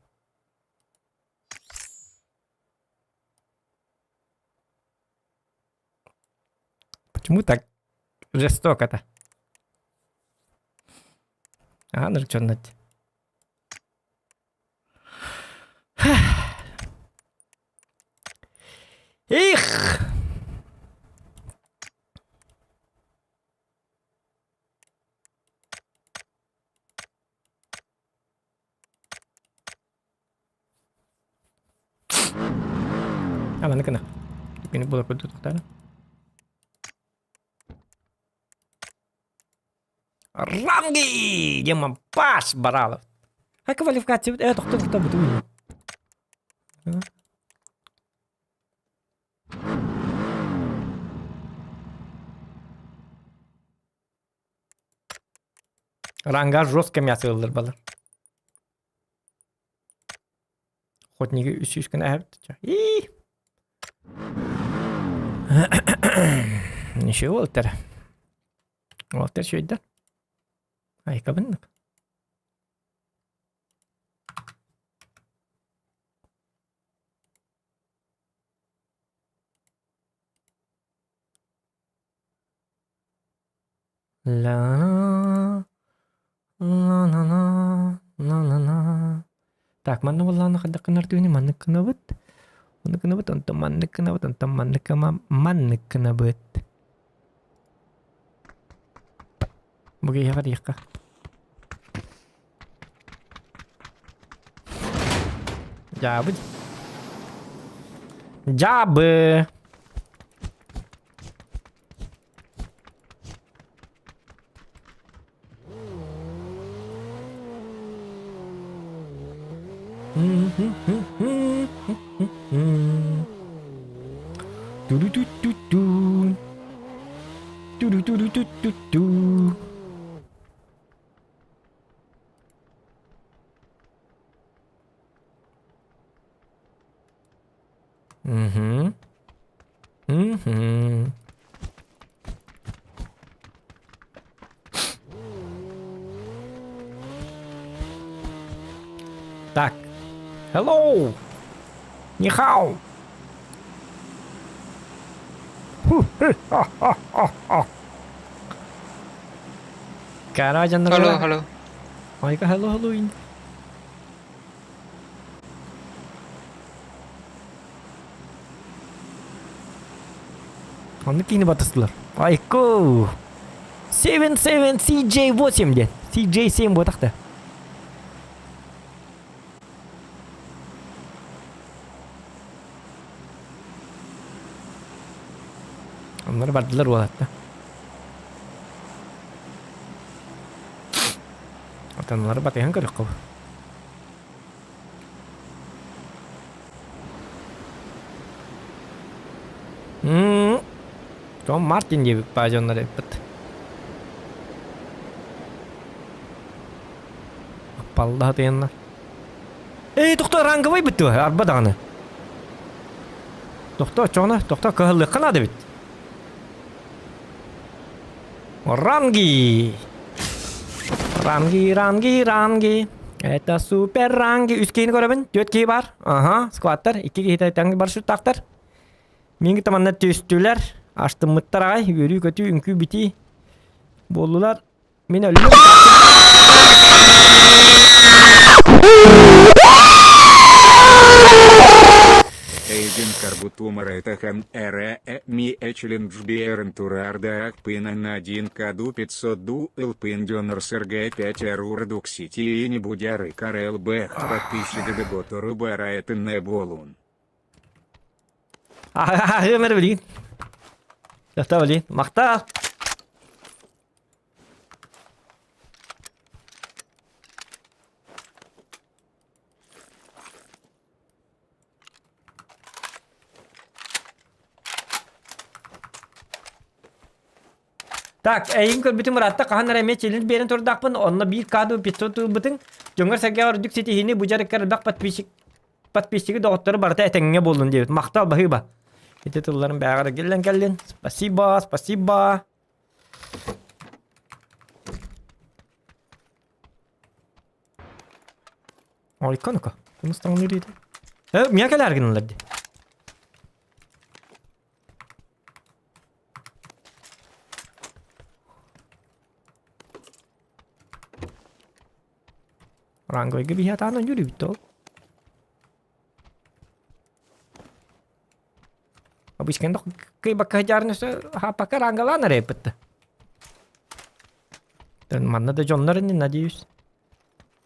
Почему так жестоко-то? Ага, нырчоннать. Их! А, маннык гына. Күнүк була курдук тохтоно. Ранги! Дима Паш Баралов. А квалификация... Э, тохто, тохто, бутуй. Ранга жестко мясо ыллар балар. Охотниги үс үс гына эһэбит. И Ничего, Уолтер. Уолтер шөйдө. Айкабыннык. Ла ла ла ла ла Так, манна буоллаҕына хайдах гынар түүнү маннык гынабыт. Маннык гынабыт, онтон маннык гынабыт, онтон маннык маннык гынабыт. Бу киһиэхэ диэххэ. Дьаабы. Дьаабы. Ту-ду-ду-ду-ду. Ту-ду-ду-ду-ду-ду. Мгм. Мгм. Так. Hello! Нихау! Короче, Hello, hello. Айка, hello, hello. Оннук киини батыстылар. Айко! 77 CJ8 диэн. CJ7 буотахта. Оннор бардылар уолатта. Отоннолору батыһан көрүөххэ. Том Мартин диэбит баадьоннор эппит. Аппалла тыйаннар. Эй, тохто ранговый бит арба даҕаны. Тохто, чоҕуна, тохто кыһыллыахха наада эбит. Ранги! Ранги, ранги, ранги. Это супер ранги. Үс киһини көрөбүн. Түөрт киһи бар. Аха, скваттар. Икки киһи тэҥ маршруттаахтар. Миҥ таманна түстүлэр. Аштыммыттар аҕай. Үөрүү-көтүү, үҥкүү-битии буоллулар. Мин өллүм. Эйген Карбутумар это ХМ Ми Эчлинджбиерн Турарда Акпына на 1 Каду 500 Ду Элпиндионер СРГ 5 Рурдуксити и не Будяры Карел Б подписчик Деготору Барайтен не Болун. Өмір білейін. Жақта білейін. Мақта. Так, эйигин көрбүтүм ыраатта хаһан эрэ эмиэ челлендж биэрэн турдаахпын, онно биир каадыбы 500 ылбытыҥ, дьоҥҥор-сэргэҕэр үрдүк ситиһиини бу дьарыккар элбэх подписчик подписчиги доҕоттору барыта этэҥҥэ буоллун диэбит. Махтал, баһыыба. Ити тылларым бээҕэр эргиллэн кэллин. Спасибо, спасибо. Ойка ну-ка. Кымыстаҥныыр ити. Э, миэхэ кэлээр гыналлар дии. Ранговыйга биһи атаан ойуур эбит ол. Обычно кыйбакка сылдьарын өссө хааппакка рангалаан эрэ эппитте. Манна да дьоннор иннин, надеюсь.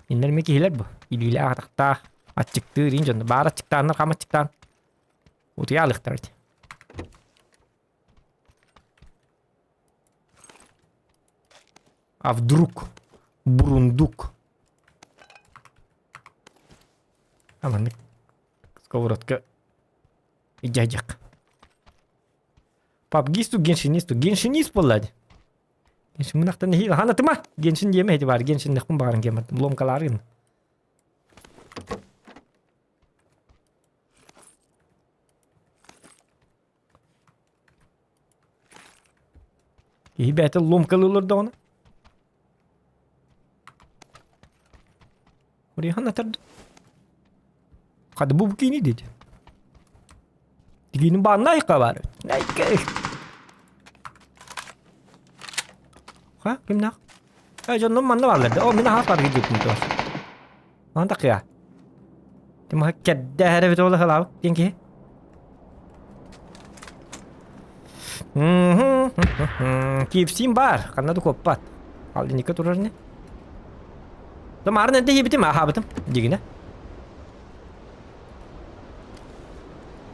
Иннэр эмиэ киһилэр бу. Илиилээх атахтаах, аччыктыыр ин дьонно. Баар аччыктааннар, хам аччыктаан. Утуйа алыхтар ити. А вдруг бурундук? А маннык сковородка дядяк. Пабгисту геншинисту. Геншинист буолла дии. Геншин мунахтан нэһиил ханатыма. Геншин диэмэ ити баар. Геншиннэхпин баҕаран киэммат. Ломкалааргын. Киһи бэйэтэ ломкалыы олордоҕуна. Урихан атар Хады бу кини диди. Тигини баанна айка бар. Айка. Ха, кимнах? Э, дьоннум манна бааллар да. О, мин аһаас барга диэппин туос. Ман такыа. Тимаха кэрдээһэрэ бит ола халаабыт диэн киһи. KFC-м баар, ханна да куоппат. Алдиника турар не. Да марын эрдэ иһибитим, аһаабытым, дигинэ.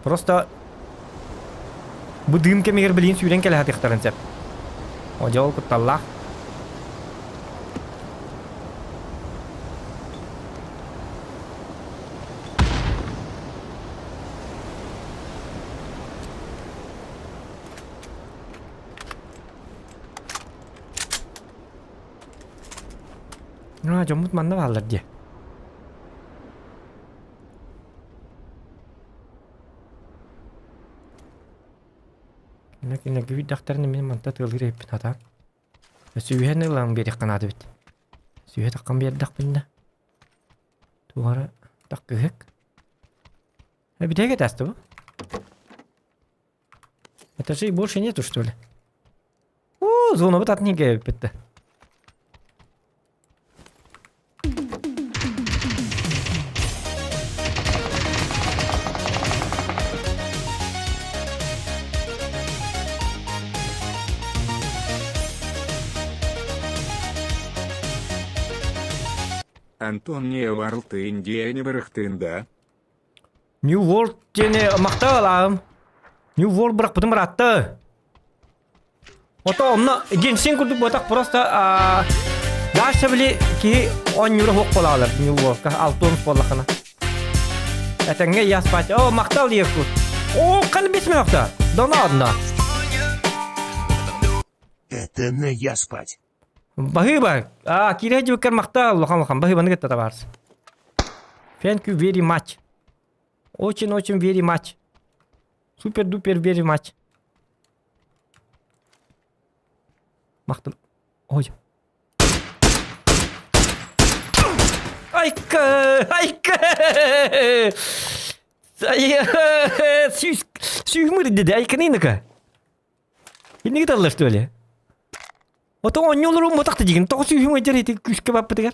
Просто бу дыым кэмигэр билигин сүүрэн кэлэ сатыахтарын сөп. О, дьэ ол кутталлаах. А, дьоммут манна бааллар дии. Кинилэргэ күүрдэхтэринэ мин манта тыалыыр эбиппин хатаан. Сүүһэн ылан биэриэххэ наада эбит. Сүүһэ таххан биэрдэхпин да. Туора таккыһык. Эбитэгэ тасты бу. Этажей больше нету, что ли? О, зонабыт атын эбиппит да. Антон New World Индия бырахтын да? New World диэни махтал New World бырахпытым ыраатта. Ото онно Геншин курдук буотах просто дальше били киһи оонньуура суох буолаалар New Worldка алтон буоллахына. Этэҥҥэ я спать. О, махтал Якут. О, кан бисмехта. Да ладно. Это не я спать. Баһыыба. А, киирэ дьүккэр махтал улахан улахан баһыыбаны кытта табаарыс. Thank you very much. Очень-очень very much. Супер-дупер very much. Махтал. Ой. Айка! Айка! Сүүс сүүһүмүр диди айканыыныка. Инники таллар что ли? Ото оонньууларым мотахта дигин тоҕо сүүһүм ыдьар ити күүскэ баппытыгар.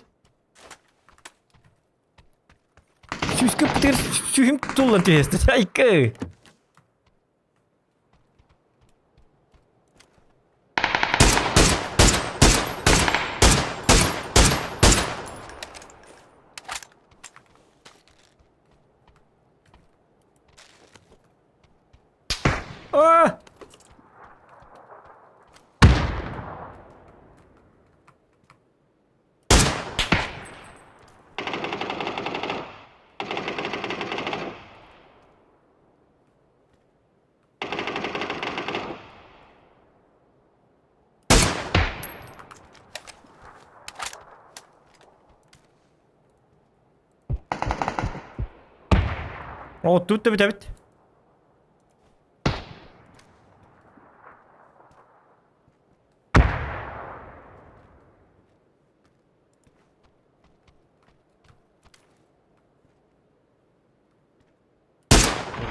Сүүскэ баппытыгар сүүһүм туллан түһэстэ. Айка! А! Оттуут да бүтэбит.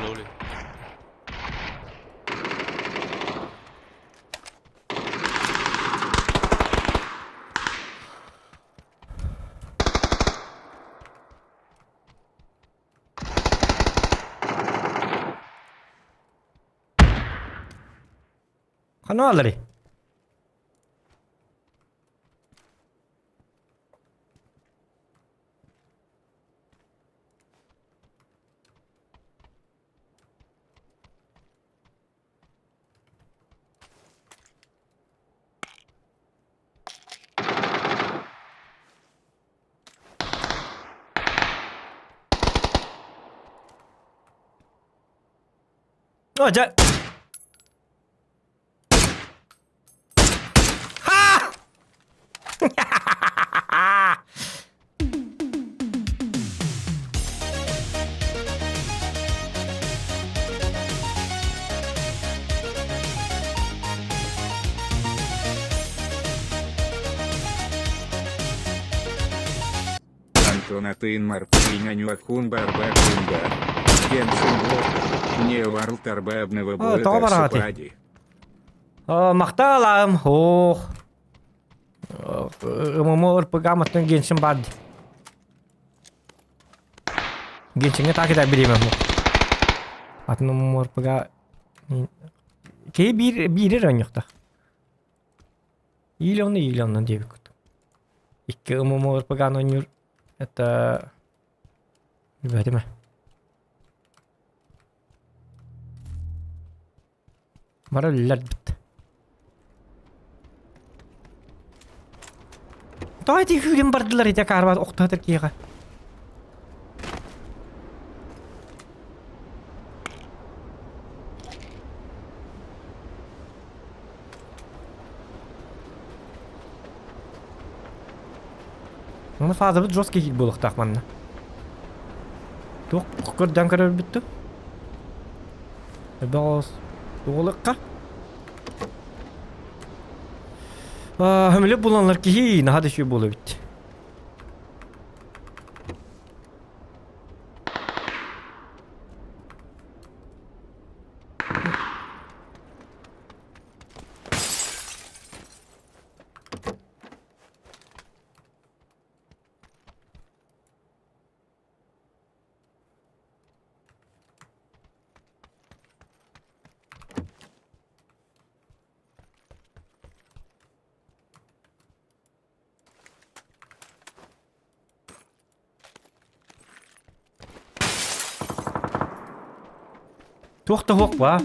楼里。 Ханна баалларый? О, дьэ. Ха! Антон Атын Мартынянюахун Барбакунда. Геншин Блок. Не Варлт Арбабного О, тоҕо бараҕатый? Супади. Махталаам. Ох. ММО РПГ маттан Геншин бар дии. Геншиҥҥэ таак итэ бириэмэ Атын ММО РПГ Киһи биир биири эрэ оонньуохтаах. Или онно, или онно диэбит курдук. Икки ММО РПГ-ны оонньуур это билбэтим ээ. Бары үллэрбит. Тоҕо ити күүрэн бардылар ити акаарбат охтоотор киһиэхэ. Оны фазабыт жесткий хит буолуохтаах манна. Туох көрдөөн көрөрбүт дуу? Элбэх оҕолукка. Хөмүлүк буланлар киһи наһаа да үчүгэй буолуо эбит. Туох да суох баа.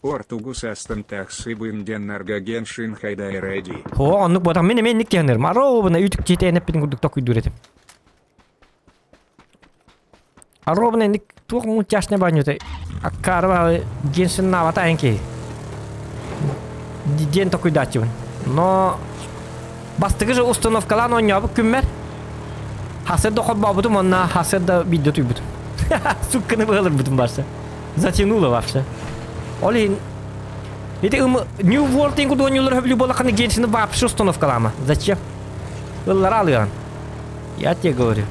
Ортугус астантахсыбын деннаргаген шинхайдай реди. О, оннук буотах мин эмиэ инник диэннэр. Марообуна үтүк тиэтээн эппитин курдук токуйдуур этим. Аробна инник туох мультяшный банюта. Аккарва Геншин навата энки. Диэн токуйдааччыбын. Но бастакы же установкалаан оонньообут күммэр хасыр да холбообутум уонна хасыр да видео туйбутум. Сукканы быһалырбытым барса. Затянуло вообще. Ол иһин ити New World диэн курдук оонньуулар хөбүлүү буоллаххына Геншины вообще установкалаама. Зачем? Ыллара алыаҕын. Я тебе говорю.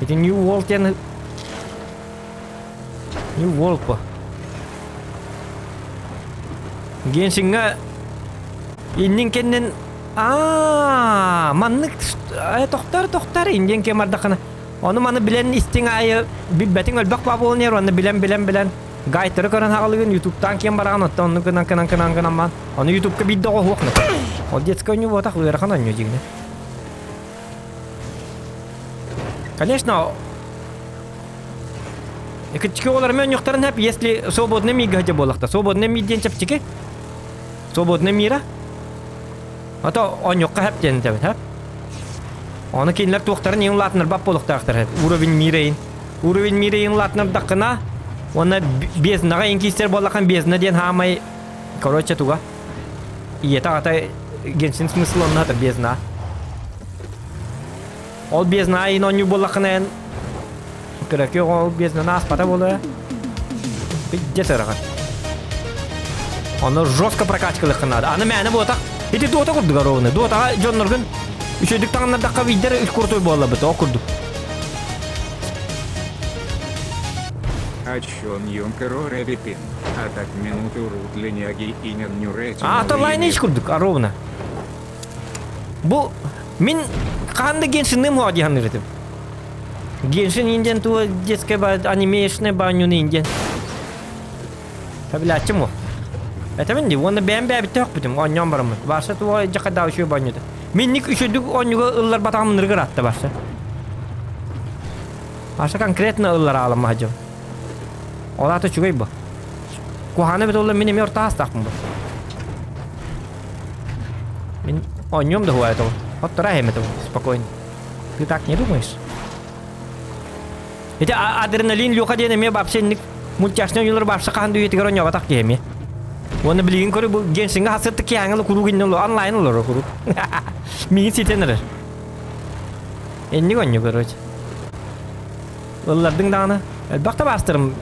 Ити New World диэн New World по. Геншиҥҥа иннин кэннин аа маннык тохтор тохтор индиэн кэм ардаххына ону маны билэн истиҥ аайы билбэтиҥ өлбөх баа буолан иһэр уонна билэн билэн билэн гайдтары көрөн хаҕалыгын ютубтаан киэн бараҕын оттон онну гынан гынан гынан гынан баан ону ютубка биир да оҕо суох ол детскай оонньуу буотах ыарахан оонньуу дьиҥинэ Конечно, Кыччыки оҕолор мөнньөхтөрүн хэп, если свободный мига хотя буоллахта. Свободный ми диэн чэпчэки. Свободный мира. А то онньукка хэп диэн этэбит, хэп. Оны кинилэр туохтарын иин улаатынар бап буолуохтаахтар хэп. Уровень мира иин. Уровень мира иин улаатынардаххына. Уонна безднаҕа иҥкиистэр буоллахан бездна диэн хаамай короче туга ийэтэ аҕата Геншин смысл онно сытар бездна. Ол бездна иин оонньуу буоллаххына эн кыракый оҕо ол безднаны ааспата буолуо. Пиздец ыарахан. Ону жестко прокачкалыаххын наада. Аны мээнэ буотах. Ити дуота курдук ровно. Дуотаҕа дьонноргун үчүгдүк таҥыннардахха биирдэр үс крутой буоллабыт ол курдук. Ачон юнкеро ревипин. А так минуту рут линяги и нюретин. А то лайныч курдук, а ровно. Бу мин хаһан да Геншинным хуа дии саныыр этим. Геншин индиан туа детская ба анимешная банюны индиан. Табилааччым о. Этэмин дии уонна бэйэм бэйэбиттэн өхпүтүм оонньоон бараммын. Барса туа дьакадаа үчүгэй банньута. Минник үчүгдүк оонньууга ылларбатаҕым ынырык ыраатта барса. Барса конкретно ыллар аалам дьон. Ол аата үчүгэй бу. Куһаана эбит олла мин эмиэ орто аастаахпын бу. Мин оонньуом да хуа этого. Оттора эм этого спокойно. Ты так не думаешь? Ити адреналин Люха диэн эмиэ вообще инник мультяшный оонньуулар вообще хаһан да үйэтигэр оонньообатах киһи эмиэ. Уонна билигин көрү бу Геншинга хасыатта киһи куруук иннин онлайн олорор куруук. Миигин ситэн эрэр. Инник оонньуу короче. Ыллардыҥ даҕаны. Элбэх да баастарым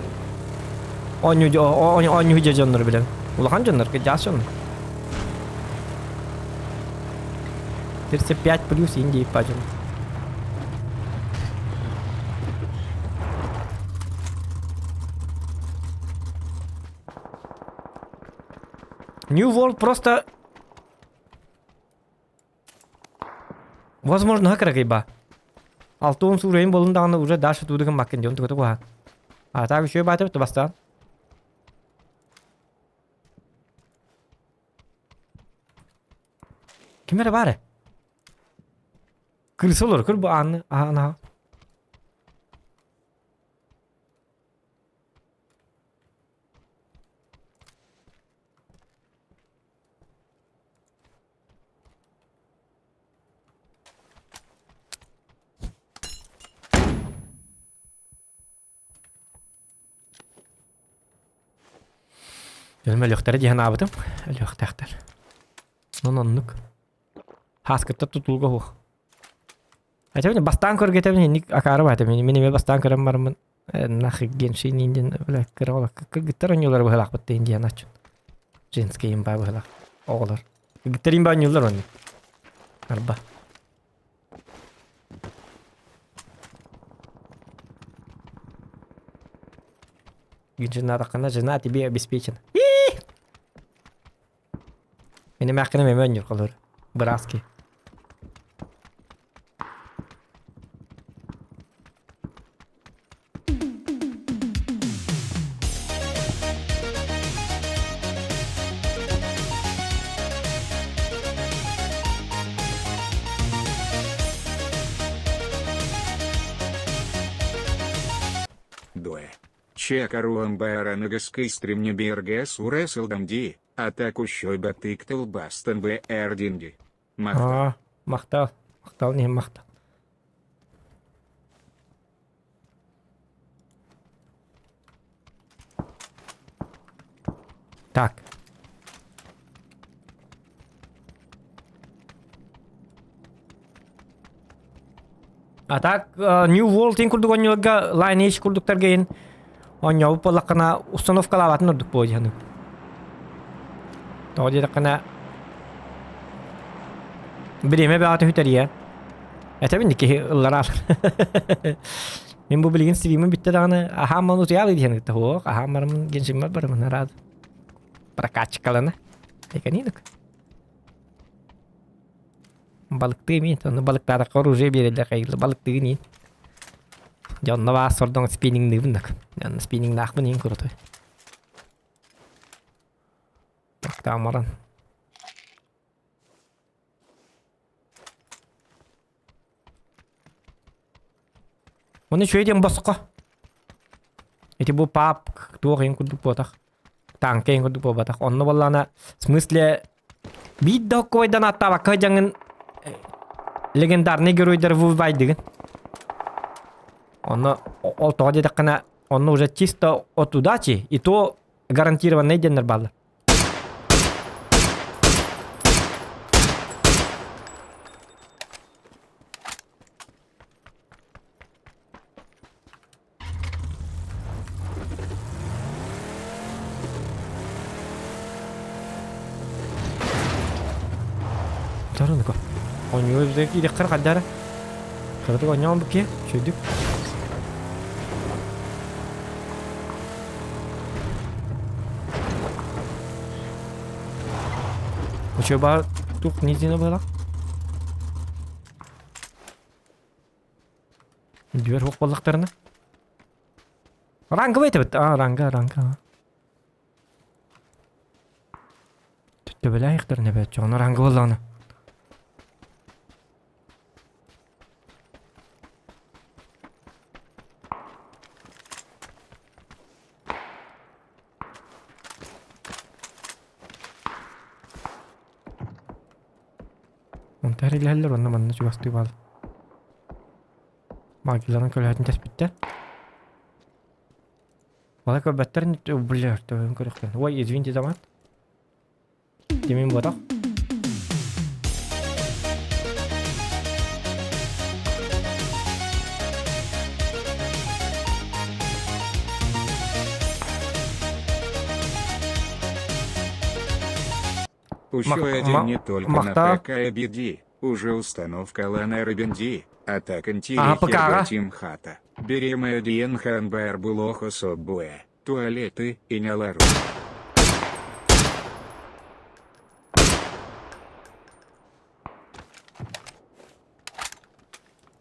оонньуу оонньуу дьоннору билэбин. Улахан дьоннор, кырдьаҕас дьоннор. 35 плюс Индии пажым. New World просто Возможно, кыракыйба. Алтуон суурайын болун даҕаны уже дальше туудыгын баккын дион тугу тугуһа. А так үчүгэй баатыр бастаан. Ким эрэ баар Кырса олор, кыр бу ааны, аана. Дьонум өлүөхтэрэ дии санаабытым. Өлүөхтээхтэр. Онон оннук. Хааскыттар тутулуга суох. Этэбин бастаан көргөтөбүн инник акаары баата мин мин эмиэ бастаан көрөн бараммын нахуй геншин индин бля кыра кыргыттар оонньуулар быһылаахпыт диэн диэн аччын. Женский имба быһылаах оҕолор. Кыргыттар имба оонньуулар оннук. Арба. Жена жена тебе обеспечена. Мин эмээххинэ эмэ онньур холор. Бырааски. Дуэ. Чекаруамбаараныгаский стримнебергес уресылдамди, атакущой батыктыл бастан бэрдинди. Махтал. Махтал. Махтал не махтал. Так. А так New World ин курдук оонньууларга Lineage курдуктарга иһин оонньообут буоллаххына установкалаабатын ордук буолуо дии Тоҕо диэтэххинэ бириэмэ бөҕөтө сүтэрийэ. Этэбин киһи ыллараал. Мин бу билигин стримим бүттэ даҕаны аһаан маны утуйаалы диэн кытта суох аһаан бараммын геншиммар барамын араады. Прокачкалана. Экэнинок. Балыктыы эмиэ, онно балыктаатахха оружие биэрэллэр хайыылла балыктыгын иин. Дьэ онно баас сордоҥ спиннингныыбын дак. Онно спиннингнаахпын иин крутой. Тахтаан баран. Оны үчүгэй диэн босхо. Ити бу пап туох иһин курдук буотах. Танка иһин курдук буолбатах. Онно буоллаҕына в смысле биир да хоккойдан аттаабакка дьаҥын легендарный геройдар выбайдыгын. Онно ол тоҕо диэтэххинэ. Онно уже чисто от удачи, и то гарантированный диэннэр бааллар. Тарыныка. Оонньууга бизэ киириэххэр хайдара. Кыратык оонньоон букке, чөйдүк. Учуй баар тух низина была. Дьүөр хук буоллахтарына. Ранговый этибит. А, ранга, ранга. Төбөлээхтэринэ бэт чоҕуна ранга буоллаҕына. Онтон эрилэһэллэр уонна манна чугастыы баал. Магияларын көлөһөтүн тэспиттэр. Балай көрбөттөр бля, төбөбүн көрүөхпүн. Ой, извините за мат. Тимин буотах. Еще один не только на ПК BD, уже установка Ланера Бенди, Атакантири Херготим Хата, Беремая Диенхан Булохо Собуэ, туалеты и Нялару.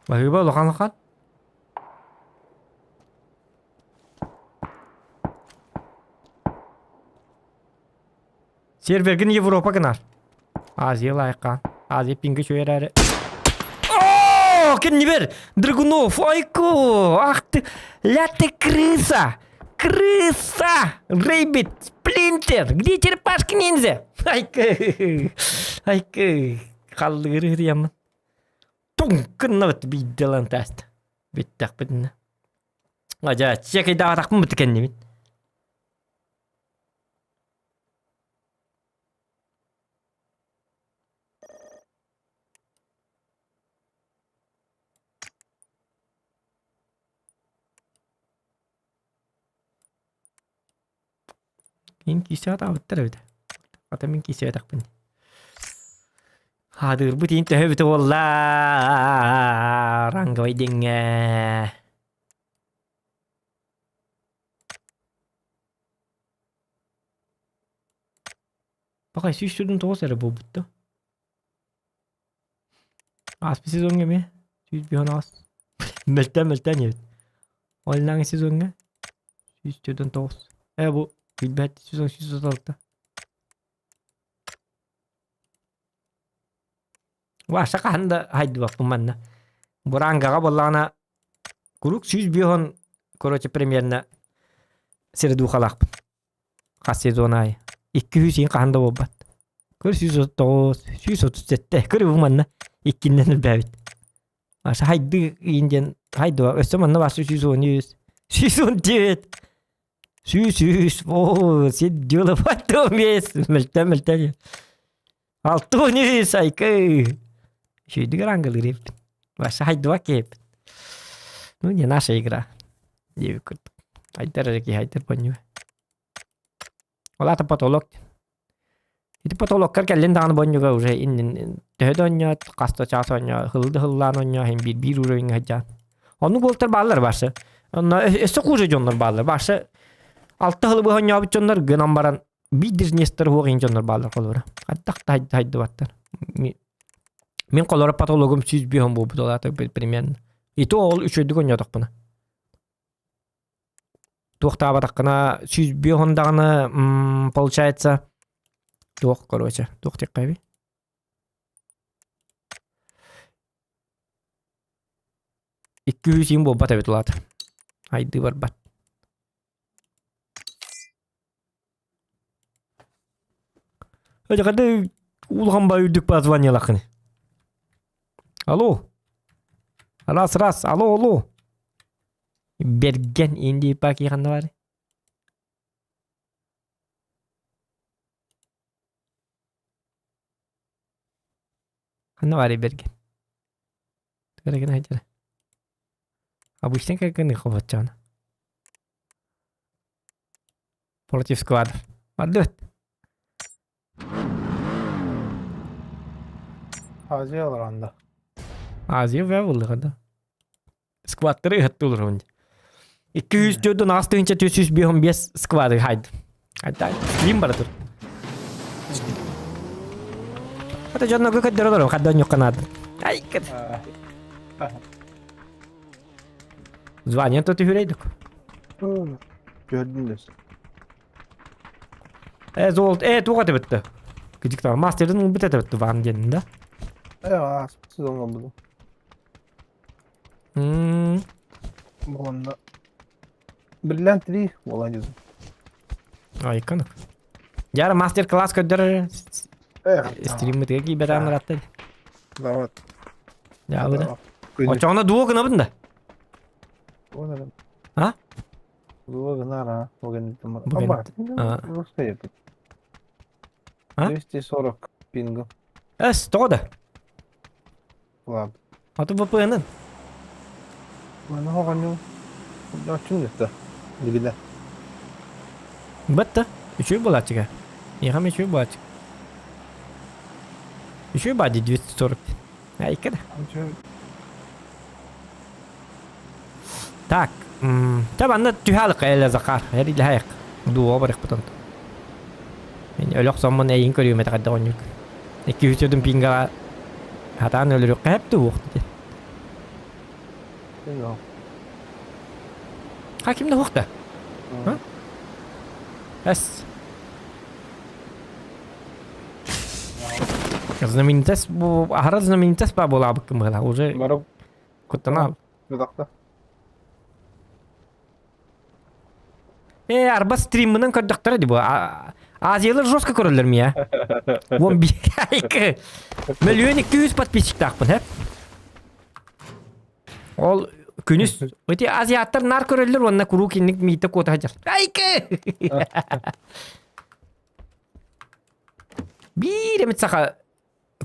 Баһыыба улахан улахан. Сервергин Европа гынар. Азия лайыққа. Азия пингі чөйер О, кеннибер! Драгунов, ойку! Ах ты, ля ты крыса! Крыса! Рейбит, Сплинтер! Где черепашки ниндзя? Айкы! Айкы! Халлыгыр ямын. Туҥкуннабыт биирдэ тааста. Бүттэхпитинэ. Ажа, чекайдаатахпын бут кэннибин. Мин киисэҕэ эбит. Ата мин киисэбэтэхпин. Хаадыырбыт иин төһө эбитэ буолла ранговай диэҥҥэ. Бакай 149 эрэ буолбут да. Ааспыт сезоҥҥа эмиэ 158. Мөлтөөн-мөлтөөн иһэбит. Оллааҥы сезоҥҥа 149. Ээ бу билбэт сезон 136. Ваша хаһан да хайдыбаппын манна. Бурангаҕа буоллаҕына куруук 105 короче примерно сиредухалаахпын. Хас сезон аайы. 200 иин хаһан да буолбат. Көр 139, 137. Көр бу манна иккиннэн элбээбит. Аша хайды иин диэн хайдыба. Өссө манна баасы 113, 119. 103, о, сидела потом весь. Мөлтөн, мөлтөн. 613, айкы. Шүйдүгэр ангылыр эбит. Ваша хайдыба киэп. Ну, не наша игра. Диэбит курдук. Айдар эрэ киһи айдар бонньуга. Ол аата потолок. Ити потолоккар кэллин даҕаны бонньуга уже иннин төһө да оонньоот, хас да чаас оонньоо, хылы да хыллаан оонньоо, иһин биир биир уровеньҥа сылдьаан. Оннук уолтар бааллар барсы. Онно өссө хуже дьоннор бааллар. Барсы алта хылы быһа оонньообут дьоннор гынан баран биир бизнестер суох иһин дьоннор бааллар холобура. Хайдах да хайдыбаттар. Мин холоро потологум 105 буолбут ол аата примерно. И то ол үчүгэйдик оонньоотохпуна. Туохтаабатаххына 105 даҕаны получается туох короче туох диэххэ 200 иин буолбат эбит улаата. Айды барбат. Хады улахан ба үрдүк позвонилахын. Алло. Раз, раз, алло, алло. Берген Инди Паки ханна бар? Ханна бар Берген? Берген айдыр. Обычно как они ховатчан. Против сквадов. Мардут. Азия алар Азия вә булды Скваттары ыһаттылар онде. 204 455 сквады хайды. Айта, стрим бара тур. Ата дьонно көддөр олорон хадда ньукканаады. Ай, кет. Звание то түһүрейдик. Көрдүм дес. Э, золот, э, туға тебетті. Кидик там мастердин убит этебетти ван диэн да. Э, сезон oldu. М, Буонна. Brilliant 3 буолан дьиз. Ай, канык. Яра мастер-класс көддөр Э, стриммитиге кийбетаан ыратты. Давай. Жабыда. Очоҕуна дуо гынабын да. А? Дуо гынара. Буген Буген. А. А? 240 пинга. Эс, тоҕо да. Ладно. Аты VPN-ын. Маны хоҕанньу. Очун дэтте. Дибиле. Бытта. Үчүгэй буолааччыга. Миэхэ үчүгэй буолааччы. Үчүгэй баа дии 240. Айка да. Так. Та манна түһэ эле Захар. Эрилэһэйэх. Дуо барыхпытын. Мен өлөх соммун эйин көрүөм этэ хайдах онньук. 200 пингара хатаан өлөрүөххэ хэп туох дии. Ха ким да хуохта? Эс. Знаменитость бу аһара знаменитость ба буолаабыккын быһыла уже куттана. Э, арба стриммынан көрдөхтөрө ди бу. Азиялар жестко көрөллөр мия. Вон би. Миллион 200 подписчиктаахпын, хэ? Ол күнүс эти азиаттар нар көрөллөр уонна куруук инник миитэ куота сылдьар. Айкы! Биир эмит саха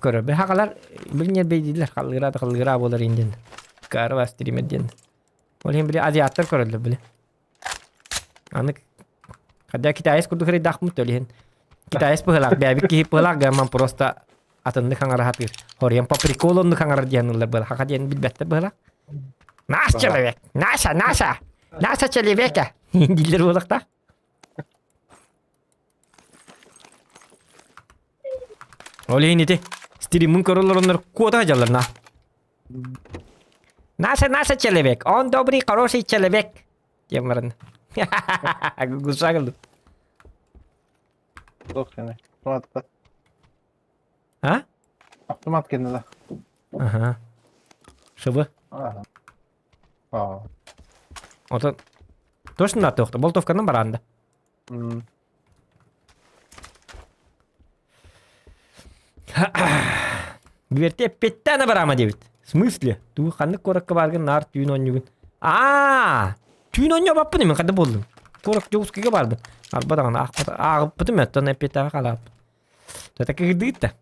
көрөр. Хахалар билинер бейдилер халлыра да халлыра буолар индин. Кары стример диэн. Ол иһин били азиаттар көрөллөр били. Аны когда китаец курдук рейдахмыт ол иһин. Китаец быһылаах, бэйэбит киһи быһылаах гаман просто атыннык хаҥара сатыыр. Хоруйан по приколу оннук хаҥарар диэн ыллар быһылаах. Хаха диэн билбэттэр быһылаах. Наш человек! Наша, наша! Наша человека! дииллэр буолуохтаах. Ол иһин ити стриммин көрөллөр куота сылдьаллар на. Наша, наша человек! Он добрый, хороший человек! диэн баран. Гусак ылдым. Туох кэнэ. Автомат. А? Автомат кэннэ да. Аха. Шыбы. Аа. Аа. Отон точно натыахта. Болтовканан бараанда. Гверте петтана барама диэбит. В смысле? Туу ханнык куоракка бааргын наар түүн оонньугун. Аа! Түүн оонньообаппын мин ханна буоллум? Куорак Дьокуускайга баарбын. Арба даҕаны ааҕыппытым оттон эппиэттээҕи халааппын. Тата кыгырдыгыт да.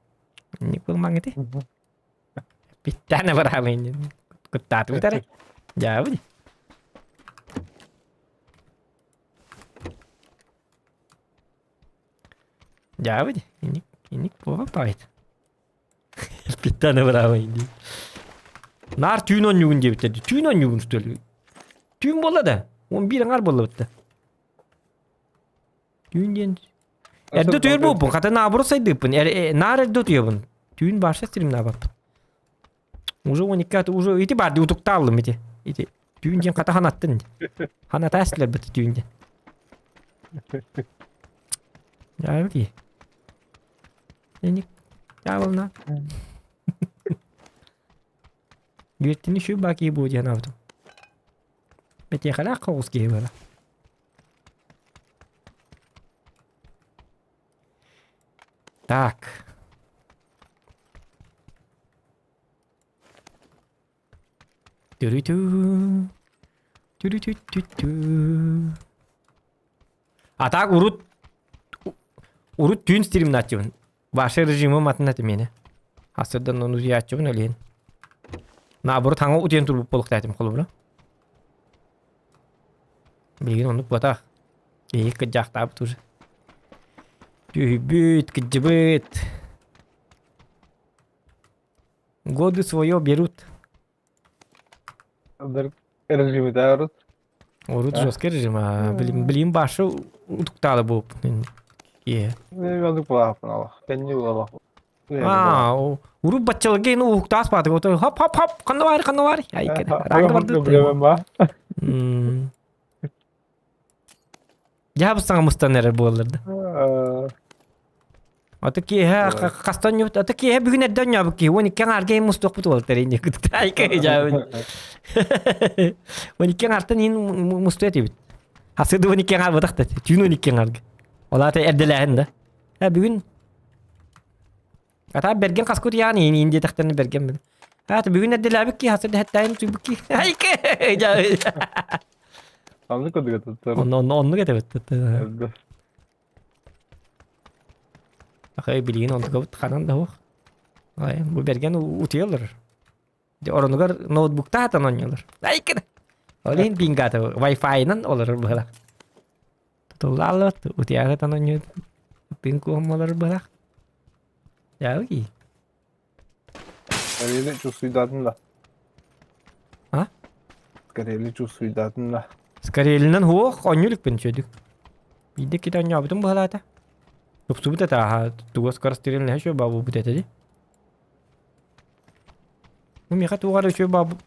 Инник буолмаҥ ити. Питтана барама иннин. Куттаатыбыт эрэ. Дьаабы дии. Дьаабы дии. Инник, инник буолбаппаҕыт. Питтана барама дии. Наар түүн оонньуугун диэбиттэр дии. Түүн оонньуугун что ли? Түүн буолла да. 11 аҥаар буолла бытта. Түүн диэн Эрдэ утуйар буолбун, хата наоборот сайдыыппын. Наар эрдэ утуйабын. Түүн баарса стримнаабаппын. Уже 12 уже ити баар дии утуктааллым ити. Ити түүн диэн хата ханаттын. Ханатаастылар бит түүн диэн. Дьаабы Эник дьаабылна. Үөттини шү баки бу диэн абытым. Бэтиэхэлээх хоҕус киһи буола. Так. Түрүтүү. Тү-тү-тү-тү. А так урут урут түүн стримнааччыбын. Ваше режимым атын этим миэнэ. Асырдан ону утуйааччыбын өлүөн. Наоборот хаҥа утуйан турбут буолуохтаатым холобура. Билигин оннук буотах. Киһи кыдьаахтаабыт уже. Түһүйбүт, кыдьыбыт. Годы свое берут. Режимите урут. Урут жесткий режим, а билим билим башы утуктаалы буолуп. Киһи. Мен булааппын ала. Кэнни булалах. А, урут баччаларга ину уһуктаас баатык. Ото хоп хоп хоп ханна бар ханна бар. Ай кene. Ранга барды. Проблема. Дьаабы саҥа мустан эрэр буоллар да. Аты киэһэ хастан ньубут, аты киэһэ бүгүн эрдэ онньообут киһи, 12 аҥаарга иһин мустуохпут уолаттар инньэ кытайка дьаабын. 12 аҥаартан иһин мустуо этибит. Хасыды 12 аҥаар бытах да, түүн 12 аҥаарга. Ол аата эрдэлээһин да. Э бүгүн Ата бэргэн хаскут яан иин иин диэтэхтэринэ бэргэн бин. Аата бүгүн эрдэлээбит киһи хасыды хэттээйин түйбүт киһи. Айка дьаабын. Оннук курдук этэ. Онно онно оннук этебит. Ахай билигин онтукабыт ханан да суох. Ай, бу бэргэн утуйаллар. Дьэ оронугар ноутбуктаатан оонньуулар. Айкын. Ол иһин пингата Wi-Fi-нан олорор быһалаах. Тутуллааллар, утуйаатан оонньуур. Пин куһум олорор быһалаах. Дьаабы Карели чувствуйдатын да. А? Карели чувствуйдатын да. Скорелинэн хуох оонньуу иликпин үчүгэйдик. Биирдэ киһи оонньообутум быһалаата. Тупсубут этэ аха тугас скорострельнай үчүгэй баабы этэ дии. Ну миэхэ туох эрэ үчүгэй баабы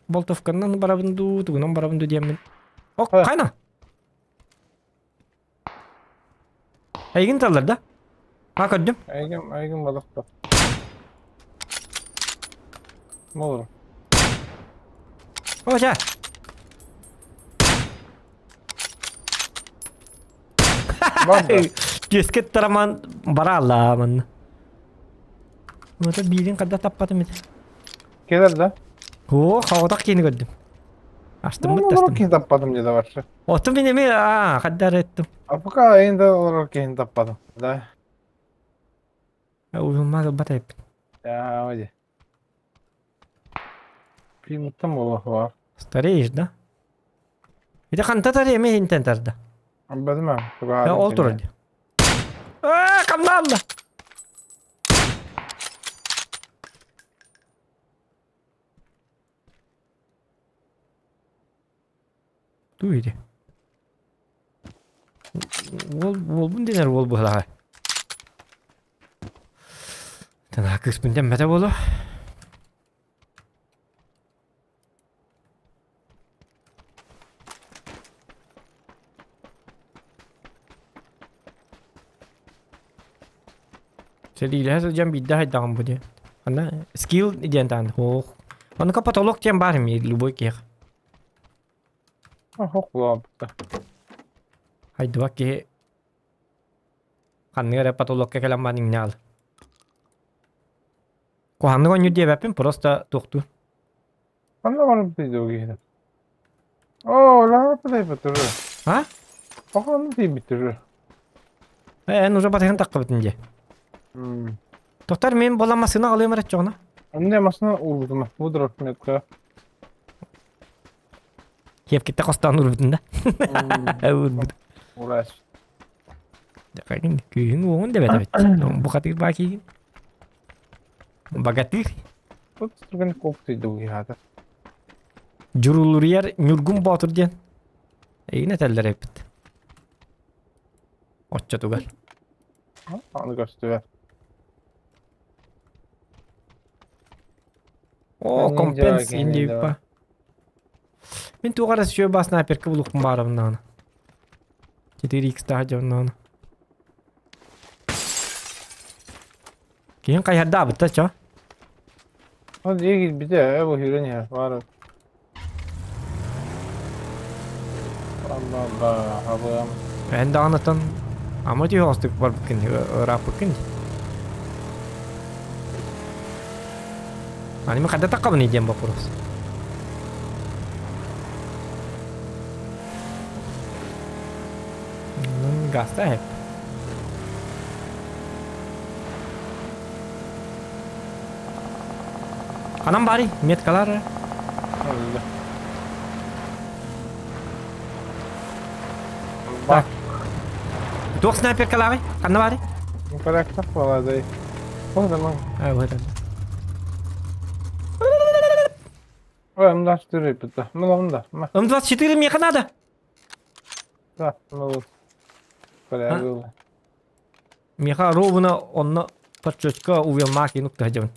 болтовканан барабын дуу, тугунан барабын дуу диэммин. Ок, хайна? Эйигин таллар да? А көрдүм. Эйигин, эйигин балыкта. Болор. О, ча. Түөскэ тараман бара алламын. Ну, биирин хадда таппатым ити. Келер да? О, хаҕотах киини көрдүм. Астыммыт тастым. Киһи таппатым деді баршы. Оттон мин эми аа хаддар еттим. А пока енді олорор киһини таппатым. Да. Уйулмаа ылбат эппин. Я, оди. Примуттан боло Стареешь, да? Ити ханта тар эми хинтен тарда. Албадым а. Ол турар ди. Аа, камналла. Туу ити? Уол уолбун дэнэр уол быһылаҕа. Танаа кыыспын дэммэтэ буолуо. Сэриилэһэ сылдьан биирдэ хайдаҕым бу диэн. Аны скилл диэн таан ох. Онука потолок диэн баар эмиэ любой киһиэхэ. Ох буолбута. Хайдыбат киһи ханнык эрэ потолокка кэлэн баран иҥнэ аал. Куһаҕаннык оонньуур диэбэппин, просто туохтуур. Ханна барып видео киһи? Оо, лааппытай бутуру. А? Похону тиийбиттэр. Э, эн уже батыһын таххыбытын дии. Тоқтар мен бола масына алыам эрэ чоҕуна. Эмне масына уурбутума. Бу дроп метка. Киэпкитте хостоон уурбутун да. Уурбут. Урас. Кайын күүһүн уоҕун да бэтэбит. Бухатыыр баа киигин. Богатырь. Тут түргэн коптуйду хата. Дьурулуруйар Ньургун Боотур диэн. Эйигин этэллэр эппит. Оччотугар. Аны көстүбэ. О, компенс индииппа. Мин туох эрэ сүө бас снайперка булуохпун баарабын даҕаны. 4x таһа дьонноон. Киһин хайһардаабыт да чо? Ол дьиэ киирбитэ, ээ бу сүүрэн иһэр, баар. Ба-ба-ба, абыам. Эн даҕанытан ама түһэ барбыккын ырааппыккын дии. Ани мен хайда таххабыный диэн вопрос. Гаста хеп. Ханан баарый? Меткалар. Так. Туох снайперкалааҕый? Ханна баарый? Порядок буолаадай. Оһдаман. А, вот это. Ой, М24 бітті. Мына мында. Мына. М24 миэхэ надо. Да, ну. Порядок. Миэхэ ровно онно подчетка увелмаки ну тахадьабын.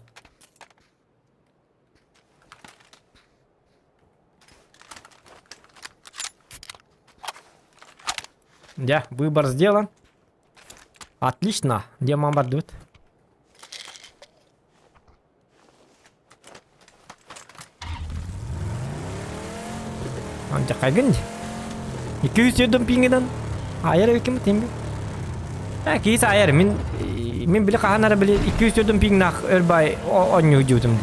Дьэ, выбор сделан. Отлично. Демон бардыбыт. Антихайгын 200 пингинен айар эбиккин тимби. Ә, киис айар мин мин били хаһан ара били 204 пингнах өр бай онньуу дьуутум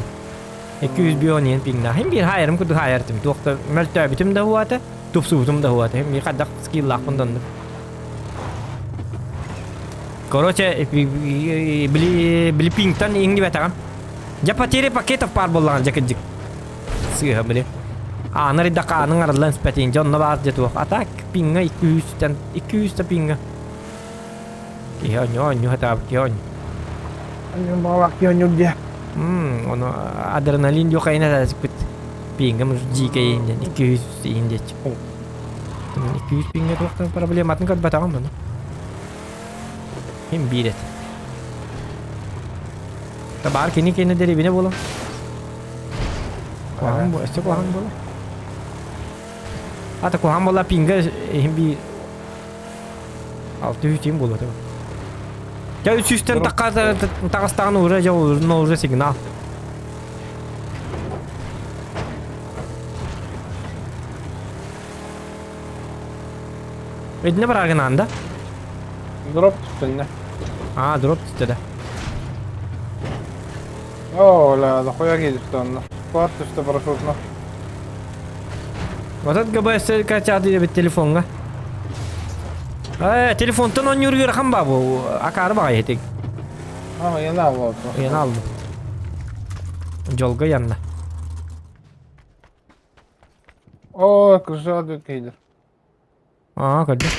ди. 201 иэн пингнах. Хим бир хайарым курдук хайартым. Туохта мөлтөөбүтүм да хуата, тупсубутум да хуата. Хим бир хаддах скиллаахпын донду. Короче, били били пингтан иҥнибэтэҕим. Дьэ потеря пакетов паар буоллаҕын дьэ кырдьык. Сыыһа били. Аанар иддахха ааныҥ арыллан испэтиин дьэ онно баар дьэ туох. А так пиҥҥа 200-тэн 200 да пиҥҥа. Киһи оонньуу оонньуу сатаабыт киһи оонньуу. Анньын баҕалаах киһи оонньуур диэ. Мм, ону адреналин диэх айна этээсикпит. Пиҥҥа дьиикэй иһин диэн 200 иһин диэччи. 200 пиҥҥэ туохтан проблематын көрбөтөҕүм ону. Ким биир этэ. Табаар кини кини дэриэбинэ буолан. Куһаҕан бу өссө куһаҕан буолар. Ата куһаҕан буолла пинга иһин биир алты үс буолуо этэ. Дьэ үс сүүстэн тахха таҕыстаҕын уже дьэ уже сигнал. Итиннэ бараагын аанда? Дроп түстэннэ. Аа, дроп түстэ да. Оо, ля, дохуя киирдэ онно. Куат түстэ парашютно. Вот ГБС качаады эбит телефоҥҥа. Э, телефонтан оонньуур ыарахан баа бу. Акаары баҕайы этик. Аа, яна алло. Яна алло. Дьолго янна. Оо, крыша кейдер. Аа, көрдүм.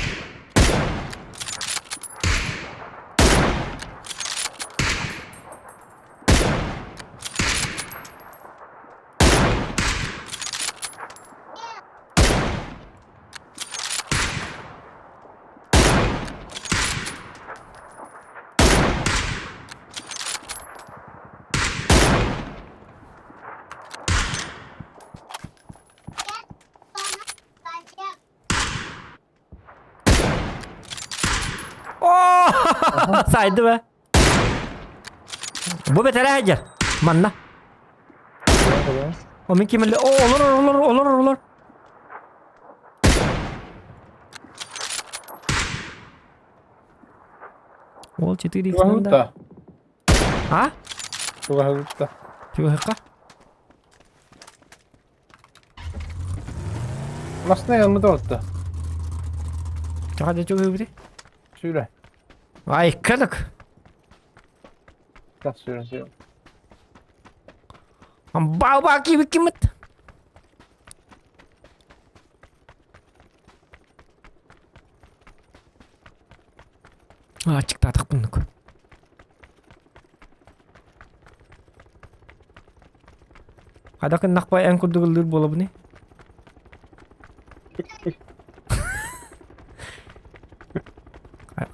О, сайды be. Бу бэтэрэ сылдьар. Манна. О, мин ким О, олор, олор, олор, олор. Ол 4 Чугаһыта. А? Чугаһыта. Чугаһыкка? Масына янмыта отта. Чаха да чугаһыбыты? Сүүрэ. Ай, кадак. Так сүүрэ сүүрэ. Бау-бау кибиккимит. Ачыктаатахпыннык. Хада кыннахпай эн курдук ыллыыр буолабыный?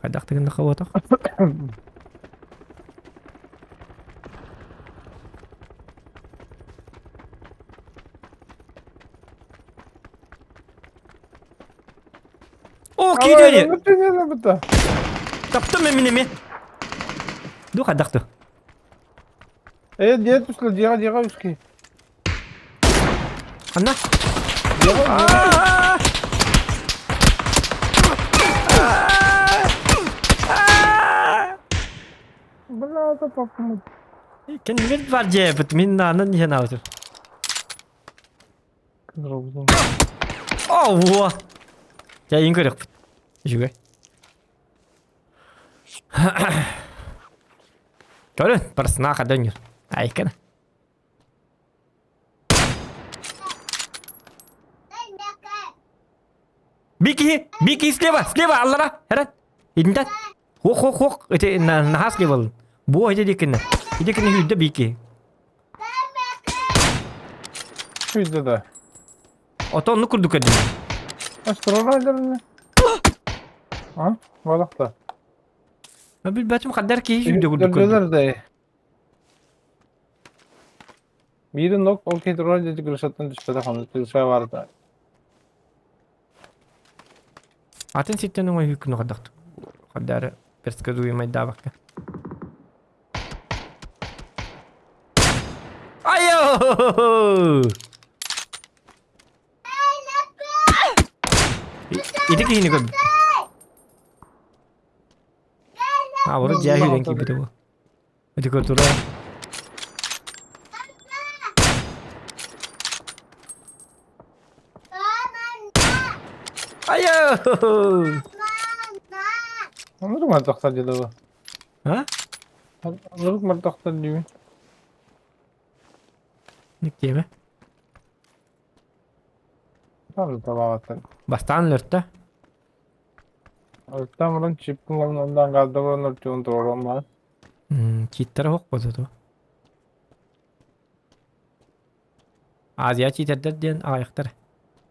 Хайдах тыгыннахха буотах? О, киирдэ Таптым мен эми. Ду хайдах ту? Э, дед түстэ, дьиэҕэ дьиэҕэ үскэй. Ханна? Дьиэҕэ Бля, это папа. Кэннигэр бар дьиэбит, мин наанан иһэн аабытым. Оо, Дьэ, иин көрүөхпүт. Үчүгэй. Көрүн, барысына хадын юр. Айкана. Бики, бики слева, слева, аллара, эрен. Идинтен. Хох, хох, хох, эти наха слева. Бу эти дикини. Дикини хүдде бики. Хүдде да. Ото онну курдук көрдүм. Астронайдерне. А? Балакта. Билбэтим хаддар киһи сүрдэ курдук көрдүм. Көрдүлэр да. Биирин нок ол киһи турар диэки крышаттан түспэтэх онно крыша барда. Атын ситтен оҥой күнү хаддахт. Хаддары предсказуемайдаабакка. Айо! Ити киһини көрдүм. А, урут дьээ сүүрэн киирбитэ буол. Ити культура. Айо! Оннук мартахтар дии дуу. А? Оннук мартахтар дии. Никтиэмэ. Табаҕаттан. Бастаан өлөртө. Оттон мурун чиппин оннан гаазда бурун ортуун туруорун баар. Читтэрэ суох буолуо дуо? Азия читердэр диэн аҕыйахтар.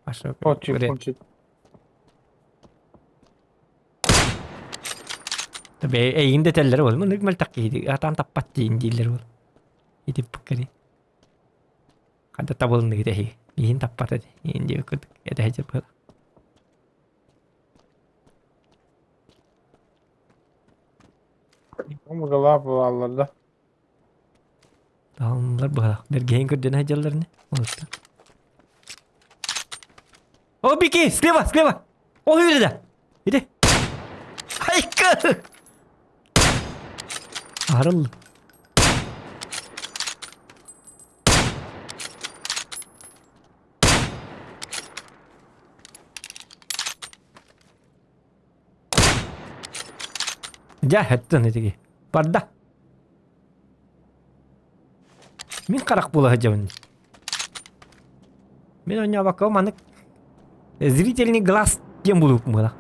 О, чип, чип. Эйигин дэтэллэр буол. Мынык мөлтөх киһи атаан таппат диин дииллэр буол. Итиппыккари. Ханта табылынныгыт эһиги. Иһин таппат эти. Иһин диэбит курдук. Этэһэ дьылбыт. Мыгалаах буолаллар да. Таһымлар быһалах. Бэргэһин көрдөнө сылдьаллар ини. Олуттар. О, бики! Слева, слева! О, үйреді! Иди! Айка! Арыл. Дьэ, өттөн итиги. Барда. Мин харах буола сылдьабын. Мин оонньообокко маннык зрительный глаз диэн булууппун буола.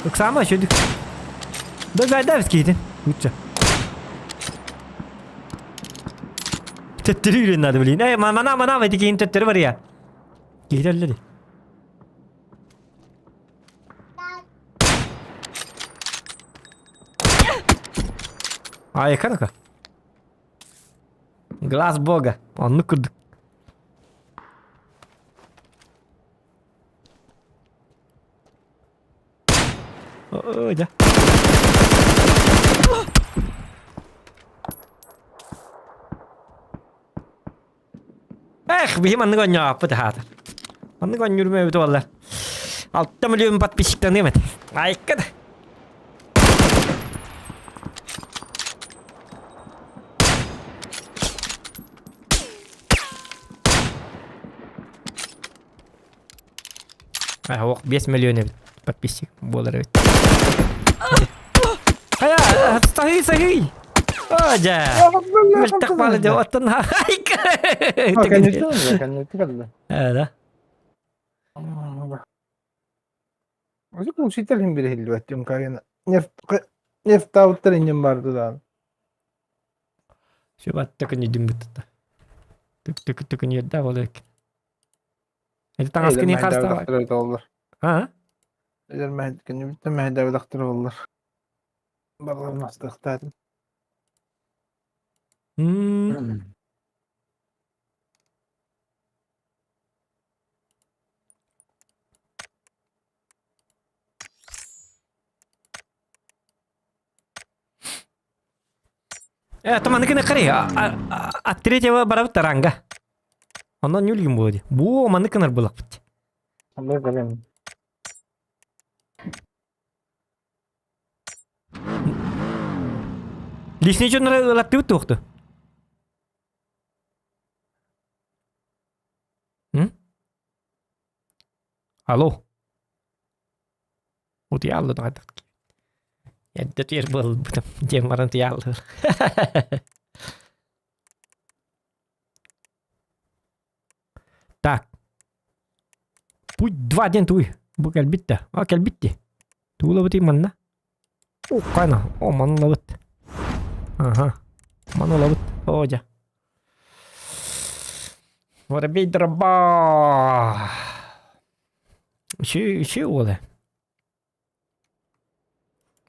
Ыксаама үчүгэй. Догадаюсь киһитин. Лучше. Төттөрү үүрүөн надо блин. Эй, мана мана эти киһин төттөрү барыа. Киһи өллө дии. Айка Глаз бога. Оннук курдук. Ой, да. Эх, биһи маннык оонньооппут аһаата. Маннык оонньуурум эбит буоллар. 6 миллион подписчиктаныам этэ. Айка да. Ох, 5 миллион эбит подписчик буолар эбит. Хайа, саһый, саһый! О, дьэ! Мөлтөх баалы дьэ, оттон айка! Кэнниттэн кэллэ. Да. Озу учитель хим бир хиллибэт юм кагена. Нефтауттар иннем барды да. Сүбат төкүн үдүн бытта. Түк түк түкүн ердә болек. Это таҥаскын хаста. А? Эдэр мэһэд мэһэдээбэтэхтэр буоллар. Балларын астыахтаатым. Туманыкыны қарай, от третьего барабыт ранга. Онон нүлгүн буолуо дии. Бу маннык гынар буоллахпыт. Онно кэлэн. Личный дьоннор ылаттыбыт туохту? М? Алло. Утуйааллы тоҕойдох. Эрдэ утуйар буолбутум диэн баран утуйааллы. Так. Путь 2 диэн туй. Бу кэлбит да. А кэлбит дии. Туулабытый манна. Уккана. О, манылабыт. Ага. Манылабыт. О, дьэ. Воробей дроба. Үчү, үчү уола.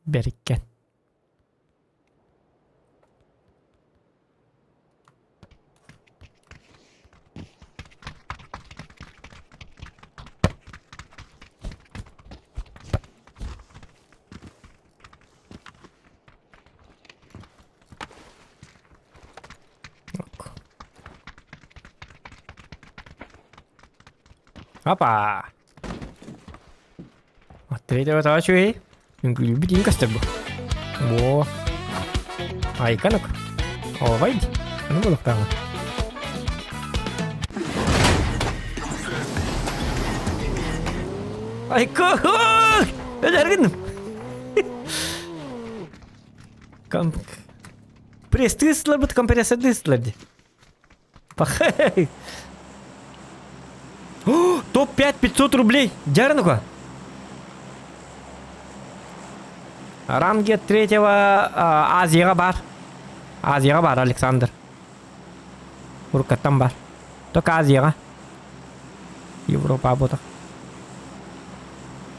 Бэриккен. Опа! Третьего үчүгэй. Үҥкүүлүүбүт иин көстөр бу. Во. Айканок. Овай. Ну булуктаҕа. Айка! Өлөргүн. Ком... Пресс бут компрессорды ыстылар ди. Пахай! Топ-5 500 рублей! Дьэ ну-ка! Ранге третьего Азияға бар. Азияға бар, Александр. Уруккаттан бар. Только Азияға. Европа ботақ.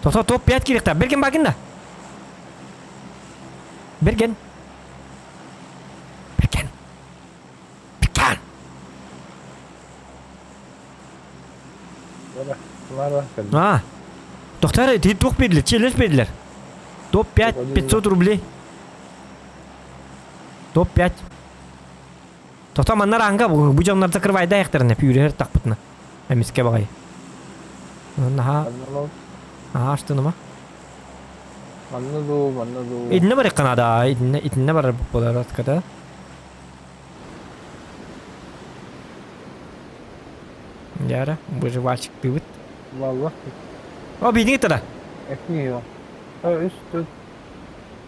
Тоқта топ-5 керек та. Берген бакин да. Берген. Берген. Пекан! А, Тоқтар, ты тух бердилер, челлендж бердилер. Топ-5, 500 рублей. Топ-5. Тоқта манна ранга бу дьоннор закрывайда аяқтарына пүүрер тақпытына. Эмиске бағай. Наха. Аха, аштыныма. Манна дуу, манна дуу. Итинне бар канада, итинне итинне бар болар откада. Яра, выживальщик ты Валла. О, бийдиҥ тара. Экни Үс, төрт.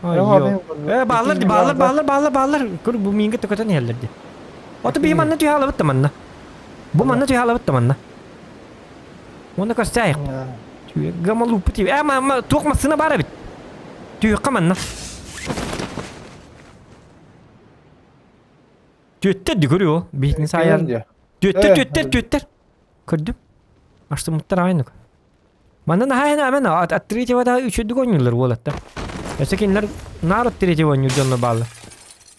Э, баалар, баалар, баалар, баалар, баалар. Көр, бу миингэ төкөтөн иһэллэр ди. Ото биһи манна түһэ алабыт да манна. Бу манна түһэ алабыт да манна. Уонна көрсөөйэх. Гамалуппут Э, ма, туох массыына баар эбит. Түһүөххэ манна. Түөттэр ди көрүө. Биһитин саайар. Түөттэр, түөттэр, түөттэр. Көрдүм. Аштымыттар аайнук. Манна наһаа эһэн от третьего да үчүдүк оонньууллар уолаттар. Өссө кинилэр наар от третьего оонньуур дьонно бааллар.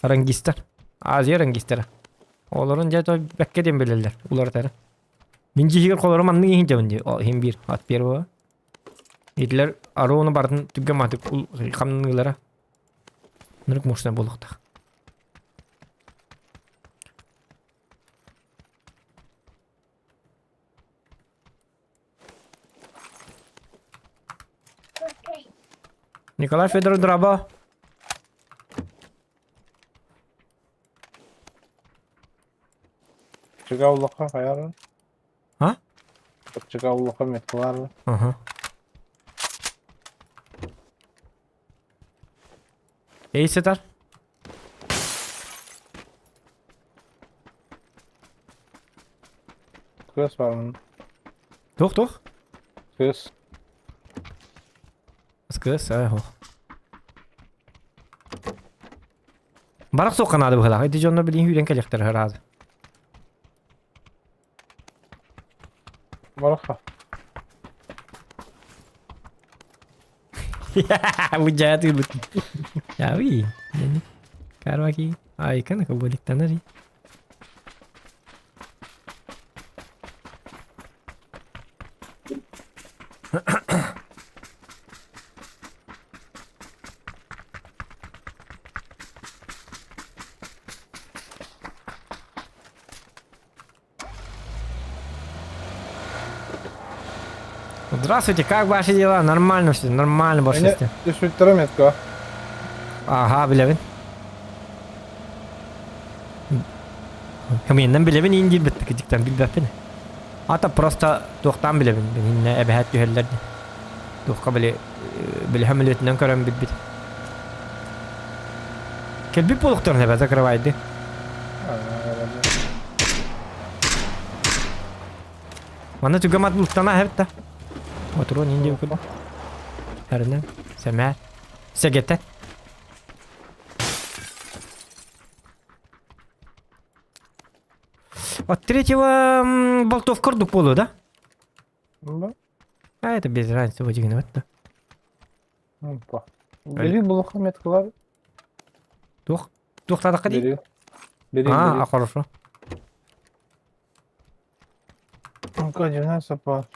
Рангистар. Азия рангистара. Олорун дьэ то бэккэ диэн билэллэр уларытары. Мин дьиһигэр холору маннык иһин дьабын дии. Иһин биир от первого. Итилэр арону бартын түггэ матык хамныылара. Нырык мощная буолуохтаах. Николай Федоров драба. Чыгауллаха хайарын. А? Чыгауллаха меткалар. Ага. Эй, сытар. Кыз бар. Туох туох? Кыз. Кыз, аа Барах суохха наада быһыылаах. Ити дьоннор билигин сүүрэн кэлиэхтэрэ ыраазы. Барахха. Бу дьаа тыырбыт. Яви. Карваки. Айкана кабуликтанари. Здравствуйте, как ваши дела? Нормально все, нормально больше. Түспүттэрэ метка. Ага, билэбин. Каменнан билэбин иин диир беттик дьиктан билбэппин. Ата просто туохтаан билэбин, иннэ эбэһээт түһэллэр дии. Туохха били били сөмөлүөтүнэн көрөн билбит. Кэлбит буолуохтарын эбэ закрывайды. Манна түгэм ат луттана эбит да. Отуру нин диэн курдук. Эринэн, сэмээр, сэгэтэ. От третьего болтов курдук буолуо да? Да. А это без разницы вот вот да. Опа. Бери булуха меткалар. Туох туох таадахха дии? Бери. Бери, А, бери. а хорошо. Ну-ка, 19 по.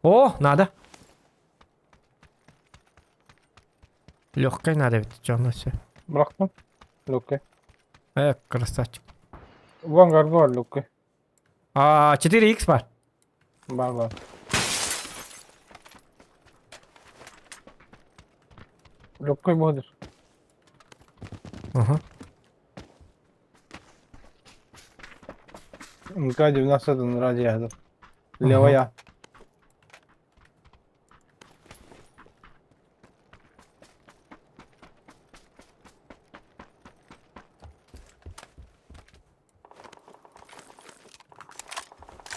О, надо. Легкой надо ведь, что все. Бырахтым. Легкой. Красавчик. Вон гарго легкой. А, 4х бар. Бар бар. Легкой будешь. Ага. МК-91 радиатор. Левая.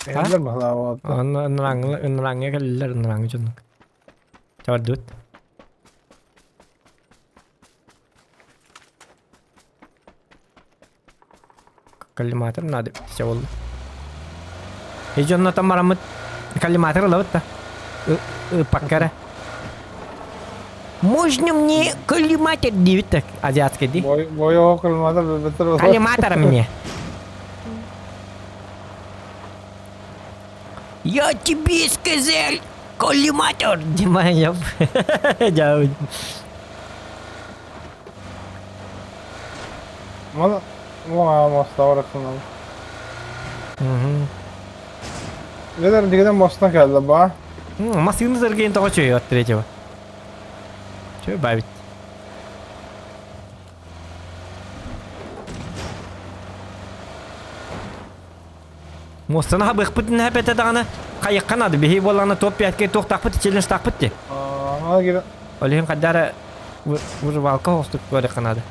Эллер баһылаабат. Ыныраңы ыныраңы кэллэр ыныраңы дьоннук. Чабардыбыт. Коллиматор надо все болду. И дьоннотон бараммыт коллиматор ылабыт да. Ыппакка эрэ. Можно мне коллиматор диэбит так азиатский дии. Бой бойоо коллиматор бөтөр. Коллиматор мне. Я тебе сказал, коллиматор! Дима, я... Я... Мана мана моста барасың. Угу. Ледер дигән мостна кэллэ ба. Массыына сэргээн тоҕо чөйө от третьего. Чөй бабит. Муостаны хабыахпытын хэпэтэ даҕаны хайыахха наада биһи буоллаҕына топ пятка туохтаахпыт челленджтаахпыт дии. Ана кирэн Ол иһин хайдара выживалка оҕустук көрүөххэ наада.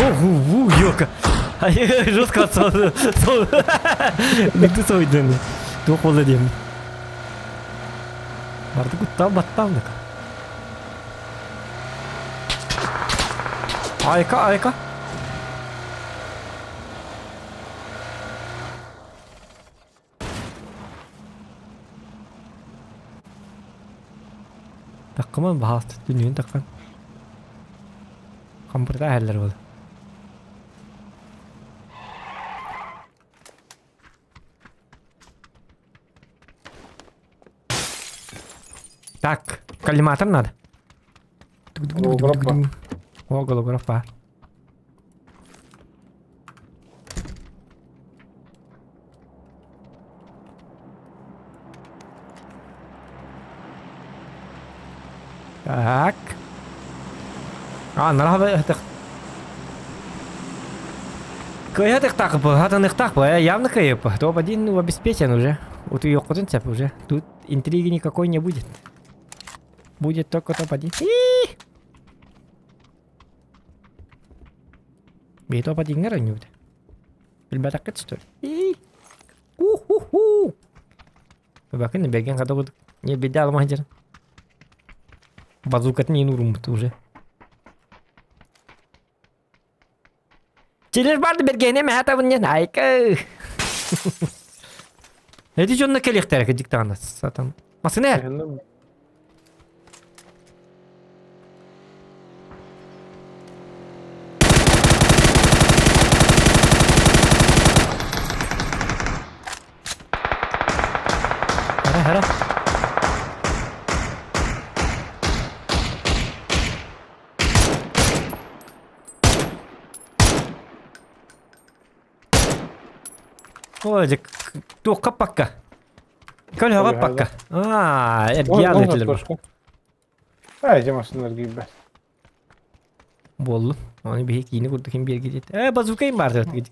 Ого, ёка. Жестко сол. Никто сойден. Туох буолла диэн. Барды куттал баттал Айка, айка. Таккыман баһаалта түнүн таккан. Хампырда әһэллэр буолла. Так, коллиматор надо. Голограф бар. О, голограф бар. Так. А, нара Кыйа тахпы, хатан тахпы, явно кыйып. Топ-1 ну, обеспечен уже. Вот ее цеп уже. Тут интриги никакой не будет. Будет только топ-1. Би топ-1 не будет. Билбатаккыт что ли? У-ху-ху! Бакын берген када будут. Не беда алмайдыр. Базукатын не урумут уже. Челер барды бергене мә табын не айка. Эти жонна келихтер диктана сатан. Масына. Хара хара. О, дьэ, туохха пакка? Көлөҕө пакка. Аа, эргиэн этилэр. Ай, дьэ массыыналар киирбэт. Буоллун. Оны биһи киини курдук ким биэрги диэт. Э, базука им баар диэт.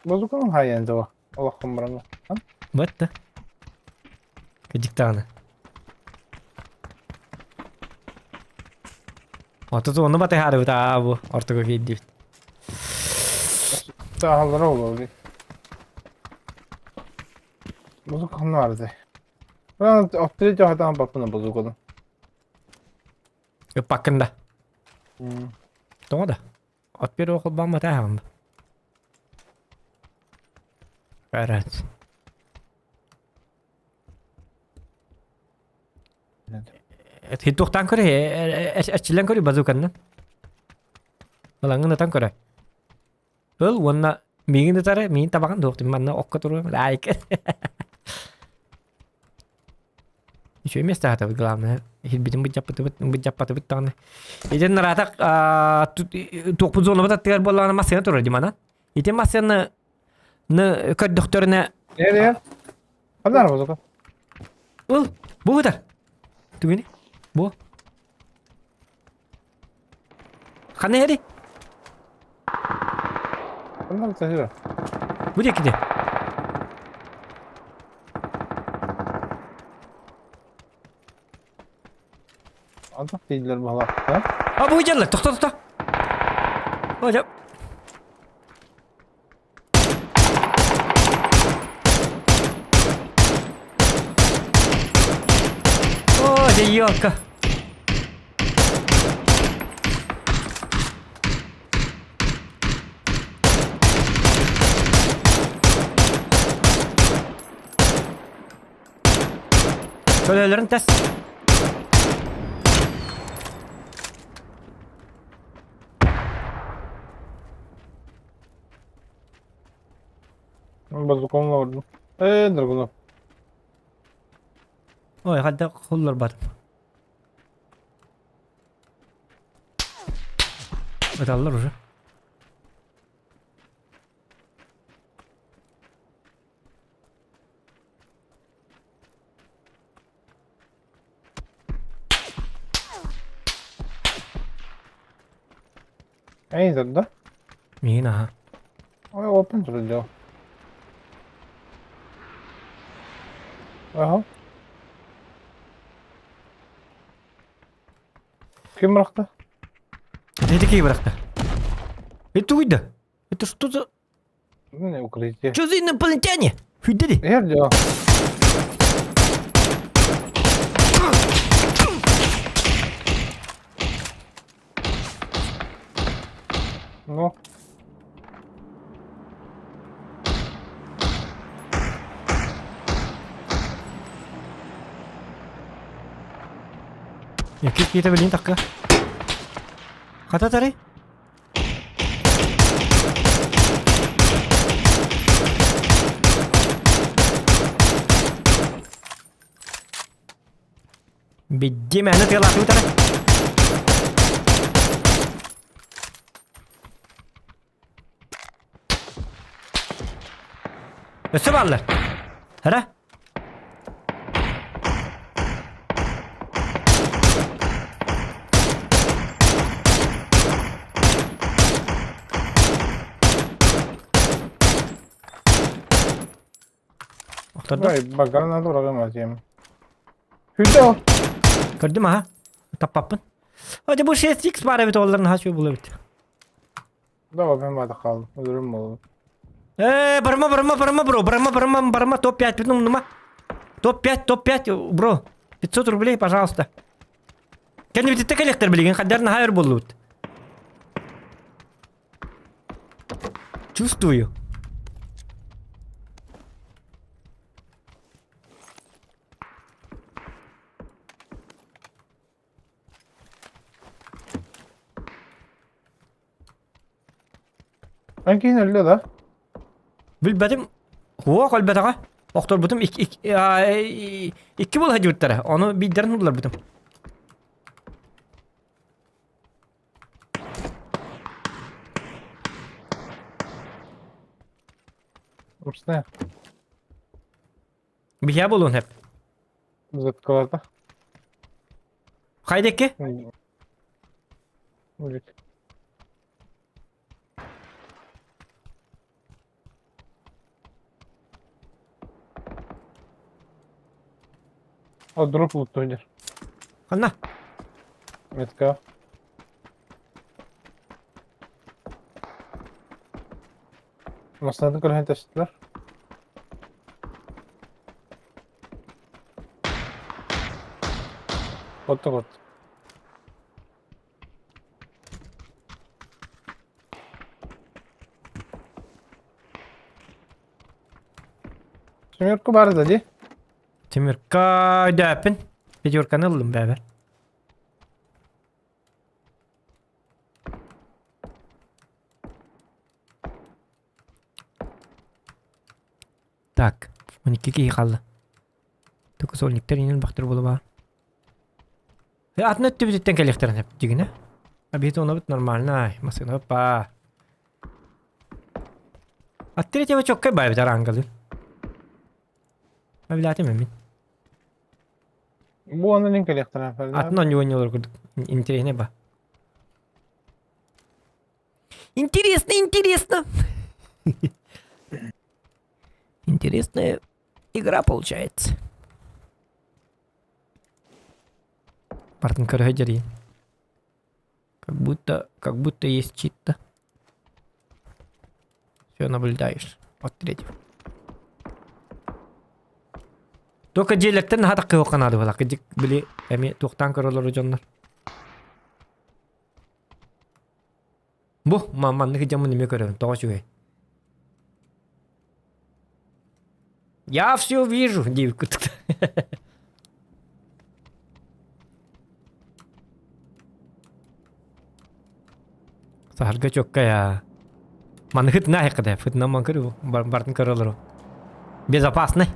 Базуканың хайан дьоҕо. Олоххун баран. Бат да. Кыдьыктаҕына. Ото ону батыһаарыбыт аа бу ортого киирдибит. Саахаллара олор дии. Базука ханна баар этэй? Оттри дьоһотоон баппына базукадан. Ыппаккын да. Тоҕо да? От первого холбоон батааһаҕын да. Раз. Туохтаан көрө, эрчиллэн көрүй базуканнан. Ылаҥҥын ытан көрө. Ыл уонна миигин ытары, миигин табаҕын дуохтун манна окко туруом лайк. Үчүгэй место аһатабыт главное. Иһирбитин быдьаппытыбыт, быдьаппатыбыт даҕаны. Итин нараатах туохпут зонабыт аттыгар буоллаҕына массыына турар димана. Ити массыынаны көрдөхтөрүнэ Эр-эр. Ханна базука? Ыл, бу ытар. Түгүнү. Бу. Ханна иһэри? Ханна тахира? Бу диэкити. Антах дииллэр баһылаах. А? А бу дьаллар, тохто тохто. О, О, дьэ елка. Көлөлөрүн тэс. Базуконла ордум. Э, драгунов. Ой, хадда хуллар бар. Ыталлар уже. Эй, да? Миин аха. Ой, open турдо. Аха. Ким бырахта? Это ким бырахта? Это уйда. Это что за... Не укрытие. Что за инопланетяне? Фидели. Эрдё. Ну. Який киһитэ билин такка. Хата тары. Бидди мээнэ тыалаатыбыт эрэ. Өссө бааллар. Эрэ? Охтордум. Ой, багана дурагым атем. Хүдэ. Көрдүм аха. Таппаппын. Hadi bu 6x бар эбит олларын хаачы була эбит. Да, мен бата қалдым. Өлөрүм болду. Э, барма, барма, барма, бро, барма, барма, барма, топ-5, ну, нума. Топ-5, топ-5, бро. 500 рублей, пожалуйста. Кэннибититтэ кэлиэхтэр билигин, хаддар наһаа өр буоллубут. Чувствую. Эн киһин өллө да? Билбэтим. Хуох өлбөтөҕө. Охторбутум икки буола сылдьыбыттара. Ону биирдэрин булларбытым. Мусна. Биһиэ буолуон сөп. Заткалата. Хайдекке? Будет. О, дроп лутуйдер. Ханна? Метка. Массыынатын көрсөн тэстилэр. Отто кот. Семерка баар да дии. Тимирка өйдөөппүн. Пятерканы ыллым бэбэр. Так, 12 киһи хаалла. Только сольниктар инин бахтыр буолуба. Атын өттүбүтүттэн кэлиэхтэрин сөп дьигинэ. А биһи онобут нормально, массыына па. Аттыра тема чоккай баайбыт араангалы. Билаатым эмин. Бу онон кэлиэхтэрин Атын онньу курдук интереснэ ба. Интересно, интересно. Интересная игра получается. Бартын көрө Как будто есть чит-то. Все наблюдаешь. От третьего. Только дьиэлэртэн наһаа таххыһыахха наада буолла. Кырдьык били эми туохтаан көрөлөр дьоннор. Бу маннык дьоммун эмиэ көрөбүн. Тоҕо үчүгэй. Я все вижу, диэбит курдук. Саһарга чоккай Маннык ытына айыккыда, ытынан ман көрү, бартын көрөлөрү. Безопасный.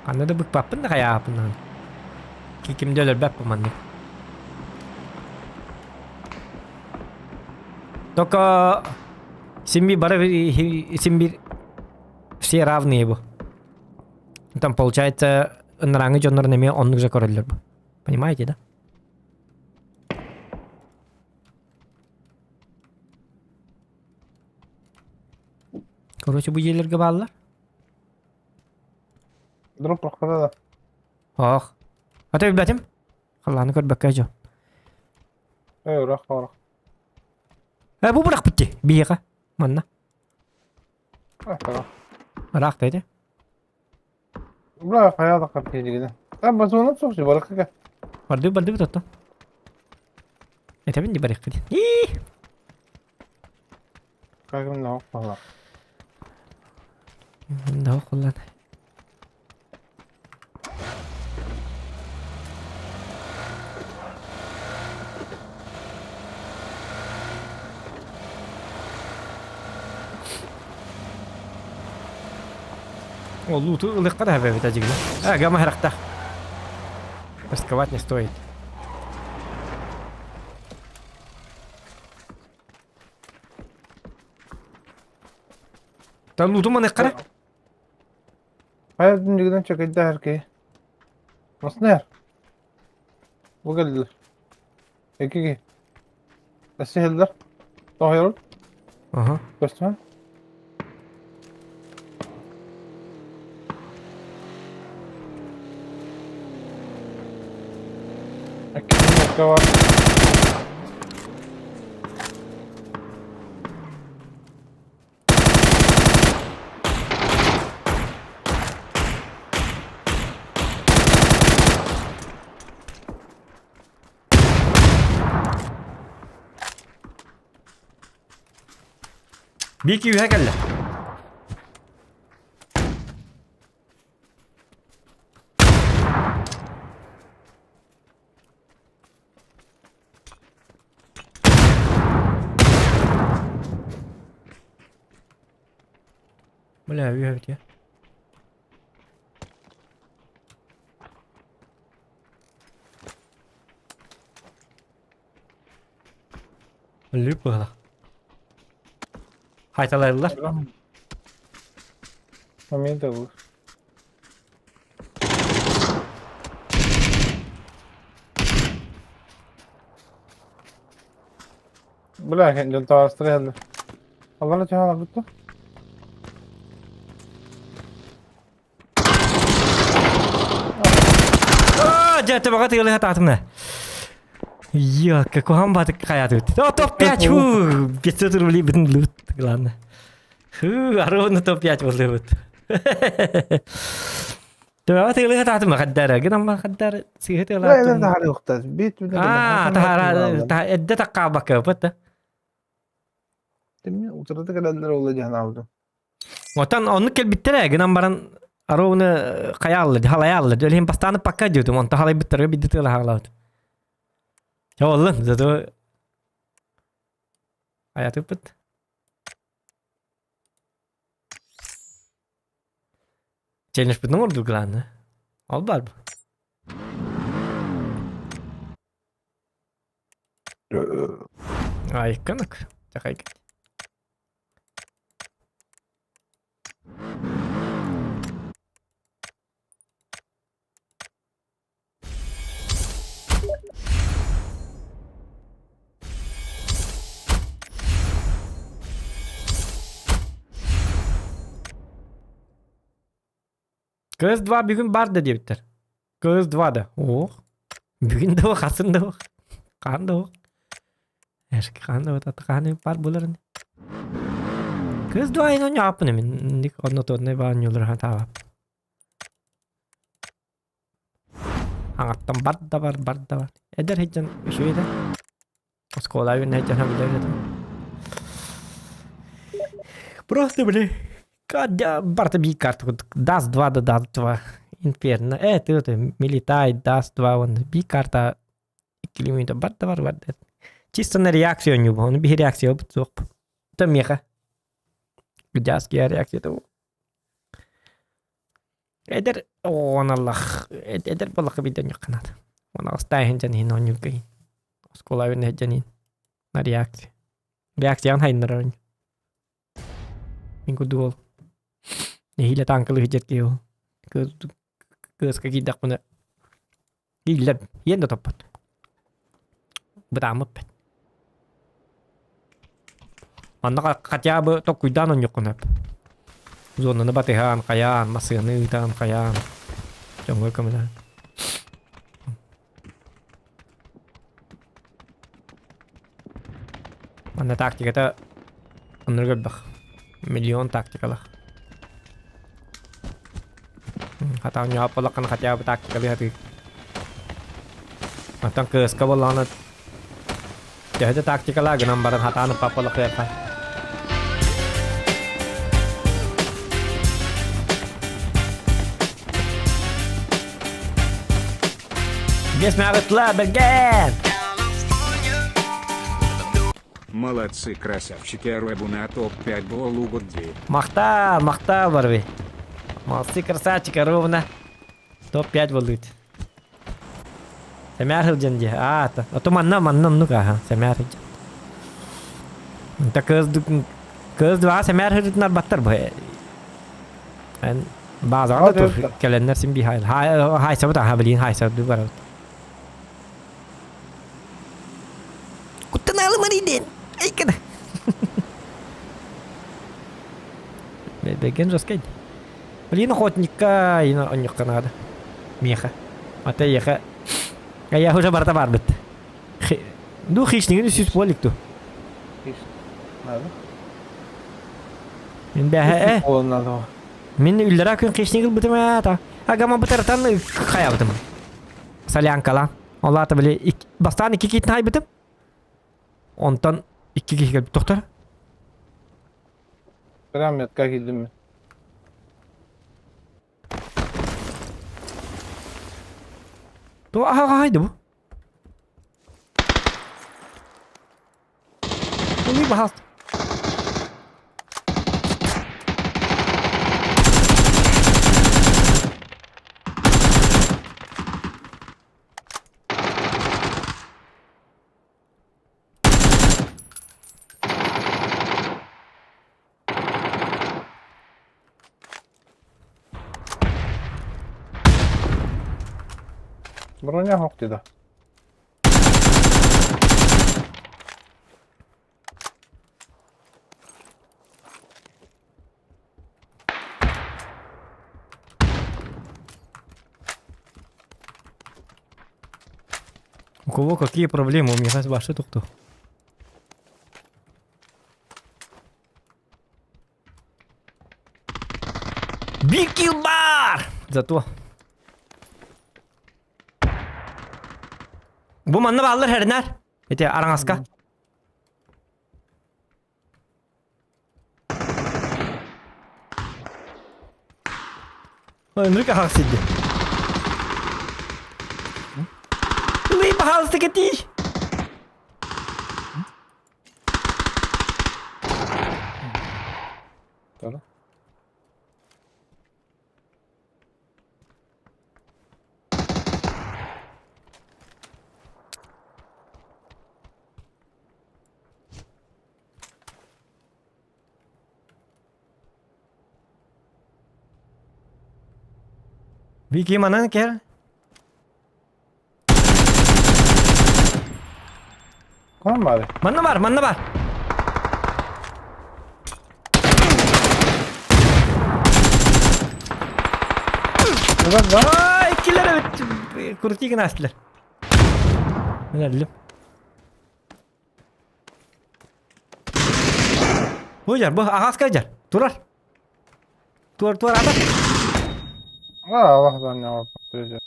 Ханна да быкпаппын да хайааппын. Кимде өлөрбөппүн маннык. Только син бары син все равные бу. Там получается ыныраңы дьоннорун эмиэ оннук же көрөллөр бу. Понимаете, да? Короче, бу дьиэлэргэ бааллар. Дроп прохада да. Ох. Ата билбэтим. Халлааны көрбөккө дьон. Эй, урах, урах. Э, бу бырахпыт дии. Биһиэхэ. Манна. Ыраах да ити. Бля, хайа да картинигine. А базонат соқсы баракка. Барды барды бит Этэбин ди барыахха дии. Ии! Кагым на окпала. Да kullan. О, луту ылыахха да эбит ажигна. А, гама харахта. Рисковать не стоит. Та луту маны кара. Хайа дүнүгүнэн чөкөйдө эрки. Маснер. Бу кэллилэр. Экиги. Эсиһэллэр. Тоһойор. Ага. Көстүмэ. Эккини бар. Бики үһэ кэллэ. Бля, үһэ бит я. Лүп быһылах. Хайталайлар. Момент был. Бля, дьон таҕыстара иһэллэр. Аллара түһэн барбыт дуо? Аа, дьэ, төбөҕө тыалыһа таатымна. Йо, какой батык хаятыбыт. О, топ-5, фу, 500 рублей бүтүн лут, главное. Фу, ровно топ-5 боллубут. Төбөҕө тыалыһа таатымна хаддара, гынан хаддара сыыһа тыалааттым. Аа, таһара, эдде таккаабакка быт да. Утарыта кэлэллэр ол дьаһан аабытым. Оттон оннук кэлбиттэрэ гынан баран ровно хайаалла, халайаалла. Өлүһүн бастааны пакка диэтим, онто халайбыттарга бидди тыала хаалабыт. Оллун, зато аятыппыт. Челлендж ордук главное. Ол бар бу. Айканак. Тахайк. Кыз 2 бүгүн бар да диэбиттэр. Кыз 2 да. Ох. Бүгүн да ох, хасын да ох. Хаан да ох. Эшки хаан да ох, хаан бар буларын. Кыз 2 ин оñааппын мин. Ник онно тонной баанньулар хатаабап. Аҥаттан бар да бар, бар да бар. Эдэр сылдьан үчүгэй да. Оскуола үүнэ сылдьан билэр этим. Просто, бля, барыта биир карта курдук. Даст 2 да Даст 2. Инферно. Ты это, Милитай, Даст 2, он биир карта иккилии мүнүүтэ бар да бар, бар да. Чисто на реакция оонньуубун. Ону биһи реакциябыт суох. Это меха. Гудяская реакция того. Эдэр оҕоналлах эдэр буоллахха биирдэ онньуохха наада. Уонна астаан иһин дьон иһин оонньуурга иһин. Оскуола иһин дьон иһин. На реакция. Реакцияҕын хайыннарар оонньуу. Мин курдук ол. Нэһиилэ таанкалыы сылдьар киһи ол. Кыыска киирдэхпинэ ииллэр иэн да топпот. Бытааммыт бэт. Манна хотя бы токкуйдаан онньуккун сөп. Зонаны батыһаан, хайаан, массыынаны ыытаан, хайаан. Дьоҥҥо көмөлөһөн. Манна тактиката оннук элбэх. Миллион тактикалаах. Хата ньоһоп буоллаххына хотя бы тактикалыы сатыыр. Оттон кыыска буоллаҕына төһө да тактикалаа гынан баран хатаан ыппат буоллахха Биэс мээҕытла бэргэн! Молодцы, красавчики, Арвебуна топ-5 Болугудди. Махта, махта барби. Молодцы, красавчики, ровно. Топ-5 болдут. Сэмээр сылдьан дии. Аа, ото манна, манна оннук аха, сэмээр сылдьан. Та кыз кыз два сэмээр сылдьытынар баттар бу. Эн баазаҕа да тур кэлэннэр син биһай. Хайсабыт аха билин хайсабыт барабыт. Куттаналымар иден. Айкана. Бэген жесткай. Блин, охотникка онньукка надо. Миэхэ. Ата иэхэ. Я уже барыта барбыт. Ду хищнигин үсүс буолик ту. Надо. Мин бэһэ Мин үллэрэ күн хищник ылбытым ээ та. Агама бытартан хайабытым. Солянкалаан. Ол аата били бастаан икки киитин хайбытым. Онтон икки киһи кэлбит тохтор. Прям метка киирдим мин. Ту аһаҕаһайды бу. Ой, пожалуйста. Броня хоқ деді. У кого какие проблемы? У меня башы тоқту. Бикил бар! Зато. Бу манна бааллар хэрнэр. Ити араҥаска. Ынырык аһаҕас сирде. Ылый, пожалуйста, кэтии. Tara. Вики манан кэр. Ком баар? Манна бар, манна бар. Ай, иккилэр эбит. Крути гына астылар. Мен өллүм. Бу жар, бу аҕаска жар. Турар. Туар, туар, ата. Аа, Аллах не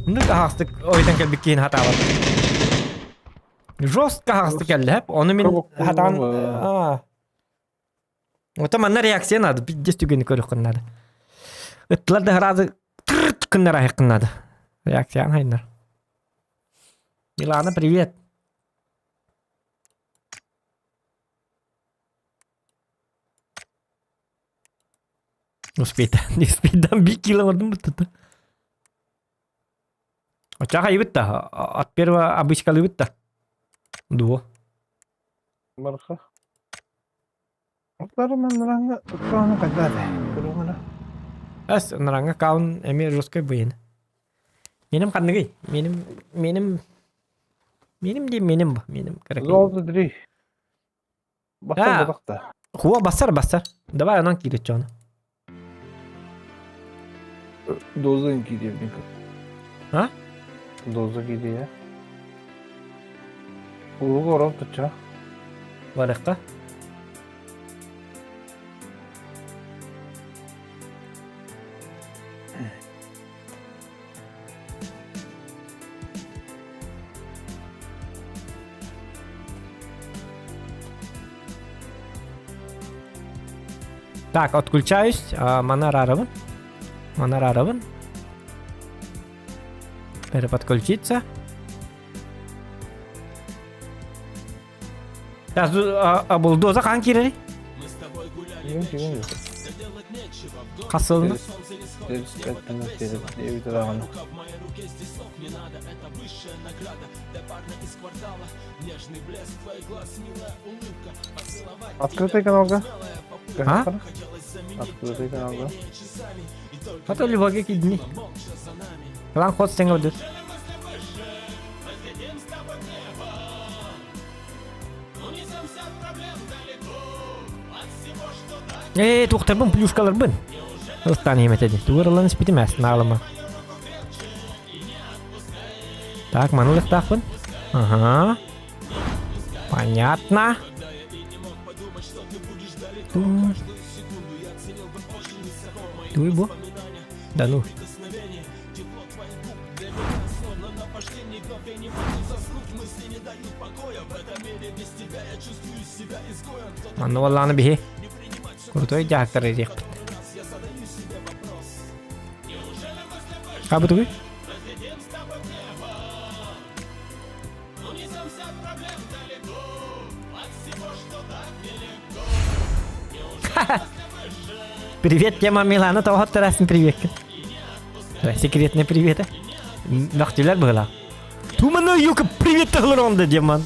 Мындык аһаҕастык ойутан кэлбит киһини хатаабат. Жестко аһаҕастык кэллэ һэп. Ону мин хатаан аа. Ото манна реакция надо, пиздец түгэни көрүөххүн надо. Ыттылар да сразу тырт гыннар аһыаххын надо. Реакцияны хайнар. Милана, привет. Успейта, не успейдан бир кило оҥордум буттата. Оччоҕо хайыбыт да, от первого обычкалыыбыт да. Дуо. Барха. Оттары манныраҥҥа ыккааны хайдаа этэ? Көрөҥүнэ. Эс, нараҥҥа каун эмиэ жесткой быйын. Меним ханныгый? Меним, меним, меним диэн меним бу, меним кыракый. Золото три. Бассар А, бадах да. хуа бассар бассар. Давай онон кииреччи ону. Доза киириэбин. А? Доза киириэ. Улуга орон туча. Барыхха. Так, отключаюсь. Манар Манар Переподключиться. Сейчас, а, булдоза хан киирери? Хас сылына? 35 даҕаны. Открытый каналга? А? Открытый каналга. А то любоге кидни. План ход сеҥэ өдүт. Ээ, туохтарбын плюшкаларбын. Ылтаан иһимэтэ Тугар ылан испитим ээс, наалыма. Так, маны ылыктаахпын. Ага. Понятно. Туй бу. Да ну. Манна буоллаҕына биһи крутой дьаһактар ириэхпит. Хабытыгый? Привет, тема Милана, тоҕо тарасın приветкин. Секретный привет. Мөхтүлэр быһыла. Туманы юка привет тахлар онда демон.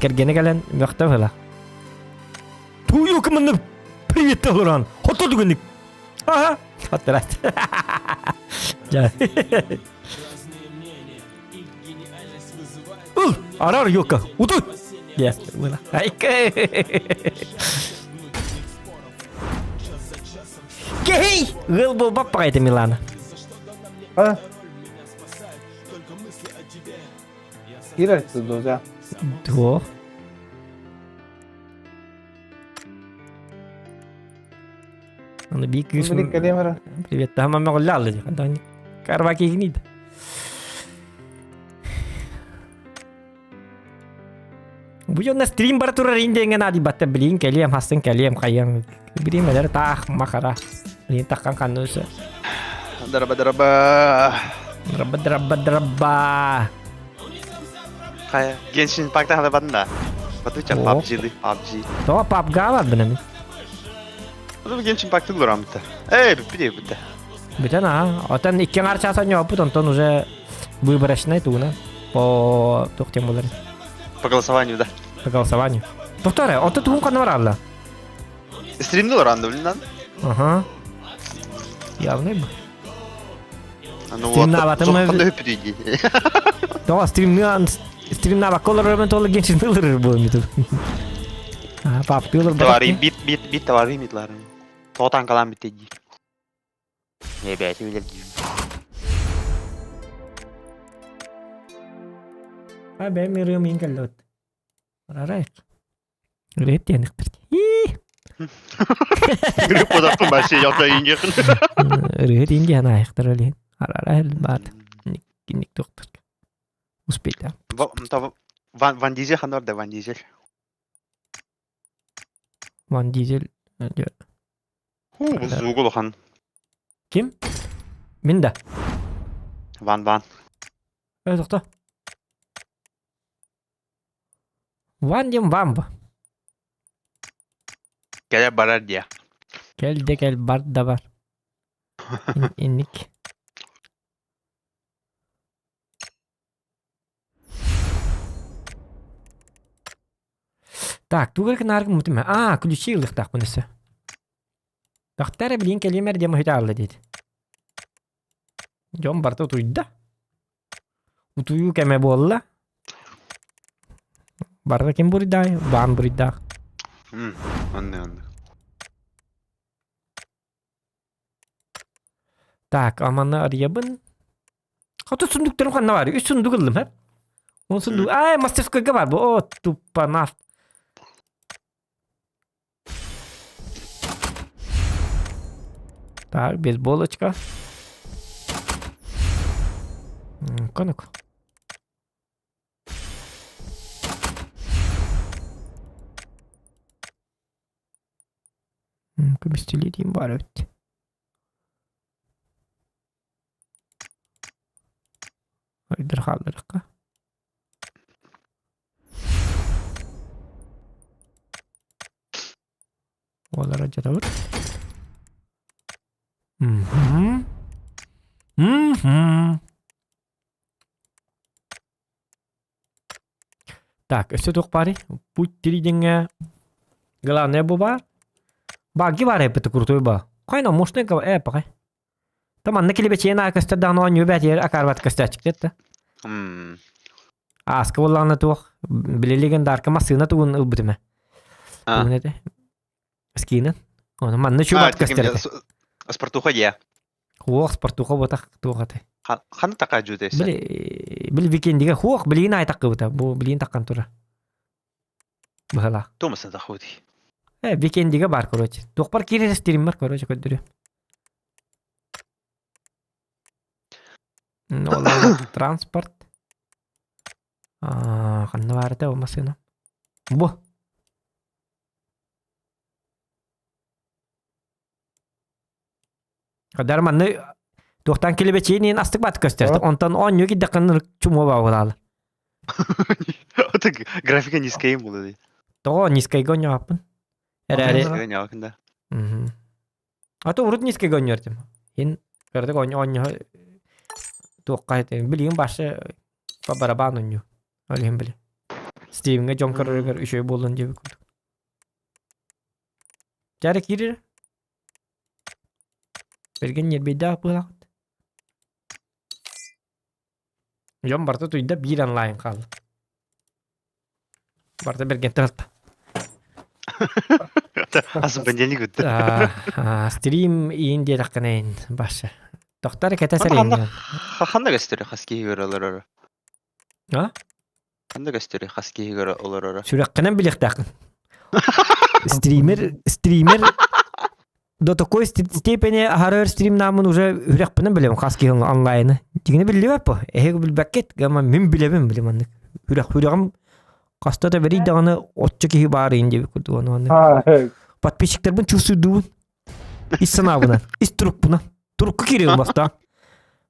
Кэргэнэ кэлэн мөхтө быһыла. Ту юка маны привет. Толорон. Хоту түгүнүк. Аха. Оттарат. Жа. Ул, арар юка. Уту. Я, было. Айка. Кей! Ыл был баппа Милана. А? Киирэр доза. Туох. Аны биир кыыс Привет, таһым мөҕүллэ алла дии. Хантан карва киһинид. Бу дьонно стрим бара турар индиэҥҥэ наадыйбаттар билиин кэлиэм, хастын кэлиэм, хайыам. Бириэмэлэр таах махара. Билиин таххан ханны өсө. Драба драба. Драба драба драба. Хайа, Genshin Impact хала банда. Батуча PUBG ли, PUBG. Тоҕо PUBG барбын эми. Бу Genshin Impact лурам битэ. Эй, бүппүт бүтэ. Бүтэн аа. Отон икки аҥаар чаас оонньооппут, онтон уже выборочный тугунан по туох диэн буолар. По голосованию, да. По голосованию. Тоқтар, онтон тугун ханна баралла? Стримни луран да, блин, Ага. Явный бы. Ну вот, Стримнабатым. Тоҕо стримны стримнабакка олорор тола геншин ылырыр буолум ютуб. А, папты ылыр Товары бит бит бит товары митлары. Тоҕо калан бит дии. Не бәйти билер дии. А бэм ырыам иин кэллэбит. Арарайык. Ырыат диэниктэр. Группа вообще ялта ингехин. Ырыат иин диэн аайыктар олиһин. Арарай баат. Кинник туохтар. Успейта. Ван Ван Дизель ханор да Ван Дизель. Ван Дизель. Ху бу зугулухан. Ким? Мин да. Ван Ван. Э, тоқта. Ван диэн ван бу. Кэлэ барар диэ. Кэл да кэл бар да бар. Инник. Так, тугар кынааргын мутума. Аа, ключи ылыхтаахпын өссө. Тахтар билин кэлиэмэр диэн муһута алла диэт. Дьон барыта утуйда. Утуйуу кэмэ буолла. Барыта ким буруйдаай? Баан буруйдаах. Онны онны. Так, аманы арыйабын. Хото сундуктарым ханна бар? Үс сундук ыллым, хэп. Он сундук. Ай, мастерскойга бар бу. О, тупо нафт. Так, бейсболочка. Ну-ка, Көмүстүлүү баар эбит. Өйдөр хаалларыкка. Олара жатабыт. Мгм. Мгм. Так, өссө туох баарый? Путь телевидения. Главное бу баар. Баги баар эппит крутой ба. Хайна мощный э пакай. Там анна килибечиэн аакастар даҕаны оонньуу бээтигэр акаарбат көстөөччүктэр да. Ааска буоллаҕына туох билилигин даарка массыына тугун ылбытым ээ. Тугун этэ? Скинын. Ону манна чубат көстөр этэ. Спортуха дия. Хуох спортуха ботах туох этэй. Ханна такаа жуутайса? Били били викендиге хуох билигин айтаккыбыта. Бу билигин таккан тура. Быһалаах. Тумасын тахути. Э, викендиге бар, короче. Туохпар киирэр стриммар, короче, көрдөрүө. Транспорт. Ханна баар этэ ол массыына? Бу. Хадар манны туохтан килибечиин астык бат көстөр. Онтон оонньуу киддакын чумуа баалаалы. Это графика низкая була. Тоҕо низкайга оонньооппун. Эрээри. Низкайга да. А то урут низкайга оонньуортум. Ин кырдык оонньоо туохха билигин башы по барабан оонньуу. Ол иһин били. Стивенҥэ дьон көрөрүгэр үчүгэй буоллун диэбит курдук. Дьэ киирэр. Берген ньиэрбэйдээх быһалаахыт. Дьон барыта туйда биир онлайн хаалла. Барыта бергентэн алта. Ас понедельник бүтті. Стрим иин диэтэххинэ баша. Тохтор кэтэ сэрин. Ханна көстөрү хас киһи көрө олорор? А? Ханна көстөрү хас киһи көрө олороро? Сүрэххинэн билиэхтээххин. Стример, стример до такой степени аһарар стримнаамын уже үрэхпинэн билэбин хас киһи онлайны. Дигини биллибэт бу. Эһиги билбэккит, гама мин билэбин билим аннык. Үрэх үрэҕим хаста да бэрий даҕаны оччо киһи баар иин диэбит курдук ону аннык. Подписчиктарбын чувствуйдуубун. Ис санаабынан, ис турукпунан. Турукка киириэм бастаан.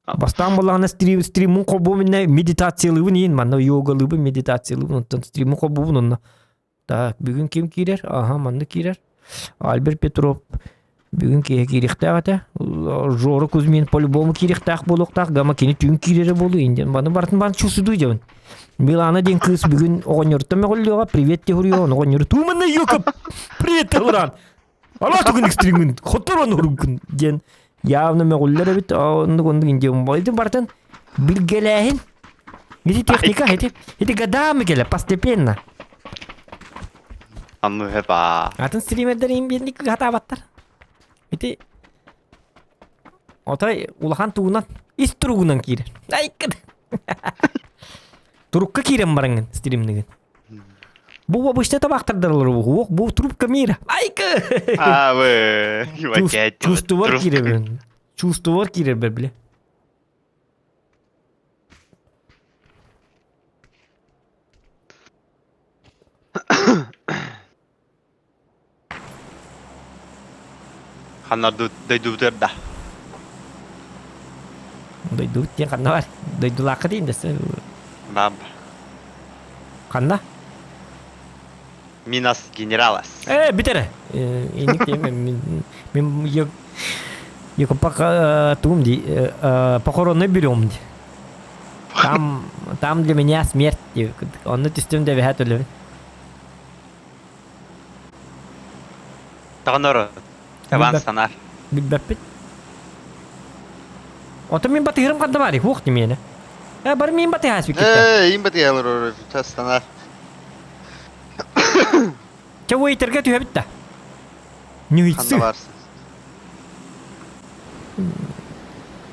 Бастаан буоллаҕына стрим, стриммун холбуом иннэ медитациялыыбын иин манна йогалыыбын, медитациялыыбын, онтон стриммун холбуубун онно. Так, бүгүн ким киирэр? Аха, манна киирэр. Альберт Петров бүгүн киһи киириэхтээх этэ. Жора Кузьмин по-любому киириэхтээх буолуохтаах. Гама кини түүн киирэрэ буолуо индиан. Маны барытын баан чувствую дьабын. Милана диэн кыыс бүгүн оҕонньоруттан мөҕүллүөҕэ. Привет теһуруйуо, оҕонньору тууманна йокоп. Привет теһуран. Ала тугун экстримин, хоторон уругун диэн явно мөҕүллэр эбит. Оннук оннук индиан. Ити барытын билгэлээһин. Ити техника, ити, ити годами келе, постепенно. Анну хепа. Атын стримердер им биэрник хатаабаттар. Ити отой улахан тугунан ис туругунан киирэр. Айкыт. Турукка киирэн бараҥын стримнигин. Бу обычно табаахтардар бу бу трубка мира. Айкы. А вы. Чувствовар кииребин. Чувствовар киирер биле. Ханна дойдубутугар да. Дойдубут диэн ханна бар? Дойдулаахха диэн дэсэ. Баб. Ханна? Минас генералас. Э, бүтэрэ. Инник мен мен я туум ди похоронный берем ди. Там там для меня смерть ди. Онно түстүм да бэһэ төлөбүн. Таҕынор табан санар. Билбэппит. Ото мин батыһырым ханна баарый? Хуох димиэнэ. Э, бары мин батыһаас бүккүттэ. Э, им батыһалар тастанар. Чэ, уэйтерге түһэбит да. Ньүһүтсү. Ханна барсың?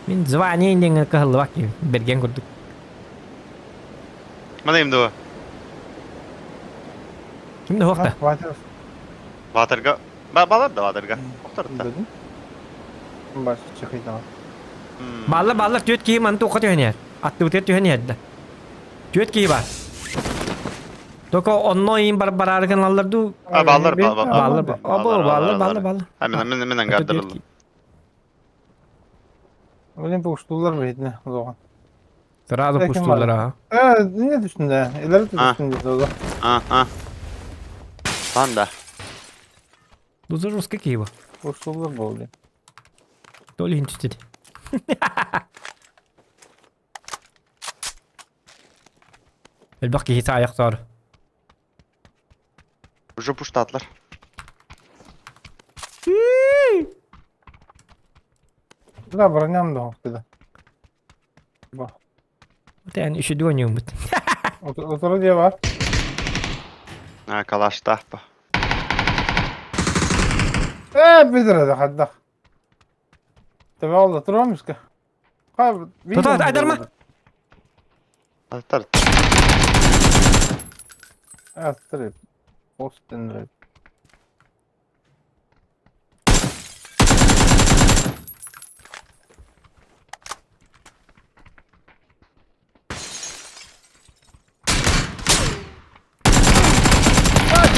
Мин звание диэҥҥэ кыһаллыбат киһи, бэргэн курдук. Манайым дуо? Ким да хуохта? Баатырга. Балар да баатырга. Охторда. Баш чехыйдаҕа. Бааллар бааллар түөрт киһи маны туохха түһэн иһэр. Аттыбытыгар түһэн иһэр да. Түөрт киһи баар. Только онно иин бар бараары гыналлар дуу? А бааллар бааллар. Бааллар бааллар бааллар бааллар. А мен мен мен ангардырыллым. Блин, пуштулар бейтне озоған. Сразу пуштулар а. Э, не түстүндө? Элер түстүндө дозо. А, а. Панда. Дозо русский киева. Пуштулар болды. То ли түстеді. Элбэх киһи саайахтаар. Уже пуштатлар. Да, броням да хоппида. Ба. Тэн үшүдү ойнууммут. Отыру диye бар. А, калаштаах ба. Э, бидре да хаддах. Тебе oldu, турамыска. Тота, айдарма. Аттар. Аттыр. Постен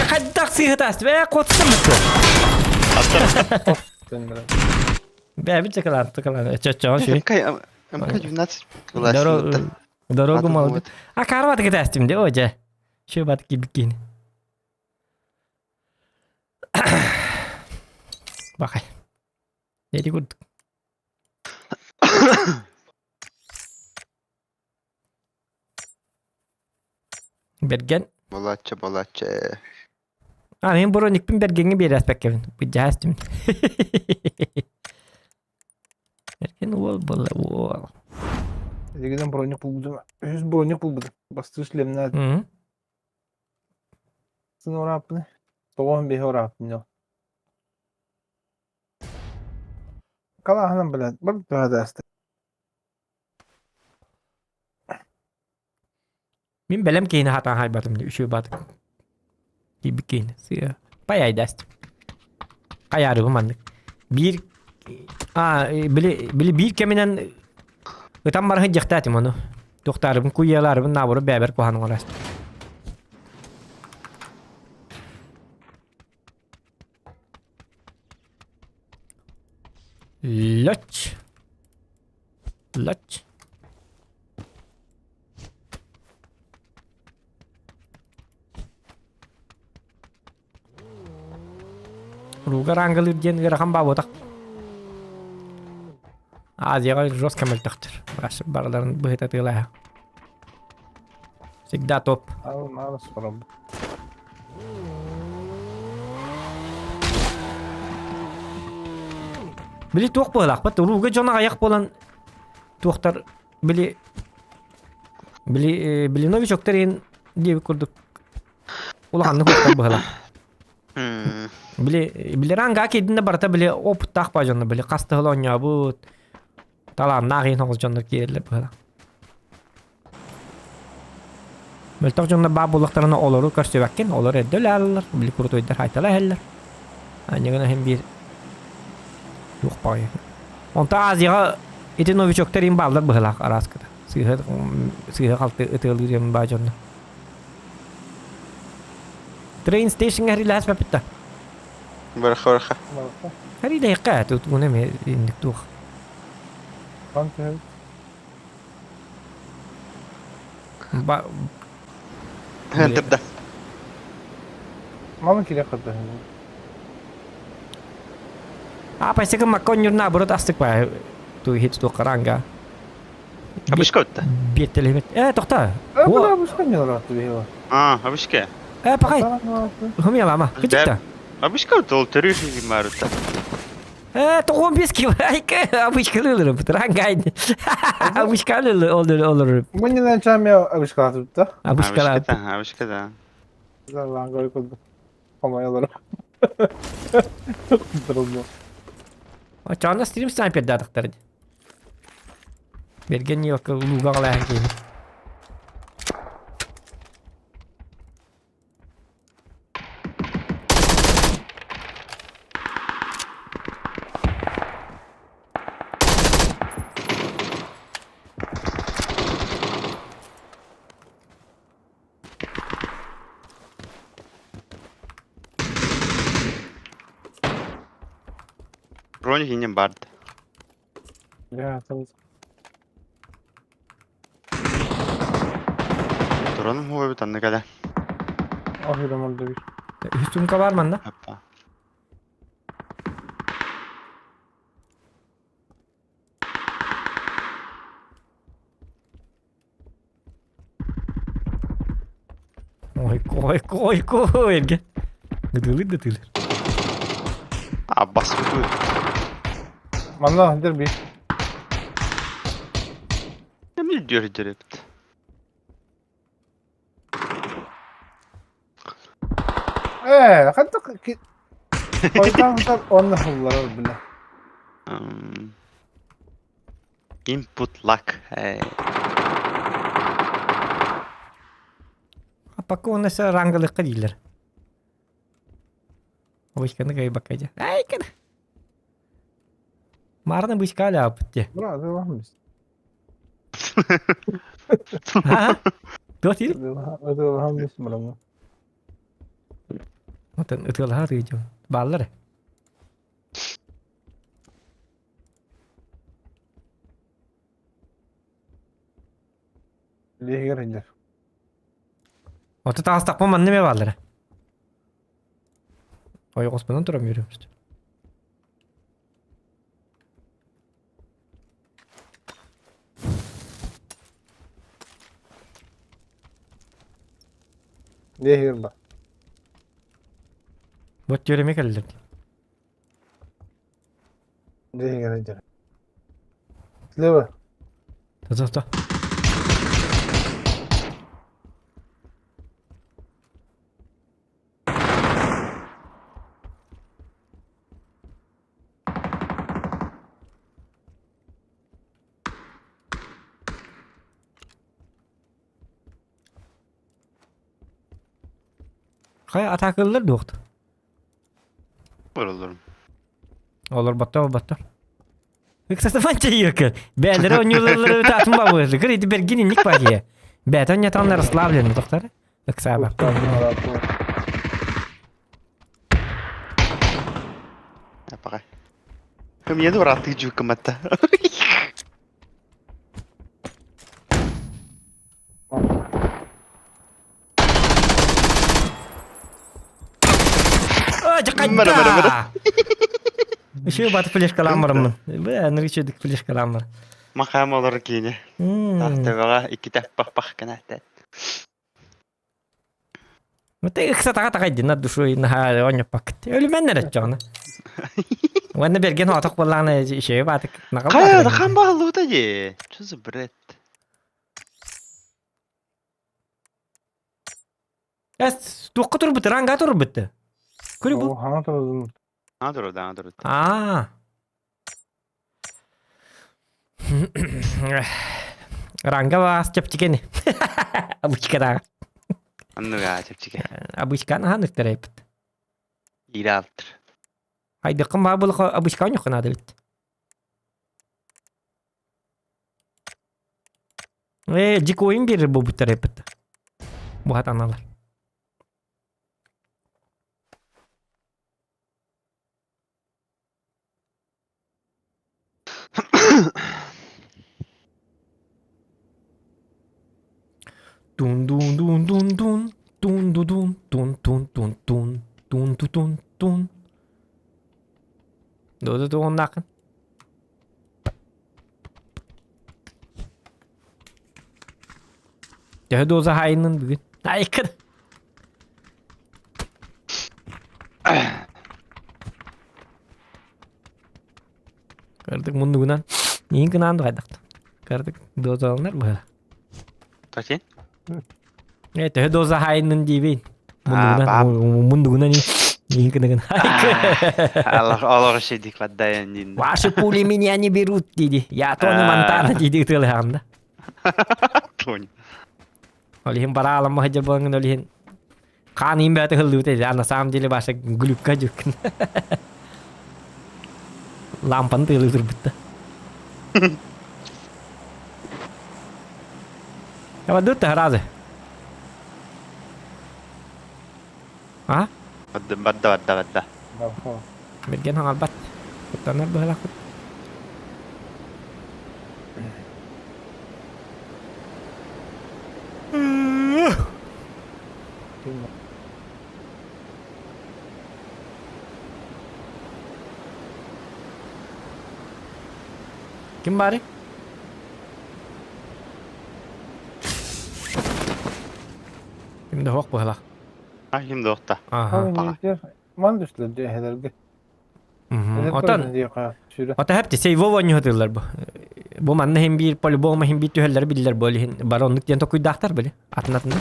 Хайдах сыһытаас бээ куотстым бутtu. Бээ бит чакалан чакалан чаччаҕа шүй. МК МК 12 Дорогу молодец. А карват кетестим де оже. Шүй бат кибиккин. Бакай. Very good. Берген. Болачча, болачча. А, мен броникпин бергенге береспеккебин. Быдьаастым. Эргин уол буолла уол. Дегенен броник булбутум. Үһүс броник булбутум. Бастыыр шлемнээх. Сын орааппыны. Тоҕуһун биэһи орааппын. Калааһынан билэн бар төһөдөөстө. Мин бэлэм киһини хатаан хайбатым дии үчүгэй баатык. Киирбит киһини. Сыа. Пай айдаст. Хайаарыбы маннык. Биир а били били биир кэминэн ытан бараһын дьахтаатым ону. Туохтаарыбын куйялаарыбын наабыры бэбэр куһан оҥорас. Лөч. Лөч. Ругар ангелыр диэн ыарахан баабатах. Азияға жестко мөлтөхтөр. Барыларын быһыта тыылаһа. Всегда топ. Били туох быһылаахпыт урууга дьон аҕыйах буолан туохтар били били били новичоктар иһин диэбит курдук улаханнык уктар быһылаах. Били били ранга киирдинэ барыта били опыттаах ба дьонно били хас тыһыл оонньообут талааннаах иһин оҕус дьоннор киирэллэр быһылаах. Мөлтөх дьоннор баар буоллахтарына олору көрсүбэккин, олор эрдэ өлөаллар, били курутуйдар хайтала иһэллэр. Анньыгына иһин биир туох баҕайы. Онто Азияҕа ити новичоктар им бааллар быһылаах арааскыта. Сыыһа сыыһа халты ытыалыыр дьон баа дьонно. Train station хэрилэһэспэппит да. Барха барха. Хэрилэһиэххэ тут уна эми инник туох. Ба Тырда. Мама кире кырда. А пайсыгы маккон юрна наоборот астык ба ту хит ту каранга. Абышка өттө. Биеттелебет. Э, тохта. Э, бля, абышка не ораатты бейва. А, абышка. Э, пакай. Хумялама. Кычыкта. Абышка өттө ол төрү марутта. Э, 95 кило. Айка, обычка лылырым. Рангай. Обычка лылы олыр олыр. Муннинан чамя абышка тутта. Обычка. Абышка да. Лангой кулду. Хамаялар. Дурулду. Чана стрим снайпер датыктар. Берген yok луга калахан кейин. Броник инен барды. Я там. Дроным хуа анны када. Ахирам oldu bir. Үстүмка бар манна. Аппа. Ой, кой, кой, кой. Эрге. Гыдылыр да тылыр. А, басып Манна хандыр bir. Ne diyor direkt? Э, хаттык ки. Koytan онны хуллар биле. Input lag. Hey. Апака оннаса рангалыкка дииллэр. Обычканы кай бакайда. Ай, кана. Марны бычка ляпты. Бра, дылахмыз. Ха? Дотил? Дылахмыз мурама. Отын ытылहा тыйдым. Баллар. Легер индер. Оты тастакпа манны ме баллар. Ой, госпонан турам yürüyoruz. Легер ба. Вот теореме келдер. Легер индер. Слева. Сто, сто. Хайа атаакыллар дуохта? Олороллорум. Олорботтор олботтор. Ыксасыфан чайыркы. Бээлери ойнуулаллары атын бабыыр. Кыр ити бергин инник баһия. Бээтэ онньатан расслаблен тохтар. Ыксаба. Апаҕай. Кым еду бырааттыы дьүүккэмэтта. Мара, Еще бат флешкалаан бараммын. Бу нырычыдык флешкалаан бар. Махаам олор киини. Тахтыбаҕа иккитэ пах-пах гына Мата ыкса таға таға дина душой наһаа оонньоппаккыт. Өлүмэн эрэ чоҕуна. Уонна берген отох буоллаҕына ишеге баатык наҕал Хайа, да хан бааллыбыта дии. Что за бред? Эс, туохха турбут, ранга турбут. Көрү бу. Хаҥа турдум. Аа туру, да, туру. Аа. Ранга баас чэпчикени. Обычкадаҕа. Анныга чэпчики. Обычканы хаан ыктарайбыт. Иирэ алтыр. Хайдыккын баа булха обычка оньоххун аада бит. Э, дикойын берер буолбуттар эппит. Буһатаналар. Дун дун дун дун дун дун ду дун дун дун дун дун дун ду дун дун. Ду ду ду Төһө доза хаайыннын бүгүн? Айкын. Кырдык муннугунан иин кынаан дугайдахт. Кырдык дозаланар быһа. Тати? Э, төһө доза хаайыннын диибин. Муннугунан муннугунан иин кыныгын. Аллах Аллах шедик ваддайан дин. Ваши пули меня не берут, диди. Я Тони Монтана диди ытыалыһаҕында. Тони. Ол иһин бараалама сылдьар буолаҥҥын ол иһин хаан иин бэйэтэ ыһыллыбыт этэ. А на самом деле Ваша глюкка дьүккүн. Лампаны тыалыы турбутта. Давай разы. А? Бадда бадда бадда бадда. Бэргэн хаҥалбат. Куттанар быһалаахпыт. Ким баарый? Ким да суох быһалаах. А ким да охта. Аха. Ман түстүлэр дьиэһэлэргэ. Отон Ота хэпти сейво вонньуһатыллар бу. Бу манна хим биир по-любому хим биир түһэллэр биллэр бу илин бароннук диэн токуйдаахтар били. Атын атын.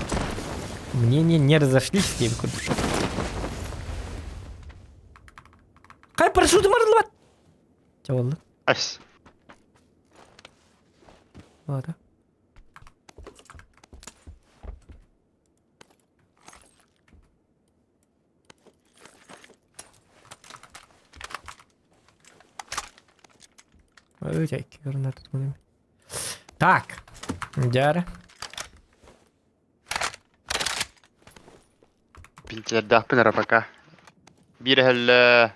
Мнение не разошлись диэби курдук. Кай парашютум арыллыбат. Чабылды. Ас. Ладно. Так, дьэ Пинчердаахпын эрэ пока. Биир эһэллэ.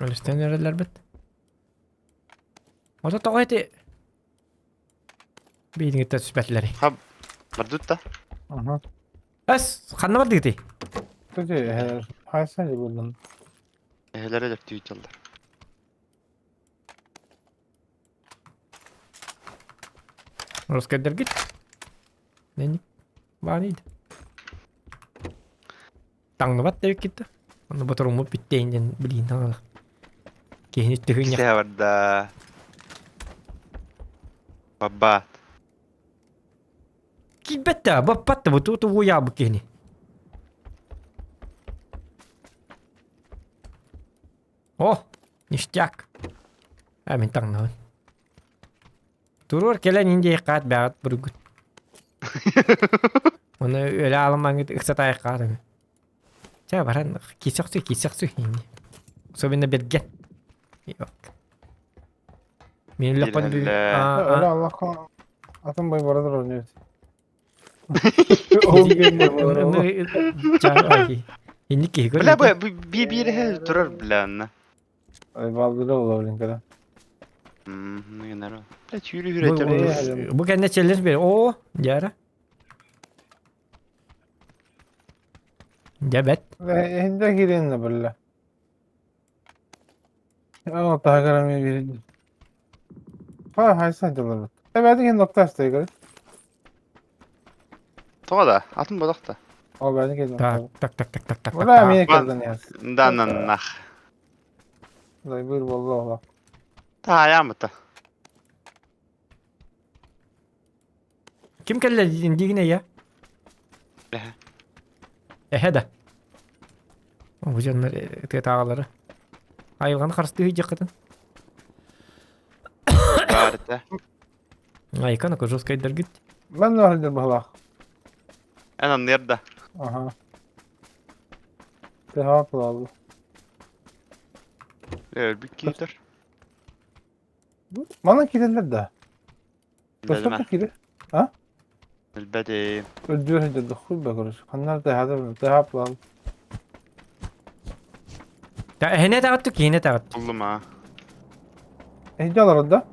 Өлүстэн эрэллэрбит. Ото тоҕо ити Биһиниттэн түспэтилэр. Хаб бардут да? Ага. Эс, ханна бардыгытый? Кстати, хайса не булдum. Эһэлэрэ дьэптүү Роскедергит. Нени? Баанид. Таҥныбат да китта. Онно ботуруммут бүттейин диэн билиин таҥалах. Киһини түһүнньэх. Кисэ барда. Бабаат. Киирбэт да, баппат да, бу ту уйаабыт киһини. О, ништяк. А, мин таҥнабын. Туруор кэлэн индия хаат бэҕэт буругут. Оны өлө аламаҥыт ыксатаайы хаат Чэ баран киирсэхсүй киирсэхсүй Особенно бэргэн. Мин өлөхпөн Өлө Аллахха атын бай бара турар нет. Инник киһи көр. Бля, би биир турар бля анна. Ай балдыра була блин кара. Мм, Бля, чүүрү хүрэ Бу кэннэ челлендж бер. О, дьара. Дьэ бэт. Эһинде киирэн биллэ. Aa таһыгар эмиэ биэрдим. Ха хайсан дьылларбыт. Эбээтин кин нокта астайгар. Тоҕо да, атын бодох да. О бээтин кин Так, так, так, так, так, так. Ула эмиэ кэлден яс. Да, наннах. Дайбыр болла ола. Таайаамыта. Ким кэллэ диигинэ я? Эһэ. Эһэ да. Бу дьоннор тыатааҕылары. Айылҕаны харыстыы сылдьыаххытын. Баар этэ. Айка на жесткайдаргыт. Мен нөхөлдөр баһылаах. Эн анныыр да. Аха. Тэһэ кылааллы. Өлбүт киитер. Манан киирэллэр да. Билбэтим Доступка киирэр. А? Билбэтим. Өйдүөр сылдьар хуй ба короче. Ханнар тэһэ тэһэ кылааллы. Та эһине таҕытты киһине таҕытты. Буллум аа. Эһиги олорор да?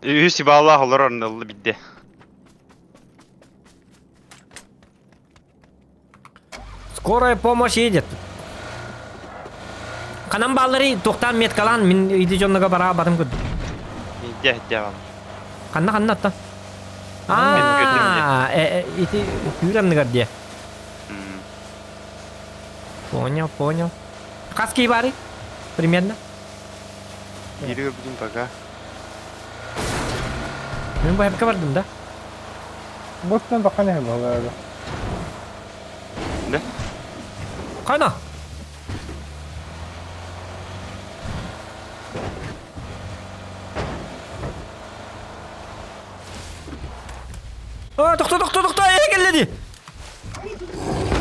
Үһүс ибаалаах олорор ыллы бидде. Скорая помощь едет. Ханан бааллары туохтаан меткалаан мин иди дьонного бараа батым курдук. Иде иде бал. Ханна ханна атта. Аа, ити күүр анныгар диэ. Понял, понял. Хас кии баарый? Примерно. Биири көрбүтүм пока. Мин бу хепке бардым да. Боттан бақан эһэ буолар. Не? Кана? А, тохто, тохто, тохто, эйэ кэллэ дии!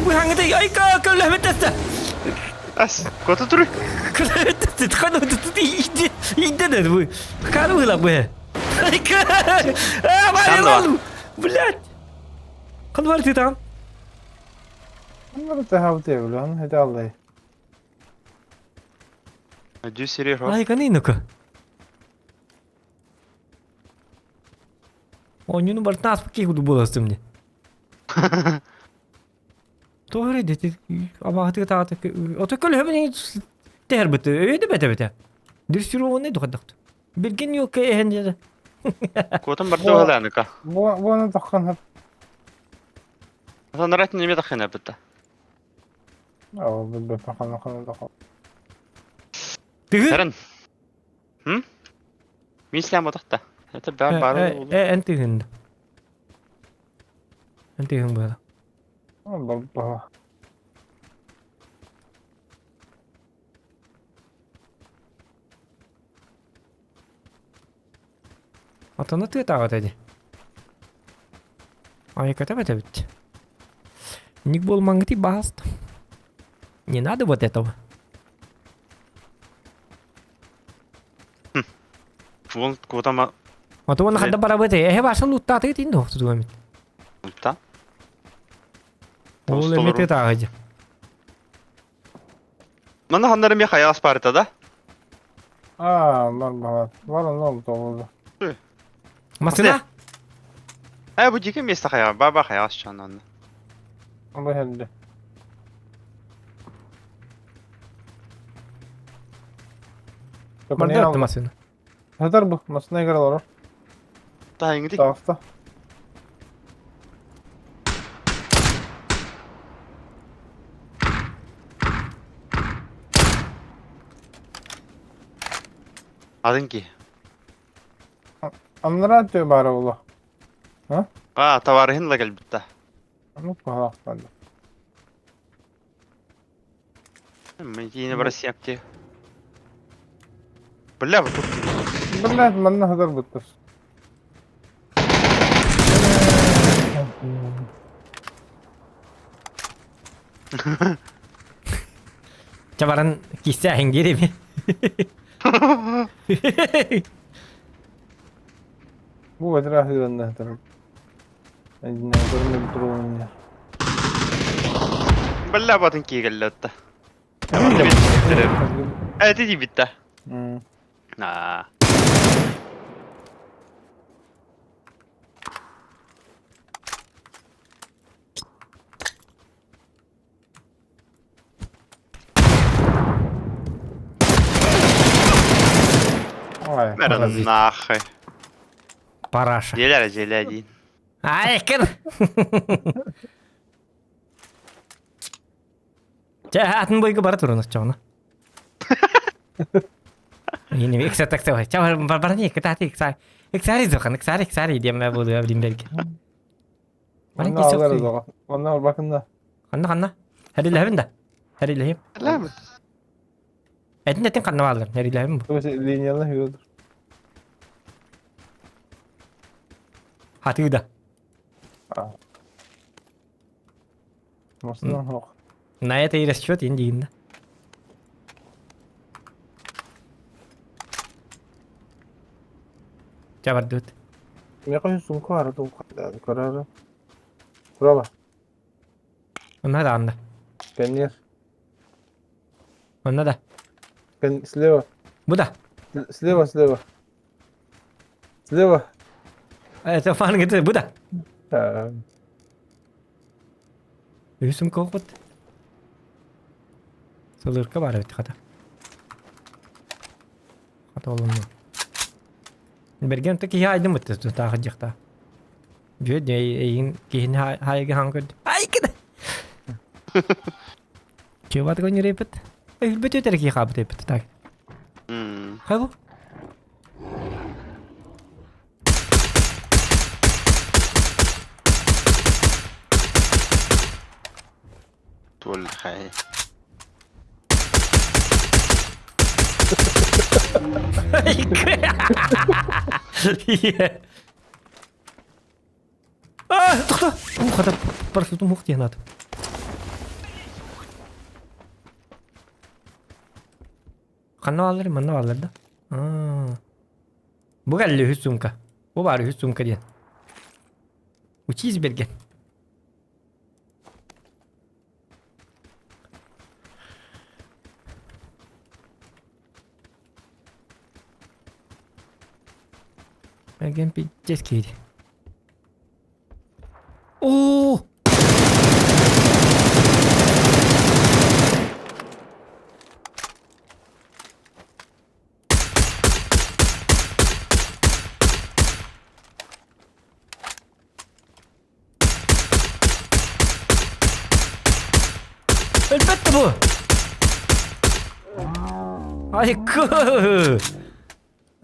Быһаҥыты, айка, көлөһүмүт тэстэ! Ас, кото туруй. Көлөһүмүт тэстэ, хана иди, иди да бу. Ханы была бу. Айка! А, Сандова. Блядь! Ханы бар ты там? Ханнар тэһэ бутэ билэн хэтэ аллай. Дю серия Айка, ну-ка. Оонньууну барытын ааспыт киһи курдук буоластым дии. Тоҕо эрэ дити абаҕатыгы таҕата ото көлөһөбүн тэһэрбит өйө да бэтэбитэ. Дрессированный духадахт. Билгин юлка эһэн деді. Куотан барды уһалааныка. Бу буона тоххон хап. Санарат неме тахына бытта. Оо бу бахан хан тоххон. Тыгы? Саран. М? Мин силэм ботохта. Это баар баар Э, эн тыгын. Эн тыгын буола. Бабба. Отоно тыатааҕыта дии. Айыката бэтэбит. Ник буолмаҥҥытый баһаста. Не надо вот этого. Вон куотама Ото уонна ханна барабыт эһэ баасан луттаатыгыт ин дохтутугамит. Лутта. Ол эми тыатааҕы дьэ. Манна ханнары ми хайаас парта да? Аа, бар бар. Бар онно болду. Масына? Э, бу дикий место хаяа, баба хайаас чанан. Бу хелде. Барда масына. Хатар бу, масына играл олор. Тайыңды. Таҕыста. Атын киһи. Аннараа өттүгэр баара буолуо. А? А, товарыһын ыла кэлбит да. Оннук баҕалаах бааллар. Митиини барасиапти. Бля, вот тут. Блядь, манна сытар буттар. Чэ баран киссэ эһиҥгиир эби. Бу бэтэрээ сыранна сытар. Бля, батын киигэллэтта. Эти дибитта. Аа. Ой. Бәрін нахуй. Параша. Дьиэлэр дьиэлэ диин. Ай, кыр! Чэ, атын бойга бара турун оччоҕуна. Yine bir iksa taksa var. Ча бар бар не кытааты икса. Иксари зохан, иксари иксари диэн буолуо билин берге. Баран Онно алар доҕо. Онно бакында. Ханна ханна. Хэрилэһэбин да. Хэрилэһим. Этин этин ханна бааллар. Хэрилэһэбин бу. Линиялар yürüdür. Хатыы да. Мостунан суох. На это и расчет индиин да. Ча бардыбыт. Миэхэ сумка баара көрөөрү. Тураба. Онно да анна. Кэнниэр. Онно да. Кэн слева. Бу да. Слева, слева. Слева. Это фан где бу да. Үһүс сумка оҕоппут. Сылырка баар эбит хата. Хата олунну. Берген то киһи айдым бытты тутаах дьахта. Бүөт эйин киһини хайга хан көрдү. Ай кыда. Чего такой не репет? Өлбөт өтер киһи хаабыт эпит так. Хайбу? Туолхай. А, тохто! Ухата парашютум ух диэн Ханна бааллар, манна бааллар да. Аа. Бу кэллэ үһүс сумка. Бу баар үһүс сумка диэн. Учись бэргэн. Бэргэн пиздец киһи. Оо! Өлбөт да бу! Айку!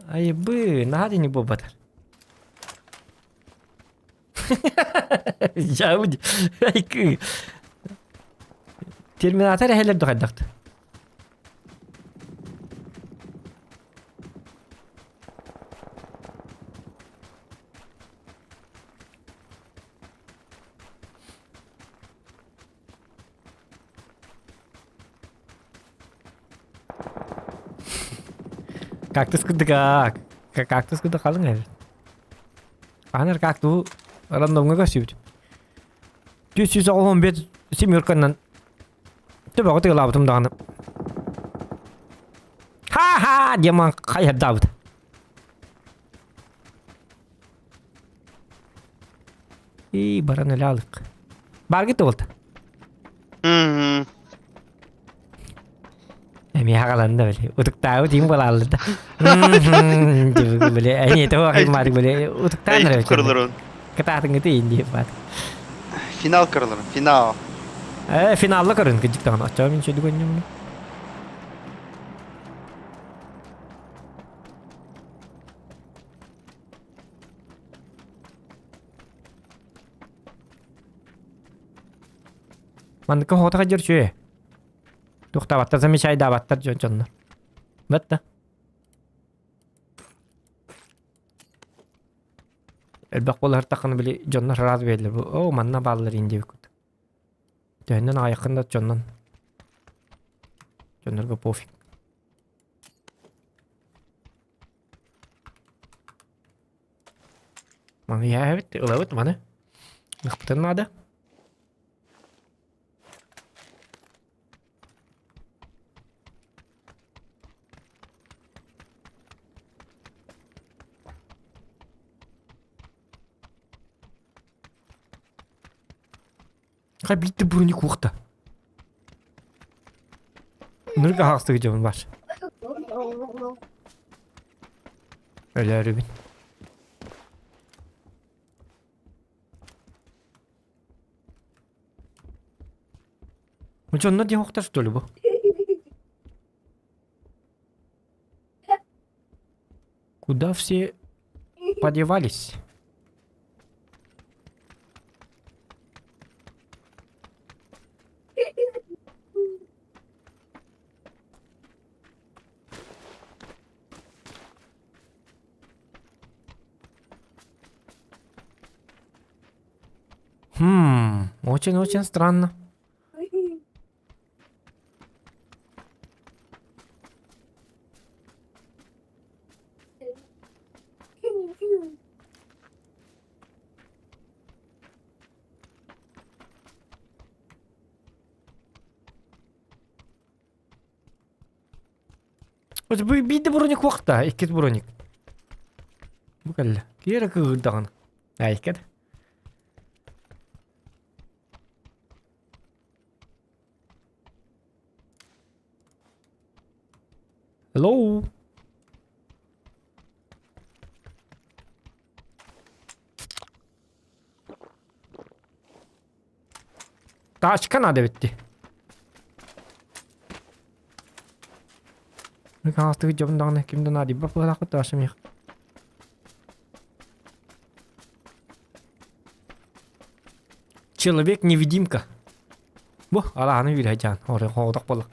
Айбы, наһаа дини буолбатар. Дьаабы айкы. Терминатор эһэлэр духайдахт. Кактус курдук кактус курдук халыҥ эбит. Хаһан кактуһу рандомҥа көрсүбүт. 495 семерканан төбөҕө тыалаабытым даҕаны. Ха-ха диэн хайардаабыт. И баран өлө алык. Баргыт болду. Эмиэ хагаланна били. Утуктаабыт им балааллы да. Били эни то акыммаатык били утуктаан эрэ. Кырылырын. Кытаатыҥҥыты инди баат. Финал кырылырын, финал. Э, финалла көрүн кыдьык даҕаны. Оччоҕо мин чөдүк ойньоммун. Манныка хоҕото хадьыр үчүгэй. Туохтаабаттар, замечайдаабаттар дьон дьоннор. Бат да. Элбэх буолар таххана били дьоннор раз биэрэллэр. Бу оо манна бааллар иин диэбиккит. Төһөннөн аҕайаххын да дьоннон. Дьоннорго пофиг. Маны иһээбит, ылабыт маны. Ылыахпытын наада. Хай биитте буруни куохта. Нырга хаастыгы дьабын бар. Өлөрүбүн. Ну онно диэхтэр что ли бу? Куда все подевались? Хм, очень-очень странно. Биирдэ броник уохта, иккис броник. Бу кэллэ. Киэрэ кыырдаҕына. Айкет. Hello. Тачка надо битти. Хаастыгы дьобун даҕаны ким да наадыйбат быһалаахпыт таашамиах. Человек-невидимка. Бу алааны үүрэ дьаан орой хоҕотох буоллах.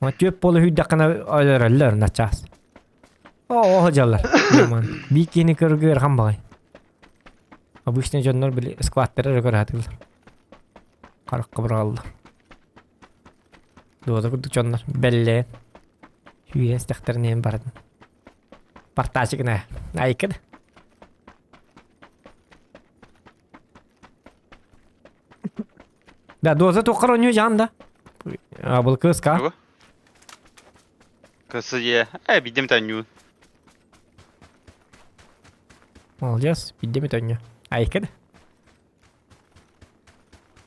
Ма түөп буола сүүрдэххинэ өлөрөллөр начаас. Оо дьаллар. Биир киһини көргө ыарахан баҕай. Обычно дьоннор били скваттары эрэ көрө сатыыллар. Харахха быраҕаллар. Дуода курдук дьоннор бэллээн сүүрэн истэхтэринэ иһэн баран портачыгына айка да. Да, доза туоххар оонньуу дьаан да. Абыл кыска. Кысыйе, э, бидем таню. Молодец, бидем таню. Айка да.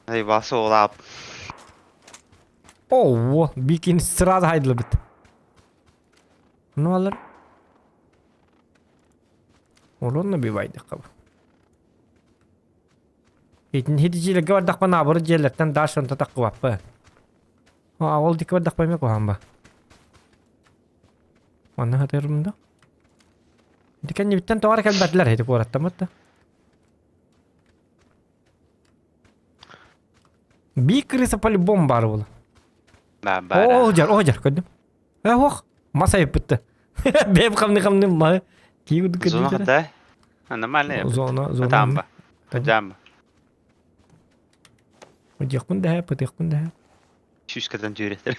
Эй, васа олап. О, бикин сразу хайдылыбыт. Ну алар. Урон набивайдык. Итин хитичилерге бардахпына абыры дьиэлэртэн даш онто таххыбаппын. А ол диэки бардахпа эмиэ куһаҕан ба. Манна сатыырым да. Ити кэннибиттэн тоҕо эрэ кэлбэтилэр ити куораттаммыт да. Биир крыса по-любому баар буола. Ба бара. О, дьар, о, дьар, көрдүм. Э, ох, мас айыппытты. Бэйэм хамны-хамны маһы кии курдук Зона көрдүм. хата. Нормально. Зона, зона. Тамба. Жамба. Одиохпун дэһэ, пытыахпын дэһэ. Сүүскэтэн түүрэтэр.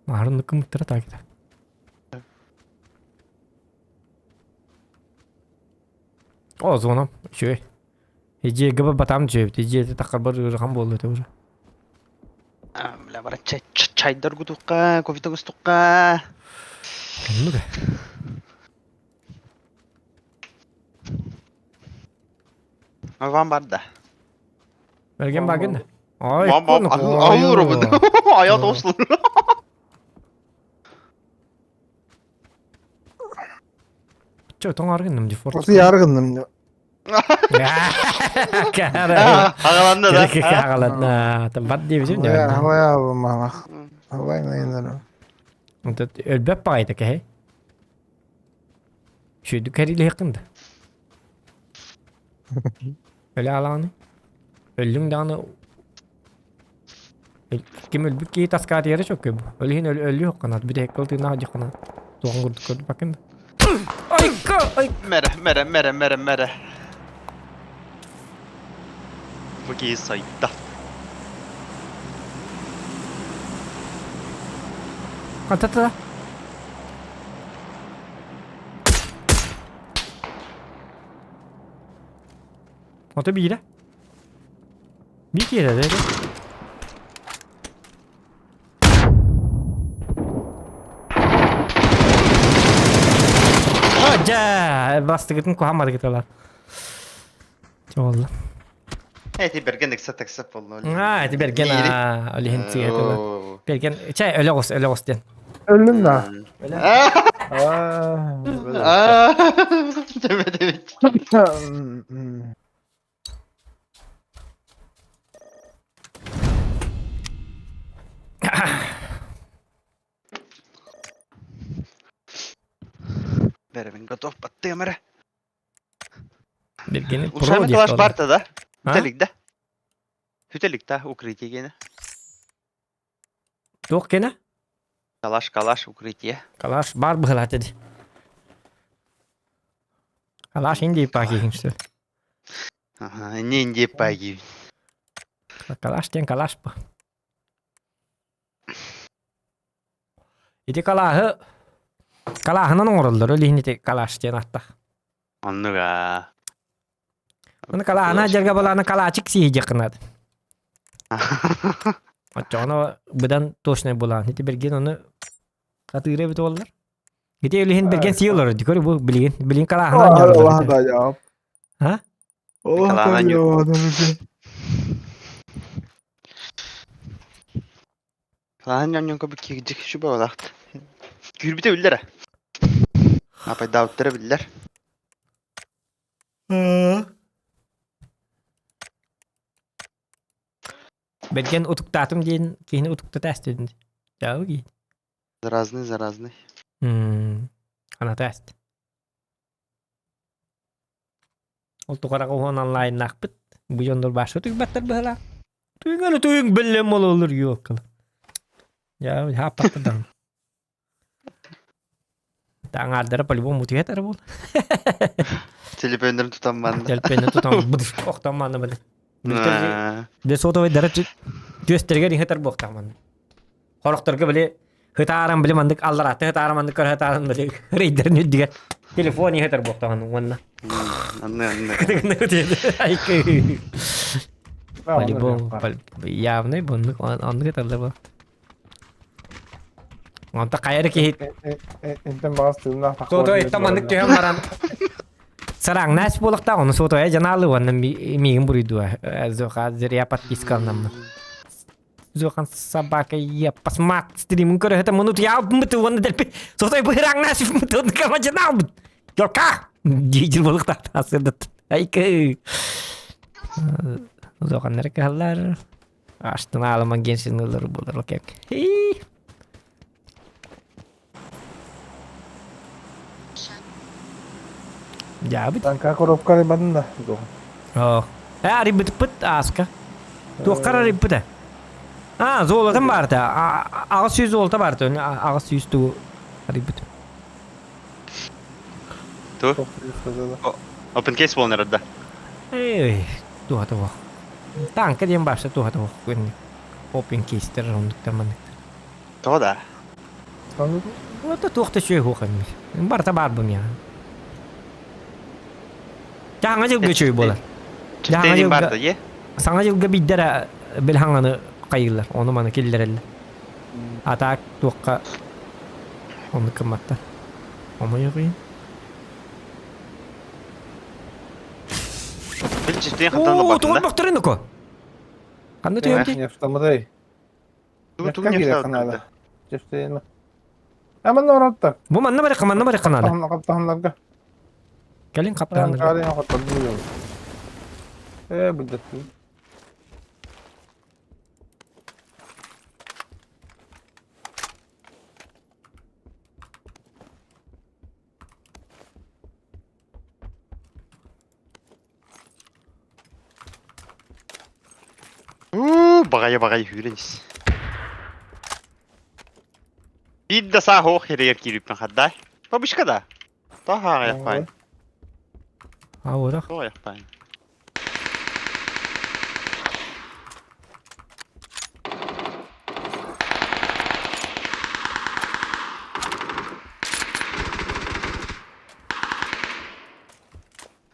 Маарынны кымыттара таакита. О, зона. Үчүгэй. Эдьиэгэ батам дьиэбит. Эдьиэти таххарбар ыарахан буолла этэ уже. Бля, бара чай чайдар гутукка, кофе густукка. Оннук. Вам барда. Берген багын. Ой, Мам, мам, ауыр робот. Аяқ тослы. Чё, тоң аргынным ди форт. Осы яргынным. Ағаланды да. Агаланды. Бат дейбизим. Хавая мама. Хавай наверное. Өлбөп багайта кэһэ. Шүйдү кэриле хыкында. Өлө алааны. Өллүң дааны. Ким өлбүт киһи таскаатыйара чөккө бу. Ол иһин өлүү хокканат, бүтэһик кыл тыыннаах дьаххана. Туоҕун курдук көрбөккүн да. Айка! Ай! Мэрэ, мэрэ, мэрэ, мэрэ, мэрэ. Бу киһи сайда. Хантата? Ото биирэ. Биир киирэ да. Дьэ, бастыгытын куһаммадыгыталар. Чоолла. Эти берген ыкса такса боллу. А, эти берген а, олиһин тиэтилер. Берген, чай өлө оҕус, өлө оҕус диэн. Өллүм да. Аа. Төбө Беребин готов баттыам эрэ. Бергени про Ушами диэх калаш буолла. барта да? А? Бүтэлик да? Бүтэлик да укрытие гене. Туох кэнэ? Калаш, калаш, укрытие. Калаш бар быһылаат ди. Калаш инди паки что. Ага, не инди паги. Калаш диэн калаш ба. Ити калааһы калааһынан оҥороллор, ол иһин ити калаш диэн ааттаах. Оннуга. Оны калаана дьарга балаана калаачык сиһи дьакынат. Оччоҕуна быдан точный булаан. Ити берген ону атыыра эбит буоллар. Ити илиһин берген сии олорор ди көрү бу билигин билигин калааһынан дьарылар. А? Калааһынан Калааһын ньон-ньонко бу кирдик сүбэ олахт. Күүрбүтэ биллэр. Апайдаабыттара биллэр. Берген утуктаатым диэн киһини утуктата эстидин. Дьаабы киһи. Заразный, заразный. Аната эст. Ол тухараҕа уһун онлайннаахпыт. Бу дьоннор баашта түйбэттэр быһалаах. Түйүҥ түйүҥ биллэн бололлор юоккала. Я хааппаттар даҕаны. Аҥаардара по-любому утуйатар буол. Телефоннарын тутан манна. Телефоннарын тутан быдыш охтон манна били. Били сотовайдара түөстэригэр иһэтэр буохтаах манна. Хорохторго били хытааран били мандык аллараатта хытааран мандык көрө хытааран били рейдерин үрдүгэр телефон иһэтэр буохтаах уонна. Анны анны. По-любому явный буннук оннук эталлар бу. Онто хайа эрэ киһи Интен баҕас тыыннаах Суотуй маннык түһэн баран сараҥнаас буолуохтаах ону суотуйа дьанаалы уонна миигин буруйдуа Зоха зря подпискаланаммын Зохан собака я посмат стримын көрөһөтө муну туяалбыт уонна дэлби суотой быһыраҥнаас мытын кама дьанаалбыт Жорка диир буолуохтаах асырдат айкы Зоханнары кыһаллар Аштын аалыман геншин ылар буолар окей. Дьаабыт. Танка коробка бадын да. Оо. Э, арыйбытыппыт ааска. Туоххар арыйбыта? А, золотом барта. Аҕыс сүүс золото барта. Аҕыс сүүс тугу арыйбыт. Ту? Open case буолан эрэр да. Эй, туха туох. Танка диэн баарса туха туох. Open case-тер оннуктар манныктар. Тоҕо да? Вот туох да үчүгэй суох эмиэ. Барыта баар бу миэхэ. Саҥа дьылга үчүгэй буолар. Саҥа дьылга Саҥа дьылга биирдэ эрэ били хаҥаны хайыыллар, ону-маны киллэрэллэр. А так туохха оннук гымматтар. Омойуох иһин. Оо, тоҕо бохторун око? Ханна түһэмти? Нефтамыдай. Аман оратта. Бу манна барыхха, манна барыхха наада. Хаптаһыннарга. Кэлин хаптаһыннарга. Э, билдеттим. Баҕайы баҕайы сүүрэн ис. Биир да саа суох сиригэр киирбиппин хардай. Бабушка да. Тоҕо аҕыйахпаайын? Ауырах. Тоҕо аҕыйахпаайын?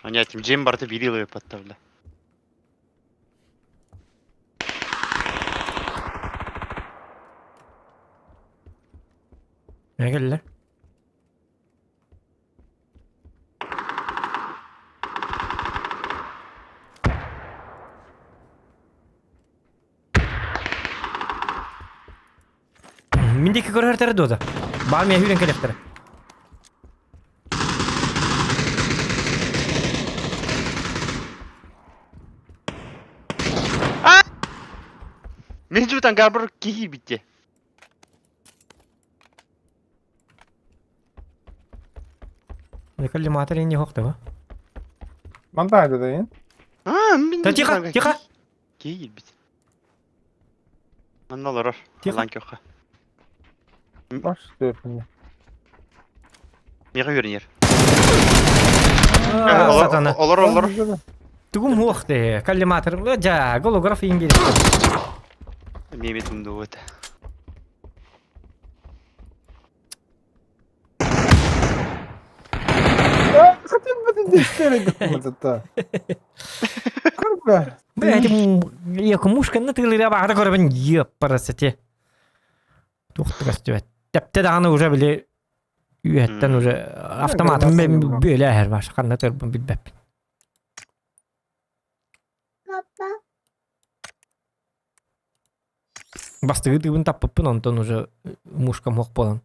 Понятим, дьиэм барыта биири ылыппаттар бля. Кэллэ. Мин диэки көрөһөртөрө дуота. Баар миэхэ үүрэн кэлиэхтэрэ. Мин жутан гарбар киһи битте. Коллиматор не хохтова. Мантаа да А, мин Да тихо, тихо. Киһи бит. Манна олорор. Тихо. Алан көхө. Баш төрпүнэ. Миэхэ үөрэнэр. Сатана. Олор олор. Тугум хуохте. Коллиматор. Жа, голограф ингер. Меме тумдуут. Курба. Блядь, якумушка на тылыра баҕара көрөбүн еппарасати. Туох көстүбэт. Тэптэ даҕаны уже били үөһэттэн уже автоматым бүөлэ эһэр баш ханна тырбын билбэппин. Бастыгы тыыбын таппыппын онтон уже мушкам хуох буолан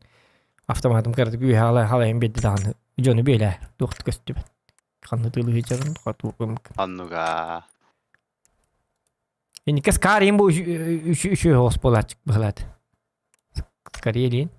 автоматым кыратык үөһэ ала халайын биэрди даҕаны дьону бүөлэ туох да көстүбэт. Ханна тыылыы сылдьарын хотуукум. Оннуга. Инникес карим бу үчү хоос буолааччык быһылаат. Скорее лин.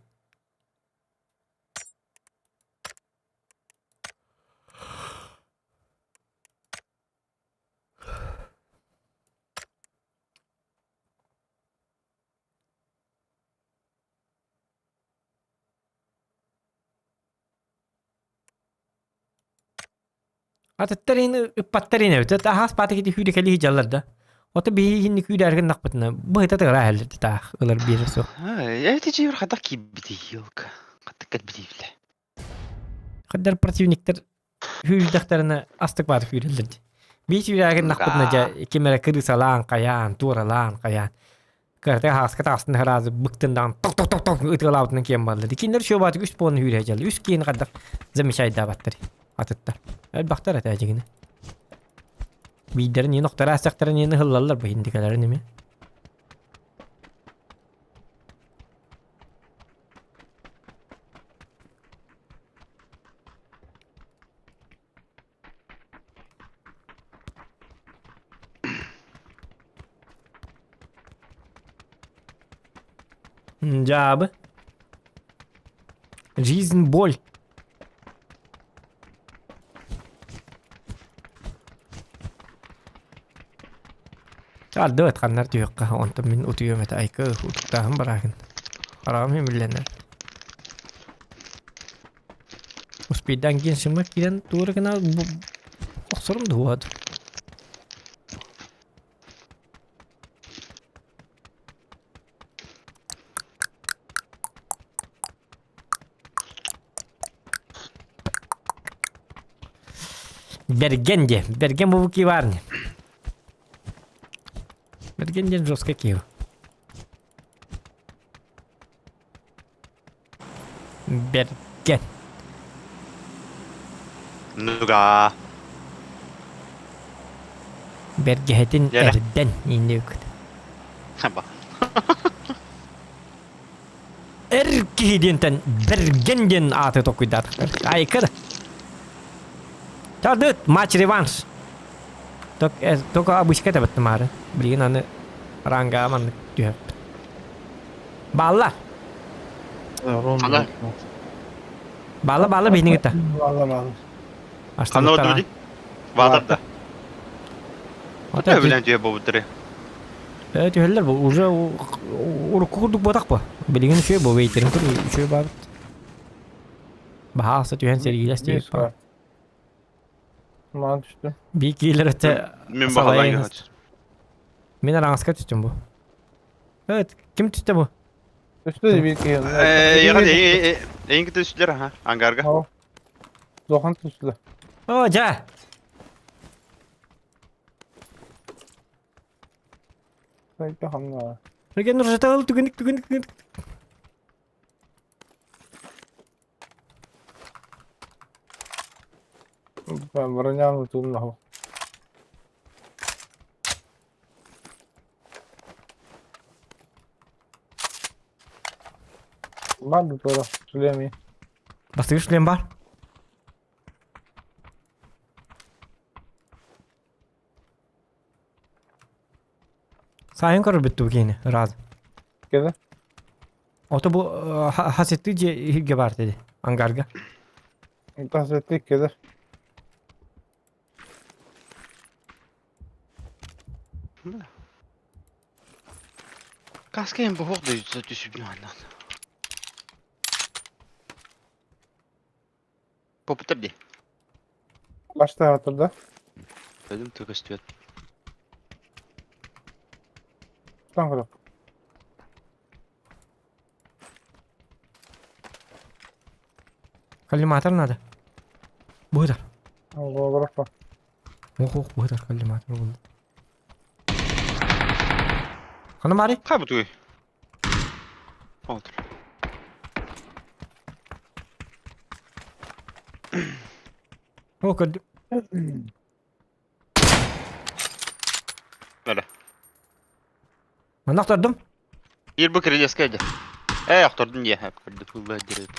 Атыттар ини ыппаттар ини эбит. Аһаас паата кити күүрэ кэлии дьаллар да. Ото биһи инни күүрээргин нахпытына быһыта тыгара эһэллэр таах ылар биэрэ суох. Эти жибир хадах киирбити елка. Хаттык кэлбити биле. Хаддар противниктер хүүрдэхтэринэ астык баата күүрэллэр ди. Бии сүүрээгин нахпытына дьэ ким эрэ кырыысалаан хайаан, туоралаан хайаан. Кырата хааска таҕыстын хараазы быктындаан ток ток ток ток ытыалаабытынан киэн баллар. Кинилэр шөбаатык үс буолан үүрэ дьалла. Үс киин хаддах замечайдаабаттар атыттар. Элбахтар этэ дьигини. Биирдэрин иин охтара астахтарын иин ыһыллаллар бу индикаларын эми. Дьаабы. Жизнь боль. Ардыбат ханнар түһүөххэ, онтон мин утуйуом этэ айка утуктааһын барааһын. Хараҕым үмүллэнэр. Успейдаан Геншимҥа киирэн туора гына охсорум дуо Бэргэн диэн. Бэргэн бу баар ини. Бэргэн диэн жестко киһи. Бэргэн. Нуга. Бэргэһэтин Дьэрэ. эрдэн иннүк. Хаба. Эр киһи диэнтэн Бэргэн диэн ааты толкуйдаатахтар. Айка да. Тадыт, матч реванш. Только обычка табыттым ары. Билигин аны ранга маннык түһэппит. Баалла. Ана. Баалла, баалла биһини кытта. Баалла, баалла. Ханна оту ди? Ваатар да. Ото Билэн түһэ буолбуттары. Э, түһэллэр бу уже урукку курдук буотах бу. Билигин үчүгэй бу вейтерин кур үчүгэй баабыт. Баһаалыста түһэн сэриилэс Биир диэбит баар. Маан түстүм. Бии киилэр өттө Мин баҕалаан салайын. Мин араҥаска түстүм бу. Evet, ким түстэ бу? Түстү биир киһи. Эйин түстүлэр аха, ангарга. Дохан түстүлэр. О, жа. Сайта хамна. Реген нұржатал түгіндік түгіндік түгіндік. Броняны тумнаху. Бар тура, шлеми. Бастыгы шлем бар. Сайын көрөр бүттү киини, раз. Кеде? Ото бу хасетти же хирге бар dedi ангарга. Хасетти кеде. Каскайын бу хоқ да түсіп аннан. Попытыр ди. Башта атырда. Ödüm tököstüyor. Тан көрөк. Коллиматор надо. Быдар. Ого, Ох, ох, быдар коллиматор болды. Хана мари? Қай бұтуй? Отыр. О, көрдүм. Бәрі. Манна охтордум. Ир бу кирилеска еді. Э, охтордум дие. Көрдү хулла дирет.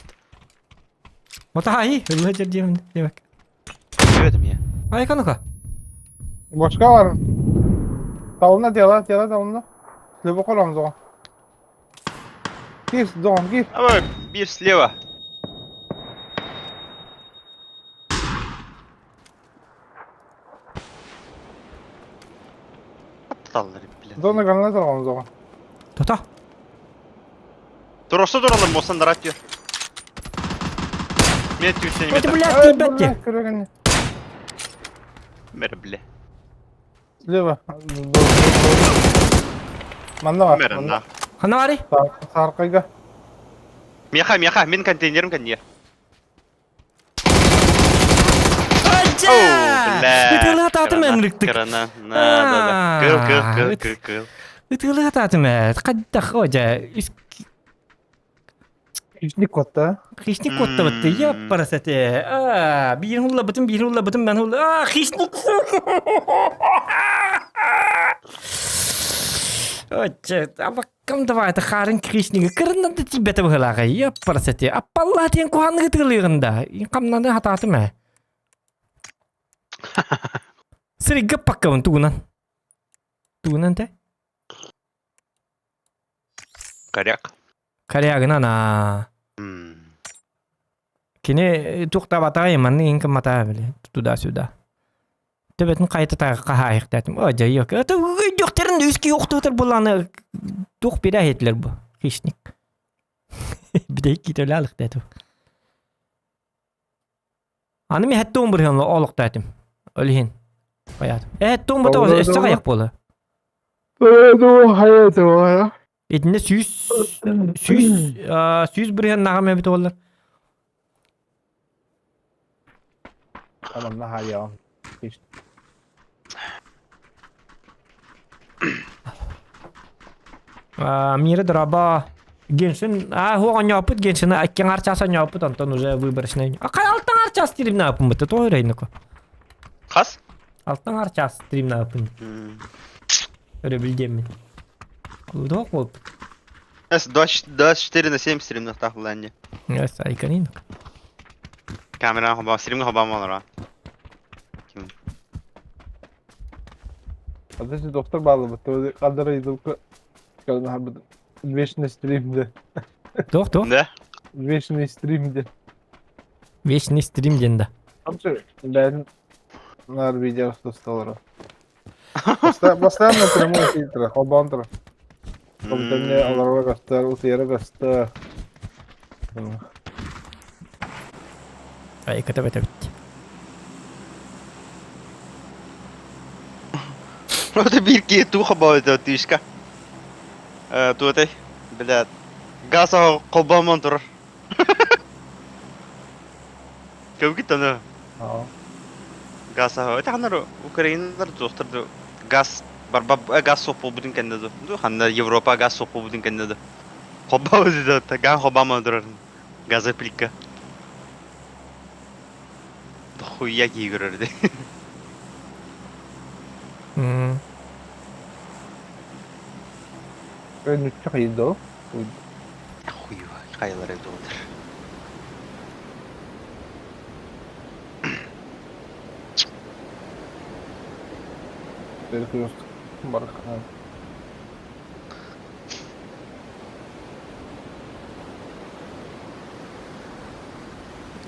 Ота ай, ылла жер дием демек. Өдім я. Ай, канука. Башка бар. Талына дела, дела талына. Лебо коламыз оған. Кир, доған, кир. Давай, бир слева. Атталар, блядь. Дона граната алғанбыз оған. Тота. Тұрысы тұралым, болсан дарат ё. Мен түйсен Ой, блядь, ты бәтте. Көреген. Мері, бля. Слева. Манда бар. Мері, на. Хана бари? Сарқайга. Меха, меха, мен контейнерім контейнер. Ытылы ататым әнріктік. Крана, на, да, да. Кыл, кыл, кыл, кыл, кыл. Ытылы ататым ә. Қаддақ, ожа. Хищник котта. Хищник котта бытты. Я парасате. А, бир хулла бытым, бир хулла бытым, мен хулла. А, хищник. Оче, абаккам давай, это харын хищниги. Кырынан да тебе это выхлага. Я парасате. Апалла тен куханны тылыгында. Камнаны хататым ә. Сири гаппаккабын тугунан. Тугунан те? Коряк. Корягынан а. Кини туктабата манны инким мата били туда-сюда. Төбөтүн кайта тага кахайык дедим. О, жа yok. Это докторын үски yoктутар буланы тух бирә хетлер бу. Хищник. Биде китөле алык дедим. Аны мен хәтта 11 хән олык дедим. Өлһин. Баят. Э, хәтта 11 өстә каяк болы. Итинде сүүс сүүс сүүс бирген нагам эбит олар. Tamam, наха я. Мира драба Геншин, а хуа няпыт Геншин, а кен арчаса няпыт, Антон уже выборочный. А кай алтан арчас стрим на апын быты, то рейнко. Хас? Алтан арчас стрим на апын. Öyle bildiğim Удок болуп. С 24 на 7 стрим на тахланне. Yes, айканин. Камера хоба, стрим хоба малара. Adresi doktor bağlı бытты. Кадыр идылкы. Вечный стримде. Тох, тох. Да. Вечный стримде. Вечный стрим денді. Бәрін нар видео ұсталары. Постоянно прямой фильтр, холбоон турар. Компьютерне олорго көстөр, утуйара көстөр. Ай, кытап этэбит. Это биир киһи туох холбообута тыышка. Туотай, блядь. Газ холбоомон турар. Көбүкүт аны. Газ Ити Украиналар туохтар газ барба газ суох буолбутун кэннэ ду ханна Европа газ суох буолбутун кэннэ ду холбообут газ холбоомон турар газоплитка Дохуя киһи көрөр ди. Өнүччэ хайдо. Хуй хайалары долар. Перекресток. Бархан.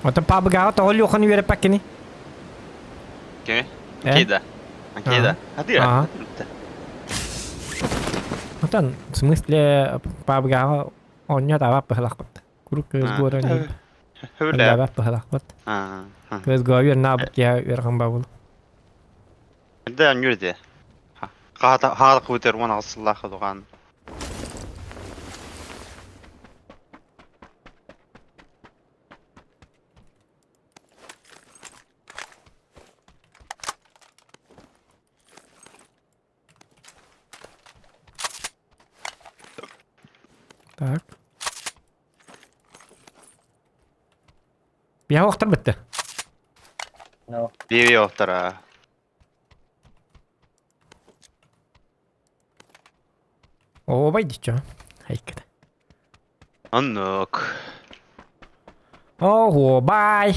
Оттон пабыгаҕа тоҕо Лехан үөрэппэккиний? Кими? Э? Анкеда. Анкеда. Хатыра. Ага. Оттон, в смысле, пабыгаҕа оонньоо таабат быһалахпыт. Куруук кыыс гуора Өллөөбөт быһалахпыт. Кыыс гуора наабыт киһи үөрҕэн бабыл. Да, нүрде. Хаата кыбытыр уон аҕыс сыллаах дугаан. Так. Биһа охтор бітті. Биби охтора. Ообай дичо. Айката. Оннук. Оһуобай.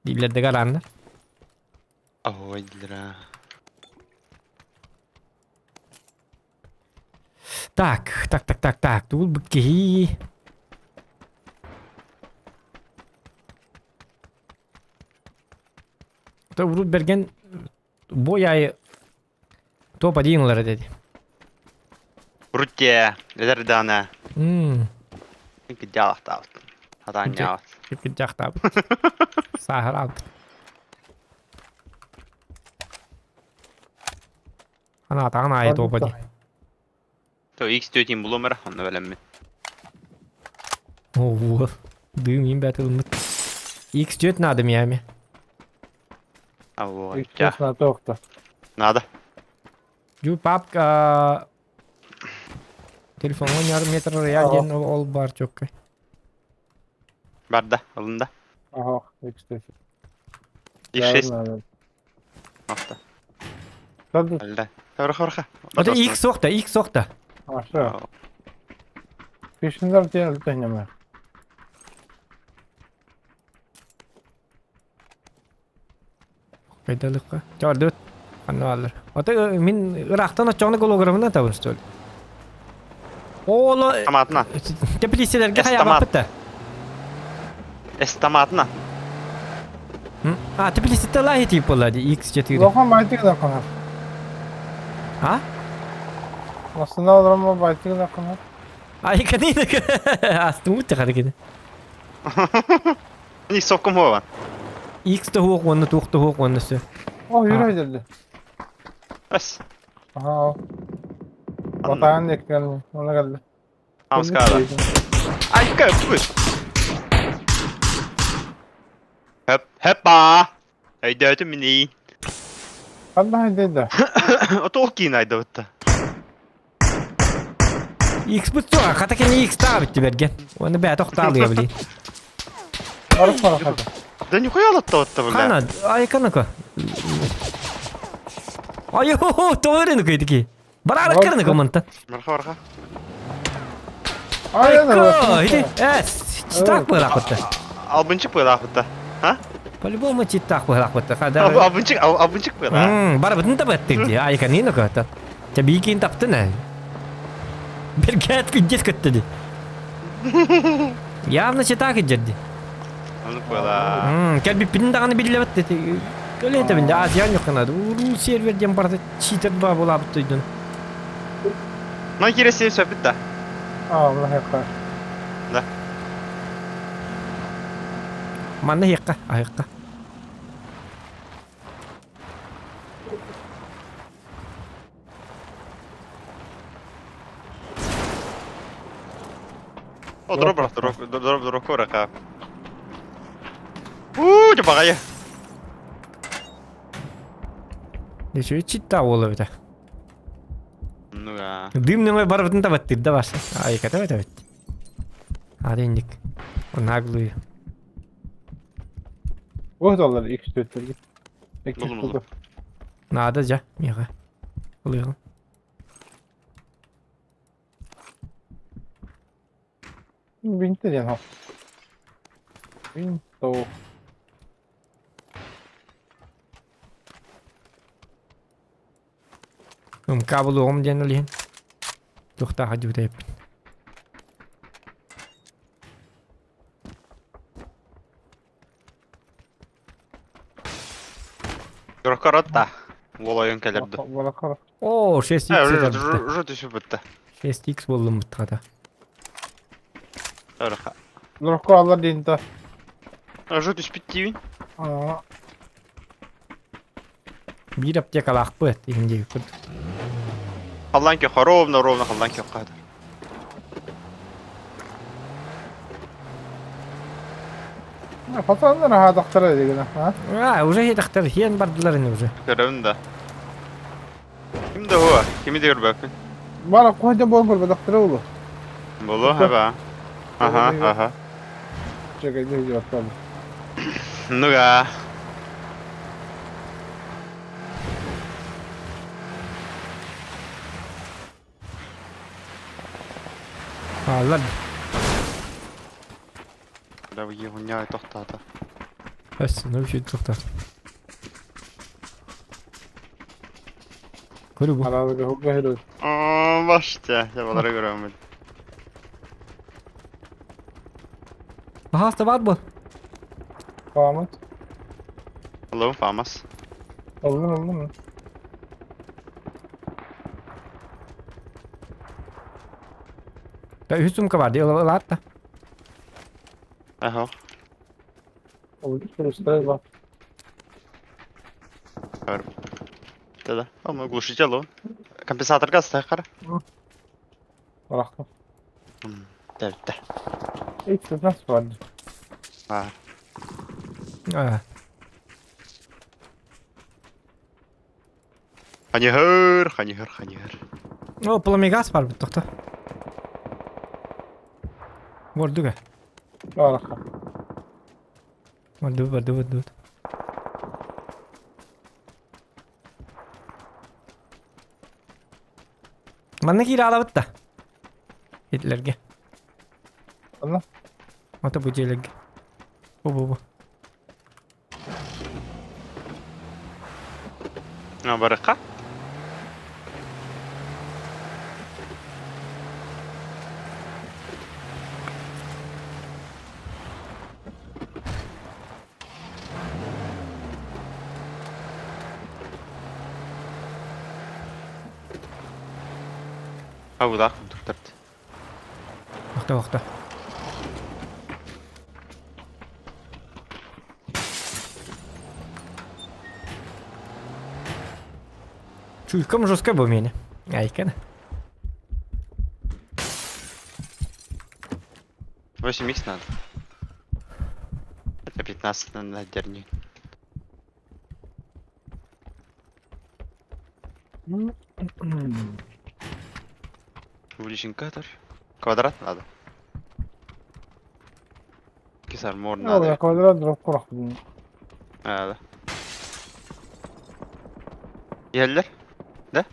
Дииллэрдэ гарааннар. Оһуобай дииллэр аа. Так, так, так, так, так. Тугул бу киһи. Урут берген бой айы Топ-1 ылар этэ дии. Рутте, эдэр даана. Мм. Киддьаалахтаабыт. Хатаанньаабыт. Киддьаахтаабыт. Сааһыраабыт. Анаатаҕын аайы топ дии. То X4 булуом эрэ, онно бэлэммин. Ого. Дым им бәт ылыммыт. X4 надо миями. Алло, X4 надо тоқта. Надо. Дю папка телефоҥҥа ньар метр рояль диэн ол бар чоккай. Барда, ылында. Ага, X4. X6. Авто. Алда. Хорха, хорха. Это X соқта, X соқта. Аша. Пишнер диэн өлтөннөмө. Кайдалыкка. Чордут. Ханна бааллар. Ото мин ыраахтан оччоҕуна голограммынан табын что ли? Ооло Томатна. теплицелерге хайаабаппыт да. Эстоматна. А, теплицете лахи тип буолла дии X4. Улахан байтыгы да кынар. А? Астына олорон байтыгы да кынар. Ай, кани астыммыт тахары кини. Ни соккум хуова. X туһуох уонна туох туһуох уонна сө. О, yürü geldi. Бас. Aha. Batağın ekranı. Ona geldi. Хамскала. Айка, пусть. Хөп, хөпа. Өйдөөтүм мини. Ханна хайдайда. Отол киин айдабытта. X бут суоҕа, хата кини X таабыт берген. Уонна бэйэ тохтаалыа блин. Барып барахата. Да нихуя латтабытта бля. Хана, айканыка. Ай, хо, тоҕо кыйдыки. Барара кырныка мантан. Марха барха. Айко, иди, э, читак быраахпытта. Албынчык быраахпытта. А? По-любому читак быраахпытта. Хада. Албынчык, албынчык быраах. Барыбытын табаттык ди. Айканина ката. Табикин таптын ә. Бергәт пиздец көттө ди. Явно читак иджерди. Аны быраах. Кэлбиппитин даҕаны биллэбэт. Көлөтөбүн да Азиян юкканады. Уруу сервер диэн барыта читер ба булаабыт дойдуну. Ну, кире сөп да. А, мына хекка. Да. Манна хекка, ахекка. О, дроп, дроп, дроп, дроп, дроп, Уу, баҕайы. Дечи читта буола эбитэ. Ну да. Дым нөҥө барбытын да баттырда барса. Айката бит эбит. Аренник. Наглую. Вот доллар X4 Булдум, булдум. Надо жа, миэхэ. Ылыаҕым. Винты диэн ол. Винто. МК булуоҕум диэн ол иһин. Туохтааха дьүтэйэппин. Рокоротта. Уол ойон кэлэрdi. Оо, 6x этэ. Уже түсүбүттэ. 6x буоллум бутхата. Ырха. Рокко аллар диэн та. Уже түспүт диибин. Биир аптекалаахпыт иһин диэбиппит. Халлаан көхө ровно ровно халлаан көхө. Пацаннар аһаатахтара дигина. А, уже хиэтахтар, хиэн бардылар ини уже. Көрөбүн да. Ким да хуа, кими да көрбөппүн. Бара куһа буолан көрбөтөхтөрө улу. Болу, хаба. Аха, аха. Чекай, не жаттам. Ну-га. Хааллар. Да уйуня тохтаата. Өс, ну үчү тохтар. Көрү бу. Аралыгы хукка хилу. Оо, башта, я көрөмүн. Пожалуйста, бар бу. Фамат. Алло, Фамас. Олдун олдун. Да үс сумка бар, ылаат да. Аха. Олдун бар. Да-да. Ама глушитель он. Компенсатор газ тахар. Барахта. Да, да. X15 бар. А. А. Ханихер, ханихер, ханихер. О, пламегаз бар бит тохта. Бордуга. Барахта. Борду, борду, борду. Манна киирэ алабыт да. Итилерге. Анна? Ата бу дьиэлэргэ. Бу бу бу. А, барыха. Агуда туктарт. Охта охта. Чуйкам жестко бу мени. Айкана. 8 х надо. Это 15 на дерни. Увеличен кадр. Квадрат надо. Кисар мор надо. Квадрат дроп курах. Надо. Иһэллэр? Да?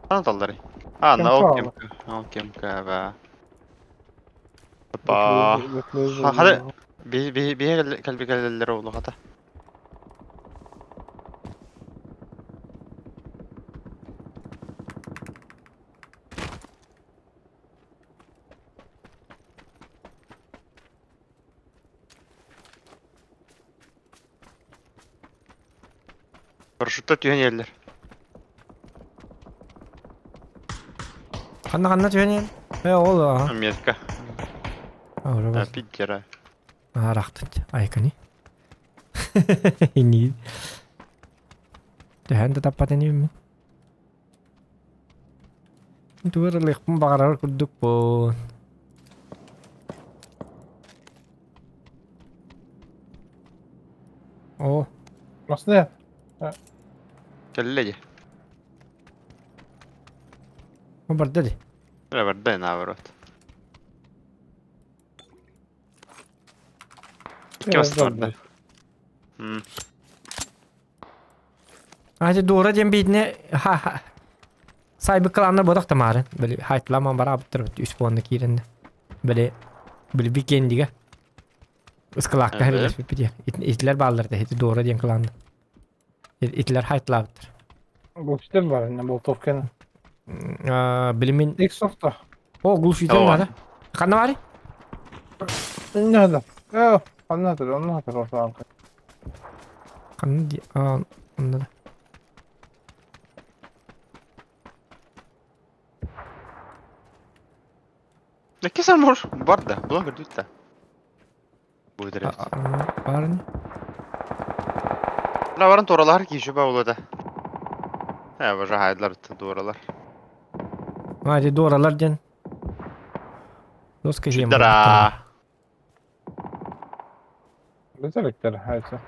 Санаталлары. А, на ол кем, ол кем каба. Опа. Хады би би би кэлби кэллер олу хата. Парашютта түһэн иһэллэр. Ханна ханна түһэн иһэн? Э ол аха. Америка. А, Питера. Арахтын. Айкани. Инни. Түһэн да таппат инибин. Тугар ылыахпын баҕарар курдукпун. О. Масны. Кэллэ дии. Бу барда дии. Э барда наоборот. Икки баста барда. Ати дуора диэн биитинэ ха сайбы кылааннар бодох тамаарын. Били хайтламан бараабыттар үс буонна киирэннэ. Били били викендигэ ыскылаакка хэрэлэспиппит итилэр бааллар да ити дуора диэн кылаанна. Итилэр хайтлаабыттар. Глушитель бар, не болтовканы. Били мин Икс-софта. О, глушитель надо. Ханна бары? Не надо. Э, ханна тұр, онна тұр осыған. Ханна ди, а, онда да. Икки армор бар да, була көрдүт да. Бу direkt. Бар не? La баран туоралар киһи ба улада. Э, бажа хайдлар туоралар. А, ди дуоралар диэн. Доска жем. Дара. Бізеліктер, хайсы.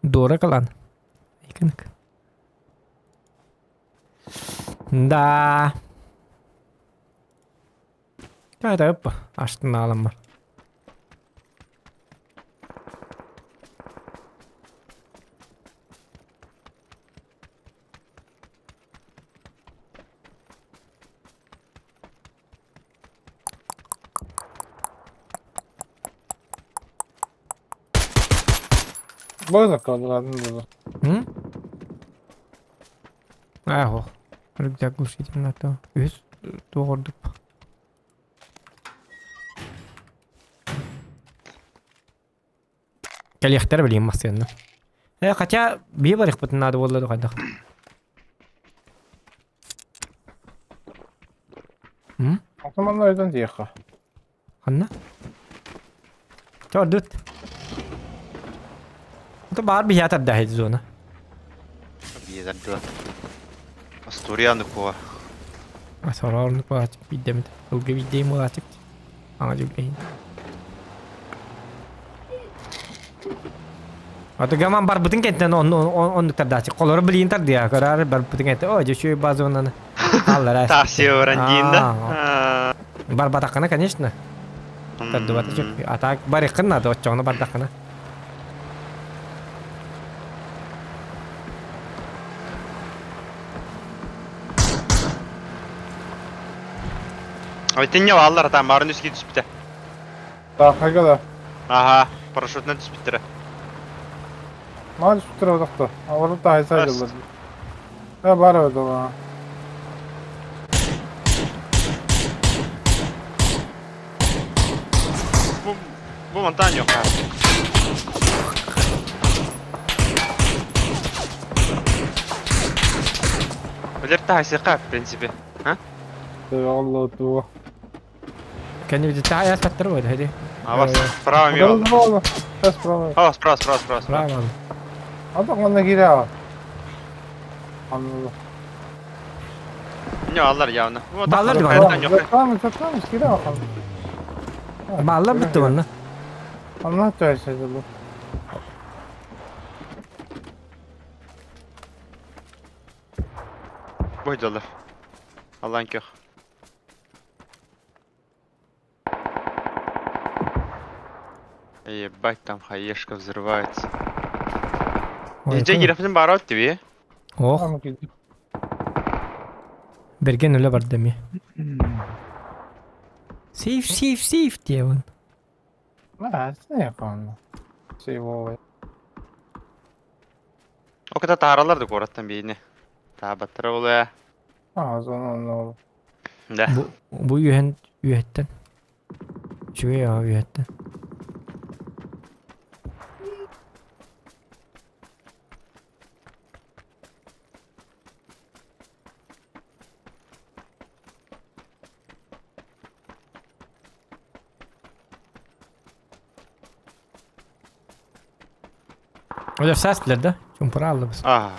Дуора калан. Икинк. Да. Да, опа, аштын аламар. База квадратный был. М? Ах, рюкзак глушитель на то. Үс тоғырдық. Кэлиэхтэр билигин массыынна. Э, хотя бии барыхпытын наада буолла да хайдах. М? Атаманна өйдөн тиэххэ. Ханна? Тордут. Это бар биһиэ тардаһит зона. Биэдэрдилэр. Астурияны куа. Асорорну куачык бидемит. Ылгы бидейм улачык. Аңа жүлгейин. Аты гаман бар бытын кенттен он он тардачы. Колору билин тардыя. Көрөр бар бытын кенттен. О, жөшүй базонаны. Аллар. Тасио рандинда. Бар батакына, конечно. Тардыбаты чөк. А так бар якын надо, отчоғына бардақына. Айтынне аллар там барын үске түспүтэ. Тахага да. Аха, парашютынан түспүттэрэ. Мал түспүттэр одохто. Авары тахайса дылар. Э, бар öyle. Бу бу монтан yok. Өлөр тахайсыка, в принципе. А? Allah туа. Кәне бит таа ясаттыр бу хәди. А вас справа мимо. Справа. А, справа, справа, справа. Справа. Ата онна кире. Anladım. Не, аллар явно. Вот Баллар да yok. Tamam, tamam, кире bakalım. Баллар битти онна. Allah töysedi bu. Бойдалар. Аллан көх. Ебать, там хаешка взрывается. Иже гирафын барат тебе. Ох. Берген өлө бар деми. Сейф, сейф, сейф диэбин. А, не yapalım. Şey bu. O kadar таралар да городтан бейне. Табаттара була. А, зона ну. Да. Бу бу үһен үһеттен. Үчүгэй аа үһеттен. Олор саастылар да? Чумпура аллыбыз. Аа.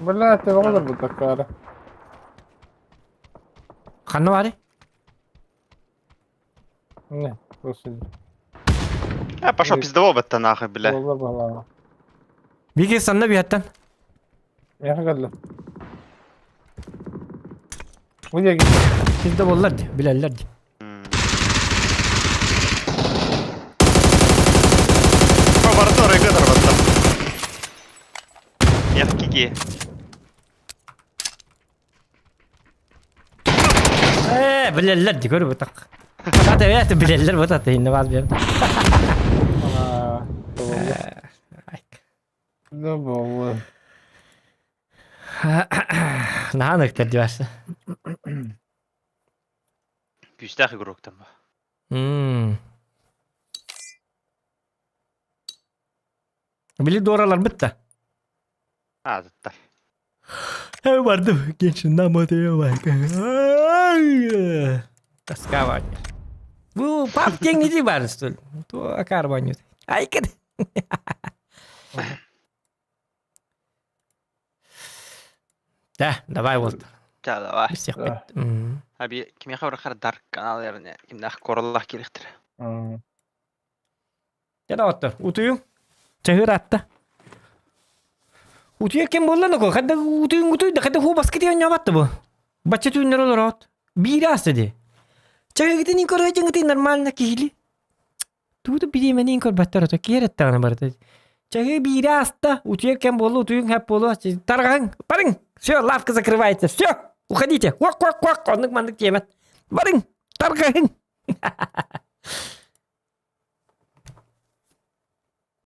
Бля, ты оҕолор бутаккаара. Ханна бары? Не, просто. Я пошел пиздовал бетта нахуй, бля. Буолла баҕалаах. Бики санна биһаттан. Миэхэ кэллэ. Бу диэки. Пизда боллар ди, билэллэр ди. Барыта оройго тарбаттар. Эх, кики. Ээ, билэллэр ди көрү бутак. Ата это билэллэр бут ата инне баз биэм. Да буолла. Наһаа ыктар дибасы. Күүстээх игроктан ба. Мм. Били дуораларбыт да. Аадыттар. Э бардым Геншинна мотуя байка. Тоска бар. Бу пап кең не бар что ли? То акар банют. Айкын. Да, давай вот. Да, давай. Всех М. Аби кимиэхэ барахар Dark канал ярне кимнээх короллах кириктер. Дьэ доҕоттор, утуйуҥ. Чаһыыр атта. Утуйар кем буолла ноко, хадда утуйуҥ утуй да, хадда хуубаска тиийэн ньообатта бу. Бачча түүннэр олороот. Биир ааста дии. Чаһыгытын көрө нормально киһили. Тугу да бириэмэни көрбөттөр ото киэр эттэҕинэ барыта. Чаһыы биирэ ааста, утуйар кэм буолла, утуйуҥ хэп буолуо, тарҕаһыҥ, барыҥ, все, лавка закрывается, все, уходите, куак куак куак, оннук маннык тиэмэт. Барыҥ, тарҕаһыҥ.